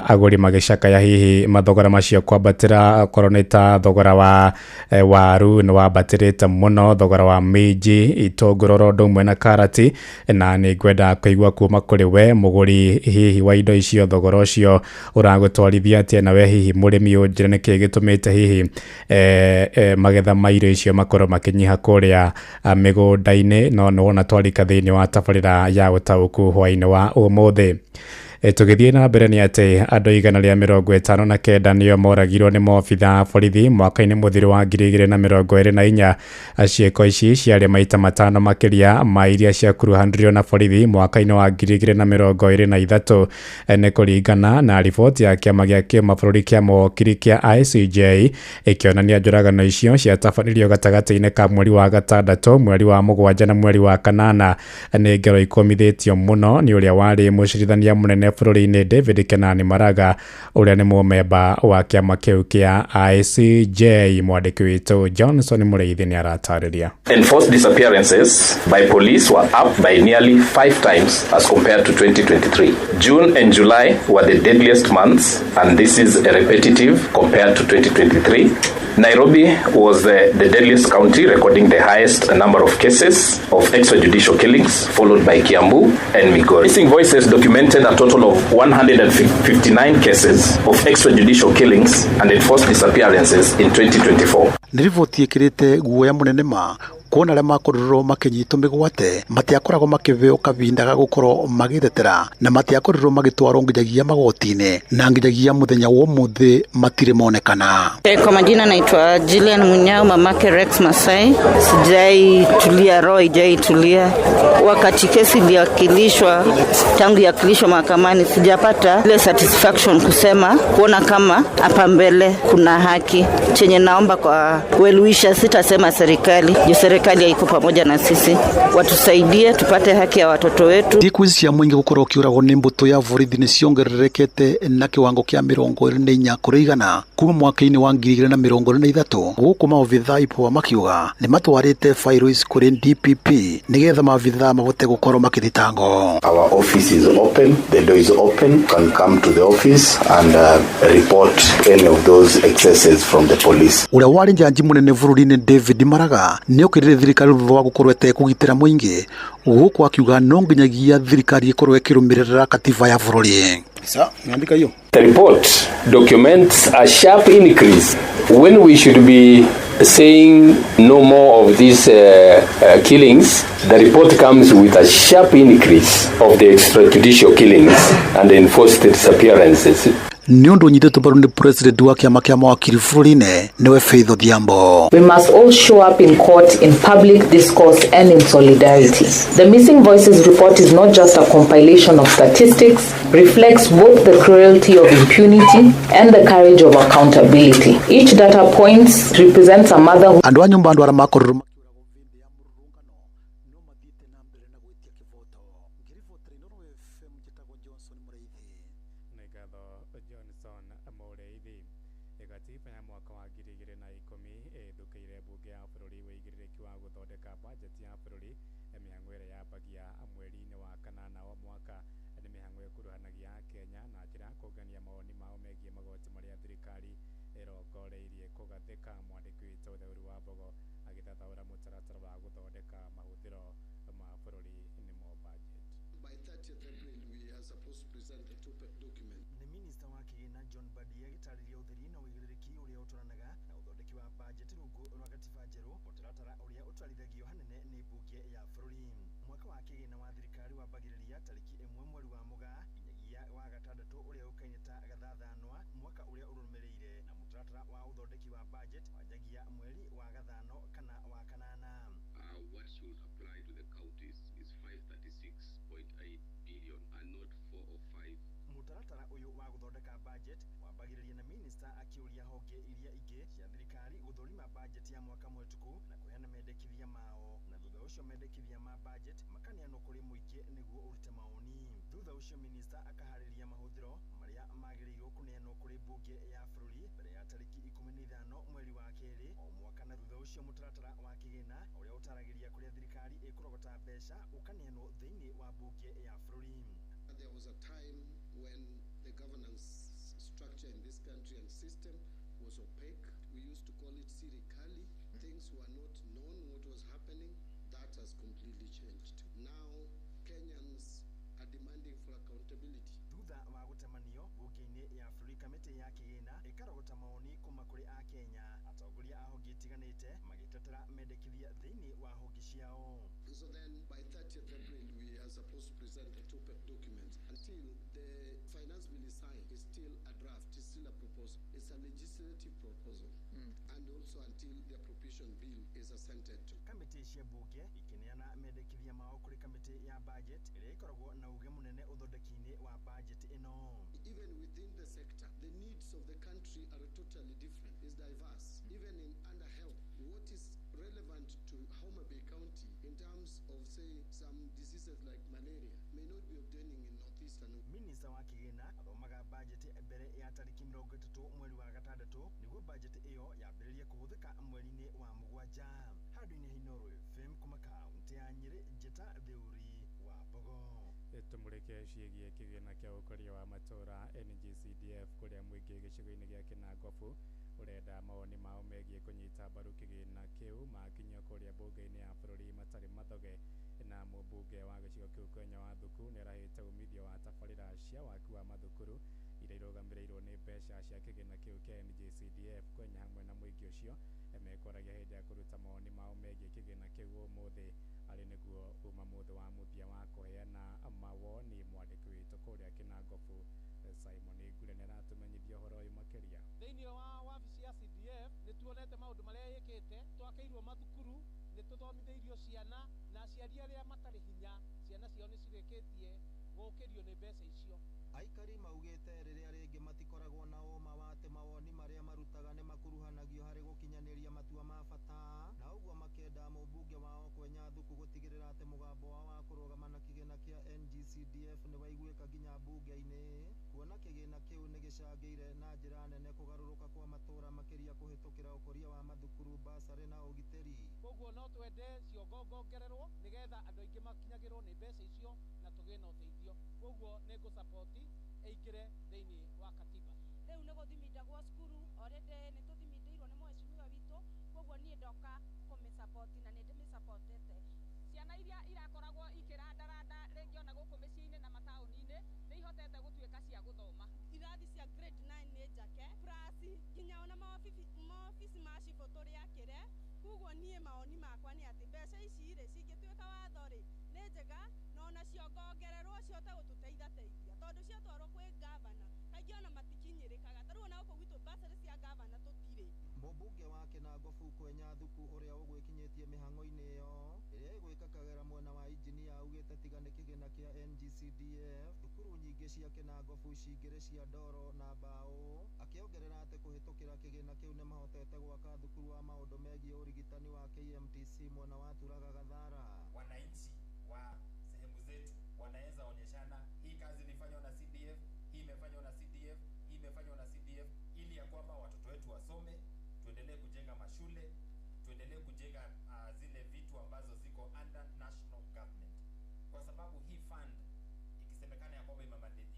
S11: agũri magĩcakaya hihi mathogora macio kwambatĩra, okorwo nĩ ta thogora wa waru nĩ wambatĩrĩte mũno, thogora wa minji, itũngũrũ oro ũndũ ũmwe na karati. Na nĩ ngwenda kũigua kuma kũrĩ we mũgũri hihi wa indo icio, thogora ũcio ũragũtwarithia atĩa, na we hihi mũrĩmi ũnjĩre nĩkĩĩ gĩtũmĩte hihi magetha ma irio icio makorwo makĩnyiha kũrĩa mĩgũnda-inĩ. No nĩ wona twarika thĩinĩ wa tabarĩra ya ũtaũku hwaĩ-inĩ wa ũmũthĩ. Tũgĩthiĩ na mbere nĩ atĩ andũ 159 nĩo moragirwo nĩ maobitha a borithi mwaka-inĩ mũthiru wa 2024. Ciĩko ici ciarĩ maita 5 makĩria ma iria ciakuruhanirio na borithi mwaka-inĩ wa 2023, nĩ kũringana na riboti ya kĩama gĩa kĩmabũrũri kĩa mawokiri kĩa ICJ, ĩkĩonania njũragano icio ciatabanirio gatagatĩ-inĩ ka mweri wa 6, mweri wa 7 na mweri wa 8. Nĩ ngero ikomithĩtio mũno nĩ ũrĩa warĩ mũcirithania mũnene bũrũri-inĩ David Kenani Maraga, ũrĩa nĩ mũmemba wa kĩama kĩu kĩa ICJ. Mwandĩki witũ Johnson Mũrĩithi nĩ aratarĩria.
S4: Enforced disappearances by police were up by nearly 5 times as compared to 2023. June and July were the deadliest months, and this is a repetitive compared to 2023. Nairobi was the deadliest county, recording the highest number of cases of extrajudicial killings, followed by Kiambu and Migori. Missing Voices documented a total of 159 cases of extrajudicial killings and enforced disappearances in 2024.
S6: Nĩ riboti ĩkĩrĩte guoya mũnene ma kuona arĩa makorirwo makĩnyitwo mĩgwate matiakoragwo makĩheo kahinda ga gũkorwo magĩtetera na matiakorirwo magĩtwarwo nginyagia magoti-inĩ na nginyagia mũthenya wa ũmũthĩ matirĩ monekana.
S7: Kwa majina naitwa Jillian Munyao, mamake Rex Masai. Sijai tulia, roho ijai tulia. Wakati kesi iliwakilishwa, tangu iwakilishwa mahakamani, sijapata ile satisfaction kusema kuona kama hapa mbele kuna haki. Chenye naomba kwa well-wisher, sitasema serikali, juu serikali haiko pamoja na sisi, watusaidie tupate haki ya watoto wetu.
S6: Thiku ici cia mũingĩ gũkorwo ũkĩũragwo nĩ mbũtũ ya borithi nĩ ciongererekete na kĩwango kĩa 24 kũrĩ igana kuma mwaka-inĩ wa 2023. Gũkũ maobithaa IPOA makiuga nĩ matwarĩte fairo ici kũrĩ DPP nĩgetha maobithaa mahote gũkorwo makĩthitangwo.
S8: Our office is open, the door is open, you can come to the office and report any of those excesses from the police.
S6: Ũrĩa warĩ njanji mũnene bũrũri-inĩ David Maraga nĩ okĩrĩire thirikari thutha wa gũkorwo ĩtekũgitĩra mũingĩ, gũkũ akiuga no nginyagia thirikari ĩkorwo ĩkĩrũmĩrĩra katiba ya bũrũri.
S9: The report documents a sharp increase when we should be saying no more of these killings. The report comes with a sharp increase of the extrajudicial killings and enforced disappearances.
S6: Nĩ ũndũ ũnyitĩtwo mbaru nĩ president wa kĩama kĩa mawakiri bũrũri-inĩ nĩwe Faith Odhiambo.
S10: We must all show up in court in public discourse and in solidarity. The Missing Voices report is not just a compilation of statistics, reflects both the cruelty of impunity and the courage of accountability. Each data point represents a mother who
S6: Andũ a nyũmba andũ arĩa makorirwo
S11: Gatiba ya mwaka wa 2010 ĩthũkĩire mbunge ya bũrũri wĩigĩrĩrĩki wa gũthondeka bajeti ya bũrũri. Mĩhang'o ĩrĩa yambagia mweri-inĩ wa 8 o mwaka nĩ mĩhang'o ĩkuruhanagia Kenya na njĩra ya kũngania mawoni mao megiĩ magoti marĩa thirikari ĩrongoreirie kũgathĩka. Mwandĩki witũ Theuru wa Mbogo agĩthathaũra mũtaratara wa gũthondeka mahũthĩro ma bũrũri nĩmo budget.
S26: By 30th April, we are supposed to present the two documents.
S27: Nĩ minista wa kĩgĩna John Mbadi agĩtarĩria ũtheri na ũigĩrĩrĩki ũrĩa ũtwaranaga na ũthondeki wa bajeti rungu rwa gatiba njerũ, mũtaratara ũrĩa ũtwarithagio hanene nĩ mbunge ya bũrũri. Mwaka wa kĩgĩna wa thirikari wambagĩrĩria tarĩki 1 mweri wa Mũgaa nginyagia wa 6 ũrĩa ũkaine ta Gathathanwa mwaka ũrĩa ũrũmĩrĩire, na mũtaratara wa ũthondeki wa bajeti wanjagia mweri wa 5 kana wa 8.
S28: What should apply to the counties is 536.8 billion and not 405.
S27: Mũtaratara ũyũ wa gũthondeka budget wambagĩrĩria na minista akĩũria honge iria ingĩ cia thirikari gũthũrima budget ya mwaka mũhĩtũku na kũheana mendekithia mao, na thutha ũcio mendekithia ma budget makaneanwo kũrĩ mũingĩ nĩguo ũrute mawoni. Thutha ũcio minista akaharĩria mahũthĩro marĩa magĩrĩirwo kũneanwo kũrĩ mbunge ya bũrũri mbere ya tarĩki 15 mweri wa 2 o mwaka, na thutha ũcio mũtaratara wa kĩgĩna ũrĩa ũtaragĩria kũrĩa thirikari ĩkũrogota mbeca ũkaneanwo thĩinĩ wa mbunge ya bũrũri.
S26: There was a time when the governance structure in this country and system was opaque. We used to call it sirikali. Things were not known what was happening. That has completely changed. Now Kenyans are demanding for accountability.
S27: Thutha wa gũtemanio mbunge-inĩ ya bũrũri, kamĩtĩ ya kĩgĩna ĩkarogota mawoni kuma kũrĩ Akenya, atongoria a honge itiganĩte magĩtetera mendekithia thĩinĩ wa honge ciao.
S26: So then by 30th April, we are supposed to present the two documents until the be signed, it's still a draft, it's still a proposal. It's a legislative proposal. And also until the appropriation bill is assented to.
S27: Kamĩtĩ cia mbunge ikĩneana mendekithia mao kũrĩ kamĩtĩ ya budget ĩrĩa ĩkoragwo na uge mũnene ũthondeki-inĩ wa budget ĩno.
S26: Even within the sector, the needs of the country are totally different. It's diverse. Even in under health, what is relevant to Homa Bay County in terms of, say, some diseases like malaria may not be obtaining in northeastern.
S27: Minista wa kĩgĩna athomaga budget mbere ya tarĩki 30 mweri wa gatandatũ nĩguo budget ĩyo yambĩrĩrie kũhũthĩka mweri-inĩ wa mũgwanja. Handũ-inĩ ha Inooro FM kuma kaũntĩ ya Nyĩrĩ, Njĩta Theuri wa Mbogo.
S11: Tũmũrĩke ciĩgiĩ kĩgĩna kĩa ũkũria wa matũũra NGCDF kũrĩa mũingĩ gĩcigo-inĩ gĩa Kĩnangobu ũrenda mawoni mao megiĩ kũnyita mbaru kĩgĩna kĩu makinyio kũrĩa mbunge-inĩ ya bũrũri matarĩ mathoge. Na mũmbunge wa gĩcigo kĩu Kwenya wa Thuku nĩarahĩte umithio wa tabarĩra cia waki wa mathukuru iria irũgamĩrĩirwo nĩ mbeca cia kĩgĩna kĩu kĩa NGCDF. Kwenya hamwe na mũingĩ ũcio mekwaragia hĩndĩ ya kũruta mawoni mao megiĩ kĩgĩna kĩu ũmũthĩ arĩ nĩguo uma mũthĩ wa mũthia wa kũheana mawoni. Mwandĩki witũ kũrĩa Kĩnangobu Simon Ngure nĩaratũmenyithia ũhoro ũyũ makĩria.
S1: Thĩinĩ wa wabici ya CDF nĩ tuonete maũndũ marĩa ĩkĩte, twakĩirwo mathukuru, nĩ tũthomithĩirio ciana, na aciari arĩa matarĩ hinya ciana ciao nĩ cirĩkĩtie gũkĩrio nĩ mbeca icio.
S2: Aikari maugĩte rĩrĩa rĩngĩ matikoragwo na ũma wa atĩ mawoni marĩa marutaga nĩ makuruhanagio harĩ gũkinyanĩria matua ma bata, na ũguo makĩenda mũmbunge wao Kwenya Thuku gũtigĩrĩra atĩ mũgambo wao wa kũrũgama na kĩgĩna kĩa NGCDF nĩ waiguĩka nginya mbunge-inĩ, kuona kĩgĩna kĩu nĩ gĩcangĩire na njĩra nene kũgarũrũka kwa matũũra makĩria kũhĩtũkĩra ũkũria wa mathukuru, basarĩ na ũgitĩri.
S1: Koguo no twende ciongo ngongererwo nĩgetha andũ aingĩ makinyagĩrwo nĩ mbeca icio na tũgĩe na ũteithio. Koguo nĩ ngũsapoti ĩingĩre thĩinĩ wa katiba.
S12: Rĩu nĩ gũthimindagwo cukuru already nĩ tũthimindĩirwo nĩ mheshimiwa witũ, koguo niĩ ndoka kũmĩsapoti na nĩ ndĩmĩsapotete.
S13: Ciana iria irakoragwo ikĩrandaranda rĩngĩ ona gũkũ mĩciĩ-inĩ na mataũni-inĩ nĩ ihotete gũtuĩka cia gũthoma.
S14: Irathi cia grade 9 nĩ njake plus nginya ona maobici ma cibũ tũrĩakĩre. Koguo niĩ mawoni makwa nĩ atĩ mbeca ici rĩ cingĩtuĩka watho rĩ nĩ njega, na ona ciongongererwo cihote gũtũteithateithia, tondũ ciatwarwo kwĩ gavana kaingĩ ona matikinyĩrĩkaga. Ta rĩu ona gũkũ gwitũ basarĩ cia gavana tũtirĩ.
S2: Mũmbunge wa Kĩnangobu Kwenya Thuku ũrĩa ũgwĩkinyĩtie mĩhang'o-inĩ ĩyo ĩrĩa ĩgwĩka Kagera mwena wa injinia augĩte tiga nĩ kĩgĩna kĩa NGCDF thukuru nyingĩ cia Kĩnangobu cingĩrĩ cia ndoro na mbaũ, akĩongerera atĩ kũhĩtũkĩra kĩgĩna kĩu nĩ mahotete gwaka thukuru wa maũndũ megiĩ ũrigitani wa KMTC mwena wa Turaga Gathara.
S15: Wananchi wa sehemu zetu wanaweza onyeshana hii kazi ilifanywa na CDF, hii imefanywa na CDF, hii imefanywa na CDF, ili ya kwamba watoto wetu wasome, tuendelee kujenga mashule, tuendelee kujenga zile vitu ambazo ziko under national government, kwa sababu hii fund ikisemekana ya kwamba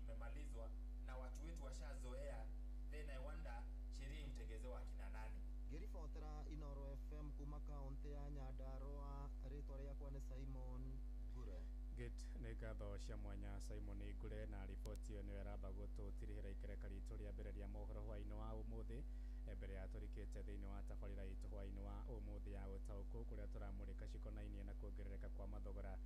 S15: imemalizwa na watu wetu washazoea, then I wonder sheria itegezewa akina nani.
S2: Ngĩribotera Inooro FM kuma kaũntĩ ya Nyandarua, rĩtwa rĩakwa nĩ Simon Ngure.
S11: Good, nĩ ngatho cia mwanya Simon Ngure na riboti ĩyo nĩyo ĩramba gũtũtirihĩra ikereka ritũ rĩa mbere rĩa mohoro hwaĩ-inĩ wa ũmũthĩ. Mbere ya tũrikĩte thĩinĩ wa tabarĩra itũ hwaĩ-inĩ wa ũmũthĩ ya ũtaũkũ kũrĩa tũramũrĩka cikonainie na kuongerereka kwa mathogora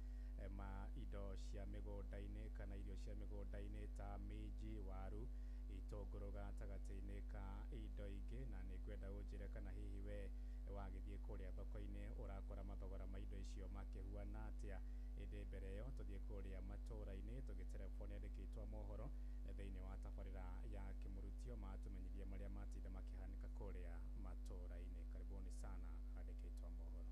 S11: ma indo cia mĩgũnda-inĩ kana irio cia mĩgũnda-inĩ ta minji, waru, itũngũrũ gatagatĩ-inĩ ka indo ingĩ, na nĩ ngwenda ũnjĩre kana hihi we wagĩthiĩ kũrĩa thoko-inĩ ũrakora mathogora ma indo icio makĩhuana atĩa. Ĩndĩ mbere ĩyo tũthiĩ kũrĩa matũũra-inĩ tũgĩtereboni andĩkĩtwo a mohoro thĩinĩ wa tabarĩra ya kĩmũrutio matũmenyithie marĩa matinda makĩhanĩka kũrĩa matũũra-inĩ. Karibuni sana andĩkĩtwo a mohoro.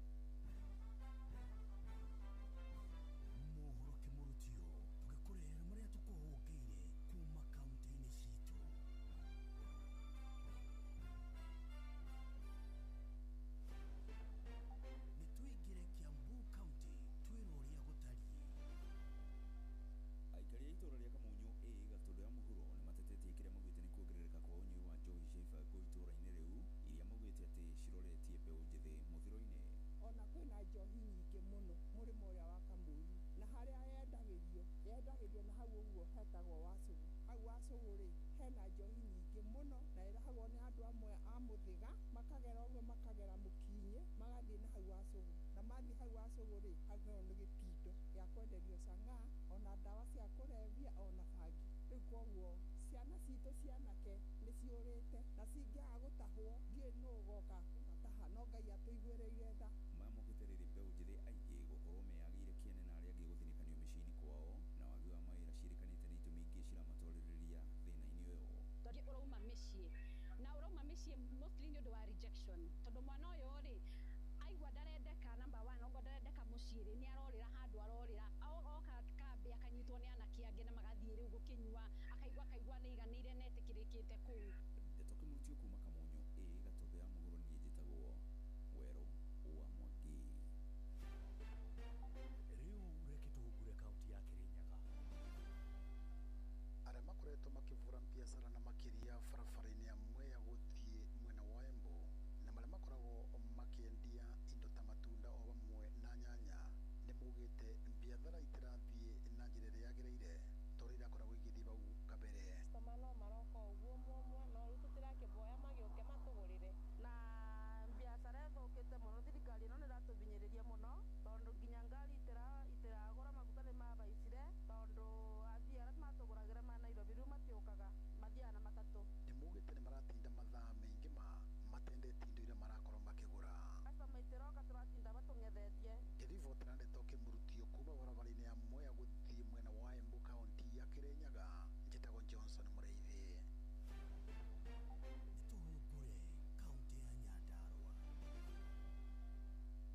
S16: Mohoro kĩmũrutio tũgĩkũrehera marĩa tũkũhũngĩire kuma kaunti-inĩ citũ. Nĩ tũingĩre Kiambu County twĩrwo ũrĩa gũtariĩ.
S18: Aikari a itũũra rĩa Kamunyu A Gatũndũ ya mũhuro nĩ matetetie kĩrĩa maugĩte nĩ kuongerereka kwa ũnyui wa njohi cia ibango itũũra-inĩ rĩu, iria maugĩte atĩ ciroretie mbeũ njĩthĩ mũthiro-inĩ.
S29: Ona kwĩna njohi nyingĩ mũno mũrĩmo ũrĩa wa Kamunyu, na harĩa yendagĩrio na hau ũguo hetagwo Wacũgũ. Hau Wacũgũ rĩ hena njohi nyingĩ mũno na ĩrehagwo nĩ andũ amwe a Mũthĩga, makagera ũguo makagera Mũkinyĩ magathiĩ na hau Wacũgũ, na mathiĩ hau Wacũgũ rĩ hau naho nĩ gĩtindo gĩa kwenderio chang'aa ona ndawa cia kũrebia ona bangi. Rĩu koguo ciana ciũrĩte na cingĩaga gũtahwo ndiũĩ nũ ũgoka kũmataha no Ngai atũiguĩrĩire tha.
S18: Maya mokĩte rĩrĩ mbeũ njĩthĩ aingĩ gũkorwo meyagĩire kĩene na arĩa angĩ gũthinĩkanio mĩciĩ-inĩ kwao na wagi wa mawĩra ciĩrĩkanĩte nĩ itũmi ingĩ ciramatwarĩrĩria thĩna-inĩ ũyũ.
S13: Tondũ ũrauma mĩciĩ na ũrauma mĩciĩ mostly nĩ ũndũ wa rejection, tondũ mwana ũyũ rĩ aigua ndarendeka, number one okorwo ndarendeka mũciĩ rĩ nĩ arorĩra handũ arorĩra, oka kambĩ akanyitwo nĩ anake angĩ na magathiĩ rĩu gũkĩnyua, akaigua akaigua nĩ aiganĩire na etĩkĩrĩkĩte kũu.
S18: Ndeto kĩmũrutio kuma Kamunyu ĩ Gatũndũ ya mũhuro, niĩ njĩtagwo Werũ wa Mwangi.
S16: Rĩu reke tũhungure kaunti ya Kirinyaga.
S6: Arĩa makoretwo makĩvũra biacara na makĩria barabara-inĩ ya Mwea gũthiĩ mwena wa Embu na marĩa makoragwo makĩendia indo ta matunda o hamwe na nyanya nĩ maugĩte biathara itirathiĩ na njĩra ĩrĩa yagĩrĩire ta ũrĩa irakoragwo igĩthiĩ hau kabere.
S3: Customer no maroka ũguo ũmwe ũmwe no rĩu tũtirakĩmboya magĩũke matũgũrĩre.
S14: Na biacara ĩthũkĩte mũno, thirikari ĩno nĩ ĩratũbinyĩrĩria mũno tondũ nginya ngari itiragũra maguta nĩ mabaicire tondũ athii arĩa matũgũragĩra ma Nairobi rĩu matiũkaga, mathiaga na matatũ.
S6: Nĩ maugĩte nĩ maratinda mathaa maingĩ ma matendetie indo iria marakorwo makĩgũra.
S14: Customer itiroka, tũratinda batũng'ethetie.
S6: Ngĩribotera ndeto kĩmũrutio kuma barabara-inĩ ya Mwea gũthiĩ mwena wa Embu kaunti ya Kirinyaga, njĩtagwo Johnson Mũrĩithi.
S16: Nĩtũhungure kaunti ya Nyandarua.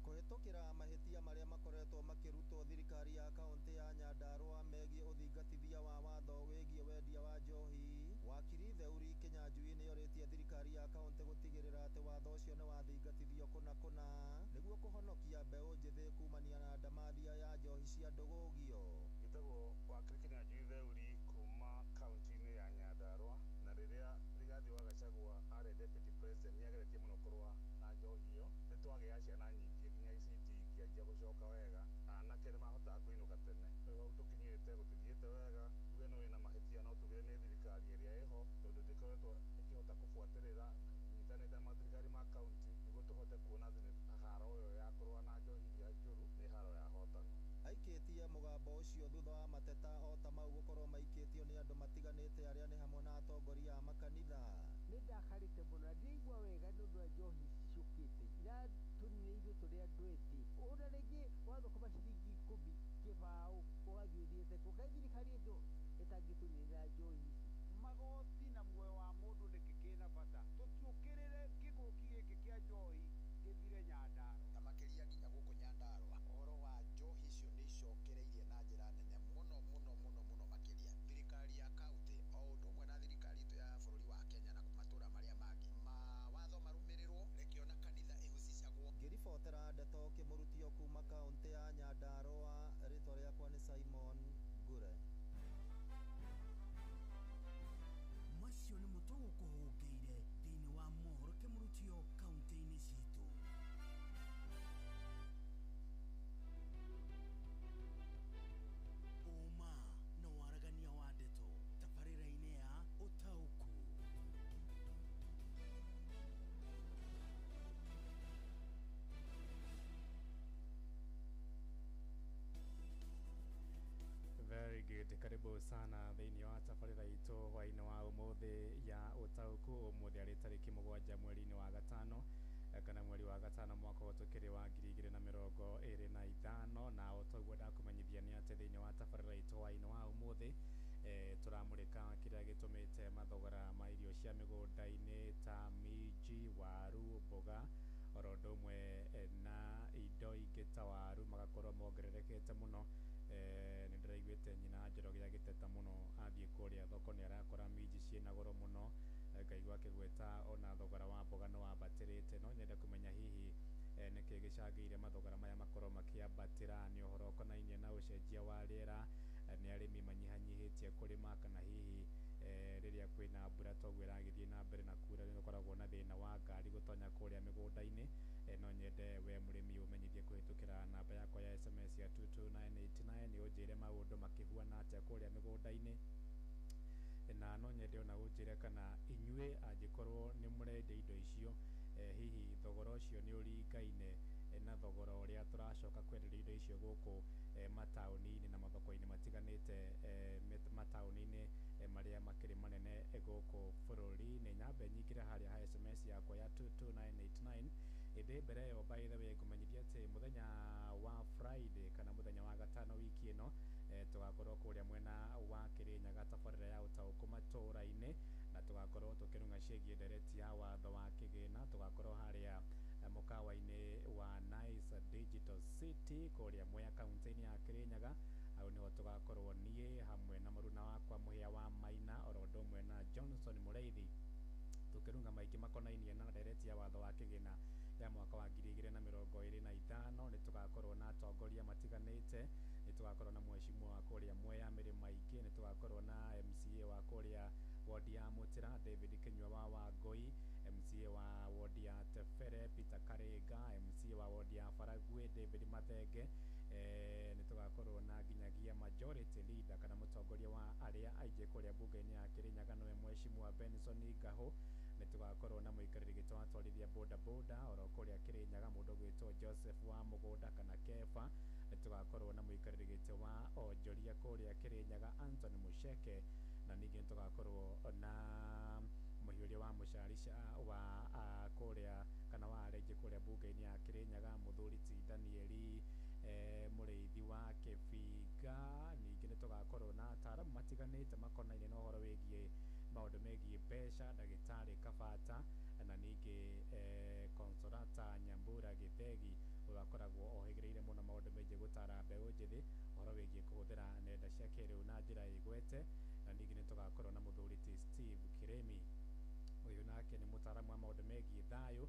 S2: Kũhĩtũkĩra mahĩtia marĩa makoretwo makĩrutwo thirikari ya kaunti ya Nyandarua megiĩ ũthingatithia wa watho wĩgiĩ wendia wa njohi, wakiri Theuri Kinyanjui nĩorĩtie thirikari ya kaunti gũtigĩrĩra atĩ watho ũcio nĩ wathingatithio kũna kũna nĩguo kũhonokia mbeũ njĩthĩ kumania na ndamathia ya njohi cia ndũgũgio.
S5: Njĩtagwo wakiri Kinyanjui Theuri kuma kaunti-inĩ ya Nyandarua, na rĩrĩa Rigathi wa Gachagua arĩ deputy president nĩageretie mũno kũrũa na njohi ĩyo. Nĩ twagĩa ciana nyingĩ nginya ICT ikĩanjia gũcoka wega, anake nĩ mahotaga kũinũka tene. Rĩu hau tũkinyĩte gũtithiĩte wega, tuge no ĩna mahĩtia no tuge nĩ thirikari ĩrĩa ĩho tondũ ndĩkoretwo ĩkĩhota kũbuatĩrĩra ĩnyitanĩte na mathirikari ma kaunti nĩguo tũhote kuona atĩ haro ĩyo ya kũrũa na njohi iria njũru nĩ haro yahotanwo.
S2: Aikĩtie mũgambo ũcio thutha wa mateta o ta mau gũkorwo maikĩtio nĩ andũ matiganĩte arĩa nĩ hamwe na atongoria a makanitha.
S17: Nĩ ndakarĩte mũno na ndiraigua wega nĩ ũndũ wa njohi ici ciũkĩte iratũnina ithuĩ tũrĩ andũ ethĩ, ona rĩngĩ wathũkũma ciringi ikũmi kĩbaũ ũgathiĩ ũthiĩte kũ, kaĩ thirikari ĩno ĩtangĩtũninĩra njohi ici.
S19: Magoti na muoyo wa mũndũ nĩkĩ kĩna bata, tũtiũkĩrĩre kĩng'ũki gĩkĩ kĩa njohi gĩthire Nyandarua.
S20: Na makĩria nginya gũkũ Nyandarua ũhoro wa njohi icio nĩ icokereirie na njĩra nene mũno mũno mũno mũno makĩria. Thirikari ya kaunti o ũndũ ũmwe na thirikari itũ ya bũrũri wa Kenya na matũra marĩa mangĩ, mawatho marũmĩrĩrwo, reke ona kanitha ĩhusicagwo.
S2: Ngĩribotera ndeto kĩmũrutio kuma kaunti ya Nyandarua, rĩtwa rĩakwa nĩ Simon Ngure.
S16: Macio nĩmo tũgũkũhũngĩire thĩinĩ wa mohoro kĩmũrutio kaunti-inĩ citũ. Ũma na waragania wa ndeto tabarĩra-inĩ ya ũtaũku.
S11: Very good. Karibu sana thĩinĩ wa tabarĩra itũ hwainĩ wa ũmũthĩ ya ũtaũku. Ũmũthĩ arĩ tarĩki 7 mweri-inĩ wa gatano kana mweri wa gatano mwaka ũyũ tũkĩrĩ wa 2025, na o toguo ndakũmenyithia nĩ atĩ thĩinĩ wa tabarĩra itũ hwainĩ wa ũmũthĩ tũramũrĩka kĩrĩa gĩtũmĩte mathogora ma irio cia mĩgũnda-inĩ ta minji, waru, mboga oro ũndũ ũmwe na indo ingĩ ta waru magakorwo mongererekete mũno. Nĩ ndĩraiguĩte nyina Njoroge agĩteta mũno athiĩ kũrĩa thoko nĩ arakora minji ciĩna goro mũno, ngaigua akĩgweta ona thogora wa mboga nĩ wambatĩrĩte. No nyende kũmenya hihi nĩkĩ gĩcangĩire mathogora maya makorwo makĩambatĩra, nĩ ũhoro ũkonainie na ũcenjia wa rĩera, nĩ arĩmi manyihanyihĩtie kũrĩma, kana hihi rĩrĩa kwĩna mbura toguo ĩragĩthiĩ na mbere na kura nĩ gũkoragwo na thĩna wa ngari gũtonya kũrĩa mĩgũnda-inĩ. No nyende we mũrĩmi ũmenyithie kũhĩtũkĩra namba yakwa ya SMS ya 22989 ũnjĩre maũndũ makĩhuana atĩa kũrĩa mĩgũnda-inĩ, na no nyende ona ũnjĩre kana inyuĩ angĩkorwo nĩ mũrendia indo icio hihi thogora ũcio nĩ ũringaine na thogora ũrĩa tũracoka kwenderia indo icio gũkũ mataũni-inĩ na mathoko-inĩ matiganĩte, mataũni-inĩ marĩa makĩrĩ manene gũkũ bũrũri-inĩ. Nyambe nyingĩre harĩa ha SMS yakwa ya 22989. Ĩndĩ mbere ĩyo, by the way, ngũmenyithia atĩ mũthenya wa Friday kana mũthenya wa gatano wiki ĩno, tũgakorwo kũrĩa mwena wa Kĩrĩnyaga tabarĩra ya ũtaũku matũũra-inĩ, na tũgakorwo tũkĩrung'a ciĩgiĩ ndereti ya watho wa kĩgĩna. Tũgakorwo harĩa mũkawa-inĩ wa Nice Digital City kũrĩa Mwea kaunti-inĩ ya Kĩrĩnyaga. Hau nĩho tũgakorwo niĩ hamwe na mũruna wakwa Mũhĩa wa Maina, oro ũndũ ũmwe na Johnson Mũreithi, tũkĩrunga maingĩ makonainie na ndereti ya watho wa kĩgĩna ya mwaka wa 2025. Nĩ tũgakorwo na atongoria matiganĩte, nĩ tũgakorwo na mheshimiwa wa kũrĩa Mwea Mĩrĩma ingĩ, nĩ tũgakorwo na MCA wa kũrĩa wodi ya Mũtĩra David Kinyua wa Wangũi, MCA wa wodi ya Tebere Peter Karinga, MCA wa wodi ya Baragwi David Mathenge. Nĩ tũgakorwo na nginyagia majority leader kana mũtongoria wa arĩa aingĩ kũrĩa bunge-inĩ ya Kĩrĩnyaga, nĩwe mheshimiwa Benson Ngahũ. Nĩ tũgakorwo na mũikarĩri gĩtĩ wa atwarithia boda boda oro kũrĩa Kĩrĩnyaga, mũndũ ũgwĩtwo Joseph wa Mũgũnda kana Kefa. Nĩ tũgakorwo na mũikarĩri gĩtĩ wa onjoria kũrĩa Kĩrĩnyaga Anthony Musheke, na ningĩ nĩ tũgakorwo na mũhiũria wa mũcarica wa kũrĩa kana wa arĩa aingĩ kũrĩa bunge-inĩ ya Kĩrĩnyaga, mũthuri ti Danieli Mũrĩithi wa Kĩbinga. Ningĩ nĩ tũgakorwo na ataaramu matiganĩte makonainie na ũhoro wĩgiĩ maũndũ megiĩ mbeca, ndagĩtarĩ Kabata, na ningĩ Consolata Nyambura Gĩthegi, ũrĩa akoragwo ohĩgĩrĩire mũno maũndũ megiĩ gũtara mbeũ njĩthĩ ũhoro wĩgiĩ kũhũthĩra nenda cia kĩrĩu na njĩra ĩgwete. Na ningĩ nĩ tũgakorwo na mũthuri ti Steve Kiremi, ũyũ nake nĩ mũtaaramu wa maũndũ megiĩ thayũ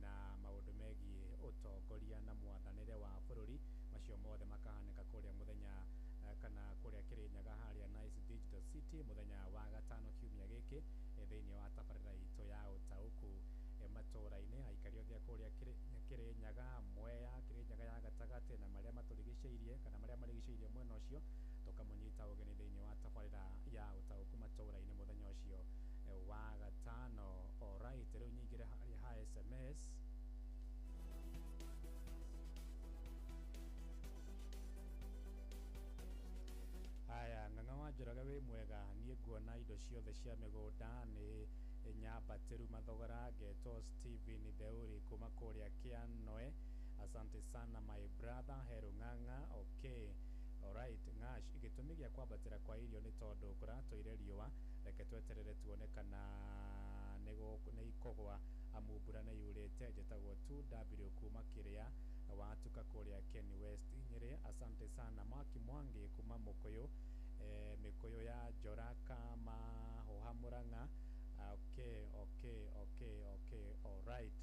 S11: na maũndũ megiĩ ũtongoria na mwathanĩre wa bũrũri. Macio mothe makahanĩka kũrĩa mũthenya kana kũrĩa Kĩrĩnyaga harĩa Nice Digital City mũthenya wa gatano kiumia gĩkĩ, thĩinĩ wa tabarĩra itũ ya ũtaũku matũũra-inĩ. Aikari othe a kũrĩa Kĩrĩnyaga, Mwea, Kĩrĩnyaga ya gatagatĩ na marĩa matũrigicĩirie kana marĩa marigicĩirie mwena ũcio, tũkamũnyita ũgeni thĩinĩ wa tabarĩra ya ũtaũku matũũra-inĩ mũthenya ũcio wa gatano. Alright, rĩu nyingĩre harĩa ha SMS. Haya, Ng'ang'a wa Njoroge, wĩ mwega? Niĩ nguona indo ciothe cia mĩgũnda nĩ nyambatĩru mathogora. Ngetwo Steven Theuri kuma kũrĩa Kĩanoe. Asante sana my brother Heru Ng'ang'a. Okay, alright. Ng'ash, gĩtũmi gĩa kwambatĩra kwa irio nĩ tondũ kũratũire riũa. Reke tweterere tuone kana nĩ ikũgwa, amu mbura nĩ yurĩte. Njĩtagwo 2W kuma kĩrĩa watuka kũrĩa Ken West Nyĩrĩ. Asante sana. Maki Mwangi kuma Mũkũyũ, mĩkũyũ ya Njora Kamahoha Mũrang'a. Okay, alright.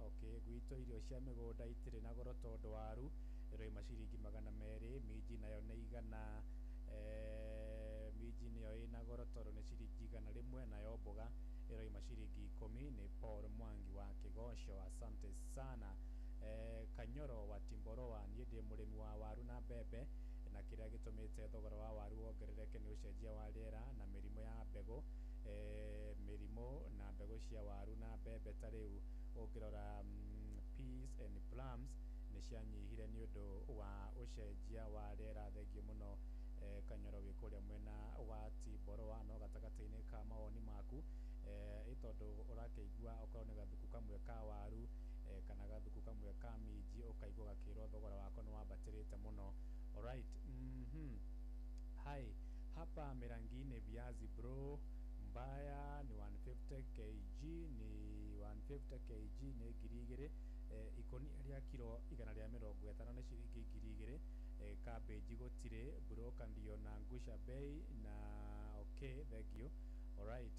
S11: Okay, gwitũ irio cia mĩgũnda itirĩ na goro tondũ waru ĩroima ciringi 200, minji nayo nĩ 100. Minji nĩyo ĩna goro tondũ nĩ ciringi 100, nayo mboga ĩroima ciringi 10. Nĩ Paul Mwangi wa Kĩgoco, asante sana. Kanyoro wa Timboroa, niĩ ndĩ mũrĩmi wa waru na mbembe, na kĩrĩa gĩtũmĩte thogora wa waru wongerereke nĩ ũcenjia wa rĩera na mĩrimũ ya mbegũ, mĩrimũ na mbegũ cia waru na mbembe. Ta rĩu ũngĩrora peas and plums nĩ cianyihire nĩ ũndũ wa ũcenjia wa rĩera. Thengiũ mũno, Kanyoro wĩ kũrĩa mwena wa Timboroa. No gatagatĩ-inĩ ka mawoni maku, ĩ tondũ ũrakĩigua okorwo nĩ gathuku kamwe ka waru, kana gathuku kamwe ka minji, ũkaigua gakĩrwo thogora wako nĩ wambatĩrĩte mũno. Alright. Hai, hapa Mirangini viazi bro mbaya ni 150 kg, ni 150 kg nĩ 2000. Ikũnia rĩa kiro 150 nĩ ciringi 2000. Cabbage gũtirĩ broka ndio na ngusha bei na okay, thank you. Alright.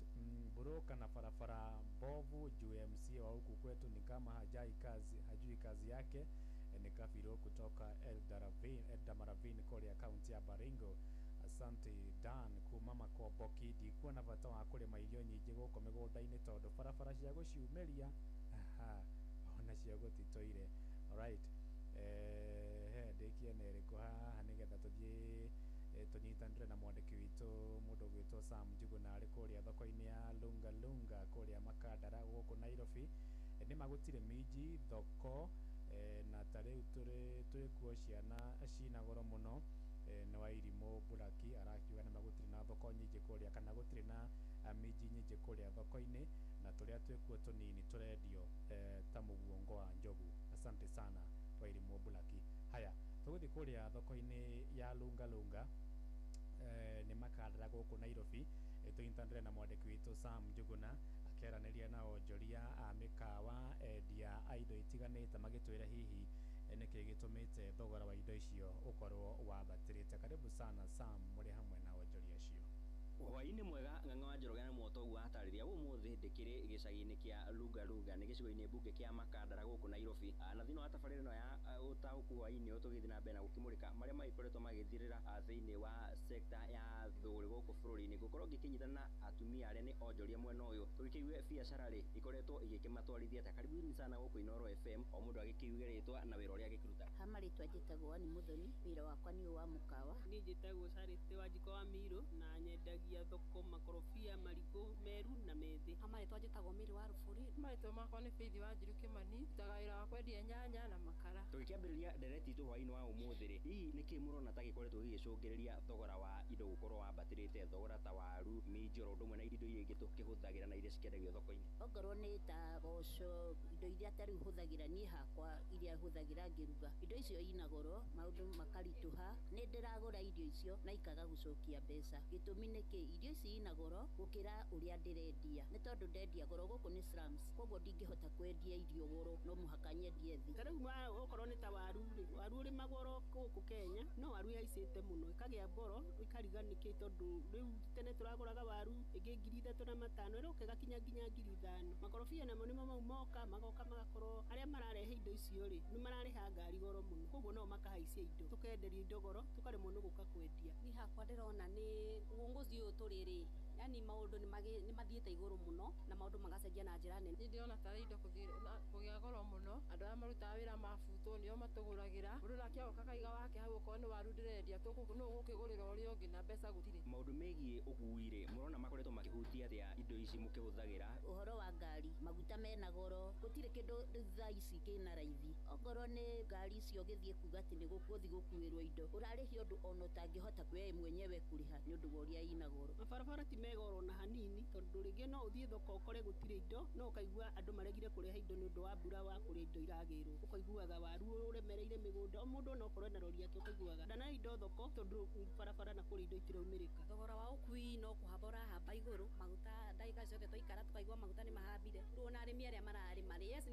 S11: Broka na barabara mbovu juu ya MCA wa huku kwetu ni kama hajai kazi, hajui kazi yake. Ni Kafiro kutoka Eldamaravin kũrĩa kaunti ya Baringo. Asante. Dan kuma Makomboki, ndikuona bata wa kũrĩma irio nyingĩ gũkũ mĩgũnda-inĩ tondũ barabara cia gũciumĩria aha onacio gũtitũire. Alright, he ndĩkie na ĩrĩkũ haha nĩgetha tũthiĩ tũnyitanĩre na mwandĩki witũ mũndũ ũgwĩtwo Sam Njuguna arĩ kũrĩa thoko-inĩ ya Lunga Lunga kũrĩa Makandara gũkũ Nairobi. Nĩma gũtirĩ minji thoko, na ta rĩu twĩ kuo ciana cina goro mũno. Nĩ Wairimũ Buraki arakiuga nĩma gũtirĩ na kũrĩa kana gũtirĩ na minji nyingĩ kũrĩa thoko-inĩ na tũrĩa twĩkuo tũnini tũrendio ta mũguongo wa njogu. Asante sana Wairimu Bulaki. Haya, tũgũthiĩ kũrĩa thoko-inĩ ya Lunga Lunga nĩ Makandara gũkũ Nairobi. Tũnyitanĩre na mwandĩki witũ Sam Njuguna akĩaranĩria na onjoria a mĩkawa, endia a indo itiganĩte, magĩtwĩra hihi nĩkĩ gĩtũmĩte thogora wa indo icio ũkorwo wambatĩrĩte. Karibu sana Sam, mũrĩ hamwe na onjoria acio.
S4: Hwaĩ-inĩ mwega Ng'ang'a wa Njoroge na Mwotoguo atarĩria ũmũthĩ ndĩkĩrĩ gĩcagi-inĩ kĩa Lunga Lunga nĩ gĩcigo-inĩ mbunge kĩa Makandara gũkũ Nairobi. Na thĩinĩ wa tabarĩra ĩno ya ũtaũku hwaĩ-inĩ ũyũ tũgĩthiĩ na mbere na gũkĩmũrĩka marĩa magĩkoretwo magĩthirĩra thĩinĩ wa sekta ya thũgũrĩ gũkũ bũrũri-inĩ. Ngũkorwo ngĩkĩnyitana na atumia arĩa nĩ onjoria mwena ũyũ tũgĩkĩigue biacara rĩ ikoretwo igĩkĩmatwarithia atĩa. Karibuni sana gũkũ Inooro FM, o mũndũ agĩkĩuge rĩtwa na wĩra ũrĩa agĩkĩruta.
S7: Ha marĩtwa njĩtagwo Ann Muthoni, wĩra wakwa nĩ ũyũ wa mũkawa.
S8: Niĩ njĩtagwo Charity Wanjikũ wa Miro na nyendagia thoko makorobia, marigũ meru na methĩ.
S9: Ha marĩtwa njĩtagwo Mary wa Rũburi.
S21: Marĩtwa makwa nĩ Faith Wanjiru Kĩmani, ndutaga wĩra wa kwendia nyanya na makara.
S4: Tũgĩkĩambĩrĩria ndereti itũ hwaĩ-inĩ wa ũmũthĩ rĩ, hihi nĩkĩ mũrona ta gĩkoretwo gĩgĩcũngĩrĩria thogora wa indo gũkorwo wambatĩrĩte, thogora ta waru, minji oro ũndũ ũmwe na indo iria ingĩ tũkĩhũthagĩra na iria cikĩendagio thoko-inĩ?
S7: Ongorwo nĩ ta mboco, indo iria ta rĩu hũthagĩra niĩ hakwa, iria hũthagĩra ngĩruga, indo icio ina goro, maũndũ makaritũha. Nĩ ndĩragũra irio icio na ikaga gũcokia mbeca. Gĩtũmi nĩ kĩ? Irio ici ina goro gũkĩra ũrĩa ndĩrendia, nĩ tondũ ndendia goro gũkũ nĩ slums, koguo ndingĩhota kwendia irio goro, no mũhaka nyendie thĩ.
S8: Ta rĩu okorwo nĩ ta waru rĩ, waru ũrĩmagwo oro gũkũ Kenya, no waru ĩhaicĩte mũno ĩkagĩa goro ĩkariga nĩkĩ, tondũ rĩu tene tũragũraga waru ĩngĩ 3500 ĩroka ĩgakinya nginya 5000. Makorobia namo nĩmo mau moka magoka magakorwo arĩa mararehe indo icio rĩ nĩ mararĩha ngari goro mũno, koguo nao makahaicia indo, tũkenderio indo goro tũkaremwo nĩ gũka kwendia.
S9: Niĩ hakwa ndĩrona nĩ uongozi ũyũ tũrĩ rĩ, yani maũndũ nĩ mathiĩte igũrũ mũno na maũndũ magacenjia na njĩra nene.
S21: Niĩ ndĩrona tarĩ indo kũgĩa goro mũno, andũ arĩa marutaga wĩra mabutwo nĩo matũgũragĩra, mũndũ nake agoka akaiga wake hau, okorwo nĩ waru ndĩrendia nũ ũgũkĩgũrĩra ũrĩa ũngĩ na mbeca gũtirĩ.
S4: Maũndũ megiĩ ũkui rĩ, mũrona makoretwo makĩhutia atĩa indo ici mũkĩhũthagĩra?
S7: Ũhoro wa ngari, maguta mena goro, gũtirĩ kĩndũ rĩu thaa ici kĩna raithi. Ongorwo nĩ ngari icio ũgĩthiĩ kuga atĩ nĩ gũthiĩ gũkuĩrwo indo, ũrarĩhia ũndũ ona ũtangĩhota we mwenyewe kũrĩha nĩ ũndũ wa ũrĩa ina goro.
S8: Mabarabara ti mega oro na hanini, tondũ rĩngĩ no ũthiĩ thoko ũkore gũtirĩ indo, no ũkaigua andũ maregire kũrehe indo nĩ ũndũ wa mbura wa kũrĩa indo iragĩrwo. Ũkaiguaga waru ũremereire mĩgũnda, o mũndũ ona okorwo ena rori yake ũkaiguaga ndana indo thoko tondũ barabara na kũrĩa indo itiraumĩrĩka.
S9: Thogora wa ũkui no kũhamba ũrahamba igũrũ, maguta ndagĩka ciothe twaikara tũkaigua maguta nĩ mahambire. Rĩu ona arĩmi arĩa mararĩma rĩ, yes,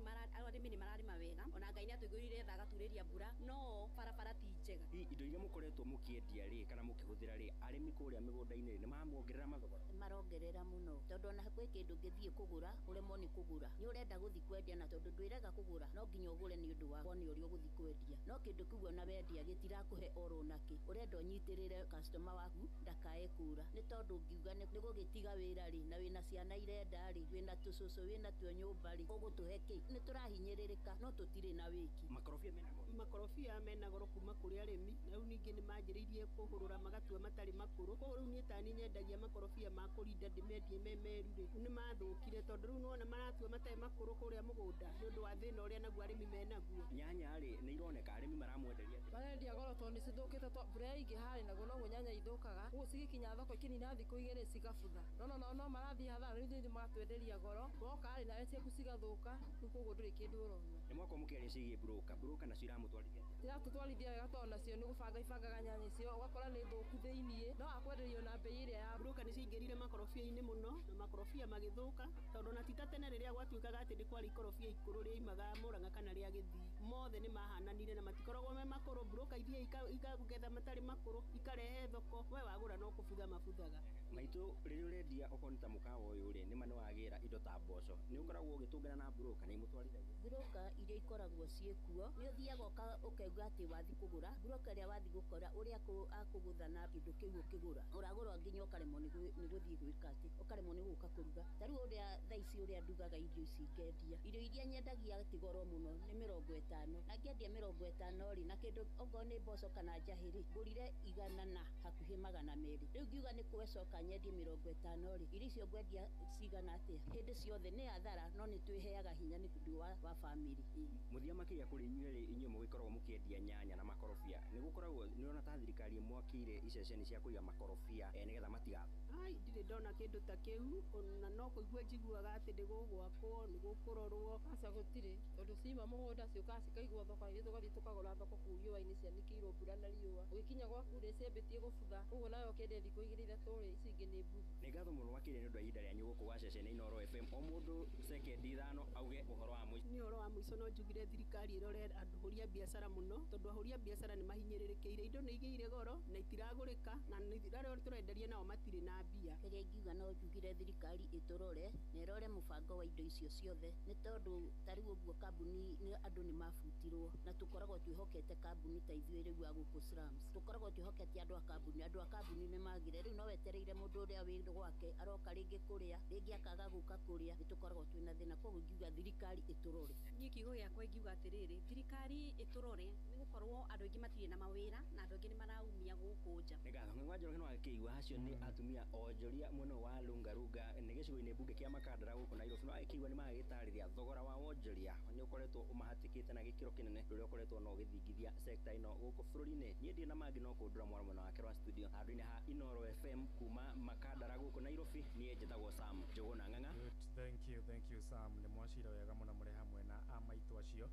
S9: arĩmi nĩ mararĩma wega, ona Ngai nĩ atũiguĩrĩire tha agaturĩria mbura, no barabara ti njega.
S4: Hihi indo iria mũkoretwo mũkĩendia rĩ kana mũkĩhũthĩra rĩ, arĩmi kũrĩa mĩgũnda-inĩ rĩ nĩ mamuongerera mathogora?
S7: Marongerera mũno, tondũ ona kwĩ kĩndũ ũngĩthiĩ kũgũra ũremwo nĩ kũgũra, nĩ ũrenda gũthiĩ kwendia, na tondũ ndwĩrega kũgũra no nginya ũgũre nĩ ũndũ wa wone ũrĩa ũgũthiĩ kwendia, no kĩndũ kĩu ona wendia gĩtirakũhe oro nakĩ, ũrenda ũnyitĩrĩre customer waku ndakae kũra, nĩ tondũ ũngiuga nĩ gũgĩtiga wĩra rĩ, na wĩna ciana irenda rĩ, wĩna tũcũcũ wĩna tuo nyũmba rĩ, ũgũtũhe kĩ? Nĩ tũrahinyĩrĩrĩka no tũtirĩ na wĩki.
S4: Makorobia mena goro?
S8: Makorobia mena goro kuma kũrĩ arĩmi, na rĩu ningĩ nĩ manjĩrĩirie kũhũrũra magatua matarĩ makũrũ, koguo rĩu niĩ tani nyendagia makorobia ma kũrinda ndĩmendie me meru rĩ, nĩ mathũkire tondũ rĩu nĩwona maratua matarĩ makũrũ kũrĩa mũgũnda nĩ ũndũ wa thĩna ũrĩa naguo arĩmi menaguo.
S4: Nyanya rĩ nĩ ironeka arĩmi maramwenderia atĩa?
S21: Marendia goro tondũ nĩ cithũkĩte, mbura yaingĩha rĩ naguo noguo nyanya ithũkaga, ũguo cigĩkinya thoko ikinina thikũ igĩrĩ cigabutha, no no marathiĩ hathara, rĩu ithuĩ magatwenderia goro, woka rĩ nawe ciaku cigathũka, rĩu koguo ndũrĩ kĩndũ ũrona.
S4: Nĩ mwakorwo mũkĩaria ciĩgiĩ broker, broker nacio iramũtwarithia atĩa?
S21: Iratũtwarithia wega tondũ nacio nĩ gũbanga ibangaga nyanya icio, ũgakora nĩ thũku thĩiniĩ, no akwenderia ona mbei ĩrĩa ya
S8: Broker nĩ ciaingĩrire makorobia-inĩ mũno na makorobia magĩthũka, tondũ ona ti ta tene rĩrĩa gwatuĩkaga atĩ nĩ kwarĩ ikorobia ikũrũ rĩaimaga Mũrang'a kana rĩa Gĩthii, mothe nĩ mahananire na matikoragwo me makũrũ. Broker ithiaga ikagetha matarĩ makũrũ ikarehe thoko, we wagũra no kũbutha mabuthaga.
S4: Maitũ, rĩrĩa ũrendia okorwo nĩ ta mũkawa ũyũ rĩ, nĩma nĩ wagĩra indo ta mboco, nĩ ũkoragwo ũgĩtũngana na broker na imũtwarithagia?
S7: Broker iria ikoragwo ciĩkuo nĩ ũthiaga ũkauga atĩ wathiĩ kũgũra, broker ĩrĩa wathiĩ gũkora ũrĩa akũgũtha na kĩndũ kĩu ũkĩgũra, ũragũra nginya ũkaremwo nĩ gũthiĩ gwĩka atĩ, ũkaremwo nĩ gũka kũruga. Ta rĩu ũrĩa thaa ici ũrĩa ndugaga irio ici ngendia, irio iria nyendagia ti goro mũno nĩ 50, na ngĩendia 50 rĩ, na kĩndũ okorwo nĩ mboco kana njahĩ rĩ, ngũrire 100 na hakuhĩ 200, rĩu ngiuga nĩ kwecoka nyendie 50 rĩ, irio icio ngwendia cigana atĩa? Hĩndĩ ciothe nĩ hathara, no nĩ twĩheaga hinya nĩ ũndũ wa famĩlĩ.
S4: Mũthia makĩria kũrĩ inyuĩ rĩ, inyuĩ mũgĩkoragwo mũkĩendia nyanya na makorobia, nĩ gũkoragwo nĩ ũrona ta thirikari mwakĩire iceceni cia kũiga makorobia nĩgetha matigathũke?
S8: Ai, ndirĩ ndona kĩndũ ta kĩu, ona no kũigua njiguaga atĩ nĩ gũgwakwo, nĩ gũkũrorwo.
S21: Aca gũtirĩ, tondũ ciuma mũgũnda ciũkaga cikaigwo thoko, ithuĩ tũgathiĩ tũkagũra thoko kũu riũa-inĩ cianĩkĩirwo mbura na riũa. Ũgĩkinya gwaku rĩ, ciambĩtie gũbutha, ũguo nawe ũkĩendia thikũ igĩrĩ ithatũ rĩ, ici ingĩ nĩ mbuthu.
S4: Nĩ ngatho mũno makĩria nĩ ũndũ wa ihinda rĩanyu gũkũ gwa ceceni Inooro FM. O mũndũ sekendi 5 auge ũhoro wa mũico.
S8: Nĩ ũhoro wa mũico no njugire thirikari ĩrore ahũri a biacara mũno, tondũ ahũri a biacara nĩ mahinyĩrĩrĩkĩire, indo nĩ igĩire goro na itiragũrĩka, na arĩa tũrenderia nao matirĩ na mbia.
S7: Kĩrĩa ingiuga no njugire thirikari ĩtũrore na ĩrore mũbango wa indo icio ciothe, nĩ tondũ ta rĩu ũguo kambuni andũ nĩ mabutirwo, na tũkoragwo twĩhokete kambuni ta ithuĩ rĩu a gũkũ slums, tũkoragwo twĩhokete andũ a kambuni, andũ a kambuni nĩ magire rĩu, no wetereire mũndũ ũrĩa wĩ gwake aroka rĩngĩ kũrĩa, rĩngĩ akaga gũka kũrĩa, nĩ tũkoragwo twĩna thĩna. Koguo ingiuga thirikari ĩtũrore.
S9: Niĩ kiugo gĩakwa ingiuga atĩrĩrĩ, thirikari ĩtũrore, nĩ gũkorwo andũ aingĩ matirĩ na mawĩra na andũ aingĩ nĩ maraumia gũkũ nja.
S4: Nĩ ngatho. Ng'ang'a wa Njoroge no akĩigua acio nĩ atumia onjoria mwena wa Lungalunga nĩ gĩcigo-inĩ mbunge kĩa Makandara gũkũ Nairobi. No akĩigua nĩ magagĩtarĩria thogora wa wonjoria nĩ ũkoretwo ũmahatĩkĩte na gĩkĩro kĩnene, ũrĩa ũkoretwo na ũgĩthingithia sekta ĩno gũkũ bũrũri-inĩ. Niĩ ndirĩ na mangĩ no kũndũra mwaro mwena wake wa studio handũ-inĩ ha Inooro FM kuma Makandara gũkũ Nairobi. Niĩ njĩtagwo Sam Njũgũna Ng'ang'a.
S11: Good. Thank you Sam. Nĩ mwacira wega mũno mũrĩ hamwe na amaitũ acio,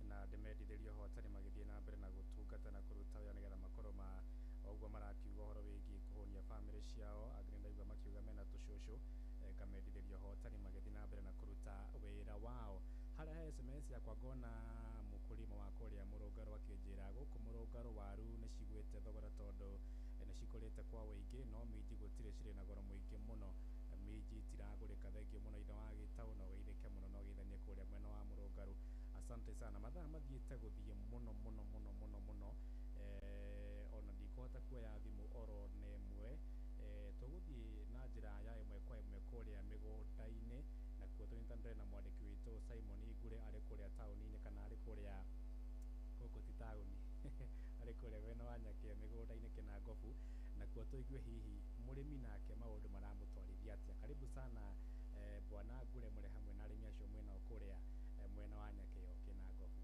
S11: na ndĩmendithĩrie ũhotani magĩthiĩ na mbere na gũtungata na kũruta wĩra nĩgetha makorwo ma ũguo marakiuga ũhoro wĩgiĩ kũhũnia bamĩrĩ ciao. Angĩ nĩndaigua makiuga mena tũcũcũ, ngamendithĩria ũhotani magĩthiĩ na mbere na kũruta wĩra wao. Harĩa he SMS yakwa ngona mũkũrima wa kũrĩa Mũrũngarũ akĩnjĩra gũkũ Mũrũngarũ waru nĩ cigwĩte thogora tondũ nĩ cikũrĩte kwa wũingĩ, no minji gũtirĩ, cirĩ na goro mũingĩ mũno, minji itiragũrĩka. Thengio mũno ithe wa Gĩtaũ, na ũgeithĩke mũno na ũgeithanie kũrĩa mwena wa Mũrũngarũ. Asante sana. Mathaa mathiĩte gũthiĩ mũno mũno mũno mũno mũno, ona ndikũhota kuoya thimũ oro na ĩmwe. Tũgũthiĩ na njĩra ya ĩmwe kwa ĩmwe kũrĩa mĩgũnda-inĩ, nakuo tũnyitanĩre na mwandĩki witũ Simon Ngure arĩ kũrĩa taũni-inĩ, kana arĩ kũrĩa gũkũ ti taũni, arĩ kũrĩa mwena wa Nyakĩo mĩgũnda-inĩ Kĩnangobu, nakuo tũigue hihi mũrĩmi nake maũndũ maramũtwarithia atĩa. Karibu sana bwana Ngure, mũrĩ hamwe na arĩmi acio mwĩnao kũrĩa mwena wa Nyakĩo Kĩnangobu.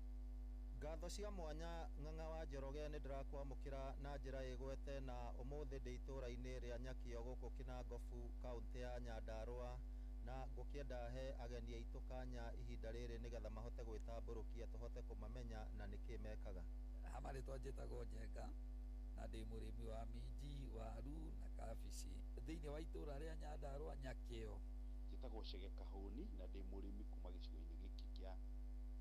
S2: Ngatho cia mwanya Ng'ang'a wa Njoroge, nĩ ndĩrakwamũkĩra na njĩra ĩgwete, na ũmũthĩ ndĩ itũũra-inĩ rĩa Nyakĩo gũkũ Kĩnangobu, kaũntĩ ya Nyandarũa, na ngũkĩenda he ageni aitũ kanya ihinda rĩrĩ nĩgetha mahote gwĩtambũrũkia tũhote kũmamenya na nĩkĩ mekaga.
S1: Hamarĩtwa njĩtagwo Njenga na ndĩ mũrĩmi wa minji, waru na kabici thĩinĩ wa itũũra rĩa Nyandarũa Nyakĩo.
S10: Njĩtagwo Chege Kahũni na ndĩ mũrĩmi kuma gĩcigo-inĩ gĩkĩ kĩa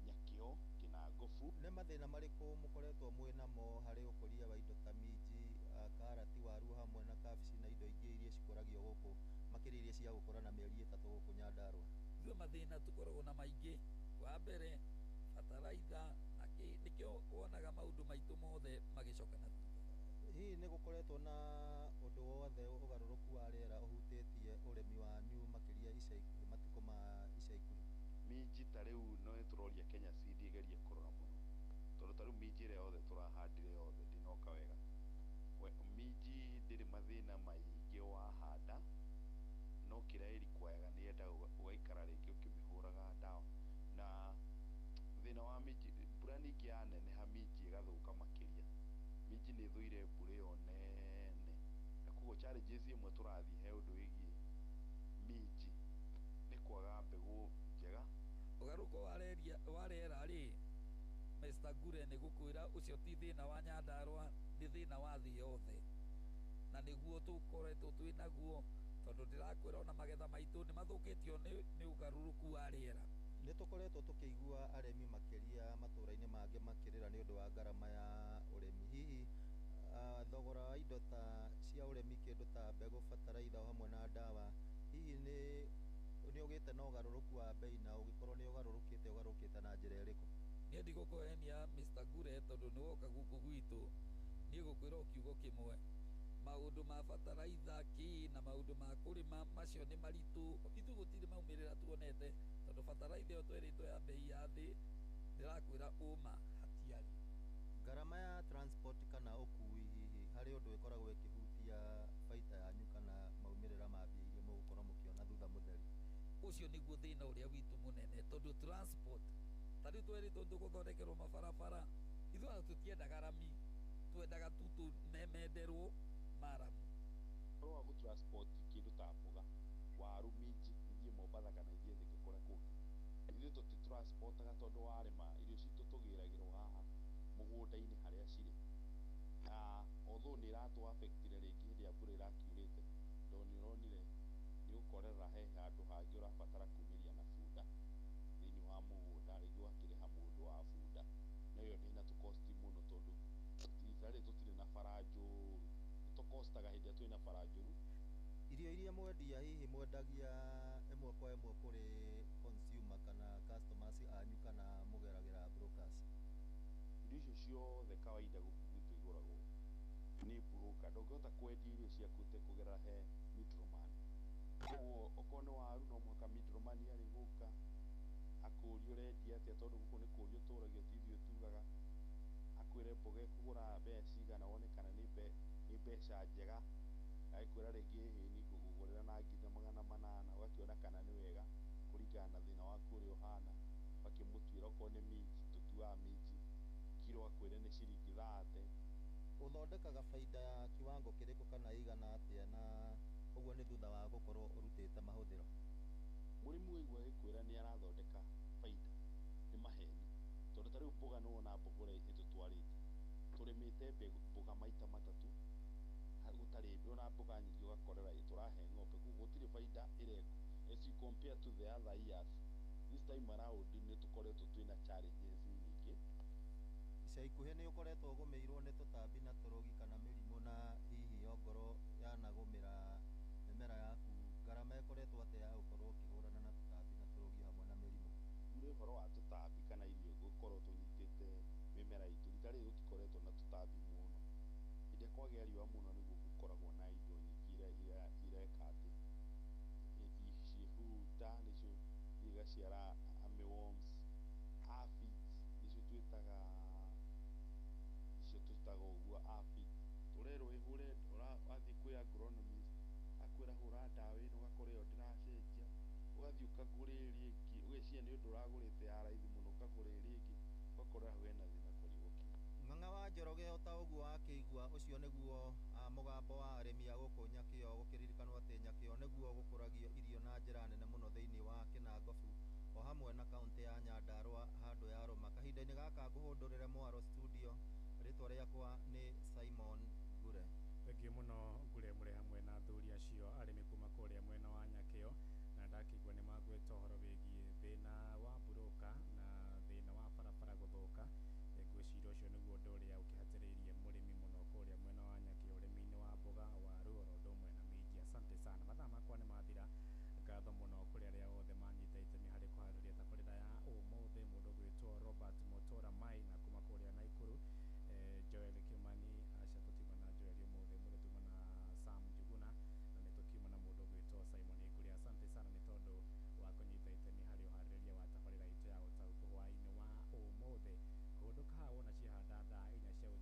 S10: Nyakĩo Kĩnangobu.
S2: Nĩ mathĩna marĩkũ mũkoretwo mwĩ namo harĩ ũkũria wa indo ta minji, karati, waru hamwe na kabici na indo ingĩ iria cikũragio gũkũ, makĩria iria cia gũkũra na mĩeri 3 gũkũ Nyandarũa?
S1: Ithuĩ mathĩna tũkoragwo na maingĩ. Wa mbere bataraitha na kĩ, nĩkĩo wonaga maũndũ maitũ mothe magĩcoka na thutha.
S2: Hihi nĩ gũkoretwo na ũndũ wothe ũgarũrũku wa rĩera ũhutĩtie ũrĩmi wanyu makĩria ica ikuhĩ, matukũ ma ica ikuhĩ?
S10: Minji ta rĩu no nĩtũroria Kenya Seed ĩgerie kũrora mũno, tondũ ta rĩu minji ĩrĩa yothe tũrahandire yothe ndĩnoka wega. Minji ndĩrĩ mathĩna maingĩ wahanda, no kĩrĩa ĩrikwayaga nĩ yendaga ũgaikara rĩngĩ ũkĩmĩhũraga ndawa. Na thĩna wa minji, mbura ningĩ yaneneha minji ĩgathũka makĩria. Minji nĩ ĩthũire mbura ĩyo nene, na koguo challenges ĩmwe tũrathiĩ he ũndũ wĩgiĩ minji nĩ kwaga mbegũ njega.
S1: Ũgarũrũko wa rĩera rĩ, Mr. Ngure nĩ gũkwĩra ũcio ti thĩna wa Nyandarũa, nĩ thĩna wa thĩ yothe, na nĩguo tũkoretwo twĩ naguo, tondũ ndĩrakwĩra ona magetha maitũ nĩ mathũkĩtio nĩ ũgarũrũku wa rĩera.
S2: Nĩ tũkoretwo tũkĩigua arĩmi makĩria matũũra-inĩ mangĩ makĩrĩra nĩ ũndũ wa ngarama ya ũrĩmi. Hihi thogora wa indo ta cia ũrĩmi, kĩndũ ta mbegũ, bataraitha o hamwe na ndawa, hihi nĩ ũgĩte na ũgarũrũku wa bei, na ũngĩkorwo nĩ ũgarũrũkĩte, ũgarũrũkĩte na njĩra ĩrĩkũ?
S1: Niĩ ndigũkũhenia Mr. Ngure, tondũ nĩ woka gũkũ gwitũ, niĩ gũkwĩra o kiugo kĩmwe, maũndũ ma bataraitha kĩ na maũndũ ma kũrĩma macio nĩ maritũ. Ithuĩ gũtirĩ maumĩrĩra tuonete, tondũ bataraitha ĩyo twerĩtwo ya bei ya thĩ, ndĩrakwĩra ũma hatiarĩ.
S2: Ngarama ya transport kana ũkui hihi harĩ ũndũ ĩkoragwo ĩkĩhutia baita yanyu kana maumĩrĩra ma mbia iria mũgũkorwo mũkĩona thutha mũtheri?
S1: Ũcio nĩguo thĩna ũrĩa witũ mũnene, tondũ transport ta rĩu twerĩtwo tũgũthondekerwo mabarabara, ithuĩ ona tũtiendaga rami, Twendaga tu tũmemenderwo maramu.
S10: Ũhoro wa gũ-transport kĩndũ ta mboga, waru, minji ithiĩ Mombatha kana ithiĩ Thika kũrĩa kũngĩ, ithuĩ tũtitransportaga tondũ warĩma irio citũ tũgĩragĩrwo haha mũgũnda-inĩ harĩa cirĩ. Although nĩ ĩratũ affectire rĩngĩ hĩndĩ ĩrĩa mbura ĩrakiurĩte, tondũ nĩ ũronire nĩ ũgũkorerera he handũ hangĩ ũrabatara kumĩria na bunda thĩinĩ wa mũgũnda, rĩngĩ ũgakĩrĩha mũndũ wa bunda, na ĩyo ndĩna tũ-cost mũno tondũ rita rĩrĩ tũtirĩ na bara njũru, tũkostaga hĩndĩ ĩrĩa twĩna bara njũru.
S2: Irio iria mwendia hihi mwendagia ĩmwe kwa ĩmwe kũrĩ consumer kana customers anyu kana mũgeragĩra brokers?
S10: Irio icio ciothe kawaida gũkũ gwitũ igũragwo nĩ broker, ndũngĩhota kwendia irio ciaku ũtekũgerera he middleman. Koguo okorwo nĩ waru no mũhaka middleman arĩgũka akũrie ũrendia atĩa, tondũ gũkũ nĩ kũrio tũragio ti ithuĩ tugaga, akwĩre mboga ĩkũgũra mbeca cigana wone kana nĩ mbeca njega, agĩkwĩra rĩngĩ ĩhĩ niĩ ngũkũgũrĩra na 800,000, ũgakĩona kana nĩ wega kũringana na thĩna waku ũrĩa ũhana, ũgakĩmũtuĩra okorwo nĩ minji tũtuaga minji kiro akwĩre nĩ ciringi 30.
S2: Ũthondekaga baida ya kiwango kĩrĩkũ kana ĩigana atĩa na ũguo nĩ thutha wa gũkorwo ũrutĩte mahũthĩro?
S10: Mũrĩmi waigua agĩkwĩra nĩ arathondeka baida nĩ maheni, tondũ ta rĩu mboga nĩ wona mboga ũrĩa ĩtũtwarĩte, tũrĩmĩte mboga maita matatũ gũtarĩ ona mboga nyingĩ ũgakorera tũrahe ng'ombe, koguo gũtirĩ baida ĩrekwo as you compare to the other years. This time around nĩ tũkoretwo twĩna challenges nyingĩ.
S2: Ica ikuhĩ nĩ ũkoretwo ũgũmĩirwo nĩ tũtambi na tũrũgi kana mĩrimũ na hihi ongorwo yanagũmĩra mĩmera yaku, ngarama ĩkoretwo atĩa ya gũkorwo ũkĩhũrana na tũtambi na tũrũgi hamwe na mĩrimũ?
S10: Nĩ ũhoro wa tũtambi kana irio gũkorwo tũnyitĩte mĩmera itũ, rita rĩrĩ gũtikoretwo na tũtambi mũno. Hĩndĩ ĩrĩa kwagĩa riũa mũno nĩguo gũkoragwo na indo nyingĩ ireka atĩ ciĩhuruta, nĩcio igaciara armyworms, aphids nĩcio twĩtaga, icio twĩtaga ũguo aphids. Tũrerwo ĩhũre, wathiĩ kwĩ agronomist akwĩra hũra ndawa ĩno, ũgakora ĩyo ndĩracenjia, ũgathiĩ ũkagũra ĩrĩa ĩngĩ, ũgeciria nĩ ũndũ ũragũrĩte ya raithi mũno, ũkagũra ĩrĩa ĩngĩ, ũgakora hau hena thĩna kũrigwo kĩ.
S2: Ng'ang'a wa Njoroge o ta ũguo akĩigua ũcio nĩguo mũgambo wa arĩmi a gũkũ Nyakĩo, gũkĩririkanwo atĩ Nyakĩo nĩguo gũkũragio irio na njĩra nene mũno thĩinĩ wa Kĩnangobu o hamwe na kaũntĩ ya Nyandarua handũ ya Rũma. Kahinda-inĩ gaka ngũhũndũrĩre mwaro studio, rĩtwa rĩakwa nĩ Simon Ngure.
S11: Thengiũ mũno Ngure mũrĩ hamwe na athuri acio arĩmi kuma kũrĩa mwena wa Nyakĩo, na ndakĩigua nĩ magwĩta ũhoro wĩgiĩ thĩna wa mburũka na thĩna wa barabara gũthũka. Ngwĩciria ũcio nĩguo ũndũ ũrĩa ũkĩhatĩrĩirie mũrĩmi mũno kũrĩa mwena wa Nyakĩo ũrĩmi-inĩ wa mboga, waru oro ũndũ ũmwe na minji. Asante sana, mathaa makwa nĩ mathira. Ngatho mũno kũrĩ arĩa othe manyita itemi harĩ kũharĩria tabarĩra ya ũmũthĩ, mũndũ ũgwĩtwo Robert Motora Mai na kuma kũrĩa Naikuru, Joel Kimani, aca tũtiuma na Joel ũmũthĩ, mũndũ tuma na Sam Njuguna, na nĩ tũkiuma na mũndũ ũgwĩtwo Simon Ngure. Asante sana nĩ tondũ wa kũnyita itemi harĩ ũharĩrĩria wa tabarĩra itũ ya ũtaũku hwaĩ-inĩ wa ũmũthĩ. Kũhũndũka haha wona ciahanda thaa 4 cia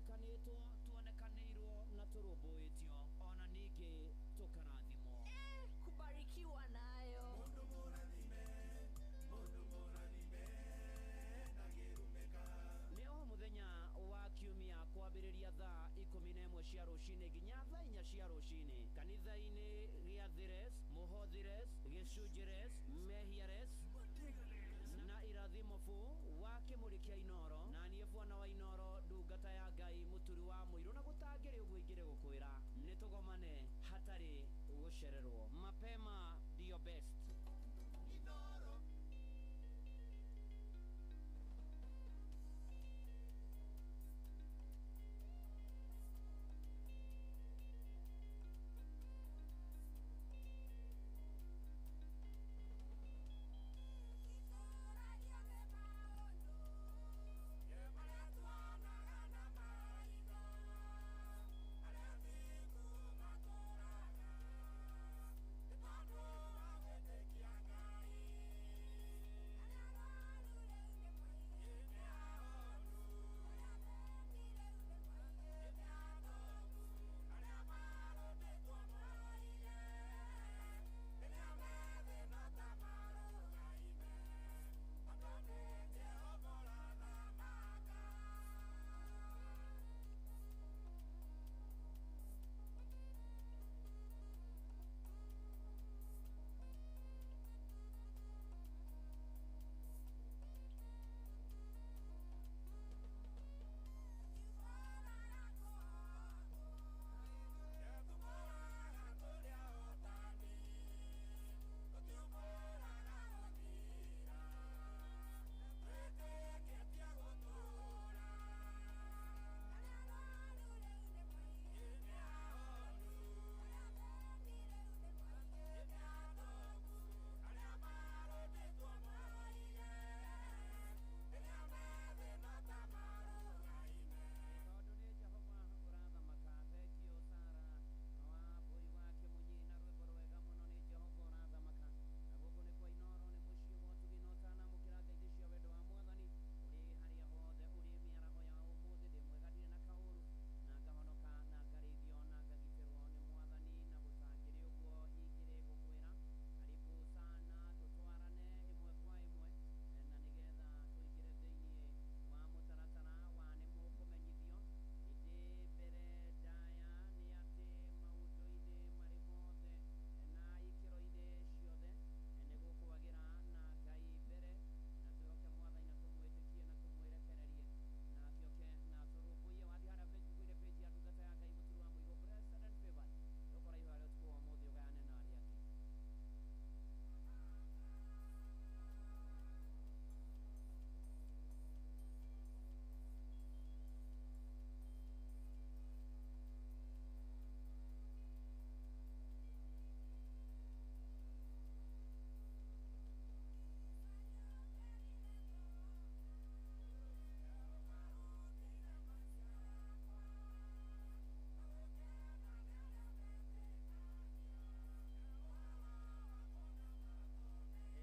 S12: Tũririkanĩtwo, tuonekanĩirwo na tũrũmbũĩtio, ona ningĩ tũkarathimwo.
S15: Kubarikiwa nayo.
S12: Nĩ o mũthenya wa kiumia kwambĩrĩria thaa 11 cia rũcinĩ nginya thaa 4 cia rũcinĩ, kanitha-inĩ gĩa Thires, Mũhothires, Gĩcunjĩres, Mehiares na irathimo bu wa kĩmũrĩ kĩa Inoro, na niĩ bwana wa Inoro, ndungata ya Ngai, mũturi wa mũirũ, na gũtangĩrĩ ũguo ingĩrĩ gũkwĩra nĩ tũgomane hatarĩ gũcererwo. Mapema ndio best.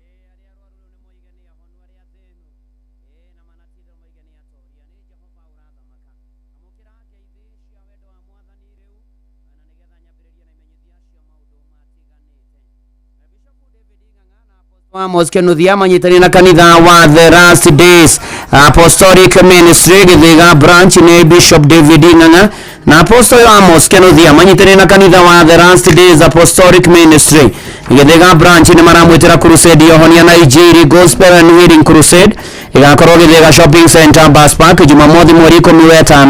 S12: Ĩĩ, arĩa arwaru rĩu nĩ moige nĩ ahonu, arĩa athĩnu ĩĩ na manatindĩrwo moige nĩ atoria, nĩ Jehova ũrathamaka. Amũkĩra ngeithi cia wendo wa Mwathani rĩu, na nĩgetha nyambĩrĩrie na imenyithia cia maũndũ matiganĩte. Bishop David Ng'ang'a na Apostle Amos Kinuthia manyitanĩire na kanitha wa The Last Days Apostolic Ministry Gĩthĩga branch nĩ Bishop David Ng'ang'a na Apostle Amos Kinuthia manyitanĩire na kanitha wa The Last Days Apostolic Ministry Gĩthĩga branch nĩ maramwĩtĩra crusade ya ũhonia na Injiri Gospel and Healing Crusade ĩgakorwo Gĩthĩga Shopping Center Bus Park Jumamothi mweri 15 thaa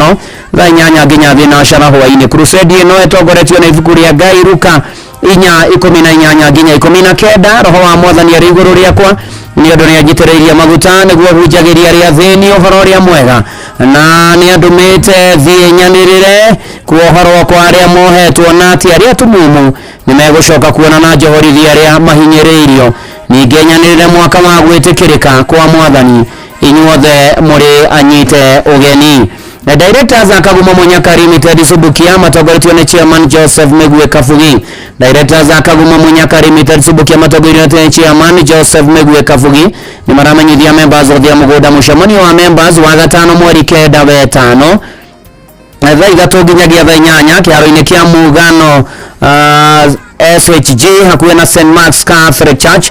S12: 8 nginya thinacara hwainĩ. Crusade ĩno ĩtongoretio na ibuku rĩa Ngai Luka 4:18 nginya 19. Roho wa Mwathani arĩ igũrũ rĩakwa nĩ ũndũ nĩ anjitĩrĩirie maguta nĩguo hunjagĩria arĩa athĩni ũhoro ũrĩa mwega, na nĩ andũmĩte thiĩ nyanĩrĩre kuohorwo kwa arĩa mohetwo, na atĩ arĩa atumumu nĩ megũcoka kuona na njohorithie arĩa mahinyĩrĩirio, ningĩ nyanĩrĩre mwaka wa gwĩtĩkĩrĩka kwa Mwathani. Inyuothe mũrĩ anyite ũgeni. Na directors a Kagumo Munyaka Limited Subukia matongoretio nĩ chairman Joseph Megue Kabugi. Directors a Kagumo Munyaka Limited Subukia matongoretio nĩ chairman Joseph Megue Kabugi nĩ maramenyithia members othe a mũgũnda mũcemanio wa members wa gatano mweri 9 wetano.
S13: Thaa 3 nginyagia thaa 8 kĩharo-inĩ kĩa Mugano SHG hakuhĩ na St Mark's Catholic Church,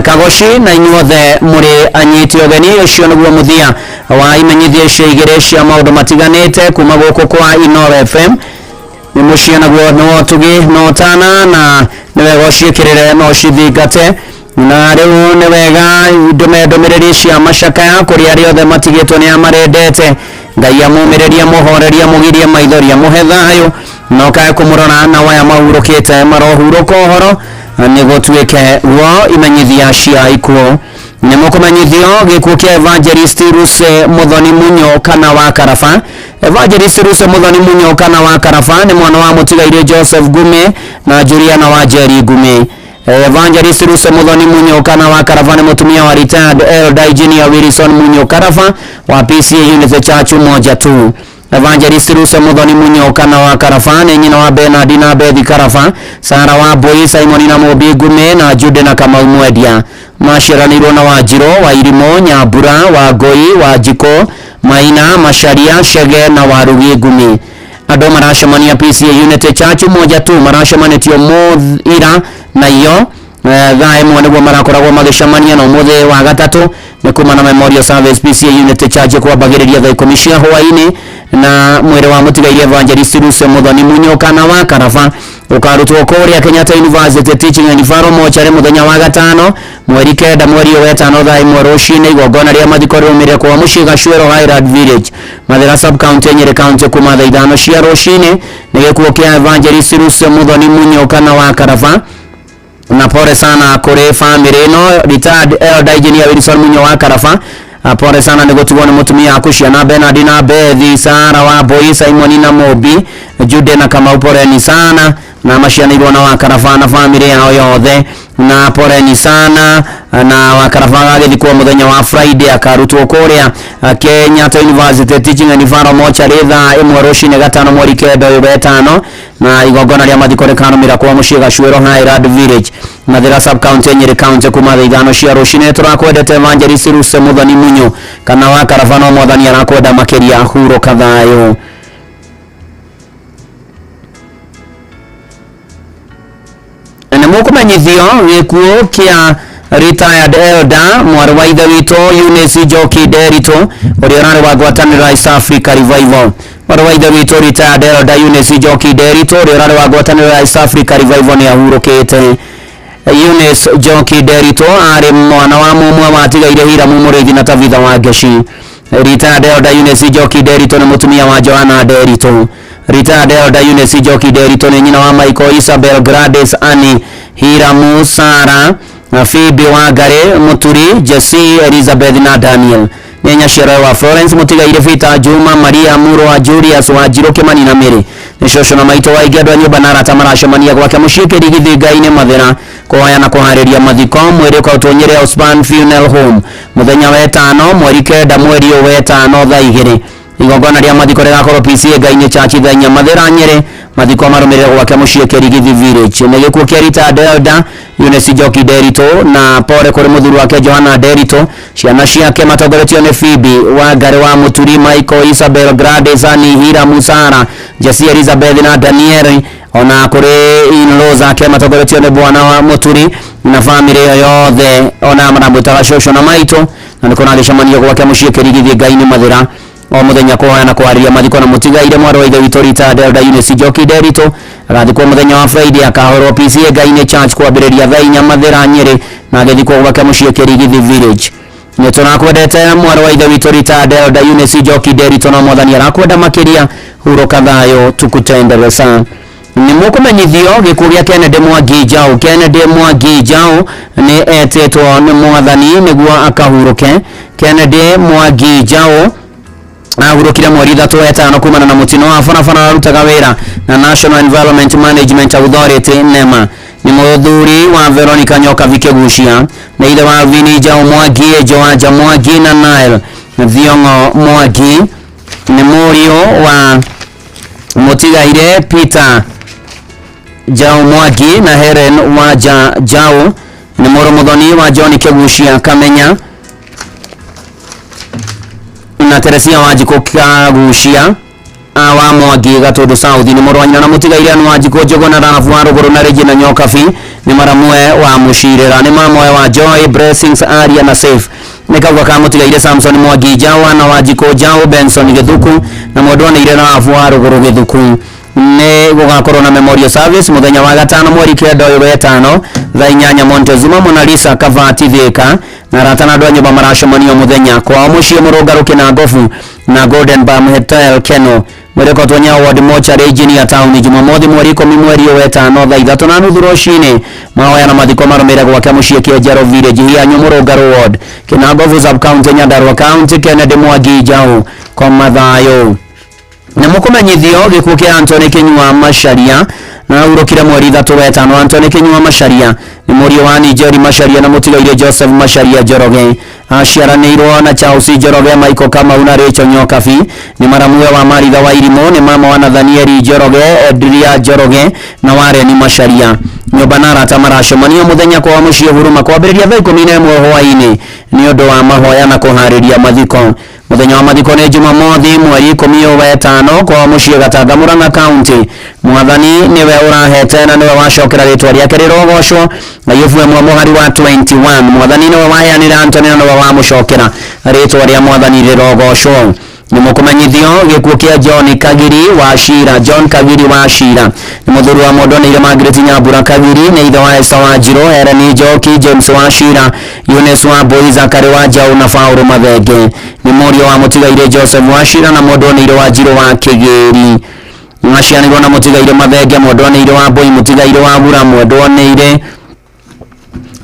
S13: Kagoci, na inyuothe mũrĩ anyiti ũgeni. Ũcio nĩguo mũthia wa imenyithia icio igĩrĩ cia maũndũ matiganĩte kuma gũkũ kwa Inooro FM. Nĩ mũciĩ naguo nĩ wotugi na ũtana, na nĩ wega ũciĩkĩrĩre na ũcithingate. Na rĩu nĩ wega ndũme ndũmĩrĩri cia macakaya kũrĩ arĩa othe matigĩtwo nĩ amarendete. Ngai amũmĩrĩrie, mũhorerie, mũgirie maithori, amũhe thayũ, na ũkae kũmũrora na waya mahurũkĩte marohurũka ũhoro nĩ gũtuĩke guo. Imenyithia cia ikuũ: nĩ mũkũmenyithio gĩkuũ kĩa Evangelist Ruse Muthoni Munyo kana wa Karaba. Evangelist Ruse Muthoni Munyo kana wa Karaba nĩ mwana wa mũtigairĩ Joseph Ngumi na Juliana wa Jerry Ngumi. Evangelist Ruse Muthoni Munyo kana wa Karaba nĩ mũtumia wa retired Elder Engineer Wilson Munyo Karaba wa PCA Unity Church Umoja 2. Evangelist Ruse Muthoni Munyo kana wa Karaba nĩ nyina wa Bernard na Bethi Karaba, Sara wa Mbui, Simon na Mũmbi Ngumi na Jude na Kamau Mwendia. Maciaranĩirwo na Wanjirũ wa Irimũ, Nyambura wa Ngoi, wa Njiko, Maina, Macharia, Chege na Warugi Ngumi. Andũ maracemania PCA Unity Church Umoja tu maracemanĩtio ira na iyo thaa 1 nĩguo marakoragwo magĩcemania, na ũmũthĩ wa gatatũ nĩ kuma na memorial service PCA Unity Church kwambagĩrĩria thaa 10 cia hwaĩ-inĩ, na mwĩrĩ wa mũtigairĩ Evangelist Ruse Muthoni Munyo kana wa Karaba ũkarutwo kũrĩa Kenyatta University Teaching and Referral Mortuary mũthenya wa gatano mweri 9 mweri ũyũ wetano thaa 1 rũcinĩ. Igongona rĩa mathiko rĩrũmĩrĩre kwa mũciĩ Gacuero Highland Village, Mathira sub county, Nyeri county, kuma thaa 5 cia rũcinĩ. Nĩ gĩkuũ kĩa Evangelist Ruse Muthoni Munyo kana wa Karaba, na pole sana kũrĩ family ĩno. Retired Elder Engineer Wilson Munyo wa Karaba, pole sana nĩ gũtigwo nĩ mũtumia waku, ciana Bernard na Bethi, Sara wa Mbui, Simon na Mũmbi, Jude na Kamau, poleni sana na macianĩirwo na Wakaraba na family yao yothe, na poleni sana. Na Wakaraba agagĩthikwo mũthenya wa Friday, akarutwo kũrĩa Kenyatta University Teaching and Referral Mortuary thaa 1 rũcinĩ gatano mweri 9 ũyũ wetano, na igongona rĩa mathiko rĩkarũmĩrĩra kwa mũciĩ Gacuero Highland Village, Mathira sub county, Nyeri county, kuma thaa 5 cia rũcinĩ. Tũrakwendete Evangelist Ruse Muthoni Munyo kana wa Karaba, no Mwathani arakwenda makĩria. Hurũka thayũ. Nĩ mũkũmenyithio gĩkuũ kĩa retired elder mwarĩ wa ithe witũ Eunice Njoki Nderitu ũrĩa ũrarĩ wa ngwatanĩro ya East Africa Revival. Mwarĩ wa ithe witũ retired elder Eunice Njoki Nderitu ũrĩa ũrarĩ wa ngwatanĩro ya East Africa Revival nĩ ahurũkĩte. Eunice Njoki Nderitu arĩ mwana wa mũmwe watigaire Hiramu Mũrĩithi na Tabitha wa Ngeci. Retired elder Eunice Njoki Nderitu nĩ mũtumia wa Joanna Nderitu. Retired elder Eunice Njoki Nderitu nĩ nyina wa Michael, Isabel, Gladys, Annie, Hiramu, Sara, Phoebe Wangari, Muturi, Jesse, Elizabeth na Daniel. Nĩ nyaciara wa Florence mũtigaire Peter, Juma, Maria, Muro, Julius, Wanjirũ, Kimani na Mary. Nĩ cũcũ na maitũ wa aingĩ andũ a nyũmba na arata maracemania gwake mũciĩ Kĩrigithĩ Ngai-inĩ Mathĩra kũhoya na kũharĩria mathiko. Mwĩrĩ ũkarutwo Nyĩrĩ Osman Funeral Home mũthenya wetano mweri 9 mweri ũyũ wetano thaa 2. Igongona rĩa mathiko rĩgakorwo PCA Ngai-inĩ Church thaa 4 Mathĩra Nyĩrĩ. Mathiko marũmĩrĩre gwake mũciĩ Kĩrigithi Village. Nĩ gĩkuũ kĩa retired elder Eunice Njoki Nderitu, na pole kũrĩ mũthuri wake Johanna Nderitu, ciana ciake matongoretio nĩ Phoebe Wangari wa Muturi, Michael, Isabel, Gladys, Annie, Hira, Musara, Jesse, Elizabeth na Daniel, ona kũrĩ in-laws ake matongoretio nĩ bwana wa Muturi na family ĩyo yothe, ona maramwĩtaga cũcũ na maitũ, na nĩ kũragĩcemanio gwake mũciĩ Kĩrigithi Ngai-inĩ Mathĩra o mũthenya kũhoya na kũharĩria mathiko. Na mũtigaire mwarĩ wa ithe witũ retired elder Eunice Njoki Nderitu agathikwo mũthenya wa Friday, akahorwo PCA Ngai-inĩ Church kwambĩrĩria thaa 4 Mathĩra Nyĩrĩ, na agĩthikwo gwake mũciĩ Kĩrigithi Village. Nĩ tũrakwendete mwarĩ wa ithe witũ retired elder Eunice Njoki Nderitu, na Mwathani arakwenda makĩria. Hurũka thayũ, tukutenderesa. Nĩ mũkũmenyithio gĩkuũ gĩa Kennedy Mwangi Njaũ. Kennedy Mwangi Njaũ nĩ etĩtwo nĩ Mwathani nĩguo akahurũke. Kennedy Mwangi Njaũ ahurũkire mweri 3 wetano kumana na mũtino wa barabara arutaga wĩra na National Environment Management Authority NEMA. Nĩ mũthuri wa Veronica Nyokabi Kĩgucia, nĩ ithe wa Vini Njaũ Mwangi, Joanja Mwangi na Nile Thiong'o Mwangi. Nĩ mũriũ wa mũtigaire Peter Njaũ Mwangi na Helen Wanja Njaũ. Nĩ mũrũ mũthoni wa John Kĩgucia Kamenya na Teresia Wanjikũ Kagucia. wa Mwangi Gatundu South nĩ mũrũ wa nyina na mũtigaire Ann Wanjikũ Njũgũna Rafu wa Rũgũrũ na Regina Nyokabi nĩ maramwe wa Mũcirĩra nĩ mamwe wa Joy Blessings Aria na Safe nĩ kauga ka mũtigaire Samson Mwangi Njawa na Wanjikũ Njaũ Benson Gĩthuku na mwendwanĩire Rafu wa Rũgũrũ Gĩthuku. Nĩ gũgakorwo na memorial service mũthenya wa gatano mweri 9 ũyũ wetano thaa 8 Montezuma Mona Lisa Kavati Thika na arata na andũ a nyũmba maracemanio mũthenya kwao mũciĩ Mũrũngarũ Kĩnangobu na Golden Balm Hotel Keno mwĩrĩkotwo Nyao Ward Mochari Engineer Town Jumamothi mweri 10 mweri ũyũ wetano thaa 3:30 rũcinĩ. Mahoya na mathiko marũmĩrĩre gwake mũciĩ Kĩenjero Village Hianyu Mũrũngarũ Ward Kĩnangobu Sub County Nyandarua County. Kennedy Mwangi Njaũ koma thayũ. Na mũkũmenyithio gĩkuũ kĩa Anthony Kinyua Macharia na ahurũkire mweri 3 wetano. Anthony Kinyua Macharia nĩ mũriũ wa Njeri Macharia na mũtigaire Joseph Macharia Njoroge. Aciaranĩirwo na Charles Njoroge, Michael Kamau na Rachel Nyokabi. Nĩ maramuwe wa Maritha wa Irimũ, nĩ mama wa Nathanieli Njoroge, Edria Njoroge na Wareni Macharia. Nyũmba na arata maracemanio mũthenya kwao mũciĩ Huruma kwambĩrĩria thaa 11 hwaĩ-inĩ nĩ ũndũ wa mahoya na kũharĩria mathiko. Mũthenya wa mathiko nĩ Jumamothi mweri 10 wetano kwao mũciĩ Gatanga Murang'a County. Mwathani nĩwe ũrahete na nĩwe wacokera rĩtwa rĩake rĩrogocwo. Ayubu 1 mũhari wa 21. Mwathani nĩwe waheanire Anthony na nĩwe wamũcokera rĩtwa rĩa Mwathani rĩrogocwo. Nĩ mũkũmenyithio gĩkuũ kĩa John Kagiri wa Shira. John Kagiri wa Shira nĩ mũthuri wa mwendwanĩire Margaret Nyambura Kagiri, nĩ ithe wa Esther wa Njirũ, Helen Njoki, James wa Shira, Eunice wa Mbui, Zakari wa Njaũ na Paul Mathenge. Nĩ mũriũ wa mũtigaire Joseph wa Shira na mwendwanĩire wa Njirũ wa Kĩgĩri. Maciaranĩirwo na mũtigaire Mathenge, mwendwanĩire wa Mbui, mũtigaire wa Bura, mwendwanĩire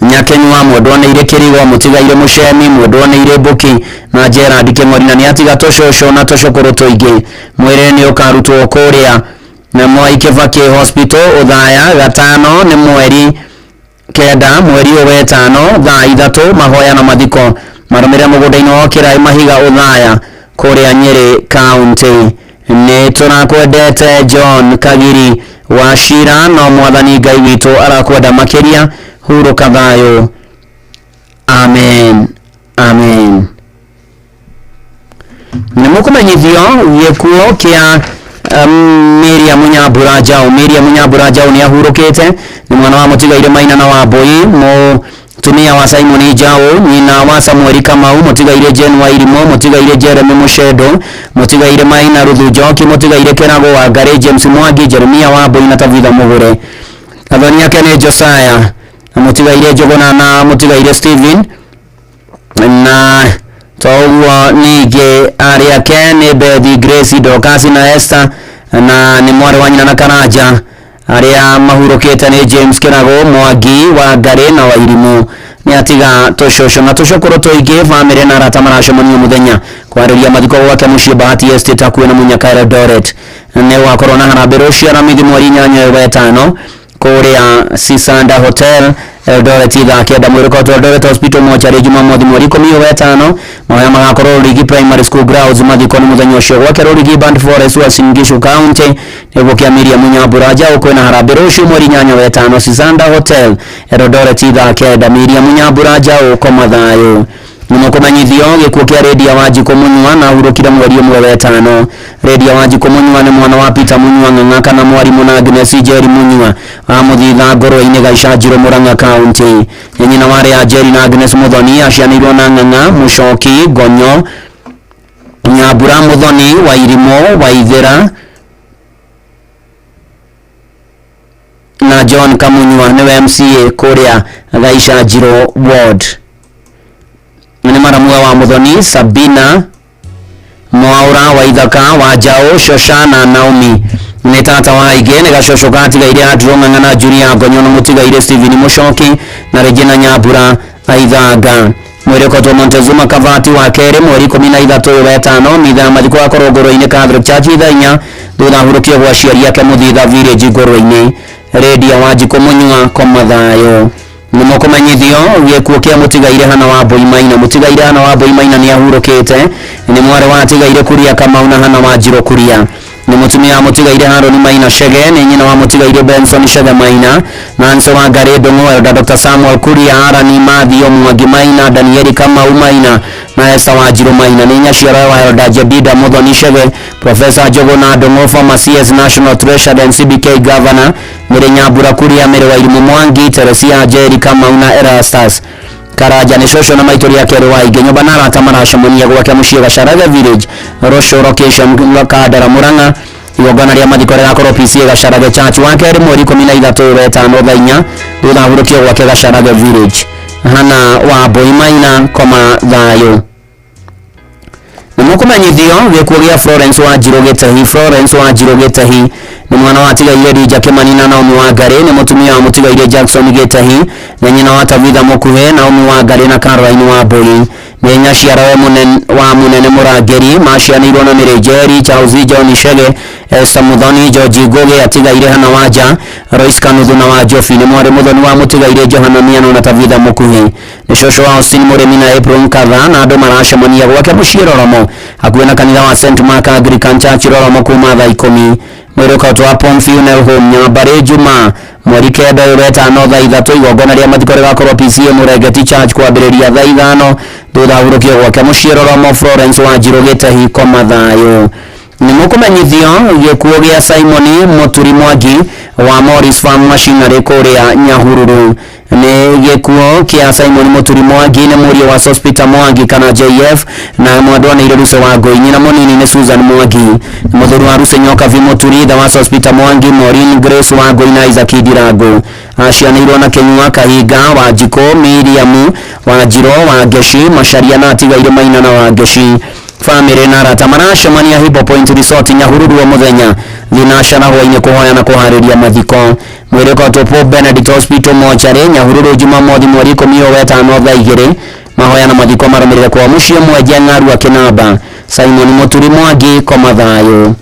S13: Nyakenyua, mwendwanĩire Kĩrigo, mũtigaire Mũcemi, mwendwanĩire Mbuki na Gerard Kĩng'ori, na nĩatiga tũcũcũ na tũcũkũrũ tũingĩ. Mwĩrĩ nĩ ũkarutwo kũrĩa na Mwai Kibaki Hospital Othaya gatano nĩ mweri 9 mweri ũyũ wetano thaa 3 mahoya na mathiko marũmĩrĩre mũgũnda-inĩ wa Kĩraĩ Mahiga Othaya kũrĩa Nyĩrĩ County. Nĩ tũrakwendete John Kagiri wa Shira, no Mwathani Ngai witũ arakwenda makĩria. Hurũka thayũ. Amen, amen. Nĩ mũkũmenyithio gĩkuũ kĩa Miriam Nyambura Njaũ. Miriam Nyambura Njaũ nĩ ahurũkĩte, nĩ mwana wa mũtigaire Maina na Wambui, mũtumia wa Simon Njaũ, nyina wa Samuel Kamau, mũtigaire Jane Wairimũ, mũtigaire Jeremy Mũcendo, mũtigaire Maina Ruthu Njoki, mũtigaire Kĩrago wa Ngarĩ, James Mwangi, Jeremia Wambui na Tabitha Mũgũre. Athoni ake nĩ Josiah, mũtigaire Njũgũna na mũtigaire Stephen, na toguo ningĩ arĩ ake nĩ Bethi, Grace, Dorcas na Esther, na nĩ mwarĩ wa nyina na Karanja. Arĩa mahurũkĩte nĩ James Kĩrago, Mwangi wa Ngarĩ na Wairimũ. Nĩ atiga tũcũcũ na tũcũkũrũ tũingĩ. Bamĩrĩ na arata maracemania mũthenya kwarĩria mathiko gwake mũciĩ Bahati Estate hakuhĩ na Munyaka Eldoret. Nĩ gũgakorwo na harambee rũciũ Aramithi mweri 8 wetano kũrĩa Sisanda Hotel Eldoret thaa 9. Mwĩrĩ Eldoret Hospital mochari Jumamothi mweri 10 wetano. Mahoya magakorwo Rurigi Primary School grounds. Mathiko nĩ mũthenya ũcio gwake Rurigi Band Forest Uasin Gishu County. Nĩguo kĩa Miriam Nyambura Njaũ kwĩna harambee rũciũ mweri 8 wetano Sisanda Hotel Eldoret thaa 9. Miriam Nyambura Njaũ koma thayũ. Nĩ mũkũmenyithio gĩkuũ kĩa Redia Wanjikũ Mũnyua na ahurũkire mweri 1 wetano. Redia Wanjikũ Mũnyua nĩ mwana wa Peter Mũnyua Ng'ang'a kana mwarimũ na Agnes Njeri Mũnyua wa Mũthitha Ngũrwe-inĩ Gaicanjirũ Murang'a County. Nĩ nyina wa Rea Njeri na Agnes Mũthoni. Aciaranĩirwo na Ng'ang'a, Mũcoki, Ngonyo, Nyambura, Mũthoni, Wairimũ, Waithĩra na John Kamunyua nĩwe MCA kũrĩa Gaicanjirũ Ward. Nĩ maramwe wa Mũthoni, Sabina Mwaura, Waithaka, wa Njaũ, Shoshana Naomi. Nĩ tata wa aingĩ, nĩ gacũcũ gatigaire Andrew Ng'ang'a na Julia Ngonyo na mũtigaire Stephen Mũcoki na Regina Nyambura Aithanga. Mwĩrĩ ũkotwo Montezuma Kavati wa kerĩ mweri 13 wetano. Mitha ya mathiko gakorwo Ngũrwe-inĩ Catholic Church thaa 4 thutha ahurũkio gwa aciari ake Mũthitha Village Ngũrwe-inĩ. Redia Wanjikũ Mũnyua koma thayũ. Nĩ mũkũmenyithio gĩkuũ kĩa mũtigaire Hana wa Mbui Maina. Mũtigaire Hana wa Mbui Maina nĩ ahurũkĩte, nĩ mwarĩ wa atigaire Kuria Kamau na Hana wa Njirũ Kuria. Nĩ mũtumia wa mũtigaire Haroni Maina Chege, nĩ nyina wa mũtigaire Benson Chege Maina, Nancy wa Ngarĩ Ndung'u, Elder Dr. Samuel Kuria, Arani Mathio Mwangi Maina, Danieli Kamau Maina na Esther Wanjiru Maina. Nĩ nyaciara wa Elda Jedida Muthoni Chege, Professor Njuguna Ndung'u, former CS National Treasury and CBK Governor, Mary Nyambura Kuria, Mary Wairimu Mwangi, Teresia Njeri Kamau na Erastus Karanja. Nĩ cũcũ na maitũ rĩa kerĩ wa ingĩ. Nyũmba na arata maracemania gwake mũciĩ Gacaraga Village, Rosho Location, Kandara, Murang'a. Igongona rĩa mathiko rĩgakorwo PCA Gacaraga Church wa kerĩ mweri 13 wetano thaa 4 thutha wa hurũkio gwake Gacaraga Village. Hana wa Mbui Maina, koma thayũ. Nĩmũkũmenyithio gĩkuũ gĩa Florence Wanjiru Gĩtahi. Florence Wanjiru Gĩtahi nĩ mwana wa tigaire Dija Kĩmani na Naomi Wangari, nĩ mũtumia wa mũtigaire Jackson Gĩtahi, nĩ nyina wa Tabitha Mũkuhĩ, Naomi Wangari na Caroline Wambui. Nĩ nyaciara wa mũnene Mũrangĩri, macianĩirwo na Mary Njeri, Charles John Chege, Esther Muthoni, George Ngugi, atigaire Hana Wanja, Royce Kanuthu na Wanjobi. Nĩ mwarĩ Muthoni wa mũtigaire Johana Miano na Tabitha Mũkuhĩ. Nĩ cũcũ wa Austin Mũrĩmi na April Nkatha, na andũ maracemania gwake mũciĩ Roromo hakuhĩ na kanitha wa St Mark Anglican Church Roromo kuma thaa 10. Mwĩrĩ ũkautwo Pom Funeral Home Nyambarĩ Juma mweri 9 wetano thaa 3. Igongona rĩa mathiko rĩgakorwo PCA Mũrengeti Church kwambĩrĩria thaa 5 thutha wa hurũkio gwake mũciĩ Roromo. Florence Wanjiru Gĩtahi, koma thayũ. Nĩmũkũmenyithio gĩkuũ gĩa Simon Mũturi Mwangi wa Morris Farm Machinery kũrĩa Nyahururu. Nĩ gĩkuũ kĩa Simon Mũturi Mwangi, nĩ mũriũ wa Sospeter Mwangi kana JF na mwendwa nĩ Ruse wa Ngũi. Nyina mũnini nĩ Susan Mwangi. Mũthuri wa Ruse Nyokabi Mũturi, ithe wa Sospeter Mwangi, Maureen Grace wa Ngũi na Isaac Ndirangu. Acianĩirwo na Kĩnyua Kahinga, Wanjikũ, Miriam Wanjiro, Wangeci, Macharia na atigaire Maina na Wangeci. Famĩlĩ na arata maracemania Hippo Point Resort Nyahururu o mũthenya thinacara hwainĩ kũhoya na kũharĩria mathiko. Mwĩrĩ ũkautwo Pope Benedict Hospital Mochari Nyahururu Jumamothi mweri 15 thaa 2. Mahoya na mathiko marũmĩrĩre kwa mũciĩ Mwenje Ng'arua Kĩnamba. Simon Mũturi Mwangi, koma thayũ.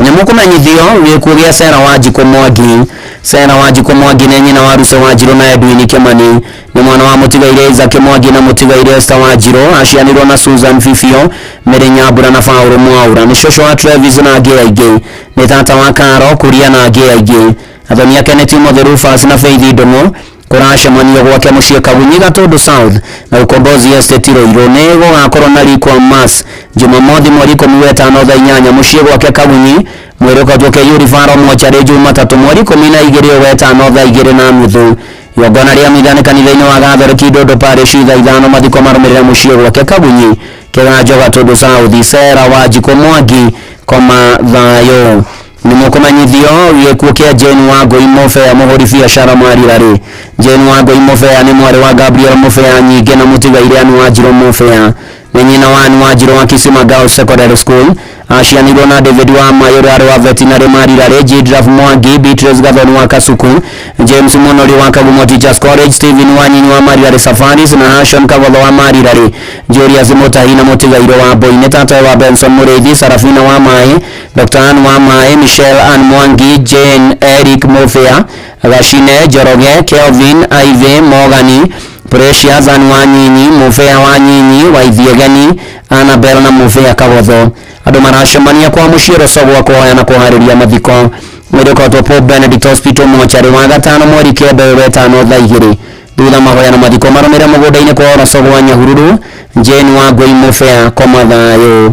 S13: Nĩmũkũmenyithio gĩkuũ gĩa Sarah Wanjikũ Mwangi. Sarah Wanjikũ Mwangi nĩ nyina wa Ruse Wanjiru na Edwin Kĩmani. Nĩ mwana wa mũtigaire Isaac Mwangi na mũtigaire Esther Wanjiru. Acianĩirwo na Susan Fifio, Mary Nyambura na Paul Mwaura. Nĩ cũcũ wa Travis na angĩ aingĩ. Nĩ tata wa Karo Kuria na angĩ aingĩ. Athoni ake nĩ Timothy Rufus na Faith Ndung'u. Kũracemanio gwake mũciĩ Kagunyi Gatũndũ South na Ukombozi Estate Ruiru. Nĩ gũgakorwo na Rikwa Mass Jumamothi mweri 15 thaa 8 mũciĩ gwake Kagunyi. Mwĩrĩ ũkautwo KU Referral Mochari Jumatatũ mweri 12 wetano thaa 2:30. Igongona rĩa mitha nĩ kanitha-inĩ wa Gathoreki Ndondo Parish thaa 5. Mathiko marũmĩrĩre mũciĩ gwake Kagunyi Kĩganjo Gatũndũ South. Sarah Wanjikũ Mwangi, koma thayũ. Nĩmũkũmenyithio gĩkuũ kĩa Jane Wangũi Mũbea, mũhũri biacara Mwarirarĩ. Jane Wangũi Mũbea nĩ mwarĩ wa Gabriel Mũbea nyingĩ na mũtigaire Ann Wanjiru Mũbea. Nĩ nyina wa Ann Wanjiru wa Kisima Girls Secondary School. Acianĩirwo na David wa Mayũ ũrĩa warĩ wa veterinary Marirarĩ, Jidraf Mwangi, Beatrice Gathoni wa Kasuku, James Monori wa Kagumo Teachers College, Stephen Wanyinyi wa Marirarĩ Safaris na Hashon Kagotho wa Marirarĩ, Julius Mutahi na mũtigairĩ wa Mbui. Nĩ tata wa Benson Mũrĩithi, Sarafina wa Maĩ, Dr. Ann wa Maĩ, Michelle Ann Mwangi, Jane Eric Mofea, Gashine Njoroge, Kelvin Ivy Morgani, Precious Ann Wanyinyi, Mofea Wanyinyi, Waithiegeni, Annabel na Mofea Kagotho. Andũ maracemania kwa mũciĩ Rũcogwa kũhoya na kũharĩria mathiko. Mwĩrĩ ũkautwo Pope Benedict Hospital mochari wa gatano mweri 9 wetano thaa 2. Thutha mahoya na mathiko marũmĩrĩre mũgũnda-inĩ kwa Rũcogwa Nyahururu. Jane Wangũi Mũbea, koma thayũ.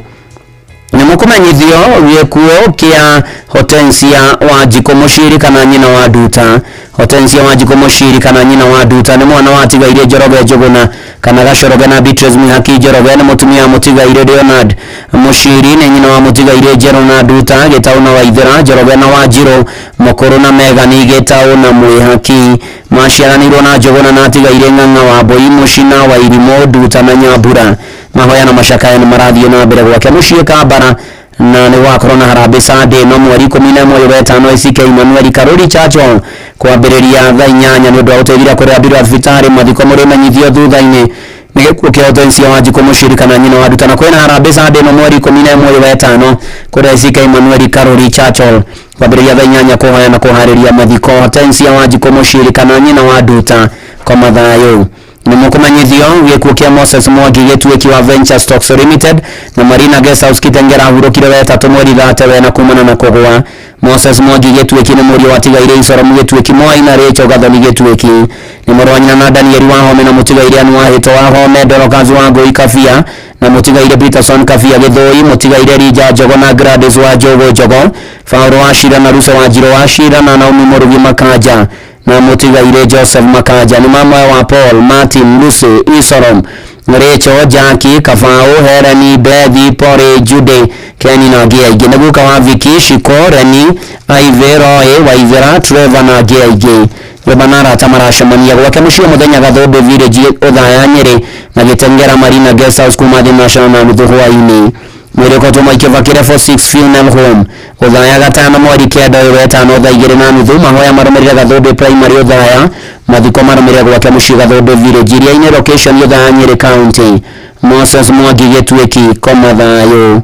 S13: Nĩmũkũmenyithio gĩkuũ kĩa Hortensia Wanjikũ Mũciri kana nyina wa Nduta. Hortensia Wanjikũ Mũciri kana nyina wa Nduta nĩ mwana wa tigaire Njoroge Njũgũna kana Gacoroge na Beatrice Mihaki Njoroge. Nĩ mũtumia wa mũtigaire Leonard Mũciri. Nĩ nyina wa mũtigaire Njerũ na Nduta, Gĩtaũ na Waithera, Njoroge na Wanjirũ, Mũkũrũ na Megani, Gĩtaũ na Mwĩhaki. Maciaranĩirwo na Njũgũna na atigaire Ng'ang'a wa Mbũi, Mũcina, Wairimũ, Nduta na Nyambura. Mahoya na macakaya nĩ marathiĩ na mbere gwake mũciĩ Kambara na nĩ gwakorwo na harambee Sunday no mweri 11 wetano ACK Emmanuel Karuri Church Hall kwambĩrĩria thaa 8 nĩ ũndũ wa gũteithĩrĩria kũrĩa mbirũ ya thibitarĩ. Mathiko mũrĩmenyithio thutha-inĩ. Nĩ gĩkuũ kĩa Hortensia Wanjikũ Mũciri kana nyina wa Nduta. Na kwĩna harambee Sunday no mweri 11 wetano kũrĩa ACK Emmanuel Karuri Church Hall kwambĩrĩria thaa 8 kũhoya na kũharĩria mathiko. Hortensia Wanjikũ Mũciri kana nyina wa Nduta, koma thayũ. Nĩ mũkũmenyithio gĩkuũ kĩa Moses Mwangi Gĩtuĩki wa Venture Stocks Limited na Marina Guest House Kitengela ahurũkire wetatũ mweri thate wena kumana na kũgũa. Moses Mwangi Gĩtuĩki nĩ mũriũ wa Tigaire Isoromu Gĩtuĩki Mwai na Rachel Gathoni Gĩtuĩki. Nĩ mũrũ wa nyina na Daniel Wahome na mũtigaire Ann Wahĩto Wahome, Dorcas Wangũi Kabia na mũtigaire Peterson Kabia Gĩthũi, mũtigaire Rija Njogo na Gladys wa Njogo Njogo, Paul Wachira na Rusa Wanjirũ Wachira na Naomi Mũrugi Makanja na mũtigaire Joseph Makanja. Nĩ mama wa Paul, Martin, Lucy, Isorom, Rachel, Jackie, Kabao, Helen, Bethi, Pori, Jude, Kenny na angĩ aingĩ. Nĩ guka wa Vicky, Shiko, Reni, Ivy, Roy, Waithera, Trevor na angĩ aingĩ. Nyũmba na arata maracemania gwake mũciĩ mũthenya Gathũmbĩ Village Othaya Nyĩrĩ na Gĩtengera Marina Guest House kuma thinashara na nuthu hwaĩ-inĩ. Mwĩrĩ ũkotwo Mwai Kibaki Level 6 Funeral Home Othaya gatano mweri kenda ũyũ wetano thaa igĩrĩ na nuthu. Mahoya marũmĩrĩre Gathũmbĩ Primary Othaya, mathiko marũmĩrĩre gwake mũciĩ Gathũmbĩ Village Iria-inĩ location Othaya Nyĩrĩ County. Moses Mwangi Gĩtuĩki koma thayũ.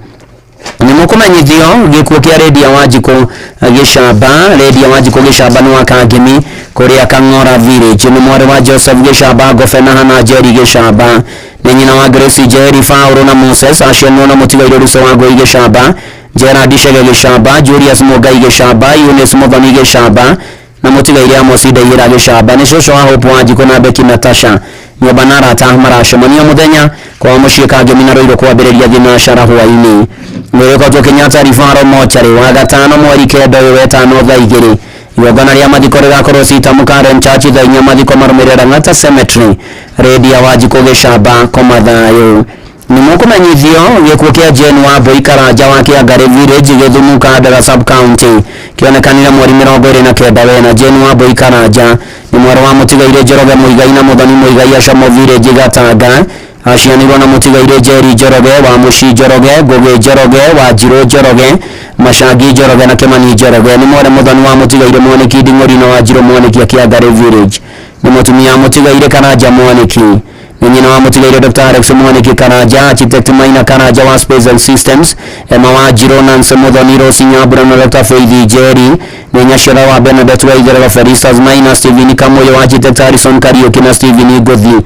S13: Nĩ mũkũmenyithio gĩkuũ kĩa Rendia Wanjikũ Gĩcamba. Rendia Wanjikũ Gĩcamba nĩ wa Kangemi kũrĩa Kang'ora Village. Nĩ mwarĩ wa Joseph Gĩcamba Ngobe na Hana Njeri Gĩcamba. Nĩ nyina wa Grace Njeri, Paul na Moses. Aciarirwo na mũtigairĩ Ruso Wangũi Gĩcamba, Gerard Chege Gĩcamba, Julius Mũngai Gĩcamba, Eunice Mũthoni Gĩcamba na mũtigairĩ Amos Ndaihĩra Gĩcamba. Nĩ cũcũ wa Hope Wanjikũ na Becky Natasha. Nyũmba na arata maracemania mũthenya kwa mũciĩ Kangemi na Ruiru kwambĩrĩria thinashara hwaĩ-inĩ. Mwĩrĩ ũkotwo Kenyatta Referral Mortuary wa gatano mweri kenda ũyũ wetano thaa igĩrĩ. Igongona rĩa mathiko rĩgakorwo Sitamu Karen Church thaa inya. Mathiko marũmĩrĩre Lang'ata Cemetery. Rendia Wanjikũ Gĩcamba koma thayũ. Nĩ mũkũmenyithio gĩkuũ kĩa Jane Wambui Karanja wa Kĩangarĩ Village Gĩthumu Kandara Sub County kĩonekanire mweri 29 wena. Jane Wambui Karanja nĩ mwarĩ wa mũtigairĩ Njoroge Mũigai na Mũthoni Mũigai Acomo Village Gatanga. Acianirwo na mũtigairĩ Njeri Njoroge wa Mũci Njoroge, Ngũgĩ Njoroge, Wanjirũ Njoroge, Macangi Njoroge na Kĩmani Njoroge. Nĩ mwarĩ Mũthoni wa mũtigairĩ Mwanĩki Nding'ũri na Wanjirũ Mwanĩki a Kĩangarĩ Village. Nĩ mũtumia wa mũtigairĩ Karanja Mwanĩki. Nĩ nyina wa mũtigairĩ Dr. Alex Mwanĩki Karanja, Architect Maina Karanja wa Space and Systems, Emma Wanjirũ, Nancy Mũthoni, Rose Nyambura na Dr. Faith Njeri. Nĩ nyaciara wa Bernadette Waitherero, Felistas Maina, Stephen Kamũyũ, Architect Harrison Kariũki na Stephen Ngũthi.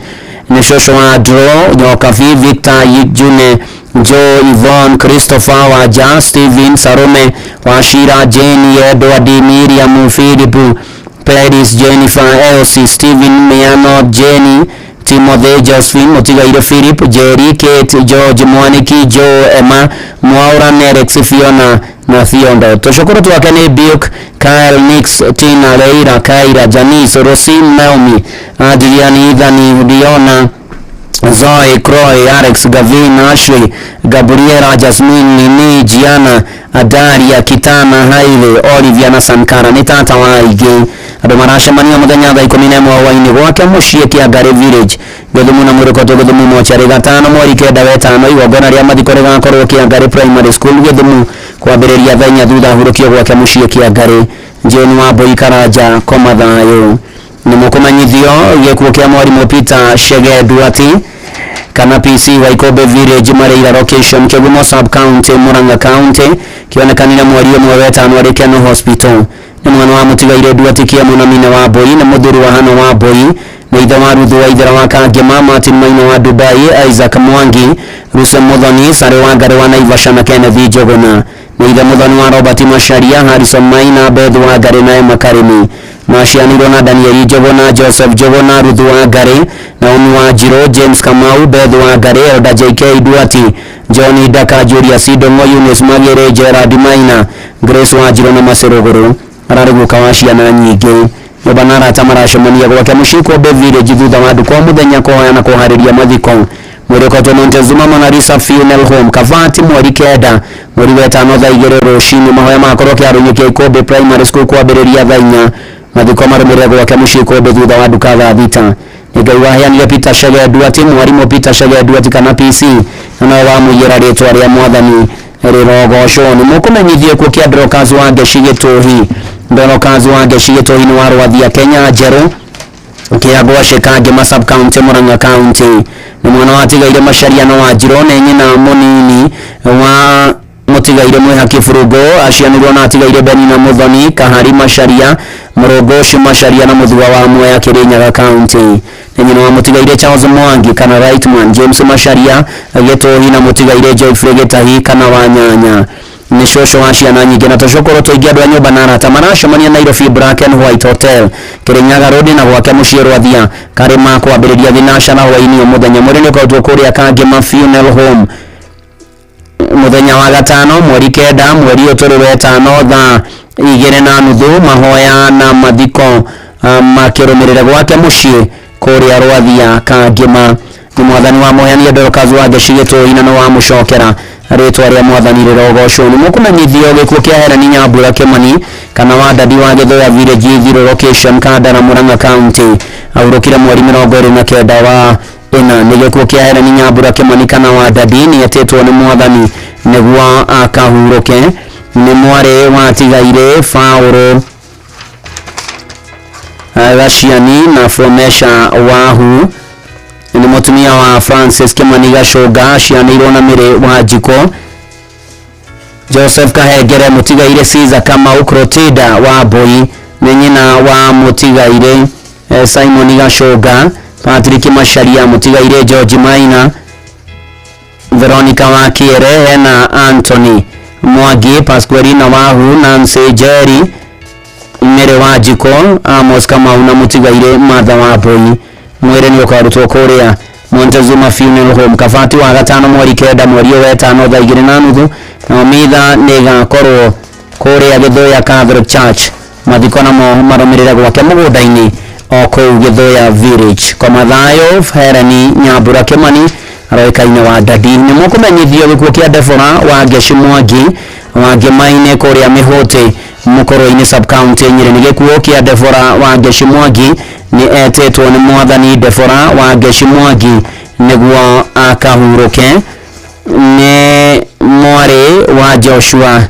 S13: Nĩ cũcũ wa Draw Nyokabi, Victor June, Joe, Yvonne, Christopher Wanja, Stephen Sarome, Wachira, Jane, Edward, Miriam, Philip, Paris, Jennifer, Elsie, Stephen, Miano, Jenny, Timothy, Josephine, mũtigairĩ Philip, Jerry, Kate, George, Mwaniki, Joe, Emma, Mwaura, Nerex, Fiona na Theondo. Tũcũkũrũ twake nĩ Duke, Kyle, Nix, Tina, Leila, Kaira, Janice, Rosin, Naomi, Adrian, Ethan, Diona, Zoe, Croy, Alex, Gavin, Ashley, Gabriela, Jasmine, Nini, Gianna, Adaria, Kitana, Haile, Olivia na Sankara. Nĩ tata wa aingĩ. Andũ maracemania mũthenya thaa 11 hwaĩ-inĩ gwake mũciĩ Kĩangarĩ Village Gĩthumu na mwĩrĩ ũkotwo Gĩthumu mocarĩ gatano mweri kenda wetano. Igongona rĩa mathiko rĩgakorwo Kĩangarĩ Primary School Gĩthumu kwambĩrĩria thaa inya thutha ahurũkio gwake mũciĩ Kĩangarĩ. Jane Wambui Karanja koma thayũ. Nĩ mũkũmenyithio gĩkuũ kĩa mwarimũ Peter Chege Duati kana PC wa Ikombe Village Mareira location Kĩgumo Sub County Murang'a County kĩonekanire mweri ũmwe wetano arĩ Keno Hospital. Nĩ mwana wa mũtigairĩ Duati Kĩamũ na Mina Wambui na mũthuri wa Hana Wambui na ithe wa Ruthu Waithera wa Kangema, Martin Maina wa Dubai, Isaac Mwangi, Rusa Muthoni, Sare wa Ngarĩ wa Naivasha na Kenneth Njuguna. Nĩ ithe Muthoni wa Robert Macharia, Harrison Maina, Beth wa Ngarĩ na Emma Karimi. Macianirwo na Daniel Njuguna, Joseph Njuguna, Ruthu wa Ngarĩ, Naomi Wanjirũ, James Kamau, Beth wa Ngarĩ, Elda JK Duati, John Daka, Julius Ndong'o, Eunice Magere, Gerard Maina, Grace Wanjirũ na Macirũgũrũ. Ararĩ guka wa ciana nyingĩ. Nyũmba na arata maracemania gwake mũciĩ Ikombe Village thutha wa andũ kwa mũthenya kũhoya na kũharĩria mathiko. Mwĩrĩ ũkotwo Montezuma Mona Lisa Funeral Home Kavati mweri kenda mweri wetano thaa igĩrĩ rũcinĩ. Mahoya magakorwo kĩharo-inĩ kĩa Ikombe Primary School kwambĩrĩria thaa inya. Mathiko marũmĩrĩre gwake mũciĩ Ikombe thutha wa nduka thaa thita. Nĩ Ngai waheanire Peter Chege Duati, mwarimũ Peter Chege Duati kana PC na nowe wamũiyĩra rĩtwa rĩa mwathani rĩrogocwo. Nĩ mũkũmenyithio gĩkuũ kĩa Dorcas Wangeci Gĩtũhi. Dorcas Wangeci Gĩtũhi nĩ wa Rwathia Kenya Njerũ Kĩangwacĩ Kangema Sub County Murang'a County. Nĩ mwana wa Tigaire Macharia na Wanjirũ. Nĩ nyina mũnini wa mũtigaire Mwĩhaki Burungu. Acianirwo na Atigaire Benina Muthoni, Kahari Macharia, Mũrũngũci Macharia na Mũthua wa Mwea Kirinyaga County. Nĩ nyina wa mũtigaire Charles Mwangi kana Rightman, James Macharia Gĩtũhi na mũtigaire Geoffrey Gĩtahi kana Wanyanya. Nĩ cũcũ wa ciana nyingĩ na tũcũkũrũ tũingĩ. Andũ a nyũmba na arata maracemania Nairobi Black and White Hotel, Kirinyaga Road, na gwake mũciĩ Rwathia Karĩma, kwambĩrĩria thinacara hwaĩ-inĩ mũthenya. Mwĩrĩ nĩ ũkarutwo kũrĩa Kangema Funeral Home mũthenya wa gatano mweri 9 mweri ũyũ tũrĩ wetano thaa 2:30. Mahoya na mathiko makĩrũmĩrĩra gwake mũciĩ kũrĩa Rwathia Kangema. Nĩ mwathani wa mũheani Dorcas wa Ngeci Gĩtũi na nĩ wamũcokera. Rĩtwa rĩa mwathani rĩrogocwo. Nĩ mũkũmenyithio gĩkuũ kĩa Helen Nyambura Kĩmani kana wa Dadi wa Gĩthũya Village, Ithiru Location, Kandara, Murang'a County. Ahurũkire mweri 29 wa 4. Nĩ gĩkuũ kĩa Helen Nyambura Kĩmani kana wa Dadi, nĩ etĩtwo nĩ mwathani nĩguo akahurũke. Nĩ mwarĩ wa tigaire Faũrũ Gaciani na Flomesha Wahu. Nĩ mũtumia wa Francis Kimani Gacũnga, acianĩirwo na Mĩrĩ wa Njiko, Joseph Kahengere, mũtigaire Caesar Kamau, Clotilda wa Mbui. Nĩ nyina wa mũtigaire Simon Gacũnga, Patrick Macharia, mũtigaire George Maina, Veronica wa Kĩere, hena Anthony Mwangi, Pasqualina Wahu, Nancy Jerry, Mĩrĩ wa Njiko, Amos Kamau na mũtigaire Martha wa Mbui. Mwĩrĩ nĩ ũkarutwo kũrĩa Montezuma Funeral Home Kabati wa gatano mweri 9 mweri ũyũ wetano thaa 2:30, na mitha nĩ ĩgakorwo kũrĩa Gĩthũya Catholic Church. Mathiko namo marũmĩrĩre gwake mũgũnda-inĩ o kũu Gĩthũya Village. Koma thayũ Helen Nyambura Kĩmani aroĩkaine wa Dadi. Nĩ mũkũmenyithio gĩkuũ kĩa Deborah wa Ngeci Mwangi wa Ngĩmainĩ kũrĩa Mĩhũtĩ, Mũkũrwe-inĩ sub-county, Nyĩrĩ. Nĩ gĩkuũ kĩa Deborah wa Ngeci Mwangi, nĩ etĩtwo nĩ mwathani Deborah wa Ngeci Mwangi nĩguo akahurũke. Nĩ mwarĩ wa Joshua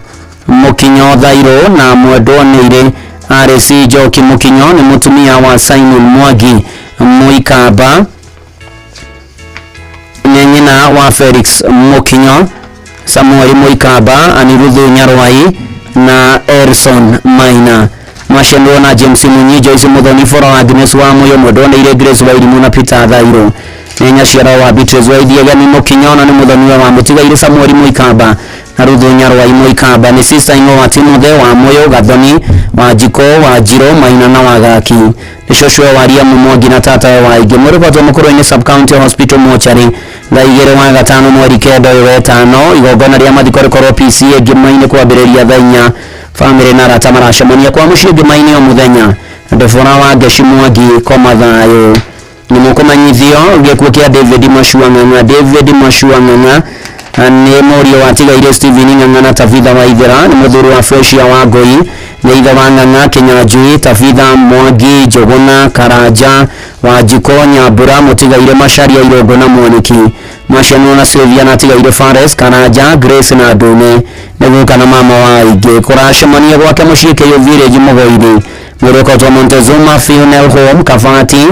S13: Mũkinyo Thairũ na mwendwo nĩ RC Njoki Mũkinyo. Nĩ mũtumia wa Simon Mwangi Mũikamba. Nĩ nyina wa Felix Mũkinyo, Samuel Mũikamba, Anirudhu Nyarwai na Erson Maina. Macendwo na James Munyi, Joyce Muthoni, Foro Agnes wa Muyo, mwendwo nĩ Grace Wairimu na Peter Thairũ. Nĩ nyaciara wa Beatrice Waithiegani Mũkinyo na nĩ mũthoniwe wa mũtigaire Samuel Mũikamba na Ruthu Nyarwai Mũikamba. Nĩ sister in wa Timothy wa Muyo, Gathoni wa Njiko, wa Njiro Maina na wa Gaki. Nĩ cũcũwe wa Liam Mwangi na tatawe wa ingĩ. Mwĩrĩ ũkwatwo Mũkũrwe-inĩ sub-county hospital mortuary thaa 2 wa gatano mweri 9 ũyũ wetano. Igongona rĩa mathiko rĩkorwo PCA Ngĩma-inĩ kwambĩrĩria thaa 4. Famĩlĩ na arata maracemania kwa mũciĩ Ngĩma-inĩ o mũthenya. Deborah wa Ngeci Mwangi, koma thayũ. Nĩ mũkũmenyithio gĩkuũ kĩa David Mashua Ng'ang'a. David Mashua Ng'ang'a nĩ mũriũ wa tigaire Stephen Ng'ang'a na Tabitha Waithera. Nĩ mũthuri wa Freshia wa Ngũi. Nĩ ithe wa Ng'ang'a Kinyanjui, Tabitha Mwangi, Njũgũna Karanja, Wanjikũ Nyambura, mũtigaire Macharia Irũngũ na Mwaniki. Macianwo na Sylvia na tigaire Fares Karanja, Grace na Ndune. Nĩ guka na mama wa aingĩ. Kũracemania gwake mũciĩ Kĩyũ Village, Mũgoiri. Mwĩrĩ ũkotwo Montezuma Funeral Home Kabati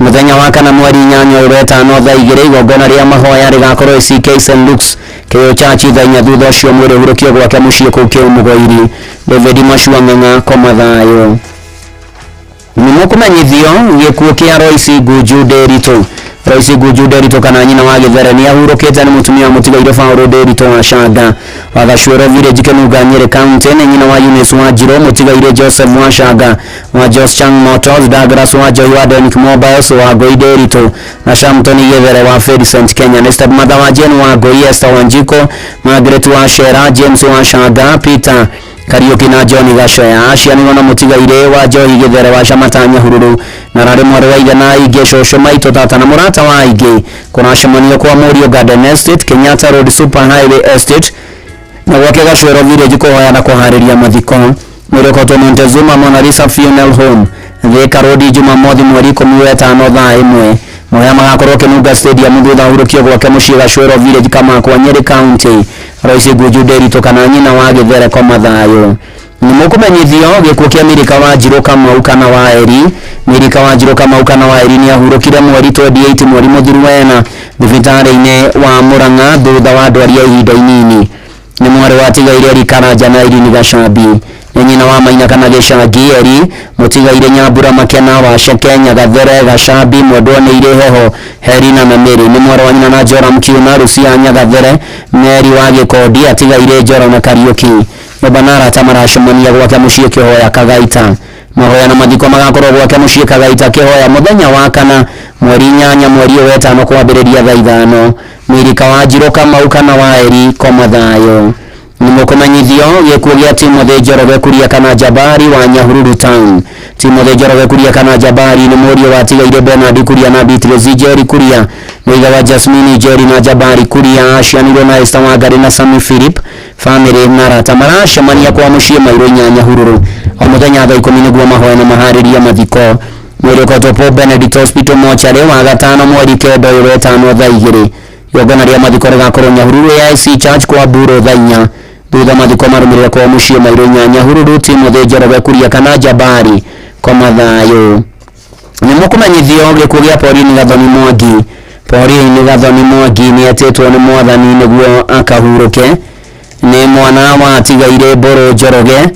S13: mũthenya wa kana mweri 8 ũyũ wetano thaa 2. Igongona rĩa mahoya rĩgakorwo ACK St Luke's Kĩyũ Church thaa 4. Thutha ũcio mwĩrĩ ũhurũkio gwake mũciĩ kũu Kĩũ Mũgoiri. David Mashua Ng'ang'a, koma thayũ. Nĩ mũkũmenyithio gĩkuũ kĩa Royce Ngunju Nderitu. Royce Ngunju Nderitu kana nyina wa Gĩthere nĩ ahurũkĩte. Nĩ mũtumia wa mũtigaire Paũlũ Nderitu wa Canga wa Gacuero Village, Kĩnunga, Nyĩrĩ County. Nĩ nyina wa Eunice wa Njirũ, mũtigaire Joseph wa Canga wa Jos Chang Motors, Douglas wa Joy wa Denic Mobiles, wa Ngoi Nderitu na Shamton Gĩthere wa Felicent Kenya. Nĩ stepmother wa Jane wa Ngoi, Esther Wanjiko, Margaret wa Shera, James wa Canga, Peter Kariuki na John Gacoya. Acianirwo na mũtigaire wa Joy Gĩthere wa Camata Nyahururu, na rarĩ mwarĩ wa ithe na aingĩ, cũcũ, maitũ, tata na mũrata wa aingĩ. Kũracemanio kwa mũriũ Garden Estate, Kenyatta Road Super Highway Estate, na gwake Gacuero Village kũhoya na kũharĩria mathiko. Mwĩrĩ ũkotwo Montezuma Mona Lisa Funeral Home, Thika Road, Jumamothi mweri 15 thaa 1. Moya magakorwo Kĩnunga Stadium thutha hurũkio gwake mũciĩ Gacuero Village, Kamakwa, Nyĩrĩ County. Royce Ngunju Nderitu kana nyina wa Gĩthere, koma thayũ. Nĩ mũkũmenyithio gĩkuũ kĩa Mirika wa Njirũ Kamau kana wa Eri. Mirika wa Njirũ Kamau kana wa Eri nĩ ahurũkire mweri 28 mweri mũthiru wena thibitarĩ-inĩ wa Murang'a thutha wa ndwari ya ihinda inini. Nĩ mwarĩ wa tigaire Eri Karanja na Irene Gacambi. Nĩ nyina wa Maina kana Gĩcangi Eri mũtigaire Nyambura Makena wa Ceke Nyagathere Gacambi Mwendwa nĩ irĩ heho Heri na Namĩrĩ. Nĩ mwarĩ wa nyina na Joram Kiuna Rucia Nyagathere Meri wa Gĩkondi atigaire Njoro na Kariũki. Nyũmba na arata maracemania gwake mũciĩ Kĩhoya Kagaita. Mahoya na mathiko magakorwo gwake mũciĩ Kagaita Kĩhoya mũthenya wa kana mweri 8 mweri ũyũ wetano kwambĩrĩria thaa 5. Mĩrika wa Njirũ Kamau kana wa Eri koma thayũ. Nĩ mũkũmenyithio gĩkuũ gĩa Timothy Njoroge Kuria kana Jabari wa Nyahururu Town. Timothy Njoroge Kuria kana Jabari nĩ mũriũ wa tigaire Bernard Kuria na Beatrice Njeri Kuria, mũiga wa Jasmine Njeri na Jabari Kuria, acianirwo na Esther Wangari na Sami Philip. Famĩlĩ na arata maracemania kwa mũciĩ Mairũ 4 Nyahururu o mũthenya thaa 10 nĩguo mahoe na maharĩrie mathiko. Mwĩrĩ ũkoretwo Pope Benedict Hospital mochari wa gatano mweri 9 ũyũ wetano thaa 2. Igongona rĩa mathiko rĩgakorwo Nyahururu AIC Church kwa Mburo thaa 4. Thutha mathiko marũmĩrĩre kwa mũciĩ Mairũ 4 Nyahururu. Timothy Njoroge Kuria kana Jabari koma thayũ. Nĩ mũkũmenyithio gĩkuũ gĩa Pauline Gathoni Mwangi. Pauline Gathoni Mwangi nĩ etĩtwo nĩ mwathani nĩguo akahurũke. Nĩ mwana wa tigaire Mbũrũ Njoroge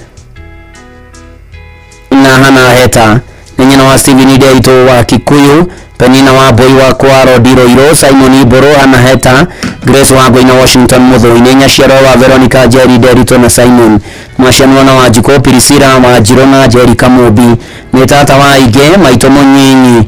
S13: na Hana Heta. Nĩ nyina wa Stephen Nderitu wa Kikuyu, Penina wa Mbui wa Kwaro Ndiroirũ, Simon Mbũrũ, Hana Heta, Grace wa Ngũi na Washington Mũthũi. Nĩ nyaciaro wa Veronica Njeri Nderitu na Simon Macianwo na Wanjikũ, Priscilla wa Njirũ na Njeri Kamũmbi. Nĩ tata wa aingĩ, maitũ mũnyinyi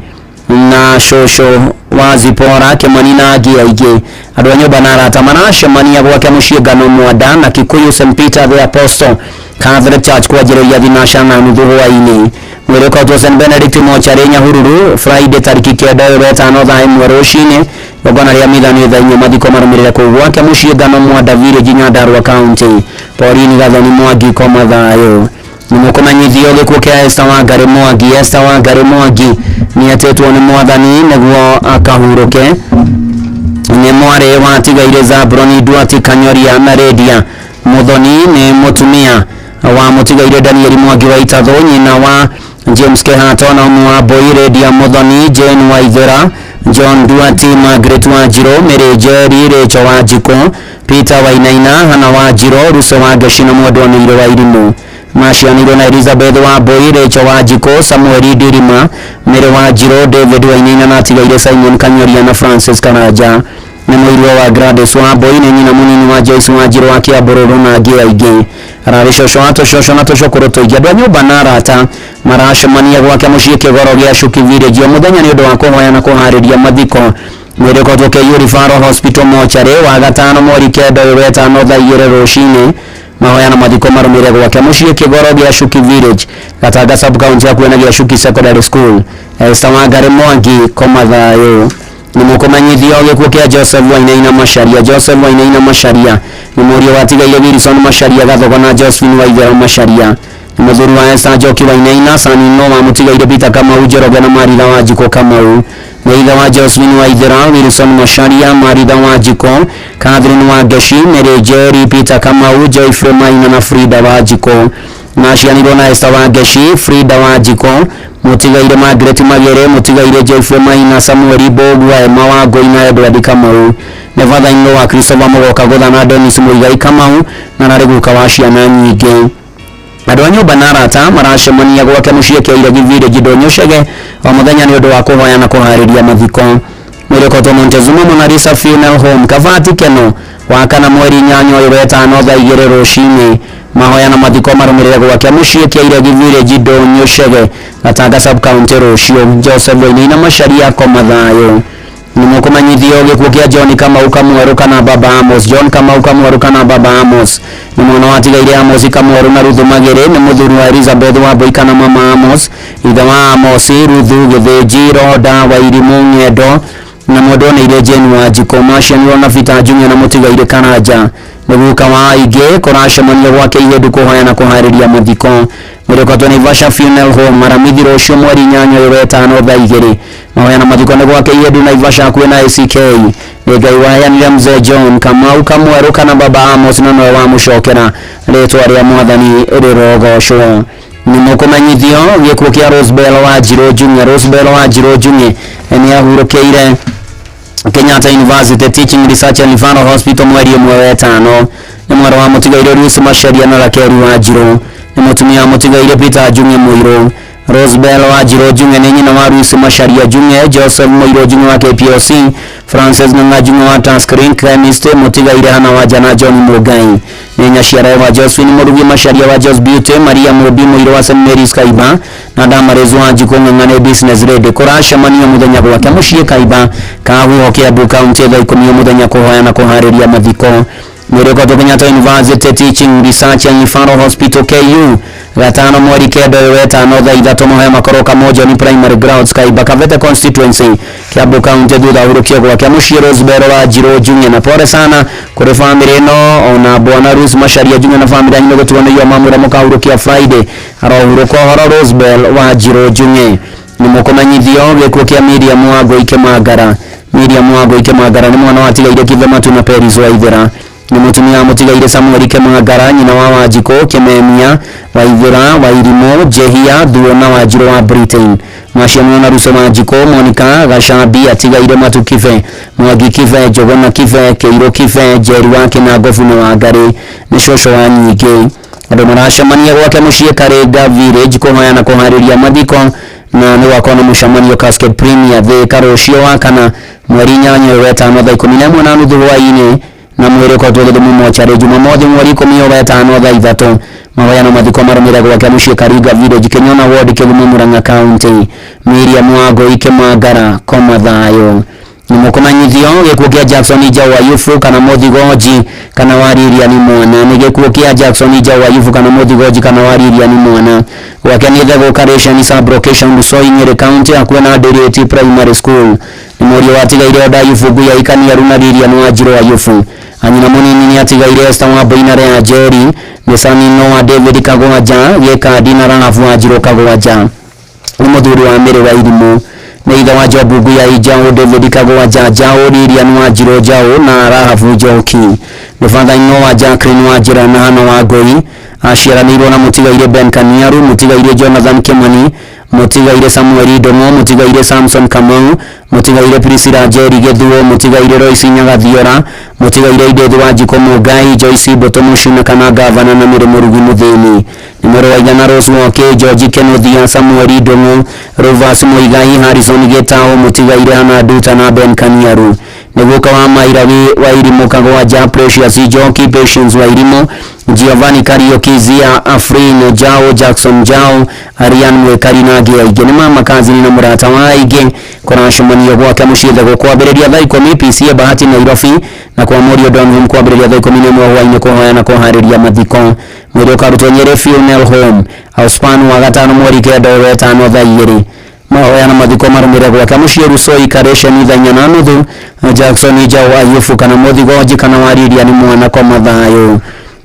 S13: na cũcũ wa Zipora Kĩmani na angĩ aingĩ. Andũ a nyũmba na arata maracemania gwake mũciĩ Ngano Mwanda na Kikuyu St Peter the Apostle Catholic Church kwanjĩrĩria thinacana na nuthu hwaĩ-inĩ. Mwĩrĩ ũkoretwo St Benedict mochari Nyahururu Friday tarĩki 9 ũyũ wetano thaa 1 rũcinĩ. Igongona rĩa mitha nĩ thaa 4. Mathiko marũmĩrĩre kũu gwake mũciĩ Ngano Mwanda Village Nyandarua County. Pauline Gathoni Mwangi koma thayũ. Nĩ mũkũmenyithio gĩkuũ kĩa Esther Wangari Mwangi. Esther Wangari Mwangi nĩ etĩtwo nĩ mwathani nĩguo akahurũke. Nĩ mwarĩ wa tigaire Zabroni Duati Kanyoria na Redia Muthoni. Nĩ mũtumia wa mũtigaire Daniel Mwangi wa Itathũ, nyina wa James Kehato na ũmwe wa Mbui Redia Muthoni, Jane Waithera, John Duati, Margaret Wanjirũ, Mary Njeri, Rachel Wanjikũ, Peter Wainaina, Hana Wanjirũ, Ruso wa Ngeci na Mwendwa Nĩirũ wa Irimũ. Macianirwo na Elizabeth wa Mbui, Rachel Wanjikũ, Samuel Ndirima, Mary Wanjirũ, David Wainaina na atigaire Simon Kanyoria na Francis Karanja. Nĩ mũirũ wa Gladys wa Mbui, nĩ nyina mũnini wa Joyce Wanjirũ wa Kĩambũrũrũ na angĩ aingĩ. Ararĩ cũcũ wa tũcũcũ na tũcũkũrũ tũingĩ. Andũ a nyũmba na arata maracemania gwake mũciĩ Kĩgoro gĩa Cuki Village o mũthenya nĩ ũndũ wa kũhoya na kũharĩria mathiko. Mwĩrĩ ũkoretwo KU Referral Hospital mochari wa gatano mweri 9 ũyũ wetano thaa 2 rũcinĩ. Mahoya na mathiko marũmĩrĩre gwake mũciĩ Kĩgoro gĩa Cuki Village Gatanga sub county hakuhĩ na Gĩacuki Secondary School. Esther Wangari Mwangi koma thayũ. Nĩ mũkũmenyithio gĩkuũ kĩa Joseph Wainaina Macharia. Joseph Wainaina Macharia nĩ mũriũ wa tigaire Wilson Macharia Gathogo na Josephine Waithera Macharia. Nĩ mũthuri wa Esther Njoki Wainaina Sanino wa mũtigaire Peter Kamau Njoroge na Maritha Wanjikũ Kamau. Nĩ ithe wa Josephine Waithera, Wilson Macharia, Maritha Wanjikũ, Catherine Wangeci, Mary Njeri, Peter Kamau, Joyfrey Maina na Frida Wanjikũ. Macianirwo na Esther Wangeci, Frida Wanjikũ, mũtigaire Margaret Magere, mũtigaire Joyfrey Maina, Samuel Mbũgua, Emma Wangũi na Edward Kamau. Nĩ father-in-law wa Christopher Mũgoka Gũtha na Dennis Mũigai Kamau na ararĩ guka wa ciana nyingĩ. Andũ a nyũmba na arata maracemania gwake mũciĩ Kĩairegi Village Ndũnyũ Chege o mũthenya nĩ ũndũ wa kũhoya na kũharĩria mathiko. Mwĩrĩ ũkoretwo Montezuma Monalisa Funeral Home Kavati Keno wa kana mweri 8 ũyũ wetano thaa 2 rũcinĩ. Mahoya na mathiko marũmĩrĩre gwake mũciĩ Kĩairegi Village Ndũnyũ Chege Gatanga sub county rũciũ. Joseph Wainaina Macharia koma thayũ. Nĩ mũkũmenyithio gĩkuũ kĩa John Kamau Kamwerũ kana Baba Amos. John Kamau Kamwerũ kana Baba Amos nĩ mwana wa tigaire Amos Kamwerũ na Ruthu Magere. Nĩ mũthuri wa Elizabeth wa Mbui kana Mama Amos, ithe wa Amos, Ruthu Gĩthĩnji, Roda Wairimũ Ng'endo na mwendwa nĩire Jane Wanjikũ. Macianirwo na Peter Junior na mũtigaire Karanja. Nĩ guka wa aingĩ kũracemania gwake Ihĩndũ kũhoya na kũharĩria mathiko. Mwĩrĩ ũkoretwo Naivasha Funeral Home Aramithi rũciũ mweri 8 ũyũ wetano thaa 2. Mahoya na mathiko nĩ gwake Ihĩndũ Naivasha hakuhĩ na ACK. Nĩ Ngai waheanire mzee John Kamau Kamwerũ kana Baba Amos na nowe wamũcokera. Rĩtwa rĩa mwathani rĩrogocwo. Nĩ mũkũmenyithio gĩkuũ kĩa Rosebell Wanjirũ Junior. Rosebell Wanjirũ Junior nĩ ahurũkĩire Kenyatta University Teaching Research and Referral Hospital mweri 1 wetano. Nĩ mwarĩ wa mũtigaire Lucy Macharia na Rakeli Wanjirũ. Nĩ Mũtumia mũtigaire Peter Njung'e Mũirũ. Rosebell Wanjiru Njung'e nĩ nyina wa Lucy Macharia Njung'e, Joseph Mũirũ Njung'e wa KPLC, Francis Ng'ang'a Njung'e wa Taskrin Chemist, mũtigaire Hana Wanja na John Mũngai. Nĩ nyaciara wa Josephine Mũrugi Macharia wa Jos Beauty, Maria Mũmbi Mũirũ wa St Mary's Kaiba na Damaris Wanjikũ Ng'ang'a nĩ business lady. Kũracemanio mũthenya gwake mũciĩ Kaiba, Kahuho, Kiambu County thaa 10 mũthenya kũhoya na kũharĩria mathiko. Mwĩrĩ ũkoretwo Kenyatta University Teaching Research and Referral Hospital KU gatano mweri 9 ũyũ wetano thaa 3 mahoya makorwo Kamojoni Primary Grounds Kaiba Kabete Constituency Kiambu County thutha hurũkio gwake mũciĩ Rosebell Wanjiru Njung'e. Na pole sana kũrĩ bamĩrĩ ĩno ona bwana Ruth Macharia Njung'e na bamĩrĩ yanyu nĩgũtuanĩirio mamwĩra mũkahurũkia Friday arohurũka ũhoro Rosebell Wanjiru Njung'e. Nĩ mũkũmenyithio gĩkuũ kĩa Miriam Wangũi Kĩmangara. Miriam Wangũi Kĩmangara nĩ mwana watigaire Kithematu na Peris Waithera. Nĩ mũtumia mũtigaire Samuel Kĩmangara, nyina wa Wanjikũ Kĩmemia Waithera Wairimũ Njehia Thuo na Wanjiru wa Britain. Maciamwo na Ruso Wanjikũ, Monica Gacambi atigaire Matu Kibe, Mwangi Kibe, Njũgũna Kibe, Kĩirũ Kibe, Njeri wa Kĩnangobu na Wangarĩ nĩ cũcũ wa nyingĩ. Andũ maracemania gwake mũciĩ Karinga Village kũhoya na kũharĩria mathiko na nĩ gwakorwo na mũcemanio Casket Premier Thika rũciũ wa kana mweri 8 wetano thaa 11:30 hwaĩ-inĩ na mwĩrĩ ũkoretwo ũgĩthimwo mocarĩ Jumamothi mweri 10 wetano thaa 3 mahoya na mathiko marũmĩrĩre gwake mũciĩ Karinga Village Kĩnyona Ward Kĩgumo Murang'a County. Miriam Wangũi Kĩmangara koma thayũ. Nĩ mũkũmenyithio gĩkuũ kĩa Jackson Njaũ Ayubu kana Mũthigonji kana Wariria nĩ mwana. Nĩ gĩkuũ kĩa Jackson Njaũ Ayubu kana Mũthigonji kana Wariria nĩ mwana. Gwake nĩ Thegũ Karĩceni Sub-Location Lusoi Nyeri County hakuhĩ na Ndĩrĩti Primary School. Nĩ mũriũ watigaire Oda Ayubu Ngui Aikaniaru na Lilian Wanjiru Ayubu. Anyina mũnini nĩ atigaire Esther Wambui na Lea Njeri. Nĩ Sanino wa David Kagwanja Gĩkandi na Rahabu Wanjiru Kagwanja. Nĩ mũthuri wa Mĩrĩ wa Irimũ. Nĩ ithe wa Jobu Ngui Njaũ, David Kagwanja Njaũ, Lilian Wanjiru Njaũ na Rahabu Njoki. Nĩ father-in-law wa Jacqueline Wanjira na Hana Wangũi. Aciaranĩirwo na mũtigaire Ben Kaniaru, mũtigaire Jonathan Kimani, mũtigaire Samuel Ndong'o, mũtigaire Samson Kamau, mũtigaire Priscilla Njeri Gĩthuo, mũtigaire Royce Nyagathiora, mũtigaire Edith Wanjikũ Mũngai, Joyce Mbũtũ Mũcina kana gavana na Mĩrĩ Mũrugi Mũthĩni. Nĩ mũrũ wa ithe na Rose Woke, George Kenothia, Samuel Ndong'o, Rovers Mũigai, Harrison Gĩtaũ, mũtigaire Hannah Nduta na Ben Kaniaru. Nĩ guka wa Maira Wairimũ Kagwanja, Precious Njoki, Patience Wairimũ, Giovanni Kariuki, Zia Afrin Njau, Jackson Njau, Arian Mwikari na angĩ aingĩ. Nĩ mama kazini na mũrata wa aingĩ. Kũracemanio gwake mũciĩ Thegũ kwambĩrĩria thaa 10 PCA Bahati Nairobi na kwa Mũriũ Donholm kwambĩrĩria thaa 11 hwaĩ-inĩ kũhoya na kũharĩria mathiko. Mwĩrĩ ũkarutwo Nyeri Funeral Home Auspan wa gatano mweri 9 wetano thaa 2. Mahoya na mathiko marũmĩrĩre gwake mũciĩ Rusoi Karĩceni thaa 4:30. Jackson Njaũ Ayubu kana Mũthigonji kana Wariria nĩ mwana koma thayũ.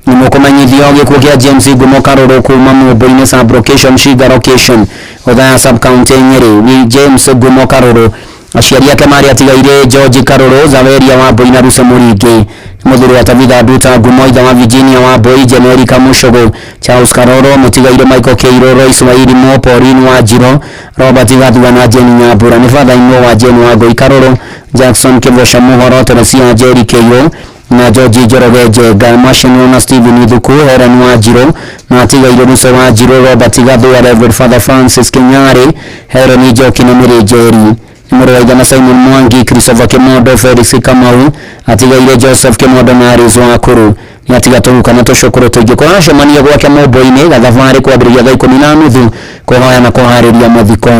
S13: Nĩ mũkũmenyithio gĩkuũ kĩa James Ngumo Karũrũ kuma Mũmbũ-inĩ Sub-Location Shiga Location Othaya Sub-County Nyeri. Ni James Ngumo Karũrũ. Aciari ake marĩ atigaire George Karũrũ, Zaweria Wambui na Ruse Mũringĩ. Mũthuri wa Tabitha Nduta Ngumo, ithe wa Virginia Wambui, Jenerica Mũcũgũ, Charles Karoro, mũtigaire Michael Kĩirũ, Royce Wairimũ, Pauline Wanjiru, Robert Gathua na Jane Nyambura. Nĩ father-in-law wa Jane Wangũi Karũrũ, Jackson Kĩvoca Mũhoro, Teresia Njeri Kĩirũ na George Njoroge Njenga. Macinwo na Stephen Ithuku, Helen Wanjiru na atigaire Ruse Wanjiru, Robert Gathua, Reverend Father Francis Kĩnyarĩ, Helen Njoki na Mary Njeri. Mũrũ wa ithe na Simon Mwangi, Christopher Kĩmondo, Felix Kamau, atigaire Joseph Kĩmondo na Aris Wakũrũ. Nĩ atiga tũguka na tũcũkũrũ tũingĩ. Kũracemanio gwake Mũmbũ-inĩ Gathabarĩ kwambĩrĩria thaa 10:30 kũhoya na kũharĩria mathiko.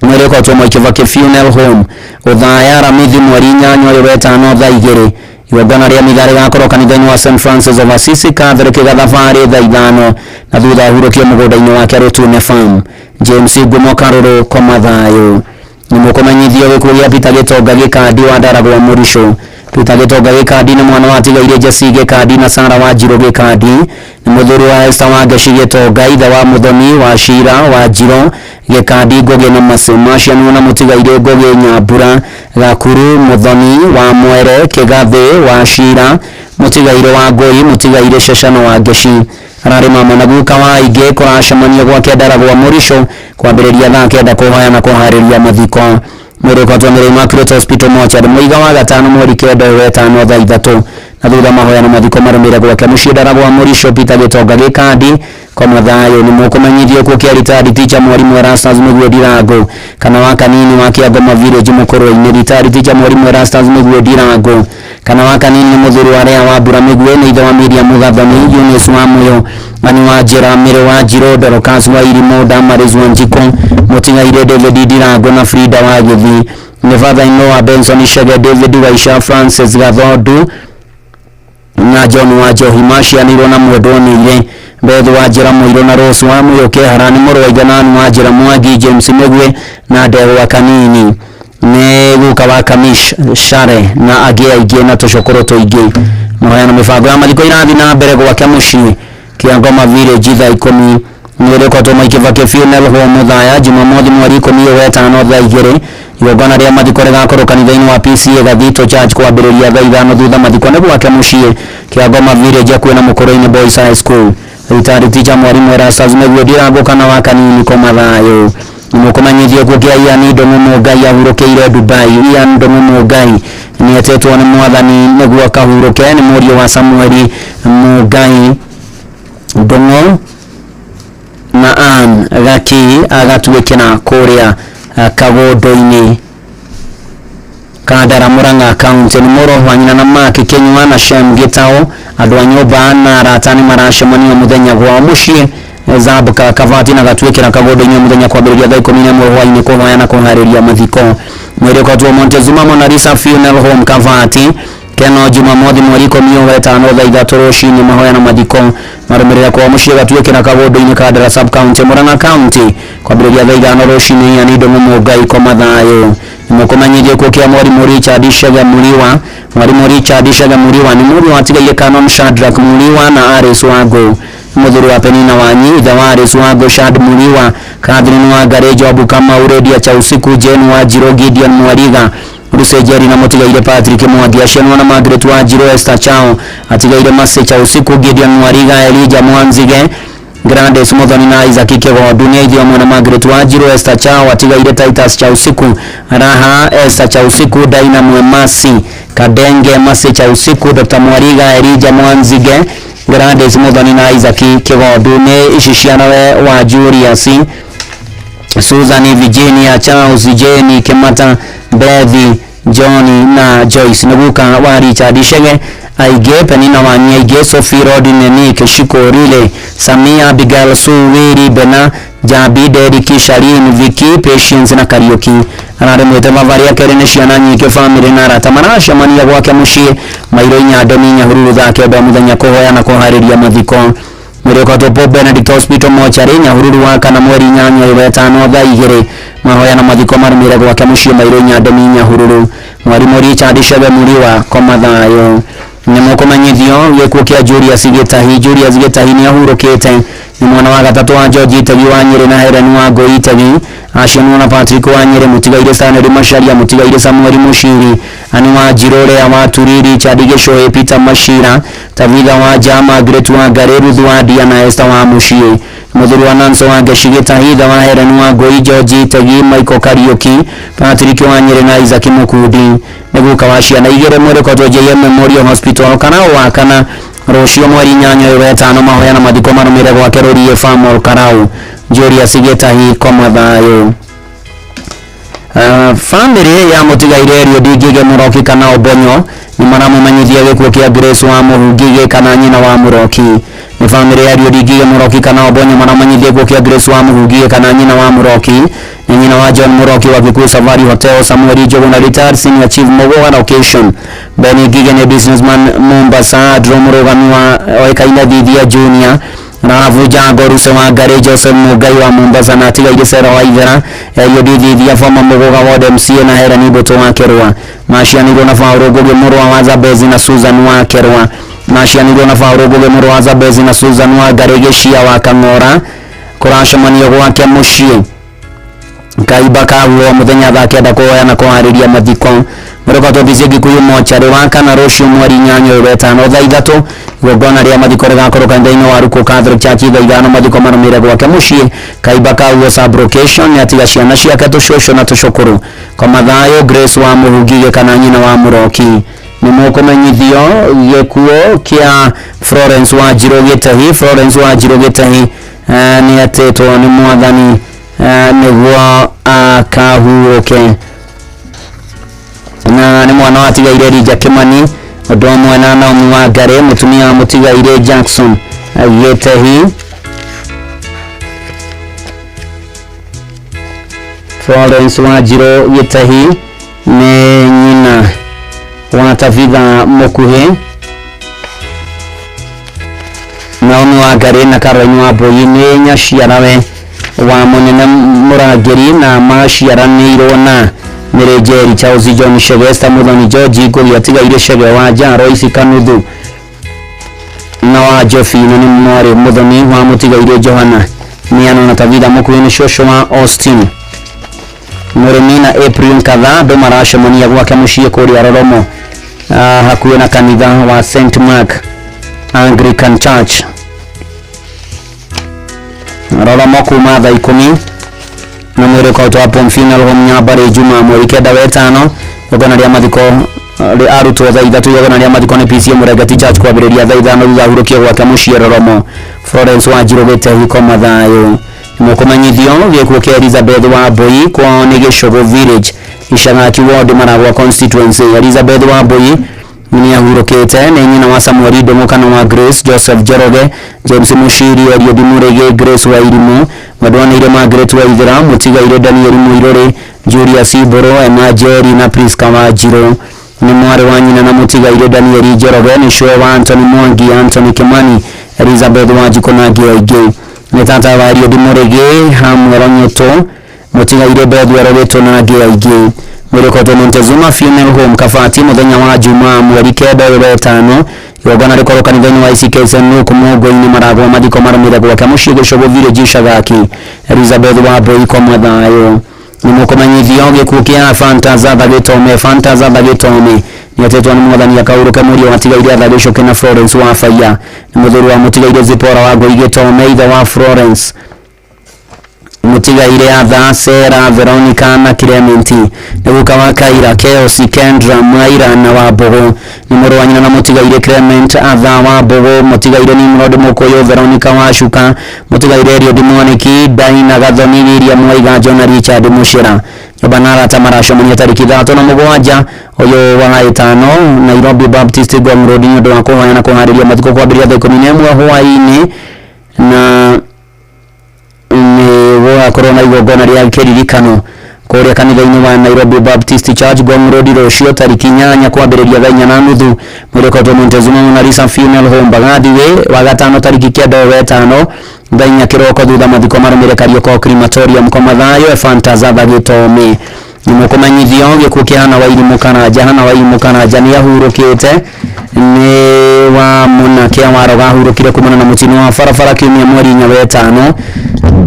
S13: Mwĩrĩ ũkoretwo Mwai Kibaki Funeral Home Othaya Aramithi mweri 8 ũyũ wetano thaa 2. Igongona rĩa mitha rĩgakorwo kanitha-inĩ wa St Francis of Assisi Catholic Gathabarĩ thaa 5 na thutha ahurũkio mũgũnda-inĩ wake Rũtune Farm. James Ngumo Karũrũ koma thayũ. Nĩ mũkũmenyithio gĩkuũ gĩa Peter Gĩtonga Gĩkandi wa Ndaragwa Mũricũ. Peter Gĩtonga Gĩkandi nĩ mwana watigaire Jesse Gĩkandi na Sarah Wanjiru Gĩkandi. Nĩ mũthuri wa Esther Wangeci Gĩtonga, ithe wa Mũthoni wa Shira Wanjiru Gĩkandi Ngũgĩ na Macu. Macianwo na mũtigaire Ngũgĩ Nyambura Gakuru Mũthoni wa Mwere Kĩgathĩ wa Shira mũtigaire wa Ngũi mũtigaire Cecano Wangeci. Ararĩ mama na guka wa aingĩ. Kũracemanio gwake Ndaragwa Mũricũ kwambĩrĩria thaa 9 kũhoya na kũharĩria mathiko. Mwĩrĩ ũkoretwo Nyeri Immaculate Hospital Mortuary Mũiga wa gatano mweri 9 wetano thaa 3 Na thutha mahoya na mathiko marũmĩrĩre gwake mũciĩ Ndaragwa Mũrico Peter Gĩtonga Gĩkandi kwa mathayo. Nĩ mũkũmenyithio kuo kĩa retired teacher mwarimu Erastus Mĩguĩ Ndirango kana wa Kanini wa Kĩangoma Village Mũkũrwe-inĩ. Retired teacher mwarimu Erastus Mĩguĩ Ndirango kana wa Kanini nĩ mũthuri wa Rea wa Mbura Mĩguĩ, nĩ ithe wa Miriam Mũgathoni, Eunice wa Mũyo, Ani wa Njĩra, Mĩrĩ wa Njirũ, Dorcas wa Irimũ, Damaris wa Njiko, Mũtigaire David Ndirango na Frida wa Gĩthii. Nĩ father in law wa Benson Chege, David Waisha, Francis Gathondu na John wa Njohi. Macianirwo na Mwendwo Nĩire, Beth wa Njĩra Mũirũ na Rose wa Mũyũ Kĩhara. Nĩ mũrũ wa ithe na Ann wa Njĩra Mwangi, James Mĩguĩ na Ndegwa Kanini. Nĩ guka wa Kamish Share na angĩ aingĩ na tũcũkũrũ tũingĩ. Mahoya na mĩbango ya mathiko irathiĩ na mbere gwake mũciĩ Kĩangoma Village thaa 10. Nĩrĩkotwo Mwai Kibaki Funeral Home Muthaya Jumamothi mweri 15 thaa 2. Igongona rĩa mathiko rĩgakorwo kanitha-inĩ wa PCA Gathito Church kwambĩrĩria thaa 5. Thutha mathiko nĩ gwake mũciĩ Kĩangoma Village hakuhĩ na Mũkũrwe-inĩ Boys High School. Retired teacher mwarimu Erastus Mĩguĩ Ndirango kana wa Kanini koma thayũ. Nĩmũkũmenyithio kuo kĩa Ian Ndũng'ũ Mũngai ahurũkĩire Dubai. Ian Ndũng'ũ Mũngai nĩetĩtwo nĩ mwathani nĩguo akahurũke. Nĩ mũriũ wa Samueli Mũngai Ndũng'ũ na Ann Gaki, agatuĩkĩra kũrĩa Kagondo-inĩ Kandara Murang'a County. Nĩ mũrũ wa nyina na Mark Kĩnyua na Shem Gĩtaũ. Andũ a nyũmba na arata nĩ maracemania mũthenya gwao mũciĩ Zabuka Kavati na gatuĩkĩra Kagondo-inĩ mũthenya kwambĩrĩria thaa 11 hwaĩ-inĩ kũhoya na kũharĩria mathiko. Mwĩrĩ ũkotwo Montezuma Mona Lisa Funeral Home Kavati Keno Jumamothi mweri 15 thaa 3 rũcinĩ. Mahoya na mathiko marũmĩrĩra kwao mũciĩ gatuĩkĩra Kagondo-inĩ Kandara Sub County Murang'a County kwambĩrĩria thaa 5 rũcinĩ. Ian Ndũng'ũ Mũngai koma thayũ. Nĩmũkũmenyithio kuo kĩa mwarimũ Richard Chege Mũriwa. Mwarimũ Richard Chege Mũriwa nĩ mũriũ watigaire Canon Shadrack Mũriwa na Alice Wangũ, mũthuri wa Penina Wanyi, ithe wa Alice Wangũ, Shad Mũriwa, Catherine Wangari, Job Kamau, Redia Chausiku, Jane Wanjirũ, Gideon Mwariga, Rusejeri na mũtigaire Patrick Mwangi. Acianwo na Margaret Wanjirũ, Esther Chao, atigaire Mercy Chausiku, Gideon Mwariga, Elijah Mwanzige, Grandes Muthoni na Isaac Kĩgondu. Nĩ aithio hamwe na Margaret Wanjirũ, Esther Chao, atigaire Titus Chausiku, Raha Esther Chausiku, Daina Mwemasi Kadenge, Mercy Chausiku, Dr. Mwariga, Elijah Mwanzige, Grandes Muthoni na Isaac Kĩgondu. Nĩ ici cianawe wa Julius, Susan, Virginia, Charles, Jenny, Kemata, Bethi, John na Joyce. Nĩ guka wa Richard Chege aingĩ, Penina Wanyi aingĩ, Sophie Rodney, Nick Shiko, Rile, Samia, Abigail, Sue, Willy, Bena, Jabi, Derrick, Shalin, Vicky, Patience na Kariuki. Ararĩ mwĩte baba rĩa kerĩ nĩ ciana nyingĩ, bamĩrĩ na arata maracemania gwake mũciĩ Mairũ Nyandemi Nyahururu thaa 9 mũthenya kũhoya na kũharĩria mathiko. Mwĩrĩ ũkotwo Pope Benedict Hospital Mortuary Nyahururu wa kana mweri 8 wetano thaa 2. Mahoya na mathiko marũmĩrĩre gwake mũciĩ Mairũ Nyandemi Nyahururu. Mwarimũ Richard Chege Mũriwa koma thayũ. Nĩmũkũmenyithio gĩkuũ kĩa Julius Gĩtahi. Julius Gĩtahi nĩ ahurũkĩte. Nĩ mwana wa gatatũ wa George Itegi wa Nyĩrĩ na Helen wa Ngũi Itegi. Acianwo na Patrick wa Nyĩrĩ, mũtigaire Stanley Macharia, mũtigaire Samuel Mũciri, Ani wa Njirũ, Lea wa Turi, Richard Gĩcũhĩ, Peter Machira, Tabitha wa Nja, Margaret wa Ngarĩ, Ruth wa Ndia na Esther wa Mũciĩ. Mũthuri wa Nanso wa Ngeci Gĩtahi, ithe wa Helen wa Ngũi, George Itegi, Michael Kariuki, Patrick wa Nyĩrĩ na Isaac Mũkundi. Nĩ guka wa ciana igĩrĩ. Mwĩrĩ ũkotwo JM Memorial Hospital Karau wa kana rũciũ mweri 8 wetano. Mahoya na mathiko marũmĩrĩre gwake Rũriĩ Farm Karau. Julius Gĩtahi koma thayũ. Bamĩrĩ ya mũtigaire Eliud Ngige Mũroki kana Obonyo nĩ maramũmenyithia gĩkuũ kĩa Grace wa Mũhu Ngige kana nyina wa Mũroki. Nĩ bamĩrĩ ya Eliud Ngige Mũroki kana Obonyo maramenyithia gĩkuũ kĩa Grace wa Mũhu Ngige kana nyina wa Mũroki. Nĩ nyina wa John Mũroki wa Kikuyu Safari Hotel, Samuel Njuguna retired senior chief Mũgũa location. Benny Ngige nĩ businessman Mombasa, Andrew mũrũgami wa oĩkaine Thithia Junior, Rahabu Jago Ruse wa Ngarĩ, Joseph Mũngai wa Mombasa na atigaire Sera wa Ithera, Eliud Thithia former Mũgũga Ward MCA na Helen Mbũtũ wa Kĩrũa. Macianĩirwo na Paul Ngũgĩ mũrũ wa Zabezi na Susan wa Kĩrũa. Macianĩirwo na Paul Ngũgĩ mũrũ wa Zabezi na Susan wa Ngarĩ Gĩcia wa Kang'ora. Kũracemanio gwake mũciĩ Kaiba kahuo mũthenya thaa 9 kũhoya na kũharĩria mathiko. Mũrũkotwo PC Gĩkuyu mocarĩ wa kana rũciũ mweri 8 wetano thaa 3. Igongona rĩa mathiko rĩgakorwo kanitha-inĩ wa Ruku Catholic Church thaa 5. Mathiko marũmĩrĩre gwake mũciĩ Kaiba kahuo sub-location. Nĩ atiga ciana ciake tũcũcũ na tũcũkũrũ. Koma thayũ Grace wa Mũhu Ngige kana nyina wa Mũroki. Nĩ mũkũmenyithio gĩkuũ kĩa Florence Wanjiru Gĩtahi. Florence Wanjiru Gĩtahi nĩ atĩtwo nĩ mwathani nĩguo akahurũke, na nĩ mwana watigaire Elijah Kimani ũndũ ũmwe na Naomi Wangari, mũtumia wa mũtigaire Jackson Gĩtahi. Florence Wanjiru Gĩtahi nĩ nyina wa Tabitha Mũkuhĩ, Naomi Wangari na Caroline Wambui nĩ nyaciarawe wa mũnene Mũrangĩri na maciaranĩirwo na Mary Njeri, Charles John Chege, Esther Muthoni, George Ngugi, atigaire Chege wa Royce Kanuthu na wa Jofi, na nĩ mwarĩ Muthoni wa mũtigaire Johana Miano na Tabitha Mũkuhĩ nĩ cũcũ wa Austin Mũrĩmi na April Nkatha. Andũ maracemania gwake mũciĩ kũrĩa Roromo, hakuhĩ na kanitha wa St Mark Anglican Church Roromo kuma thaa 10, na mwĩrĩ ũkautwo Pom Funeral Home Nyambarĩ Juma mweri 9 wa 5. Igongona rĩa mathiko arutwo thaa 3. Igongona rĩa mathiko nĩ PCA Mũrengeti Church kwambĩrĩria thaa 5 thutha ahurũkio gwake mũciĩ Roromo. Florence Wanjiru Gĩtahi koma thayũ. Nĩmũkũmenyithio gĩkuũ kĩa Elizabeth Wambui kwao nĩ Gĩcũgũ Village, Icagaki Ward, Maragwa Constituency. Elizabeth Wambui nĩ ahurũkĩte, nĩ nyina wa Samuel Ndũng'ũ kana wa Grace, Joseph Njoroge, James Mushiri, Eliud Mũrĩgĩ, Grace Wairimu, Mwendwanĩire Margaret Waithera, mũtigaire Daniel Mũirũrĩ, Julius Mbũrũ, Emma Njeri na Priska Wanjiru. Nĩ mwarĩ wa nyina na mũtigaire Daniel Njoroge, nĩ cũwe wa Anthony Mwangi, Anthony Kimani, Elizabeth Wanjikũ na angĩ aingĩ. Nĩ tata wa Eliud Mũrĩgĩ, Samuel Onyetũ, mũtigaire Bethwel Gĩtũ na angĩ aingĩ. Mwĩrĩ ũkoretwo Montezuma Funeral Home Kabati mũthenya wa Jumaa mweri 9 wa 5. Igongona rĩkorwo kanitha-inĩ wa ICK St Luke Mũngũ-inĩ Maragwa. Mathiko marũmĩrĩre gwake mũciĩ Gĩcũgũ Village Icagaki. Elizabeth Wambui koma thayũ. Nĩ mũkũmenyithio gĩkuũ kĩa Fanta Zatha Gĩtome. Fanta Zatha Gĩtome nĩ atetwo nĩ mwathani akahurũke. Mũriũ watigaire Atha Gĩcũkĩ na Florence wa Baiya, nĩ mũthuri wa mũtigaire Zipora wa Ngũi Gĩtome, ithe wa Florence, mũtigaire Atha, Sera, Veronica na Clementi, nĩ guka wa Kaira, Chaos, Kendra, Maira na Wambũgũ, nĩ mũrũ wa nyina na mũtigaire Clement Atha Wambũgũ, mũtigaire Nimrod Mũkũyũ, Veronica Wacuka, mũtigaire Eliud Mwaniki, Daina Gathoni, William Waiga, John na Richard Mũcĩra. Nyũmba na arata maracemania tarĩki 3 na 7 ũyũ wa 5 Nairobi Baptist Ngong Road nĩ ũndũ wa kũhoya na kũharĩria mathiko kwambĩrĩria thaa 11 hwaĩ-inĩ, na nĩ gũgakorwo na igongona rĩa kĩririkano kũrĩa kanitha-inĩ wa Nairobi Baptist Church Ngong Road rũciũ tarĩki 8 kwambĩrĩria thaa 4:30. Mwĩrĩ ũkoretwo Montezuma Mona Lisa Funeral Home Mbagathi Way wa gatano tarĩki 9 wa 5 thaa 4 kĩroko thutha mathiko marũmĩrĩre Kariokor Crematorium. Koma thayũ Fanta Zatha Gĩtome. Nĩ mũkũmenyithio gĩkuũ kĩa Hana Wairimũ Karanja. Hana Wairimũ Karanja nĩ ahurũkĩte, nĩ wa mũnake Waroga, ahurũkire kumana na mũtino wa barabara kiumia mweri 4 wa 5.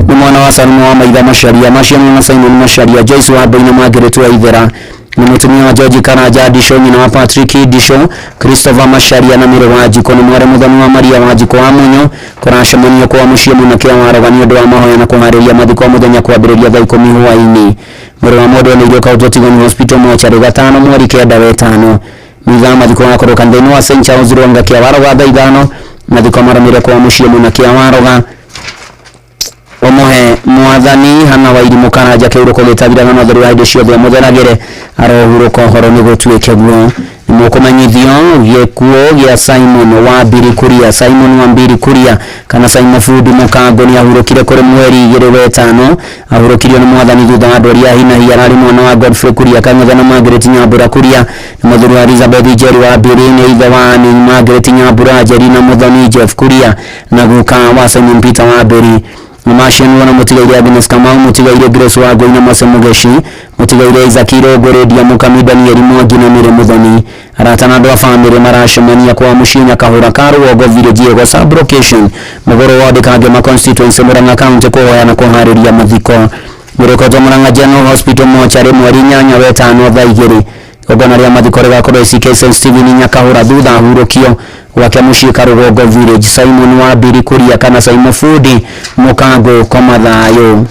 S13: Nĩ mwana wa Salumu wa Maitha Macharia, Maciano na Simon Macharia, Joyce Wambui na Margaret Waithera, nĩ mũtumia wa George Karanja Ndisho, nyina wa Patrick Ndisho, Christopher Macharia na Mary Wanjikũ, nĩ mwarĩ mũthoni wa Maria Wanjikũ wa Munyo. Kũracemanio kwa mũciĩ mũnake Waroga nĩ ũndũ wa mahoya na kũharĩria mathiko mũthenya kwambĩrĩria thaa 10 hwaĩ-inĩ. Mwĩrĩ wa mũndũ nĩ ũkautwo Tigoni Hospital mocarĩ gatano mweri 9 wa 5. Mithaa mathiko gakorwo kanitha-inĩ wa St Charles Rwanga kĩa Waroga thaa 5. Mathiko marũmĩrĩre kwa mũciĩ mũnake Waroga. Ũmũhe mwathani Hana Wairimũ Karanja kĩhurũko gĩtathiraga na ũtheru wa hĩndĩ ciothe amũtheragĩre, arohurũka ũhoro nĩ gũtuĩke guo. Nĩ mũkũmenyithio gĩkuũ gĩa Simon Wambiri Kuria. Simon Wambiri Kuria kana Simon Fundi Mũkango nĩ ahurũkire kũrĩ mweri 2 wa 5. Ahurũkirio nĩ mwathani thutha wa ndwari ya hi na hi. Ararĩ mwana wa Godfrey Kuria Kang'ethe na Margaret Nyambura Kuria, nĩ mũthuri wa Elizabeth Njeri Wambiri, nĩ ithe wa nĩ Margaret Nyambura Njeri na mũthoni Jeff Kuria, na guka wa Simon Peter Wambiri. Nĩmacianirwo na mũtigaire Agnes Kamau, mũtigaire Grace Wangũi na Mose Mũgeci, mũtigaire Isaac Irũngũ, Lydia Mũkami, Daniel Mwangi na Mary Mũthoni. Arata na andũ a bamĩrĩ maracemania kwa mũciĩ Nyakahũra ka Rũgongo Village Yego sub location Mũgũrũ Ward Kangema Constituency Murang'a County kũhoya na kũharĩria mathiko. Mwĩrĩ ũkoretwo Murang'a General Hospital mocarĩ mweri 8 wa 5 thaa 2. Igongona rĩa mathiko rĩgakorwo ACK St Stephen Nyakahũra thutha ahurũkio gwake mũciĩ Karũgongo Village. Simon Wambiri Kuria kana Simon Fundi Mũkango koma thayũ.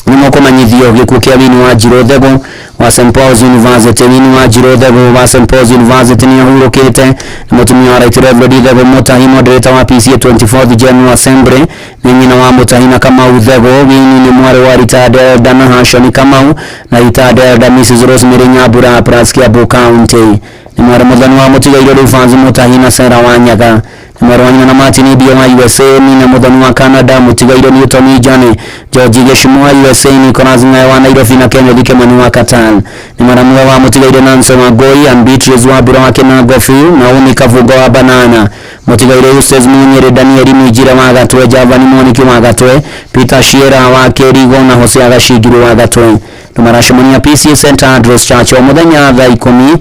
S13: Nĩ mũkũmenyithio gĩkuũ kĩa Winnie Wanjiru Thegũ wa St Paul's University. Wini wa Njirũ Thegũ wa St Paul's University nĩ ahurũkĩte. Nĩ mũtumia wa Right Reverend Thegũ Mũtahi, moderator wa PCA 24th General Assembly. Nĩ nyina wa Mũtahi na Kamau Thegũ. Wini nĩ mwarĩ wa retired elder Nahashon Kamau na retired elder Mrs Rosemary Nyambura, Pras, Kiambu County. Nĩ mwarĩ mũthoni wa mũtigairĩ Rufans Mũtahi na Sarah Wanyaga. Nĩ mwarĩ wa nyina na Martin Ibio wa USA, Nina mũthoni wa Canada, mũtigairĩ Newton Ijani, George Gĩcumu wa USA, Nicholas Ng'ae wa Nairobi na Kenneth Kimani wa Qatar. Nĩ maramuwe wa mũtigairĩ Nancy Wangũi and Beatrice Wambura wa Kĩnangobi, Naomi Kavungo wa Banana, mũtigairĩ Eustace Munyĩrĩ, Danieli Mwijire wa Gatwe, Javani Moniki wa Gatwe, Peter Shiera wa Kĩrigo na Hosea Gacingiri wa Gatwe. Nĩ maracemania PCA St Andrews Church o mũthenya thaa 10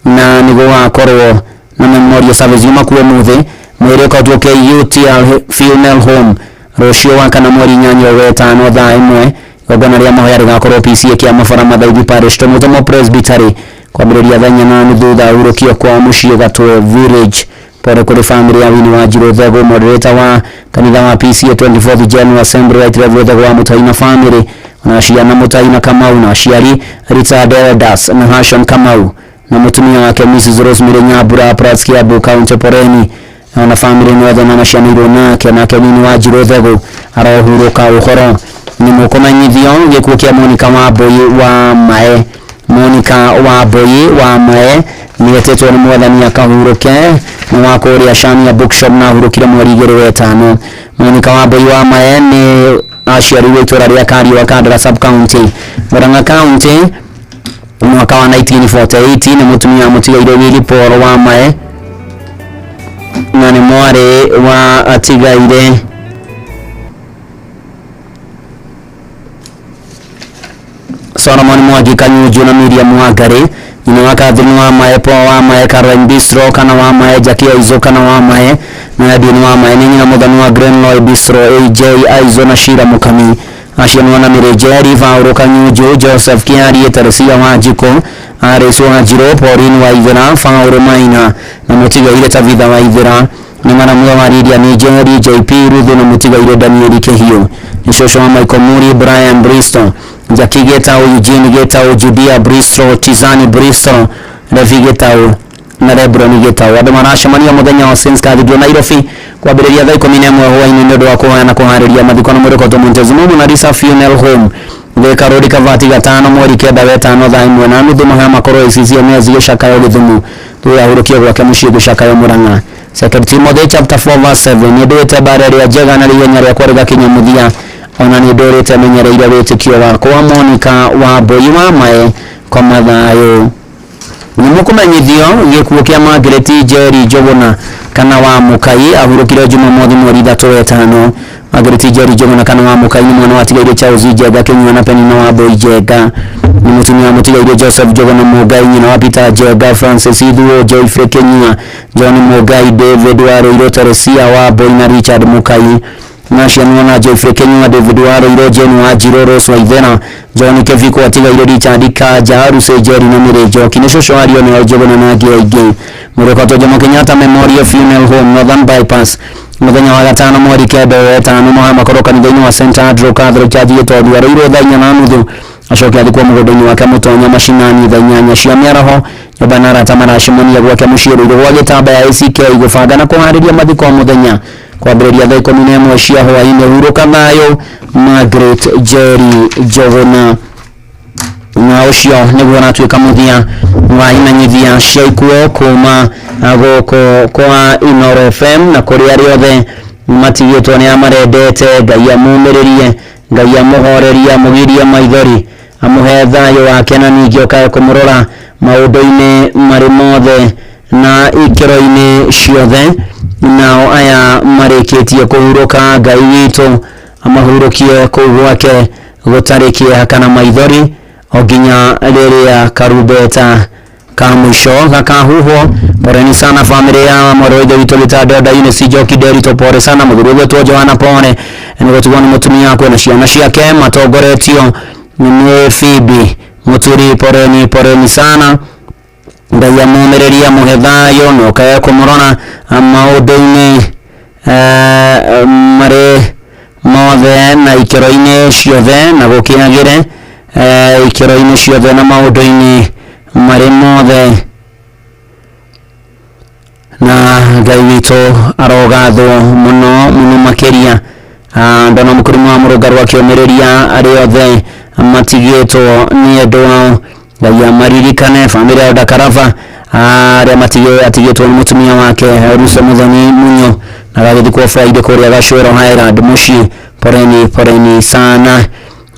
S13: na nĩguo wakorwo na memorial service yuma kuo mũthĩ mwĩrĩ ũkotwo KUTL Funeral Home rũciũ wa kana mweri 8 wetano thaa 1. Igongona rĩa mahoya rĩgakorwo PCA kĩa Mabara Mathaithi Parish Tomotomo Presbytery kwambĩrĩria thaa 4:30 ahurũkio kwa mũciĩ Gatwe Village. Pole kũrĩ family ya Wini wa Njirũ Thegũ, moderator wa kanitha wa PCA 24th General Assembly Right Reverend Thegũ wa Mũtahi na family na ciana Mũtahi na Kamau na aciari Richard Elders na Hashon Kamau na mũtumia wake Mrs Rosemary Nyambura, Pras, Kiambu County. Poreni na family yothe na macianĩirwo nake. Nake Wini wa Njirũ Thegũ arohurũka. Ũhoro nĩ mũkũmenyithio gĩkuũ kĩa Monica Wambui wa Mae. Monica Wambui wa Mae nĩetĩtwo nĩ mwathani akahurũke. Nĩ wa kũrĩa Shania Bookshop na ahurũkire mweri 2 wetano. Monica Wambui wa Mae nĩ aciarirwo itũra rĩa Kariua, Kandara sub county, Murang'a County mwaka wa 1948. Nĩ mũtumia wa mũtigairĩ Willy Paul wa Mae na nĩ mwarĩ wa atigaire Solomon Mwangi Kanyunju na Miriam Wangari. Nyina wa Catherine wa Mae, Paul wa Mae, Caroline Bistro kana wa Mae, Jackie Aizo kana wa Mae na Edwin wa Mae. Nĩ nyina mũthoni wa Glenroy Bistro, AJ Aizo na Shira Mukami. Acianwo na Mary Jerry, Vaũrũ Kanyunju, Joseph Kiarie, Teresia Wanjikũ, Aris Wanjirũ, Pauline Waithera, Vaũrũ Maina na mũtigairĩ Tabitha Waithera. Nĩ maramuwe wa Lydia Njeri, JP Ruthu na mũtigairĩ Danieli Kĩhiũ. Nĩ cũcũ wa Michael Muri, Brian Bristol, Jackie Gitau, Eugene Gitau, Judea Bristol, Tizani Bristol, Levi Gitau na Lebron Gitau. Andũ maracemania mũthenya wa Saints Cathedral Nairobi kwambĩrĩria thaa 11 hwaĩ-inĩ nĩ ũndũ wa kũhoya na kũharĩria mathiko na mwĩrĩ ũkotwo Montezuma na Risa Funeral Home Thika Road, Kavati 5 mweri 9 wetano thaa 1:30. Mahoya makorwo ACCMS Gĩcakayo Gĩthumu thutha ahurũkio gwake mũciĩ Gĩcakayo Murang'a. 2 Timothy chapter 4 verse 7: nĩ ndũĩte mbara ĩrĩa njega na ihenya rĩakwa rĩgakinya mũthia, ona nĩ ndũrĩte menyereire wĩtĩkio wakwa. Monica Wambui wa Mae, koma thayũ. Nĩ mũkũmenyithio gĩkuũ kĩa Margaret Njeri Njũgũna kana wa Mũkai. Ahurũkire Jumamothi mweri 3 wetano. Margaret Njeri Njũgũna kana wa Mũkai nĩ mwana wa tigairĩ Charles Njenga Kĩnyua na Penina Wambui Njenga. Nĩ mũtumia wa mũtigairĩ Joseph Njũgũna Mũngai, nyina wa Peter Njenga, Francis Ithuo, Geoffrey Kĩnyua, John Mũngai, David Warũirũ, Teresia Wambui na Richard Mũkai. Na cianwo na Geoffrey Kĩnyua, David Warũirũ, Jane Wanjirũ, Rose Waithera, John Kĩbiko, atigairĩ Richard Kanja, Lucy Njeri na Mary Njoki. Nĩ cũcũ wa Lionel Njũgũna na angĩ aingĩ. Mũrĩkotwo Jomo Kenyatta Memorial Funeral Home, Northern Bypass mũthenya wa gatano mweri 9 wetano. Mahoya makorwo kanitha-inĩ wa St Andrew Catholic Church Gĩtondũ Arũirũ thaa 4:30. Acoke athikwo mũgũnda-inĩ wake Mũtonya macinani thaa 8 cia mĩaraho. Nyũmba na arata maracemania gwake mũciĩ Rũirũ gwa Gĩtambaya ACK gũbanga na kũharĩria mathiko mũthenya kwambĩrĩria thaa 11 cia hwaĩ-inĩ. Hurũka thayũ Margaret Njeri Njũgũna. Na ũcio nĩguo ũratuĩka mũthia wa imenyithia cia ikuũ kuma gũkũ kwa Inooro FM. Na kũrĩ arĩa othe matigĩtwo nĩ amarendete, Ngai amũmĩrĩrie, Ngai amũhorerie, amũgirie maithori, amũhe thayũ wake, na ningĩ okae kũmũrora maũndũ-inĩ marĩ mothe na ikĩro-inĩ ciothe. Nao aya marĩkĩtie kũhurũka, Ngai witũ amahurũkie kũu gwake gũtarĩ kĩeha kana maithori o nginya rĩrĩa karumbeta ka mũico gakahuhwo. Poleni sana family ya mwarĩ wa ithe witũ Gĩtanda Eunice Njoki Nderitu, pole sana. Mũthuri ũgwĩtwo Johana, pole nĩ gũtigwo nĩ mũtumia wakwe na ciana ciake matongoretio nĩ Phoebe Mũturi. Poleni, poleni sana. Ngai amũmĩrĩrie, amũhe thayũ na ũkae kũmũrora maũndũ-inĩ marĩ mothe na ikĩro-inĩ ciothe na gũkĩagĩre ikĩro. Ikĩro-inĩ ciothe na maũndũ-inĩ marĩ mothe, na Ngai witũ arogathwo mũno mũno makĩria. Ndona mũkũrĩmi wa mũrũngarũ akĩũmĩrĩria arĩa othe matigĩtwo nĩ endwa ao, Ngai amaririkane. Bamĩrĩ ya Ndakaraba arĩa atigĩtwo nĩ mũtumia wake Rusa Muthoni Munyo, na gagĩthikwo Friday kũrĩa Gacwero Highland mũciĩ. Poreni poreni sana.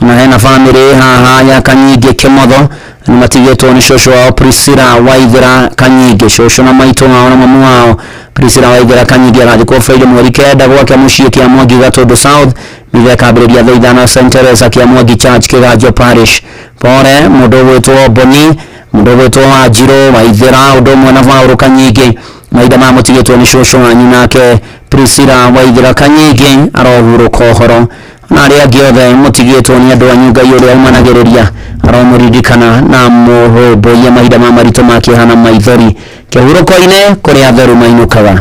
S13: Na hena bamĩrĩ haha ya Kanyingĩ Kĩmotho, nĩ matigĩtwo nĩ cũcũ wao Priscilla Waithera Kanyingĩ. Cũcũ na maitũ wao na mamu wao Priscilla Waithera Kanyingĩ agathikwo Friday mweri 9 gwake mũciĩ kĩa Mwangi Gatũndũ South. Mitha ĩkambĩrĩria thaa 5 St Teresa kĩa Mwangi Church Kĩganjo Parish. Pore mũndũ ũgwĩtwo Boni, mũndũ ũgwĩtwo Wanjirũ Waithera, ũndũ ũmwe na Paũlũ Kanyingĩ, mahinda maya mũtigĩtwo nĩ cũcũ wanyu nake Priscilla Waithera Kanyingĩ arohurũka ũhoro. Na arĩa angĩ othe mũtigĩtwo nĩ andũ anyu, Ngai ũrĩa ũmanagĩrĩria aromũririkana na mũrũmbũiye mahinda ma maritũ ma kĩeha na maithori kĩhurũko-inĩ kũrĩa atheru mainũkaga.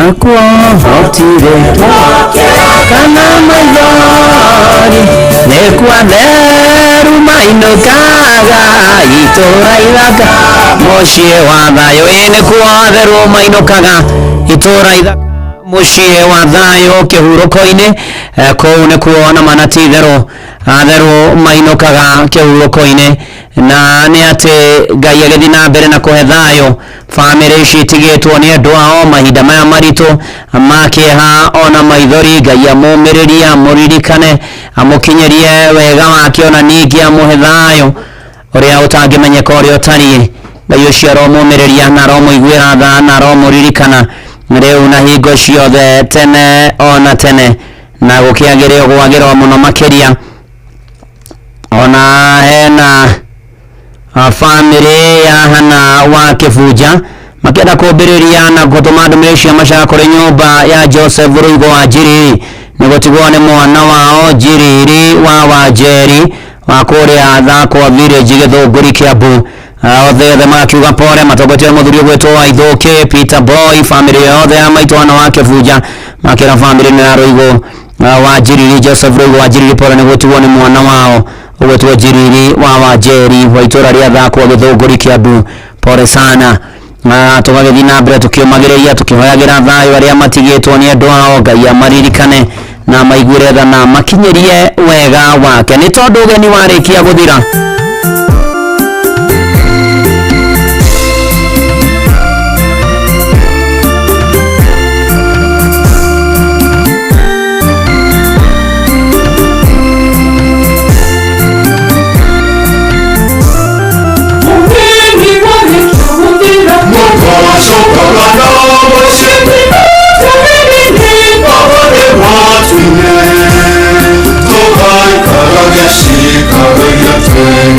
S13: Nakuohotire kana maithori nĩkuo atheru mainũkaga itũra ithaka mũciĩ wa thayũ. Ĩĩ nĩkuo atheru mainũkaga itũra ithaka mũciĩ wa thayũ kĩhurũko-inĩ. Kũu nĩkuo na mana ti itherũ atheru mainũkaga kĩhurũko-inĩ, na nĩ atĩ Ngai agĩthiĩ na mbere na kũhe thayũ bamĩrĩ ici itigĩtwo nĩ andũ ao mahinda maya maritũ ma kĩeha ona maithori. Ngai amũmĩrĩrie, amũririkane, amũkinyĩrie wega wake, ona ningĩ amũhe thayũ ũrĩa ũtangĩmenyeka ũrĩa ũtariĩ. Ngai ũcio aromũmĩrĩria na aromũiguĩra tha na aromũririkana rĩu na hingo ciothe tene ona tene, na gũkĩagĩre gwagĩrwo mũno makĩria. Ona hena bamĩrĩ ya Hana wa Kĩbunja makĩenda kũmbĩrĩria na gũtũma ndũmĩrĩri cia macaya kũrĩ nyũmba ya Joseph Rũigo wa Njiriri nĩ gũtigwo nĩ mwana wao Njiriri wa Wanjeri wa kũrĩa Thakwa Village Gĩthũngũri Kĩambu. Othe othe magakiuga pore matongoretio nĩ mũthuri ũgwĩtwo Waithũkĩ Peter Boy, bamĩrĩ yothe ya maitũ Hana wa Kĩbunja makĩra bamĩrĩ nĩ ya Rũigo wa Njiriri, Joseph Rũigo wa Njiriri pore nĩ gũtigwo nĩ mwana wao ũgwĩtwo Njiriri wa Wanjeri wa itũra rĩa Thakwa Gĩthũngũri Kĩambu, pore sana. Tũgagĩthiĩ na mbere tũkĩũmagĩrĩria tũkĩhoyagĩra thayũ arĩa matigĩtwo nĩ andũ ao. Ngai amaririkane na maiguĩre tha na makinyĩrie wega wake, nĩ tondũ ũgeni warĩkia gũthira.
S18: Thank you.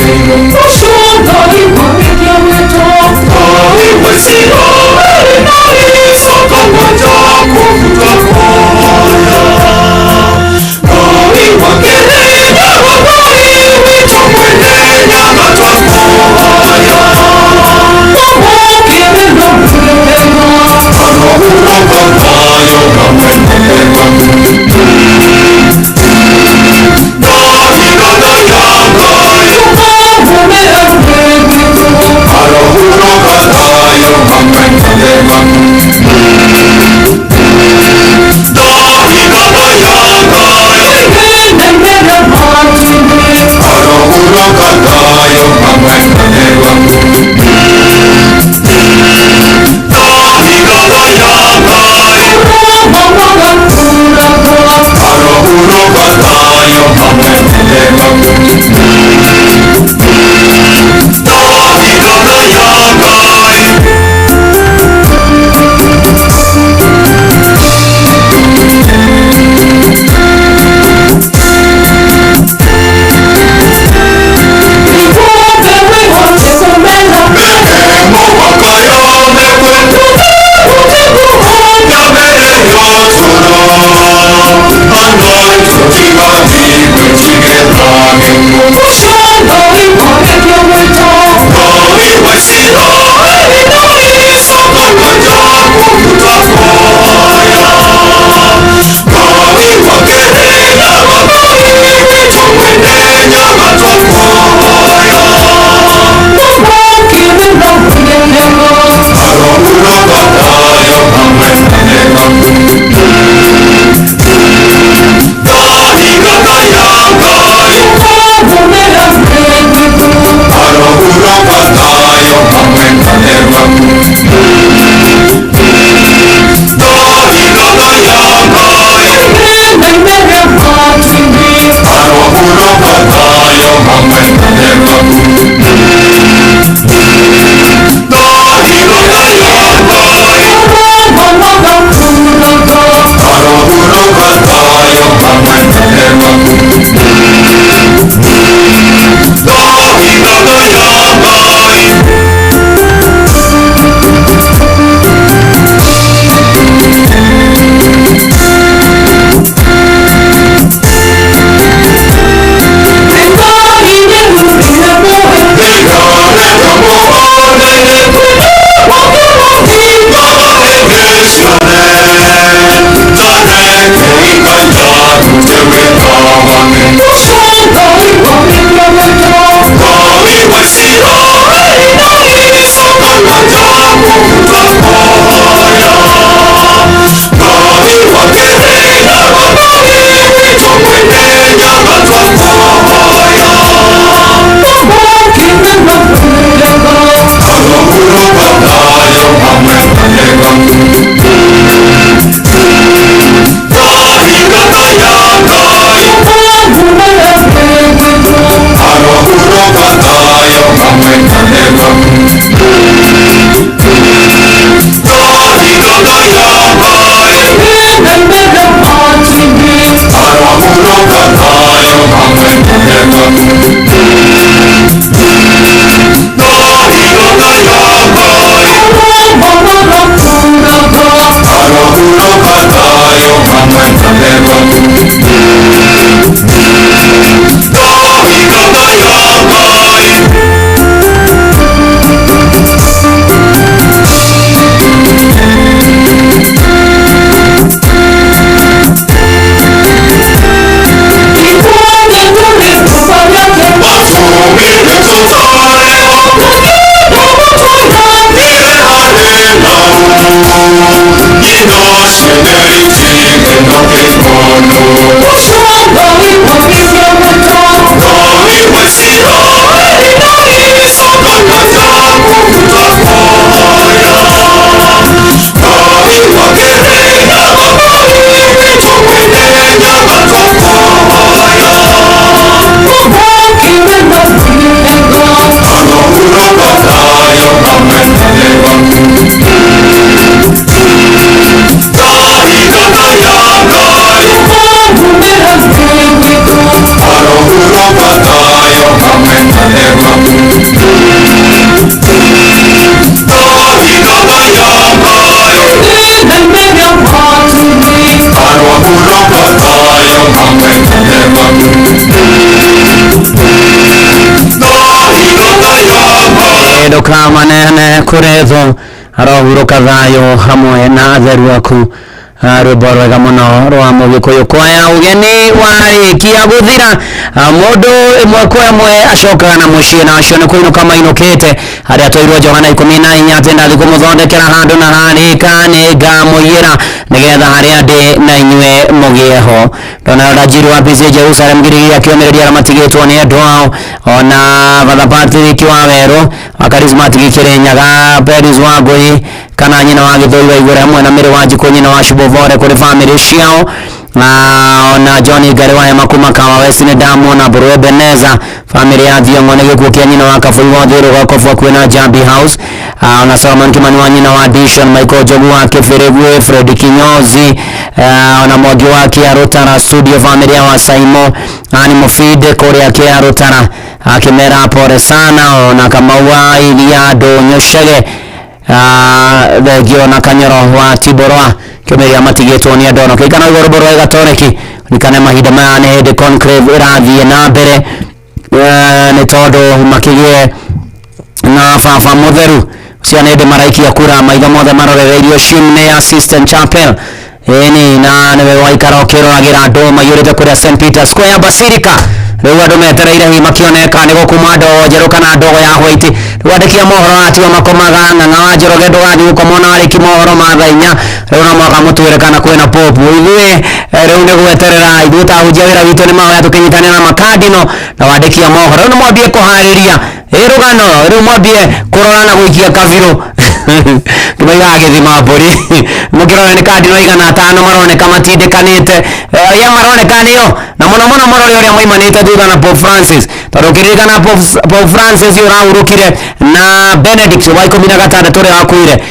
S13: Ndukamanene kũrĩ thũ arohurũka thayũ hamwe na atheru aku. Rwĩmbo rwega mũno rwa mũgĩkũyũ kwaya ũgeni warĩkia gũthira, mũndũ ĩmwe kwa ĩmwe acokaga na mũciĩ, na acio nĩ kũinũka mainũkĩte harĩa twairwo Johana 14 atĩ ndathiĩ kũmũthondekera handũ na harĩka nĩ ngamũiyĩra nĩgetha harĩa ndĩ na inyuĩ mũgĩe ho. Ndona Ndanjiru wa PC Jerusalem Girigiri akĩũmĩrĩria arĩa matigĩtwo nĩ andũ ao, ona Father Patrick wa Werũ wa Charismatic Kĩrĩnyaga, Peris wa Ngũi kana nyina wa Gĩthũi wa Igũrũ hamwe na Mĩrĩ wa Njikũ nyina wa Shubovore kũrĩ famĩlĩ ciao, na ona John Ngari wa Hema kuma Kawa West nĩ ndamuona, Mbũrũ Ebeneza famĩlĩ ya Thiong'o nĩ gĩkuũ kĩa nyina wa Kabũri wa Thĩrũ Gakobu hakuhĩ na Jambi House, ona Solomon Kimani wa nyina wa Dishon, Michael Njogu wa Kĩbĩrĩgwe, Fred Kinyozi, ona Mwangi wa Kĩarũtara studio famĩlĩ ya Wasaimo, Ani Mufide kũrĩa Kĩarũtara akĩmera pole sana, ona Kamau wa Iria Ndũnyũ Chege, thengio na Kanyoro wa Tiborwa kĩũmĩrĩria matigĩtwo nĩ andũ. Ona kĩrikana ũguo rwĩmbo rwa Gatoreki ririkane mahinda maya nĩ hĩndĩ conclave ĩrathiĩ na mbere, nĩ tondũ makĩgĩe na baba mũtheru cia nĩ hĩndĩ maraikia kura, maitho mothe marorereirio chimney ya Sistine Chapel ĩni, na nĩwe waikara ũkĩroragĩra andũ maiyũrĩte kũrĩa St Peter Square Basilica. Rĩu andũ metereire hihi makĩoneka nĩ gũkuma ndogo njerũ kana ndogo ya white. Rĩu andĩki a mohoro atiwa makomaga Ng'ang'a wa Njoroge ndũgathiĩ gũkoma ona warĩki mohoro ma thaa 4. Rĩu no mũhaka mũtwĩre kana kwĩna popu. Ithuĩ rĩu nĩ gweterera, ithuĩ ta ahunjia wĩra witũ nĩ mahoya tũkĩnyitanĩra na makandino na wandĩki a mohoro. Rĩu nĩ mwambie kũharĩria rũgano, rĩu mwambie kũrora na gũikia kabirũ kĩmaigaga gĩthima mbũri. Mũkĩrora nĩ kandino 500 maroneka matindĩkanĩte, arĩa maroneka nĩo na mũno mũno mũrore ũrĩa maimanĩte thutha na Pope Francis, tondũ ũkĩririkana Pope Francis ũrahurũkire na Benedict wa 16 ũrĩa wakuire.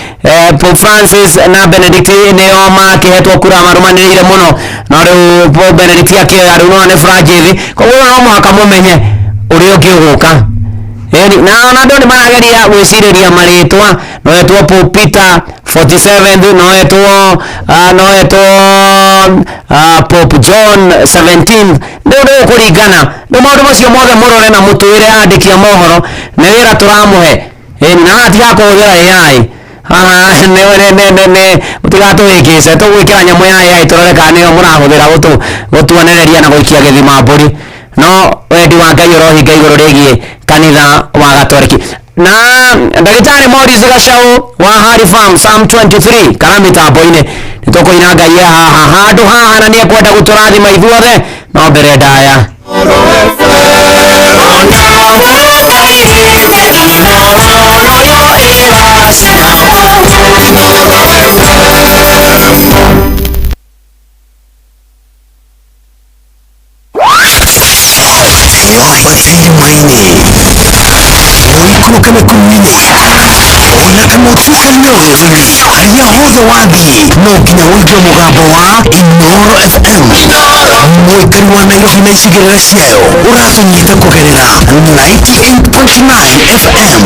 S13: Pope Francis na Benedict nĩo makĩhetwo kura marũmanĩrĩire mũno, no rĩu Pope Benedict akĩoya rĩu no nĩ Francis, koguo no mũhaka mũmenye ũrĩa ũngĩ ũgũka. Na ona andũ nĩ marageria gwĩcirĩria marĩtwa, no etwo Pope Peter 47, no etwo Pope John 17, rĩu nĩ gũkũringana. Rĩu maũndũ macio mothe mũrore na mũtwĩre andĩki a mohoro nĩ wĩra tũramũhe. Na haha tigakũhũthĩra AI, haha nĩ mũtigatũhĩngĩce, tũgwĩkĩra nyamũ ya AI tũrore kana nĩyo mũrahũthĩra gũtuonereria na gũikia gĩthima mbũri. No wendi wa Ngai ũrohinga igũrũ rĩgiĩ kanitha wa Gatoreki. Na ndagĩtarĩ Morris Gacau wa Harry Farm Psalm 23 kana mĩtambo-inĩ nĩ tũkũina Ngai e haha handũ haha na nĩ ekwenda gũtũrathima ithuothe, no mbere ndaya.
S18: Mũikũrũke mĩkuru-inĩ ona kana ũtuĩkanio werũ-inĩ, harĩa hothe wathiĩ no nginya ũigue mũgambo wa Inooro FM. Mũikari wa Nairobi na icigĩrĩra ciayo ũratũnyita kũgerera 98.9 FM.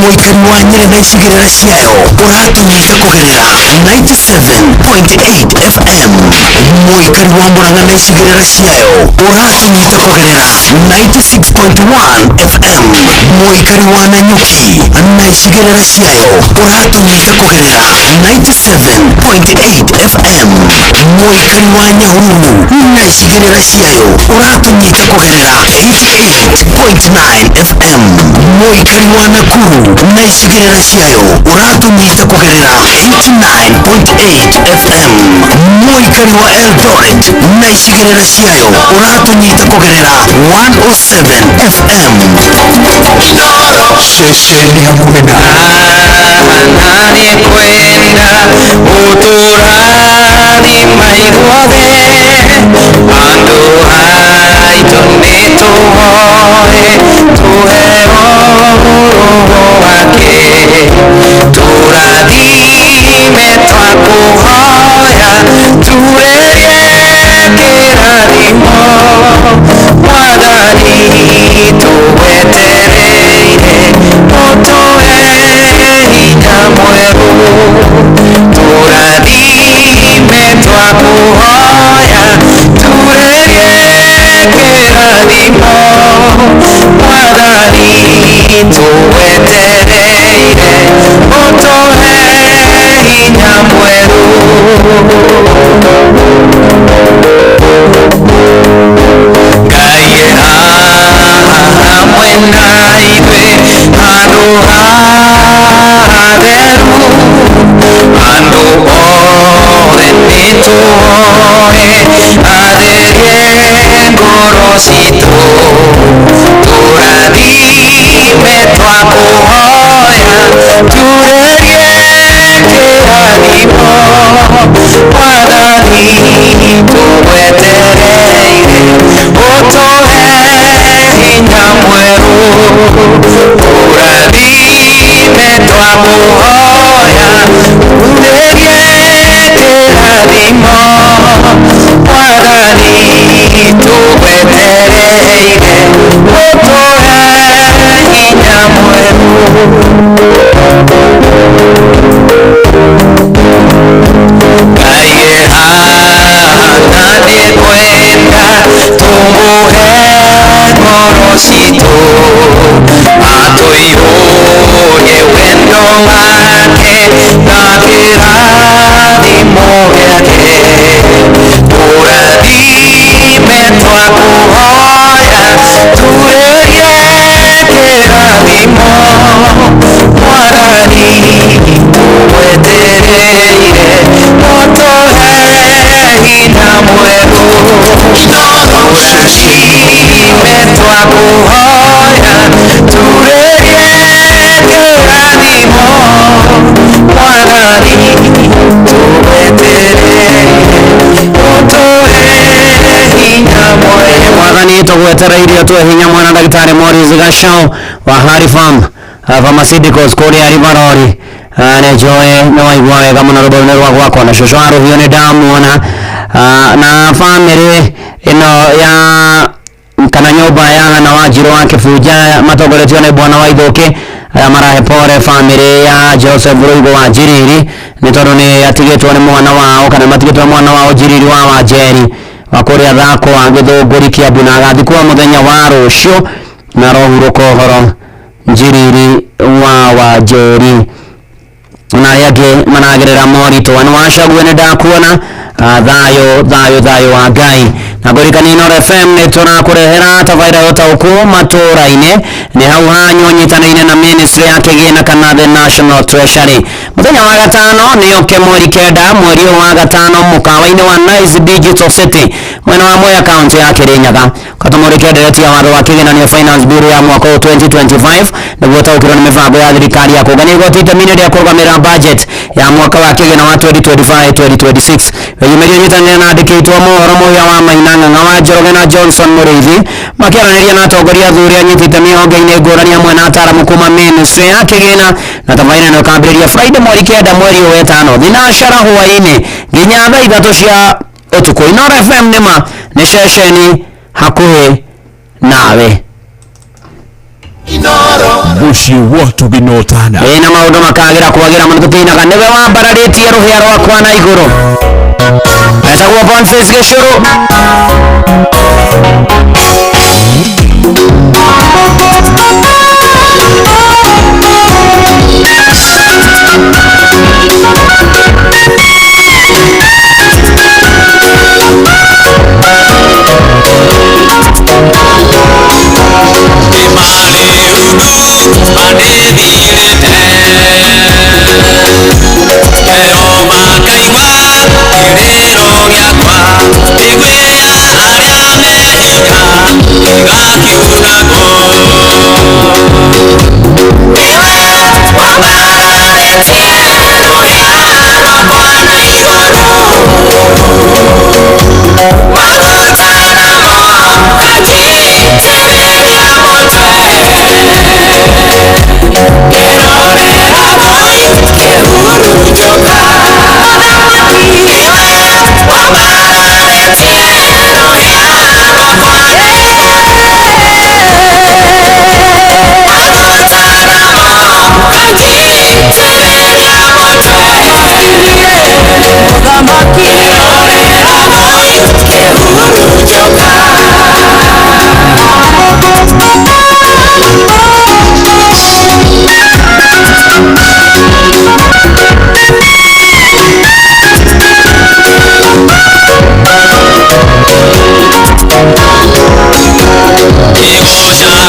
S18: Mũikari wa Nyĩrĩ na icigĩrĩra ciayo ũratũnyita kũgerera 97.8 FM. Mũikari wa Murang'a na icigĩrĩra ciayo ũratũnyita kũgerera 96.1 FM. Mũikari wa Nanyuki na icigĩrĩra ciayo ũratũnyita kũgerera 97.8 FM. Mũikari wa Nyahururu na icigĩrĩra ciayo ũratũnyita kũgerera 88.9 FM. Mũikari wa Nakuru na icigĩrĩra ciayo ũratũnyita kũgerera 89.8 FM. Mũikari wa Eldoret na icigĩrĩra ciayo ũratũnyita kũgerera 107 FM. Ceceni hakuhĩ na
S3: Nani kwenda uturani maiguothe andu aitũ nĩtũhoe tũheo roho wake tũrathime twakũhoya turĩrie kĩrathimo mwathani tũgwetereire ũtũhe hinya mwerũ tũrathime twakũhoya turĩrie kĩrathimo mwathani tũgwetereire ũtũhe hinya mwerũ. Ngai hamwe na ithuĩ handũ hatheru andũ othe nĩtũhoe atherie ngoro citũ tũrathime twakũhoya turĩrie kĩrathimo mwathani tũgwetereire ũtũhe hinya mwerũ tũrathime twakũhoya turĩrie kĩrathimo mwathani tũgwetereire ũtũhe hinya mwerũ. Ngai haha nĩngwenda tũmũhe ngoro citũ atũihũrie wendo wake na kĩrathimo gĩake tũrathime twakũhoya turĩrie kĩrathimo mwathani tũgwetereire ũtũhe hinya mwerũ tũrathime twakũhoya turĩrie kĩrathimo mwathani tũgwetereire ũtũhe hinya mwerũ.
S13: Mwathani tũgwetereire ũtũhe hinya mwana ndagĩtarĩ Morris Gachau wa Hari Farm Pharmaceuticals kũrĩa Rivarori. Nĩ njoe nĩ waigua wega mũno rwĩmbo rũu nĩ rwa gwakwa na cũcũ wa rũhiũ nĩ ndamuona. Na bamĩrĩ ĩno ya kana nyũmba ya Hana Wanjirũ wa Kĩbunja matongoretio nĩ bwana wa Ithũkĩ arĩa marahe pore bamĩrĩ ya Joseph Rũigũ wa Njiriri nĩ tondũ nĩ atigĩtwo nĩ mwana wao kana matigĩtwo nĩ mwana wao Njiriri wa Wanjeri wa kũrĩa Thakwa Gĩthũngũri Kiambu na agathikwo mũthenya wa rũciũ na arohurũka ũhoro Njiriri wa Wanjeri na arĩa angĩ maragerera moritũ. Anũ wacagua nĩ ndakuona. Thayũ thayũ thayũ wa Ngai. Na ngũririkanie Inooro FM nĩ tũrakũrehera tabarĩra ya ũtaũku matũũra-inĩ nĩ hau hanyu ũnyitanĩire na ministry ya kĩgĩna kana the National Treasury. Mũthenya wa gatano nĩ ũke mweri 9 mweri ũyũ wa gatano mũkawa-inĩ wa Nice Digital City mwena wa Mwea kaunti ya Kirinyaga ũgatũmũrĩke ndereti ya watho wa kĩgĩna nĩyo Finance Bill ya mwaka ũyũ 2025 nĩguo ũtaũkĩrwo nĩ mĩbango ya thirikari ya kũngania igoti itemi-inĩ rĩa kũrũgamĩrĩra budget ya mwaka wa kĩgĩna wa 2025-2026. Wĩyumĩrie ũnyitanĩre na andĩki aitũ a mohoro Mũhĩa wa Maina, Ng'ang'a wa Njoroge na Johnson Mũrĩithi makĩaranĩria na atongoria athuri anyiti itemi honge-inĩ ngũrani hamwe na ataaramu kuma ministry ya kĩgĩna na tabarĩra ĩno ĩkambĩrĩria Friday mweri 9 mweri ũyũ wetano thinacara hwaĩ-inĩ nginya thaa 3 cia Ũtukũ. Inooro FM nĩma nĩ ceceni hakuhĩ nawe.
S14: Mũciĩ watu gĩnotana.
S13: Ĩ na maũndũ makagĩra kwagĩra mũno, tũkĩinaga nĩwe wambararĩtie rũhĩa rwakwa na igũrũ. Etagwo Boniface Gĩcũrũ.
S14: Ceceni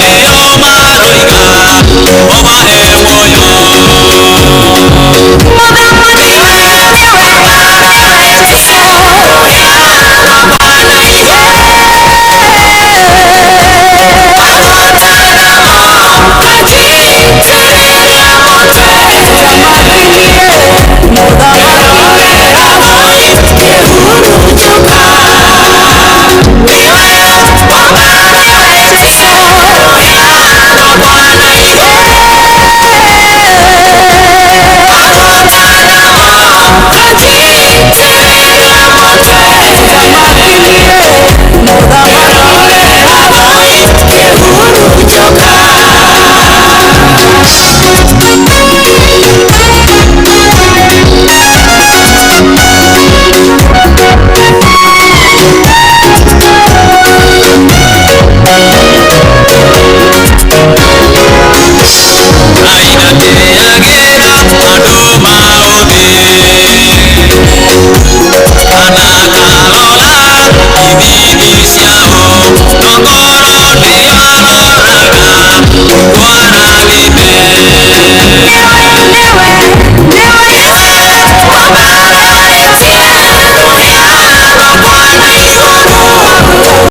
S14: hakuhĩ nawe.
S22: Omahe moyo.